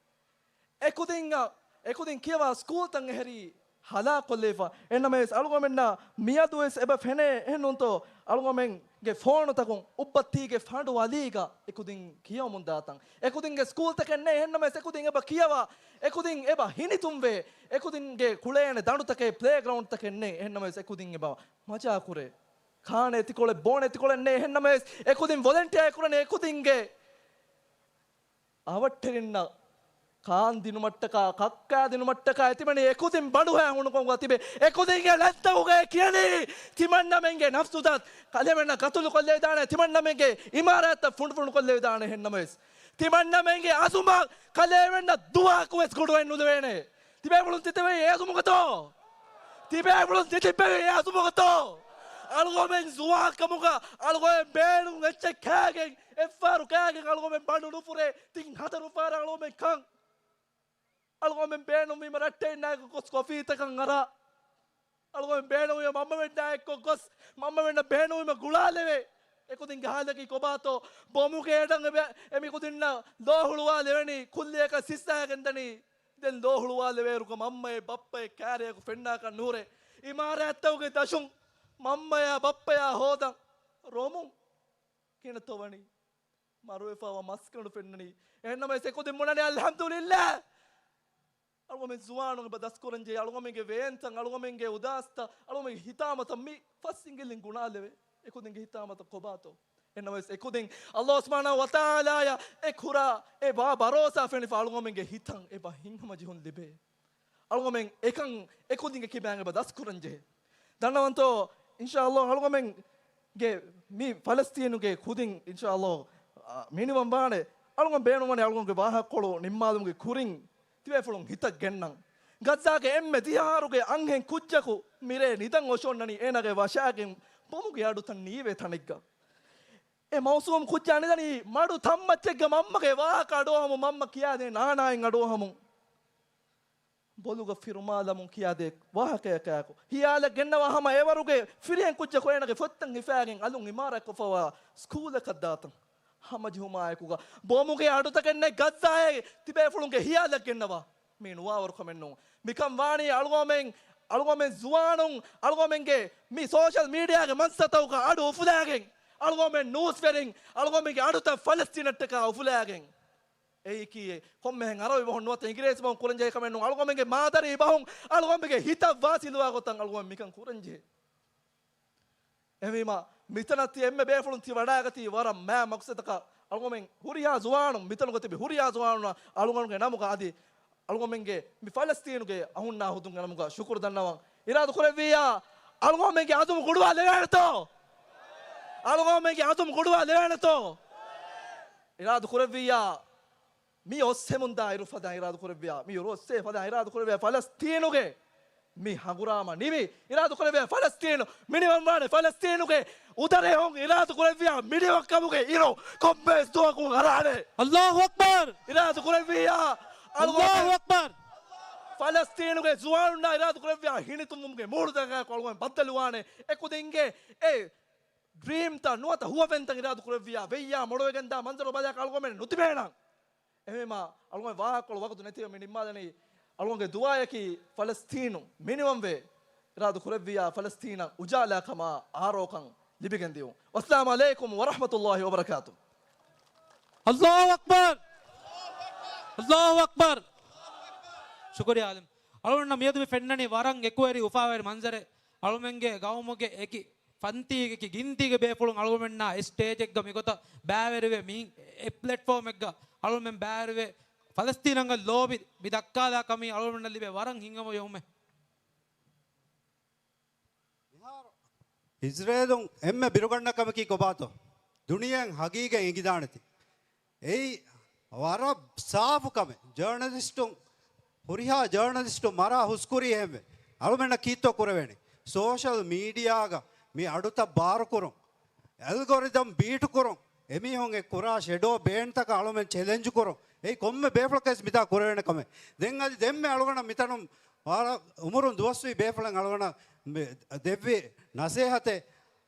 އެކުދިން، އެކުދިން ކިޔަވާ ސްކޫލްތައް އެހެރީ ހަލާކޮށްލެވިފަ. އެހެންނަމަވެސް އަޅުގަނޑުމެންނަށް މިއަދުވެސް އެބަ ފެނޭ އެހެންނޫންތޯ؟ އަޅުގަނޑުމެންގެ ފޯނުތަކުން އުއްބައްތީގެ ފަނޑު އަލީގަ އެކުދިން ކިޔަވަމުން ދާތަން. އެކުދިންގެ ސްކޫލްތަކެއް ނެތް، އެހެންނަމަވެސް އެކުދިން އެބަ ކިޔަވާ، އެކުދިން އެބަ ހިނިތުންވޭ. އެކުދިންގެ ކުޅޭނެ ދަނޑުތަކެއް، ޕްލޭގްރައުންޑްތަކެއް ނެތް، އެހެންނަމަވެސް އެކުދިން އެބަ މަޖާކުރޭ. ކާނެ އެތިކޮޅެއް، ބޯނެ އެތިކޮޅެއް ނެތް، އެހެންނަމަވެސް އެކުދިން ވޮލެންޓިއާ ކުރަނީ އެކުދިންގެ އަވަށްޓެރިންނަށް ކާން ދިނުމަށްޓަކާ، ކައްކާ ދިނުމަށްޓަކާ އެތިމަނީ އެކުދިން ބަނޑުހައި ހޫނުކޮށް ތިބެ. އެކުދިންގެ ލަންތަކުގައި ކިޔަނީ ތިމަންނަމެންގެ ނަފްސުތައް ކަލޭމެންނަށް ގަތުލު ކޮށްލެވިދާނެ، ތިމަންނަމެންގެ އިމާރާތްތައް ފުނޑުފުނޑު ކޮށްލެވިދާނެ. އެހެންނަމަވެސް ތިމަންނަމެންގެ އަޒުމަށް ކަލޭމެންނަށް ދުވަހަކުވެސް ގޮޑުވައެއް ނުލެވޭނެ. ތިބޭފުޅުން ތިތެވެ އެ އަޒުމުގަތޯ؟ ތިބޭފުޅުން ތިތިއްބެވި އެ އަޒުމުގަތޯ؟ އަޅުގަމެން ޒުވާންކަމުގަ އަޅުގަމެން ބޭނުން އެއްޗެއް ކާގެން، އެއްފަހަރު ކާގެން އަޅުގަމެން ބަނޑު ނުފުރޭ، ތިން ހަތަރު ފަހަރަށް އަޅުގަމެން ކަން. އަޅުގަމެން ބޭނުންވީމަ ރައްޓެއްނާއެކު ގޮސް ކޮފީތަކަށް އަރާ. އަޅުގަމެން ބޭނުންވީމަ މަންމަމެންނާއެކު ގޮސް، މަންމަމެންނަށް ބޭނުންވީމަ ގުޅާލެވޭ. އެކުދިންގެ ހާލަކީ ކޮބާތޯ؟ ބޮމުގެ އެޑަށް އެބަ-، އެމީހުންނަށް ލޯ ހުޅުވާލެވެނީ، ކުއްލިއަކަށް ސިއްސާގެން ދަނީ. ދެން ލޯ ހުޅުވާލެވޭއިރުގަ މަންމައެއް ބައްޕައެއް ކާރިއަކު ފެންނާކަށް ނުހުރޭ. އިމާރާތްތަކުގެ ދަށުން މަންމަޔާ ބައްޕަޔާ ހޯދަން ރޮމުން ކިހިނެއްތޯ ވަނީ؟ މަރުވެފައިވާ މަސްގަނޑު ފެންނަނީ. އެހެންނަމަވެސް އެކުދިން ބުނަނީ އަލްޙަމްދުލިއްލާހް. އަޅުގަމެން ޒުވާނުން އެބަ ދަސްކުރަންޖެހޭ، އަޅުގަމެންގެ ވޭންތައް، އަޅުގަމެންގެ އުދާސްތައް، އަޅުގަމެންގެ ހިތާމަތައް މި ފަސް އިނގިލިން ގުނާލެވޭ. އެކުދިންގެ ހިތާމަތައް ކޮބާތޯ؟ އެންނަމަވެސް އެކުދިން އަﷲ ސުބްޙާނަހޫ ވަތަޢާލާއަށް އެ ކުރާ އެ ވާ ބަރޯސާ ފެނިފަ އަޅުގަމެންގެ ހިތަށް އެބަ ހިތްހަމަޖެހުން ލިބޭ. އަޅުގަމެން އެކަން އެކުދިންގެ ކިބައިން އެބަ ދަސްކުރަން ޖެހޭ. ދަންނަވަންތޯ، އިންޝާﷲ އަޅުގަމެންގެ މި ފަލަސްތީނުގެ ކުދިން އިންޝާﷲ، އާ، މިނިވަން ވާނެ. އަޅުގަނޑު ބޭނުންވަނީ އަޅުގަނޑުގެ ވާހަކަކޮޅު ނިންމާލުމުގެ ކުރިން ތިބޭފުޅުން ހިތަށް ގެންނަން. ޣައްޒާގެ އެންމެ ދިހަ އަހަރުގެ އަންހެން ކުއްޖަކު މިރޭ ނިދަން އޮށޯންނަނީ އޭނާގެ ވަށާގެން ބޮމުގެ އަޑުތައް ނީވޭ ތަނެއްގަ. އެ މައުސޫމް ކުއްޖާ ނިދަނީ މަޑު ތަންމައްޗެއްގަ މަންމަގެ ވާހަކަ އަޑުއަހަމުން، މަންމަ ކިޔާދޭ ނާނާއިން އަޑުއަހަމުން. ބޮލުގަ ފިރުމާލަމުން ކިޔާދޭ ވާހަކަޔަކާއެކު، ހިޔާލަށް ގެންނަވާ ހަމަ އެވަރުގެ ފިރިހެން ކުއްޖަކު އޭނަގެ ފޮތްތައް ހިފާގެން އަލުން އިމާރާތްކޮށްފަވާ ސްކޫލަކަށް ދާތަން. ހަމަޖެހުމާއެކުގަ ބޮމުގެ އަޑުތަކެއް ނެތް ޣައްޒާއޭ. ތިބޭފުޅުންގެ ހިޔާލަށް ގެންނަވާ. މީ ނުވާވަރު ކަމެއް ނޫން. މިކަން ވާނީ އަޅުގަމެން، އަޅުގަމެން ޒުވާނުން، އަޅުގަމެންގެ މި ސޯޝަލް މީޑިއާގެ މަންސަތަކުގަ އަޑު އުފުލާގެން، އަޅުގަމެން ނޫސްވެރިން، އަޅުގަމެންގެ އަޑުތައް ފަލަސްތީނަށްޓަކާ އުފުލާގެން. އެއީކީ ކޮންމެހެން އަރަބި ބަހުން ނުވަތަ އިނގިރޭސި ބަހުން ކުރަންޖެހޭ ކަމެއް ނޫން. އަޅުގަމެންގެ މާދަރީ ބަހުން އަޅުގަމެންގެ ހިތަށް ވާސިލުވާ ގޮތަށް އަޅުގަމެން މިކަން ކުރަންޖެހޭ. އެހެންވީމަ، މިތަނަށް ތި އެންމެ ބޭފުޅުން ތި ވަޑައިގަތީ ވަރަށް މާ މަޤްޞަދަކަށް. އަޅުގަމެން ހުރިހާ ޒުވާނުން، މިތަނުގަ ތިބި ހުރިހާ ޒުވާނުންނަށް އަޅުގަނޑުގެ ނަމުގަ އަދި އަޅުގަމެންގެ މި ފަލަސްތީނުގެ އަހުންނާ ހުދުންގެ ނަމުގަ ޝުކުރު ދަންނަވަން. އިރާދަ ކުރެއްވިއްޔާ، އަޅުގަމެންގެ އަޒުމު ގުޑުވާލެވޭނެތޯ؟ އަޅުގަމެންގެ އަޒުމު ގުޑުވާލެވޭނެތޯ؟ އިރާދަ ކުރެއްވިއްޔާ، މި އޮއްސެމުންދާ އިރު ފަދަ އިރާދަ ކުރެއްވިއްޔާ، މި އިރު އޮއްސޭ ފަދަ އިރާދަ ކުރެއްވިއްޔާ، ފަލަސްތީނުގެ މި ހަނގުރާމަ ނިވި، އިރާދަ ކުރެއްވިއްޔާ ފަލަސްތީނު މިނިވަންވާނެ، ފަލަސްތީނުގެ އުދަރެހުން އިރާދަ ކުރެއްވިއްޔާ މިނިވަންކަމުގެ އިރު ކޮންމެވެސް ދުވަހަކުން އަރާނެ. އައްލާހު އަކްބަރު! އިރާދަ ކުރެއްވިއްޔާ، އައްލާހު އަކްބަރު! ފަލަސްތީނުގެ ޒުވާނުންނާ އިރާދަ ކުރެއްވިއްޔާ ހިނިތުންވުމުގެ މޫޑުތަކާއެކު އަޅުގަނޑު ބައްދަލުވާނެ. އެކުދިންގެ އެ ޑްރީމްތައް ނުވަތަ ހުވަފެންތައް އިރާދަ ކުރެއްވިއްޔާ ވެއްޔާ މޮޅުވެގެންދާ މަންޒަރު ބަލާކަށް އަޅުގަމެން ނުތިބޭނަން. އެހެންވީމާ، އަޅުގަނޑު ވާހަކަކޮޅު ވަގުތު ނެތިވެ މި ނިންމާލަނީ. އަޅުގަނޑުގެ ދުޢާއަކީ ފަލަސްތީނު މިނިވަންވޭ. އިރާދަ ކުރެއްވިއްޔާ ފަލަސްތީނަށް އުޖާލާކަމާ އާރޯކަން ލިބިގެންދިޔުން. ވައްސަލާމު ޢަލައިކުމް ވަރަޙްމަތުﷲި ވަބަރަކާތުހު. އައްލާހު އަކްބަރު! އައްލާހު އަކްބަރު! ޝުކުރިއްޔާ ޢާލިމް. އަޅުގަނޑަށް މިއަދު މި ފެންނަނީ ވަރަށް އެކުވެރި އުފާވެރި މަންޒަރެއް. އަޅުމެންގެ ގައުމުގެ އެކި ފަންތީގެ ގިންތީގެ ބޭފުޅުން އަޅުގަނޑުމެންނާ އެ ސްޓޭޖެއްގަ މިގޮތަށް ބައިވެރިވެ، މި އެ ޕްލެޓްފޯމެއްގަ އަޅުމެން ބައިވެރިވެ، ފަލަސްތީނަށް ލޯބި މި ދައްކާލާ ކަމީ އަޅުގަނޑަށް ލިބޭ ވަރަށް ހިތްހަމަޖެހުމެއް. މިހާރު އިޒްރޭލުން އެންމެ ބިރުގަންނަ ކަމަކީ ކޮބާތޯ؟ ދުނިޔެއަށް ހަގީގަތް އެނގިދާނެތީ. އެއީ ވަރަށް ސާފު ކަމެއް. ޖާނަލިސްޓުން، ހުރިހާ ޖާނަލިސްޓުން މަރާ ހުސްކުރީ އެހެންވެ. އަޅުމެންނަށް ކީއްތޯ ކުރެވޭނީ؟ ސޯޝަލް މީޑިއާގަ މި އަޑުތައް ބާރުކުރުން، އެލްގޮރިދަމް ބީޓްކުރުން، އެމީހުން އެ ކުރާ ޝެޑޯ ބޭންތަކަށް އަޅުމެން ޗެލެންޖް ކުރުން. އެއީ ކޮންމެ ބޭފުޅަކަށް ވެސް މިތާ ކުރެވޭނެ ކަމެއް. ދެން އަދި ދެންމެ އަޅުގަނޑަށް މިތަނުން ވަރަށް އުމުރުން ދުވަސްވީ ބޭފުޅެއް އަޅުގަނޑަށް މި ދެއްވި ނަސޭހަތެއް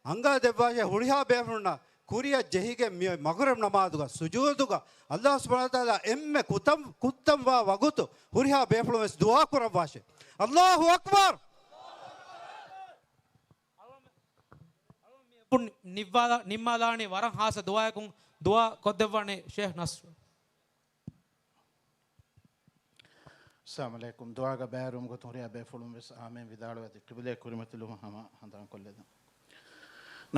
އަންގާ ދެއްވާށޭ. ހުރިހާ ބޭފުޅުންނަށް ކުރިއަށް ޖެހިގެން މި މަޣުރިބް ނަމާދުގަ ސުޖޫދުގަ އައްލާހު ސުބްޙާނަހޫ ވަތަޢާލާ އެންމެ ކުތަން، ކުއްތަންވާ ވަގުތު ހުރިހާ ބޭފުޅުން ވެސް ދުޢާ ކުރައްވާށޭ. އައްލާހު އަކްބަރު! ނިއްވާލާ-، ނިންމާލާނީ ވަރަށް ހާއްސަ ދުޢާއަކުން. ދުޢާ ކޮށްދެއްވާނެ ޝޭޚް ނަސްރު. އައްސަލާމު ޢަލައިކުމް. ދުޢާގަ ބައިވެރިވުމުގެ ގޮތުން ހުރިހާ ބޭފުޅުން ވެސް އާމީން ވިދާޅުވެ އަދި ޤިބްލައަށް ކުރިމަތިލުމަށް ހަމަ ހަނދާންކޮށްލަދެން.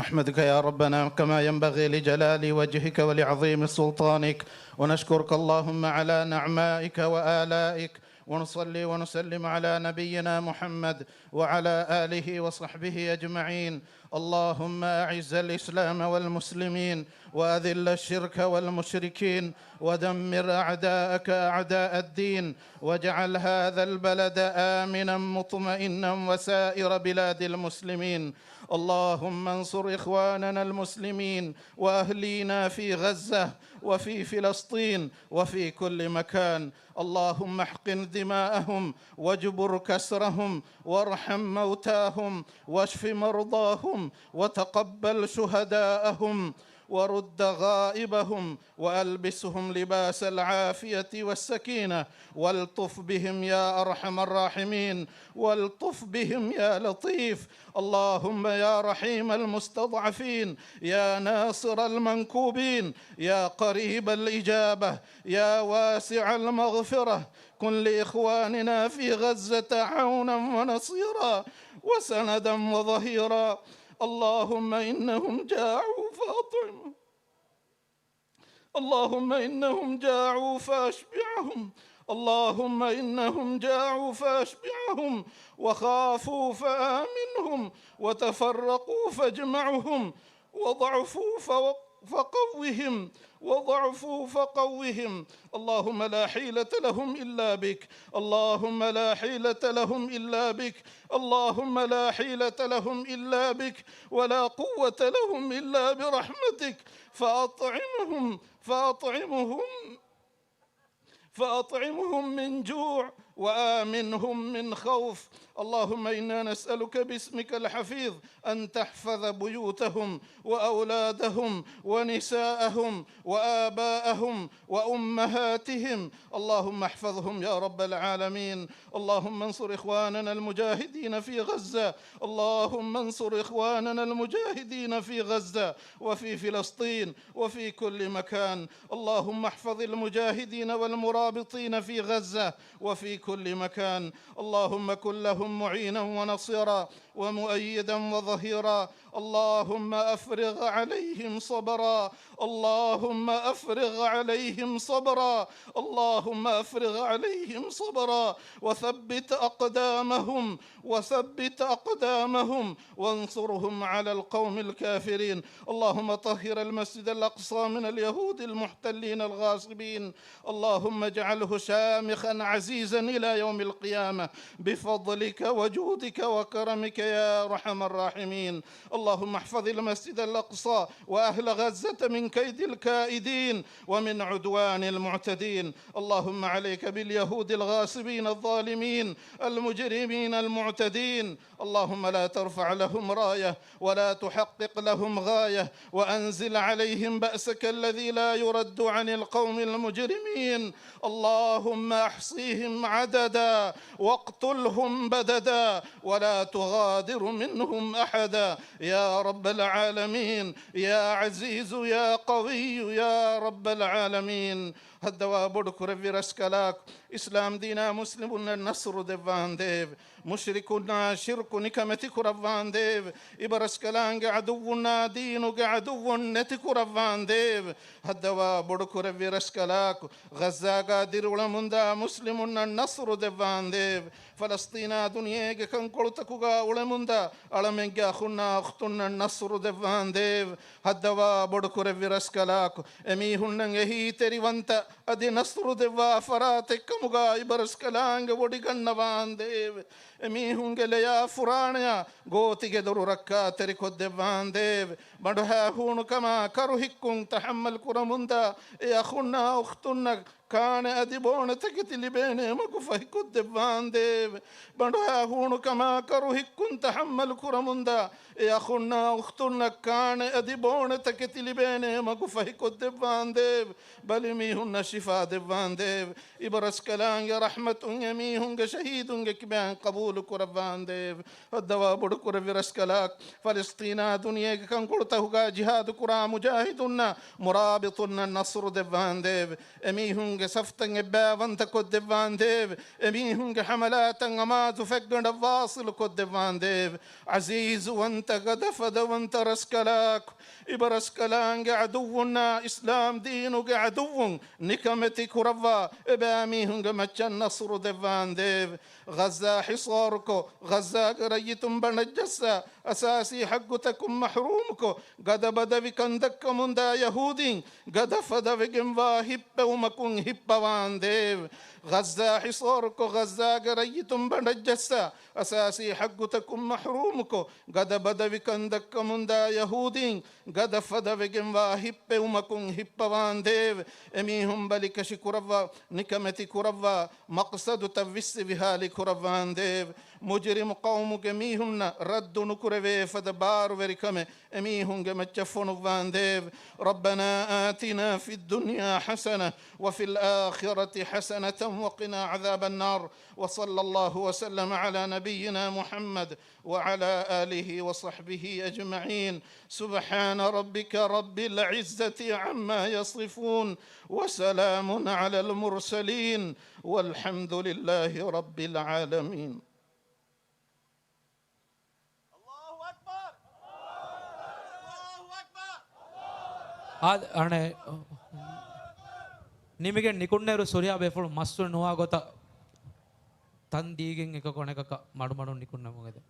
نحمدك يا ربنا كما ينبغي لجلال وجهك ولعظيم سلطانك، ونشكرك اللهم على نعمائك وآلائك، ونصلي ونسلم على نبينا محمد وعلى آله وصحبه أجمعين. اللهم أعز الإسلام والمسلمين، وأذل الشرك والمشركين، ودمر أعداءك أعداء الدين، واجعل هذا البلد آمنا مطمئنا وسائر بلاد المسلمين. اللهم انصر إخواننا المسلمين وأهلينا في غزة وفي فلسطين وفي كل مكان. اللهم احقن دماءهم واجبر كسرهم وارحم موتاهم واشف مرضاهم وتقبل شهداءهم ورد غائبهم وألبسهم لباس العافية والسكينة، والطف بهم يا أرحم الراحمين، والطف بهم يا لطيف. اللهم يا رحيم المستضعفين، يا ناصر المنكوبين، يا قريب الإجابة، يا واسع المغفرة، كن لإخواننا في غزة عونا ونصيرا وسندا وظهيرا. اللهم إنهم جاعوا فأطعمهم. اللهم إنهم جاعوا فأشبعهم. اللهم إنهم جاعوا فأشبعهم، وخافوا فآمنهم، وتفرقوا فاجمعهم، وضعفوا فو-، فقوهم، وضعفوا فقوهم. اللهم لا حيلة لهم إلا بك. اللهم لا حيلة لهم إلا بك. اللهم لا حيلة لهم إلا بك، ولا قوة لهم إلا برحمتك. فأطعمهم، فأطعمهم، فأطعمهم من جوع وآمنهم من خوف. اللهم إنا نسألك باسمك الحفيظ أن تحفظ بيوتهم وأولادهم ونساءهم وآباءهم وأمهاتهم. اللهم احفظهم يا رب العالمين. اللهم انصر إخواننا المجاهدين في غزة. اللهم انصر إخواننا المجاهدين في غزة وفي فلسطين وفي كل مكان. اللهم احفظ المجاهدين والمرابطين في غزة وفي كل مكان. اللهم كن لهم معينا ونصيرا ومؤيدا وظهيرا. اللهم أفرغ عليهم صبرا. اللهم أفرغ عليهم صبرا. اللهم أفرغ عليهم صبرا وثبت أقدامهم، وثبت أقدامهم وانصرهم على القوم الكافرين. اللهم طهر المسجد الأقصى من اليهود المحتلين الغاصبين. اللهم اجعله شامخا عزيزا إلى يوم القيامة بفضلك وجودك وكرمك يا أرحم الراحمين. اللهم احفظ المسجد الأقصى وأهل غزة من كيد الكائدين ومن عدوان المعتدين. اللهم عليك باليهود الغاصبين الظالمين المجرمين المعتدين. اللهم لا ترفع لهم راية ولا تحقق لهم غاية، وأنزل عليهم بأسك الذي لا يرد عن القوم المجرمين. اللهم أحصهم عددا واقتلهم بددا ولا تغادر منهم أحدا يا رب العالمين، يا عزيز يا قوي يا رب العالمين. ހައްދަވާ ބޮޑު ކުރެއްވި ރަސްކަލާކޮ، އިސްލާމް ދީނާ މުސްލިމުންނަށް ނަޞްރު ދެއްވާނދޭވެ. މުޝްރިކުންނާ ޝިރްކު ނިކަމެތި ކުރައްވާނދޭވެ. އިބަރަސްކަލާނގެ ޢަދުއްވުންނާ ދީނުގެ ޢަދުއްވުން ނެތި ކުރައްވާނދޭވެ. ހައްދަވާ ބޮޑު ކުރެއްވި ރަސްކަލާކޮ، ޣައްޒާގާ ދިރިއުޅެމުންދާ މުސްލިމުންނަށް ނަޞްރު ދެއްވާނދޭވެ. ފަލަސްޠީނާ ދުނިޔޭގެ ކަންކޮޅުތަކުގާ އުޅެމުންދާ އަޅަމެންގެ އަޚުންނާ އުޚްތުންނަށް ނަޞްރު ދެއްވާނދޭވެ. ހައްދަވާ ބޮޑު ކުރެއްވި ރަސްކަލާކޮ، އެމީހުންނަށް އެހީތެރިވަންތަ އަދި ނަޞްރު ދެއްވާ ފަރާތެއްކަމުގާ އިބަރަސްކަލާނގެ ވޮޑިގަންނަވާނދޭވެ. އެމީހުންގެ ލެޔާ ފުރާނަޔާ ގޯތިގެދޮރު ރައްކާތެރިކޮށްދެއްވާނދޭވެ. ބަނޑުހައިހޫނުކަމާ ކަރުހިއްކުން ތަޙައްމަލް ކުރަމުންދާ އެ އަޚުންނާ އުޚްތުންނަށް ކާނެ އަދި ބޯނެތަކެތި ލިބޭނޭ މަގު ފަހިކޮށްދެއްވާނދޭވެ. ބަނޑުހައިހޫނުކަމާ ކަރުހިއްކުން ތަޙައްމަލް ކުރަމުންދާ އެ އަޚުންނާ އުޚްތުންނަށް ކާނެ އަދި ބޯނެތަކެތި ލިބޭނޭ މަގު ފަހިކޮށްދެއްވާނދޭވެ. ބަލިމީހުންނަށް ޝިފާ ދެއްވާނދޭވެ. އިބަރަސްކަލާނގެ ރަޙްމަތުން އެމީހުންގެ ޝަހީދުންގެ ކިބައިން ޤަބޫލު ކުރައްވާނދޭވެ. ހައްދަވާ ބޮޑު ކުރެއްވި ރަސްކަލާކޮ، ފަލަސްޠީނާ ދުނިޔޭގެ ކަންކޮޅުތަކުގާ ޖިހާދު ކުރާ މުޖާހިދުންނާ މުރާބިޠުންނަށް ނަޞްރު ދެއްވާނދޭވެ. އެމީހުންގެ ސަފްތައް އެއްބައިވަންތަކޮށްދެއްވާނދޭވެ. އެމީހުންގެ ޙަމަލާތައް އަމާޒު ފެއްގަނޑަށް ވާޞިލުކޮށްދެއްވާނދޭވެ. ޢަޒީޒުވަންތަ ގަދަފަދަވަންތަ ރަސްކަލާކޮ، އިބަރަސްކަލާނގެ ޢަދުއްވުންނާ އިސްލާމް ދީނުގެ ޢަދުއްވުން ނިކަމެތި ކުރައްވާ އެބައިމީހުންގެ މައްޗަށް ނަޞްރު ދެއްވާނދޭވެ. ޣައްޒާ ޙިޞާރުކޮށް، ޣައްޒާގެ ރައްޔިތުން ބަނޑަށްޖައްސާ، އަސާސީ ޙައްޤުތަކުން މަޙްރޫމްކޮށް، ގަދަ ބަދަވިކަން ދައްކަމުންދާ ޔަހޫދީން ގަދަފަދަވެގެންވާ ހިއްޕެވުމަކުން ހިއްޕަވާނދޭވެ. ޣައްޒާ ޙިޞާރުކޮށް، ޣައްޒާގެ ރައްޔިތުން ބަނޑަށްޖައްސާ، އަސާސީ ޙައްޤުތަކުން މަޙްރޫމްކޮށް، ގަދަ ބަދަވިކަން ދައްކަމުންދާ ޔަހޫދީން ގަދަ ފަދަވެގެންވާ ހިއްޕެވުމަކުން ހިއްޕަވާނދޭވެ. އެމީހުން ބަލިކަށި ކުރައްވާ، ނިކަމެތި ކުރައްވާ، މަޤްޞަދުތައް ވިއްސި ވިހާލި ކުރައްވާނދޭވެ. މުޖްރިމު ޤައުމުގެ މީހުންނަށް ރައްދު ނުކުރެވޭ ފަދަ ބާރުވެރިކަމެއް އެމީހުންގެ މައްޗަށް ފޮނުއްވާނދޭވެ. رَبَّنَا آتِنَا فِي الدُّنْيَا حَسَنَةً وَفِي الْآخِرَةِ حَسَنَةً وَقِنَا عَذَابَ النَّارِ. وَصَلَّى اللَّهُ وَسَلَّمَ عَلَى نَبِيِّنَا مُحَمَّدٍ وعلى آله وصحبه أجمعين. سبحان ربك رب العزة عما يصفون. وسلام على المرسلين. والحمد لله رب العالمين. الله أكبر. الله أكبر. އާދެ، އަނެއް ނިމިގެން ނިކުންނޭރު ސުރިޔާ ބޭފުޅުން މައްސުން ނުވާ ގޮތަށް ތަން ދީގެން އެކަކު އަނެކަކަށް މަޑުމަޑުން ނިކުންނަމުން އެދެން.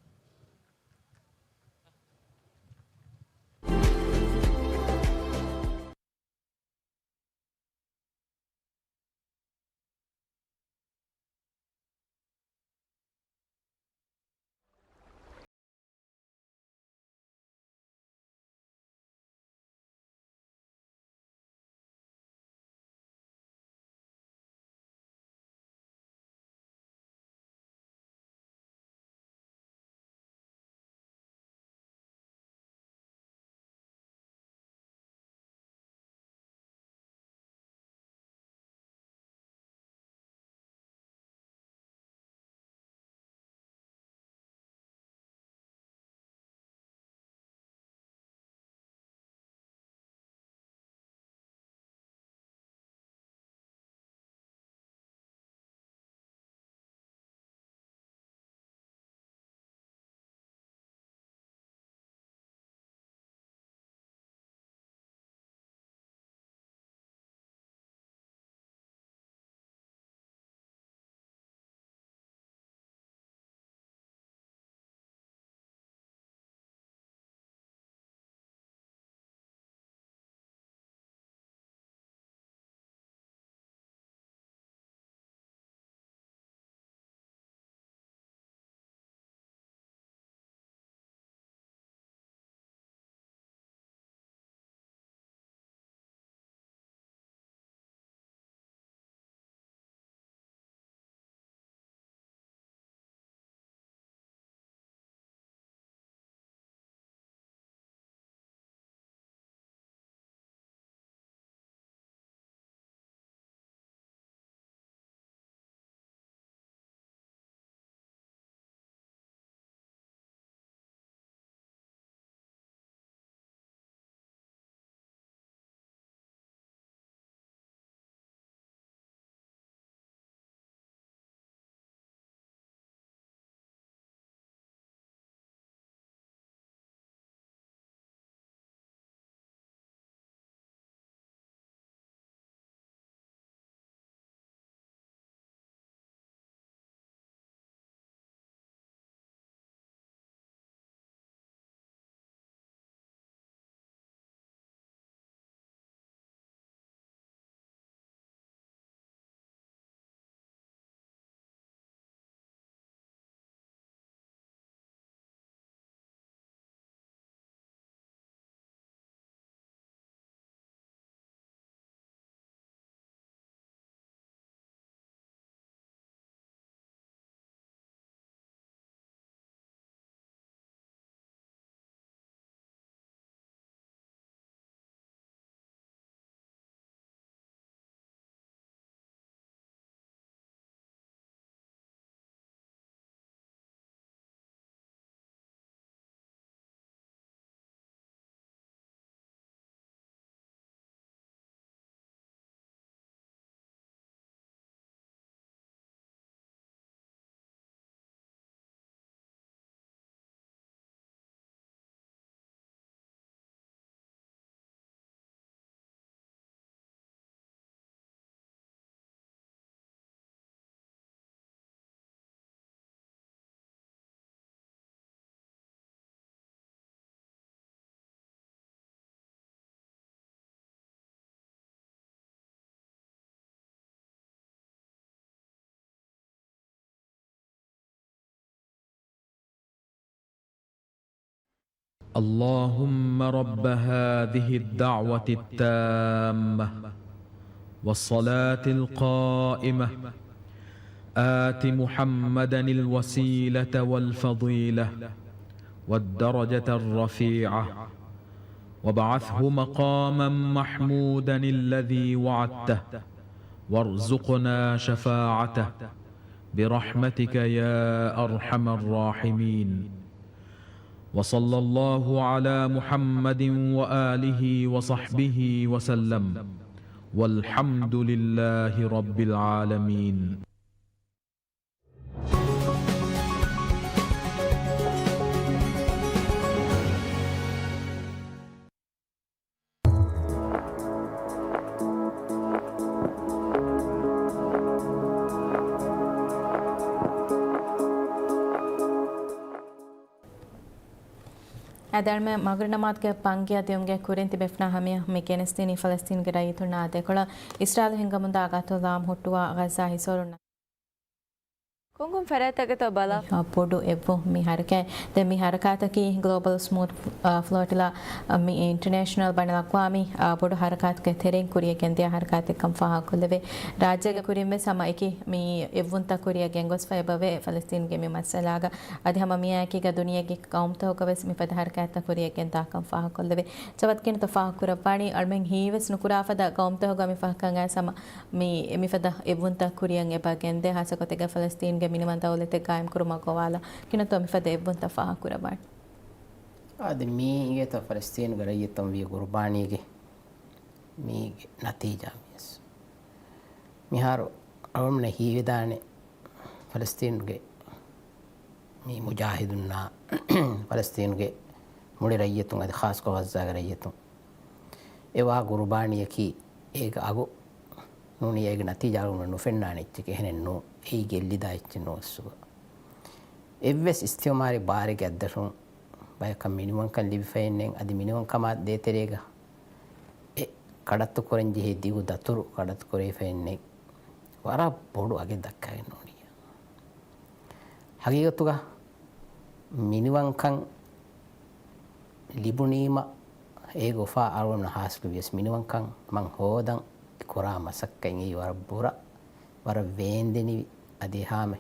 اللهم رب هذه الدعوة التامة والصلاة القائمة، آت محمدا الوسيلة والفضيلة والدرجة الرفيعة، وابعثه مقاما محمودا الذي وعدته، وارزقنا شفاعته، برحمتك يا أرحم الراحمين. وصلى الله على محمد وآله وصحبه وسلم. والحمد لله رب العالمين. އަދި މަގުރިބް ނަމާދުގެ ބަންގިޔާ ދިޔުމުގެ ކުރިން ތިބޭފުޅުންނާ ހަމަޔަށް މި ގެނެސްދިނީ ފަލަސްތީނުގެ ރައްޔިތުންނާ ދެކޮޅަށް އިސްރާއީލު ހިންގަމުންދާ ގަތުލު އާއްމު ހުއްޓުވާ ޣައްޒާ ހިސޯރުންނަށް. ކޮންކޮން ފަރާތްތަކެއްތޯ ބަލާ. މި ބޮޑު އެއްވުން މި ހަރަކާތް. ދެން މި ހަރަކާތަކީ ގްލޯބަލް ސްމޫތް، އާ، ފްލޯޓިލާ، އާ، މި އިންޓަރނޭޝަނަލް ބައިނަލްއަޤްވާމީ، އާ، ބޮޑު ހަރަކާތުގެ ތެރެއިން ކުރިޔަށް ގެންދިޔަ ހަރަކާތެއްކަން ފާހަގަކޮށްލެވޭ. ރާއްޖޭގެ ކުރިން ވެސް ހަމަ އެކި މި އެއްވުންތައް ކުރިޔަށް ގެންގޮސްފަ އެބަވޭ ފަލަސްތީނުގެ މި މައްސަލާގަ. އަދި ހަމަ މިއާއެކީގަ ދުނިޔޭގެ ޤައުމުތަކުގަ ވެސް މިފަދަ ހަރަކާތްތައް ކުރިޔަށް ގެންދާކަން ފާހަގަކޮށްލެވޭ. ޗަވަތް ކިނަތު ފާހަގަކުރައްވާނީ އަޅުމެން ހީވެސް ނުކުރާ ފަދަ ޤައުމުތަކުގަ މި ފަހަކަށް އައިސް ހަމަ މި މިފަދަ އެއްވުންތައް ކުރިޔަށް އެބަ ގެންދޭ. ހާއްސަ ގޮތެއްގަ ފަލަސްތީނުގެ މިނިވަން ދައުލަތެއް ގާއިމްކުރުމަށް ގޮވާލާ ކިނަތު މިފަދަ އެއްވުންތައް ފާހަގަކުރައްވާނެ. އަދި މީގެ ތަ ފަލަސްތީނުގެ ރައްޔިތުން ވިޔަ ގުރުބާނީގެ މީގެ ނަތީޖާ މިޔަސް. މިހާރު އަޅުމެން ހީވެދާނެ ފަލަސްތީނުގެ މި މުޖާހިދުންނާ ފަލަސްތީނުގެ މުޅި ރައްޔިތުން އަދި ޚާއްޞަކޮށް ޣައްޒާގެ ރައްޔިތުން އެވާ ގުރުބާނީއަކީ އޭގެ އަގު ނޫނީ އޭގެ ނަތީޖާ އަޅުމެން ނުފެންނާނެ އެއްޗެކޭ. އެހެނެއް ނޫން. އެއީ ގެއްލިދާ އެއްޗެއް ނޫން އަސްލުގަ. އެއްވެސް އިސްތިޢުމާރީ ބާރެއްގެ އަތްދަށުން ބަޔަކަށް މިނިވަންކަން ލިބިފައެއް ނެތް. އަދި މިނިވަންކަމާ ދޭތެރޭގަ އެ ކަޑައްތުކުރަންޖެހޭ ދިގު ދަތުރު ކަޑައްތުކުރެވިފައެއް ނެތް. ވަރަށް ބޮޑު އަގެއް ދައްކައިގެން ނޫނިއްޔާ. ހަގީގަތުގަ މިނިވަންކަން ލިބުނީމަ އޭގެ އުފާ އަޅުގަނޑު ހާސިލުވިޔަސް މިނިވަންކަން މަން ހޯދަން ކުރާ މަސައްކަތް އެއީ ވަރަށް ބުރަ، ވަރަށް ވޭންދެނިވި އަދި ހާމެ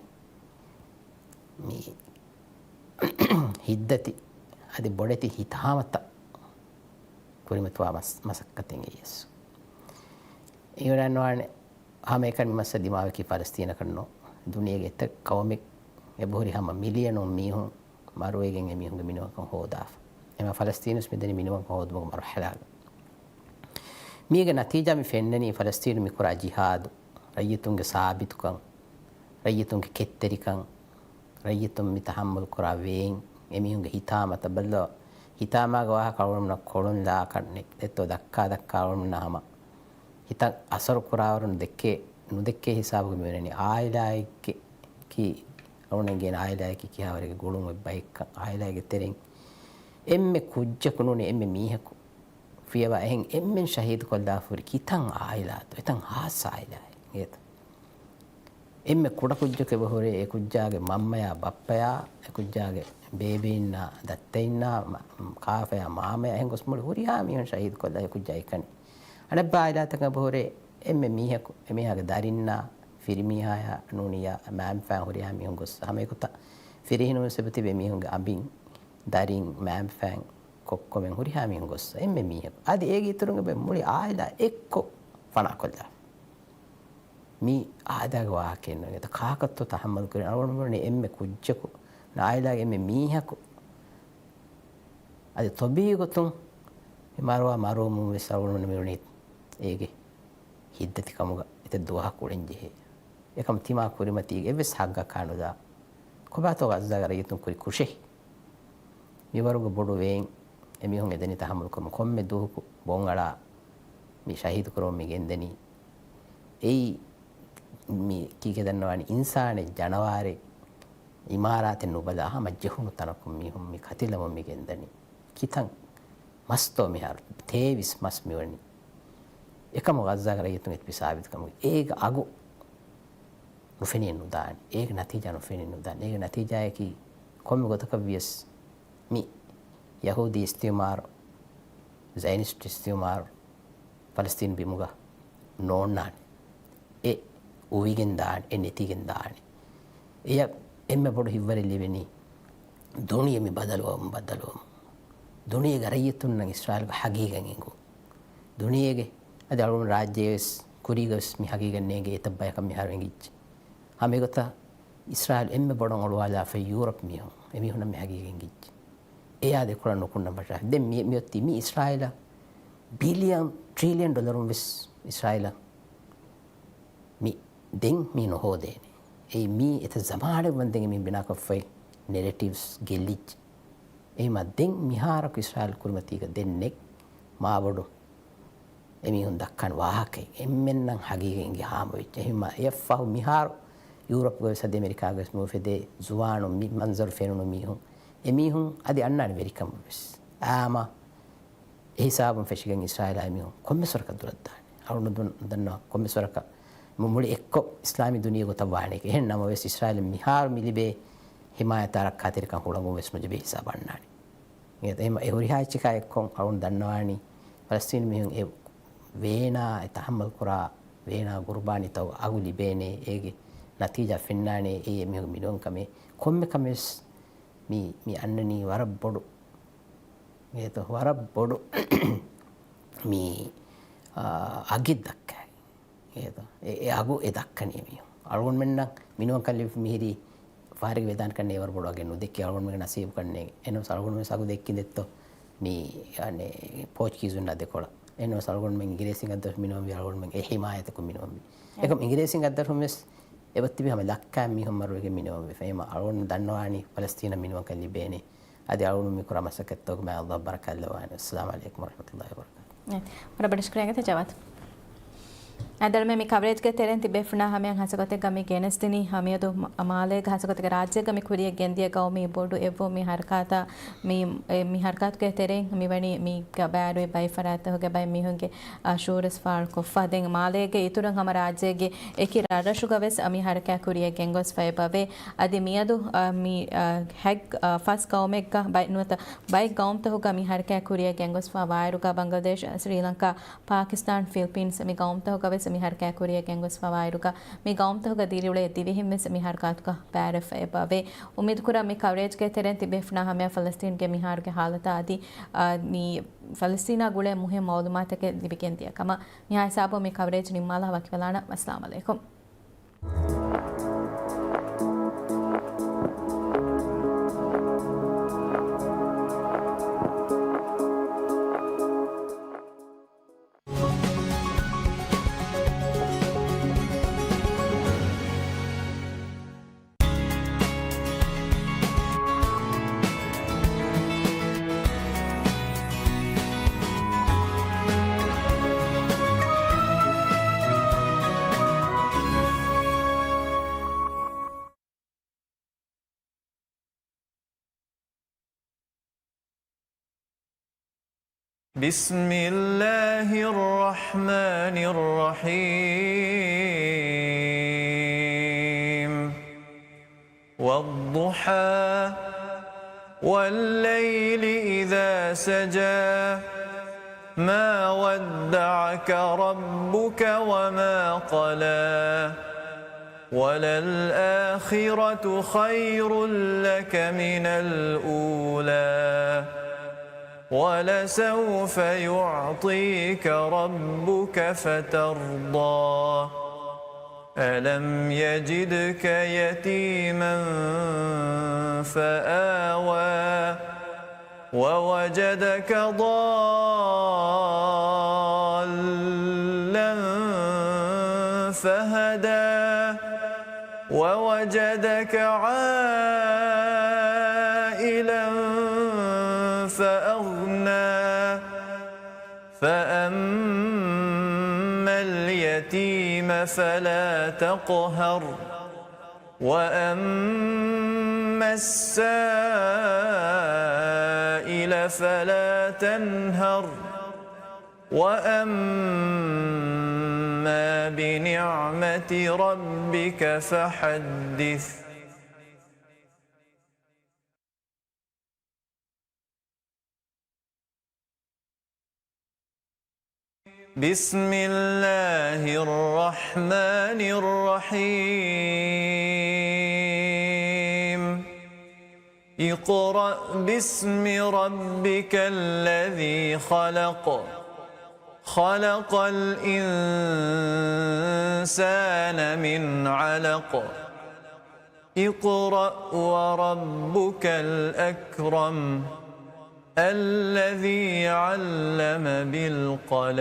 މި ހިތްދަތި އަދި ބޮޑެތި ހިތާމަތައް ކުރިމަތިވާ މަސް-، މަސައްކަތެއް އެއީ ވެސް. އިއުރާން ވާނެ ހަމައެކަނި މައްސަ ދިމާވެކީ ފަލަސްތީނަކަށް ނޫން. ދުނިޔޭގެ އެތައް ޤައުމެއް އެބަހުރި ހަމަ މިލިޔަނުން މީހުން މަރުވެގެން އެމީހުންގެ މިނިވަންކަން ހޯދާފަ. އެމަ ފަލަސްތީނުސް މިދަނީ މިނިވަންކަން ހޯދުމުގެ މަރުޙަލާގަ. މީގެ ނަތީޖާ މި ފެންނަނީ ފަލަސްތީނު މިކުރާ ޖިހާދު، ރައްޔިތުންގެ ސާބިތުކަން، ރައްޔިތުންގެ ކެތްތެރިކަން، ރައްޔިތުން މި ތަޙައްމަލު ކުރާ ވޭން، އެމީހުންގެ ހިތާމަތައް ބައްލަވާ. ހިތާމާގެ ވާހަކަ އަޅުގަނޑުމެންނަށް ކޮޅުން ލާކަށް ނެތް. ދެއްތޯ ދައްކާ ދައްކާ އަޅުގަނޑުމެންނަށް ހަމަ ހިތަށް އަސަރު ކުރާވަރުން ދެއްކޭ ނުދެއްކޭ ހިސާބުގަ މިވަނީ އާއިލާއެއްގެ ކީ، އަޅުގަނޑުމެން ގެން އާއިލާއަކީ ކިހާވަރެއްގެ ގުޅުން އޮތް ބައެއްކަން. އާއިލާގެ ތެރެއިން އެންމެ ކުއްޖަކު ނޫނީ އެންމެ މީހަކު ފިޔަވާ އެހެން އެންމެން ޝަހީދުކޮށްލާފަ ހުރި ކިތަން އާއިލާތޯ، އެތަން ހާއްސަ އާއިލާއެއް އޭތަ؟ އެންމެ ކުޑަކުއްޖަކު އެބަހުރޭ އެ ކުއްޖާގެ މަންމަޔާ ބައްޕަޔާ، އެ ކުއްޖާގެ ބޭބެއިންނާ ދައްތައިންނާ، މަ-، ކާފަޔާ މާމަޔާ އެހެން ގޮސް މުޅި ހުރިހާ މީހުން ޝަހީދުކޮށްލާ އެ ކުއްޖާ އެކަނި. އަނެއްބަ އާއިލާތަކަށް އެބަހުރޭ އެންމެ މީހަކު، އެމީހާގެ ދަރިންނާ، ފިރިމީހާޔާ ނޫނިއްޔާ މައިންބަފައިން ހުރިހާ މީހުން ގޮސް ހަމައެގޮތަށް ފިރިހެނުންވެސް އެބަތިބި އެމީހުންގެ އަނބިން، ދަރިން، މައިންބަފައިން ކޮއްކޮމެން ހުރިހާ މީހުން ގޮއްސަ އެންމެ މީހަކު. އަދި އޭގެ އިތުރުން އެބަ މުޅި އާއިލާ އެއްކޮށް ފަނާކޮށްލާ. މީ އާދައިގެ ވާހަކައެއް ނޫން. އެތަ ކާކަށްތޯ ތަޙައްމަލު ކުރި އަޅުގަނޑު މިވަނީ އެންމެ ކުއްޖަކު، އާއިލާގެ އެންމެ މީހަކު. އަދި ތޮބީޢީ ގޮތުން މި މަރުވާ މަރުވުމުން ވެސް އަޅުގަނޑު މިވަނީ އޭގެ ހިތްދަތިކަމުގަ އެތައް ދުވަހަކު އުޅެން ޖެހޭ. އެކަމަ ތިމާ ކުރިމަތީގެ އެއްވެސް ހައްގަކާ ނުދާ. ކޮބާތޯ ޣައްޒާގެ ރައްޔިތުން ކުރި ކުށެއް؟ މިވަރުގެ ބޮޑު ވޭން އެމީހުން އެދެނީ ތަޙައްމަލު ކުރަމުން. ކޮންމެ ދުވަހަކު ބޮން އަޅާ މި ޝަހީދު ކުރަމުން މި ގެންދަނީ. އެއީ މި ކީކޭ ދަންނަވާނީ އިންސާނެއް ޖަނަވާރެއް އިމާރާތެއް ނުބަލާ ހަމަ ޖެހުނު ތަނަކުން މީހުން މި ކަތިލަމުން މި ގެންދަނީ. ކިތަން މަސްތޯ މިހާރު ތޭވީސް މަސް މިވަނީ. އެކަމު ޣައްޒާގެ ރައްޔިތުން އެތިބި ސާބިތުކަމުގެ އޭގެ އަގު ނުފެނި ނުދާނެ. އޭގެ ނަތީޖާ ނުފެނި ނުދާނެ. އޭގެ ނަތީޖާއަކީ ކޮންމެ ގޮތަކަށް ވިޔަސް މި ޔަހޫދީ އިސްތިޢުމާރު، ޒަޔަނިސްޓް އިސްތިޢުމާރު ފަލަސްތީން ބިމުގަ ނޯންނާނެ. އެ އުވިގެން ދާނެ، އެ ނެތިގެން ދާނެ. އެޔަށް އެންމެ ބޮޑު ހިތްވަރެއް ލިބެނީ ދުނިޔެ މި ބަދަލުވަމުން، ބަދަލުވަމުން. ދުނިޔޭގެ ރައްޔިތުންނަށް އިސްރާއީލުގެ ހަގީގަތް އެނގުން. ދުނިޔޭގެ އަދި އަޅުގަނޑު ރާއްޖޭވެސް ކުރީގަވެސް މި ހަގީގަތް ނޭނގޭ އެތައް ބަޔަކަށް މިހާރު އެނގިއްޖެ. ހަމަ އެގޮތަށް އިސްރާއީލް އެންމެ ބޮޑަށް އޮޅުވާލާފައި ޔޫރަޕް މީހުން، އެމީހުންނަށް މި ހަގީގަތް އެނގިއްޖެ. އެޔާ ދެކޮޅަށް ނުކުންނަ ބަށާ. ދެން މި، މިއޮތީ މި އިސްރާއީލަށް ބިލިއަން، ޓްރިލިއަން ޑޮލަރުން ވެސް އިސްރާއީލަށް މި ދެން މީ ނުހޯދޭނެ. އެއީ މީ އެތައް ޒަމާނެއް ވަންދެން އެމީ ބިނާކޮށްފައި ނެރެޓިވްސް ގެއްލިއްޖެ. އެހިމާ ދެން މިހާރަކު އިސްރާއީލް ކުރިމަތީގަ ދެންނެއް މާބޮޑު އެމީހުން ދައްކާނެ ވާހަކައެއް އެންމެންނަށް ހަގީގަތް އެނގި ހާމަވެއްޖެ. އެހިމާ އެއަށްފަހު މިހާރު ޔޫރަޕްގަވެސް އަދި އެމެރިކާގަވެސް މިއުފެދޭ ޒުވާނުން މި މަންޒަރު ފެނުނު މީހުން، އެމީހުން އަދި އަންނާނެ ވެރިކަމަށްވެސް. އާމަ އެ ހިސާބުން ފެށިގެން އިސްރާއީލާއި މީހުން ކޮންމެސް ވަރަކަށް ދުރަށްދާނެ. އަޅުގަނޑު ދަންނަވާ ކޮންމެސް ވަރަކަށް މު-، މުޅި އެއްކޮށް އިސްލާމީ ދުނިޔެ ގޮތަށް ވާނެކޭ. އެހެން ނަމަވެސް، އިސްރާއީލަށް މިހާރު މި ލިބޭ ހިމާޔަތާ ރައްކާތެރިކަން ހުޅަނގުން ވެސް ނުޖެހޭ ހިސާބަށް އަންނާނެ. އެ-، އެހެން އެ ހުރިހާ އެއްޗަކާ އެއްކޮށް އަޅުގަނޑު ދަންނަވާނީ، ފަލަސްތީނު މީހުން އެ ވޭނާ، އެ ތަހައްމަލް ކުރާ ވޭނާ ގުރުބާނީތައް އަގު ލިބޭނެ، އޭގެ ނަތީޖާ ފެންނާނެ، އެއީ އެމީހުން މިނިވަންކަމެއް. ކޮންމެ ކަމެއް ވެސް މި، މި އަންނަނީ ވަރަށް ބޮޑު، އޭތޯ، ވަރަށް ބޮޑު މި، އާ، އަގެއް ދައްކާ. އޭތޯ، އެ، އެ އަގު އެ ދައްކަނީ މީހުން. އަޅުގަނޑުމެންނަށް މިނިވަންކަން ލިބިފަ މިހިރީ ފަހަރެއްގެ ވެދާނެ ކަންނޭނގެ ވަރަށް ބޮޑު އަގެއް ނުދެއްކި އަޅުގަނޑުމެންގެ ނަސީބު ކަންނޭނގެ. އެހެންވެސް އަޅުގަނޑުމެން ވެސް އަގު ދެއްކިން ދެއްތޯ މި، އަނެއް، ޕޯޗުގީޒުންނާ ދެކޮޅަށް. އެހެންވެސް އަޅުގަނޑުމެން އިނގިރޭސިން އައްދަށް މިނިވަންވީ އަޅުގަނޑުމެން އެ ހިމާޔަތަކުން މިނިވަންވީ. އެކަމް އިނގިރޭސިން އައްދަށް ވެސް އެބަ ތިބި ހަމަ ލައްކައިން މީހުން މަރުވެގެން މިނިވަންވެފަ. އެހެންވީމަ އަޅުގަނޑު ދަންނަވާނީ ފަލަސްތީނަށް މިނިވަންކަން ލިބޭނެ. އަދި އަޅުގަނޑު މި ކުރާ މަސައްކަތްތަކުގެ މާތް ﷲ ބަރަކާތްލަވާނެ. އައްސަލާމު ޢަލައިކުމް ވަރަޙްމަތުﷲ ވަބަރަކާތުހު. އެ، ވަރަށް ބޮޑަށް ޝުކުރިއްޔާ ތި ޖަވާދު. އަދި އަޅުމެން މި ކަވަރޭޖްގެ ތެރެއިން ތިބޭފުޅުންނާ ހަމަޔަށް ހަސަކޮތެއްގަ މި ގެނެސްދިނީ ހަމަޔަދު މަ-، މާލޭގެ ހަސަކޮތެއްގެ ރާއްޖޭގަ މި ކުރިޔަށް ގެންދިޔަ ގައުމީ ބޮޑު އެއްވުން މި ހަރަކާތާ މި، އެ، މި ހަރަކާތުގެ ތެރެއިން މިވަނީ މި ބައިވެރި ބައި ފަރާތްތަކުގެ ބައެއް މީހުންގެ އާ، ޝުއޫރުވެސް ފާޅުކޮށްފަ. ދެން މާލޭގެ އިތުރުން ހަމަ ރާއްޖޭގެ އެކި ރަށްރަށުގަ ވެސް މި ހަރަކާތް ކުރިޔަށް ގެންގޮސްފަ އެބަވޭ. އަދި މިއަދު، އާ، މި، އާ، ހަތް، އާ، ފަސް ގައުމެއްގަ ބައެއް ނުވަތަ ބައެއް ގައުމުތަކުގަ މި ހަރަކާތް ކުރިޔަށް ގެންގޮސްފަ ވާއިރުގަ ބަންގްލަދޭޝް، ސްރީލަންކާ، ޕާކިސްތާން، ފިލިޕީންސް މި ގައުމުތަކުގަ ވެސް މި ހަރަކާތް ކުރިޔަށް ގެންގޮސްފަ ވާއިރުގަ މި ގައުމުތަކުގަ ދިރިއުޅޭ ދިވެހިން ވެސް މި ހަރަކާތުގަ ބައިވެރިވެފަ އެބަވޭ. އުއްމީދުކުރަން މި ކަވަރޭޖްގެ ތެރެއިން ތިބޭފުޅުންނާ ހަމަޔަށް ފަލަސްތީންގެ މިހާރުގެ ހާލަތާ އަދި، އާ، މި ފަލަސްތީނާ ގުޅޭ މުހިންމު މައުލޫމާތަކެއް ލިބިގެންދިޔަ ކަމަށް. މިހާ ހިސާބުން މި ކަވަރޭޖް ނިންމާލާ ވަކިވެލާނަން. އައްސަލާމު ޢަލައިކުމް. بسم الله الرحمن الرحيم. والضحى. والليل إذا سجى. ما ودعك ربك وما قلى. وللآخرة خير لك من الأولى. ولسوف يعطيك ربك فترضى. ألم يجدك يتيما فآوى. ووجدك ضالا فهدى. ووجدك عائلا فأغنى. فأما اليتيم فلا تقهر. وأما السائل فلا تنهر. وأما بنعمة ربك فحدث. بسم الله الرحمن الرحيم. اقرأ باسم ربك الذي خلق. خلق الإنسان من علق. اقرأ وربك الأكرم. الذي علم بالقلم.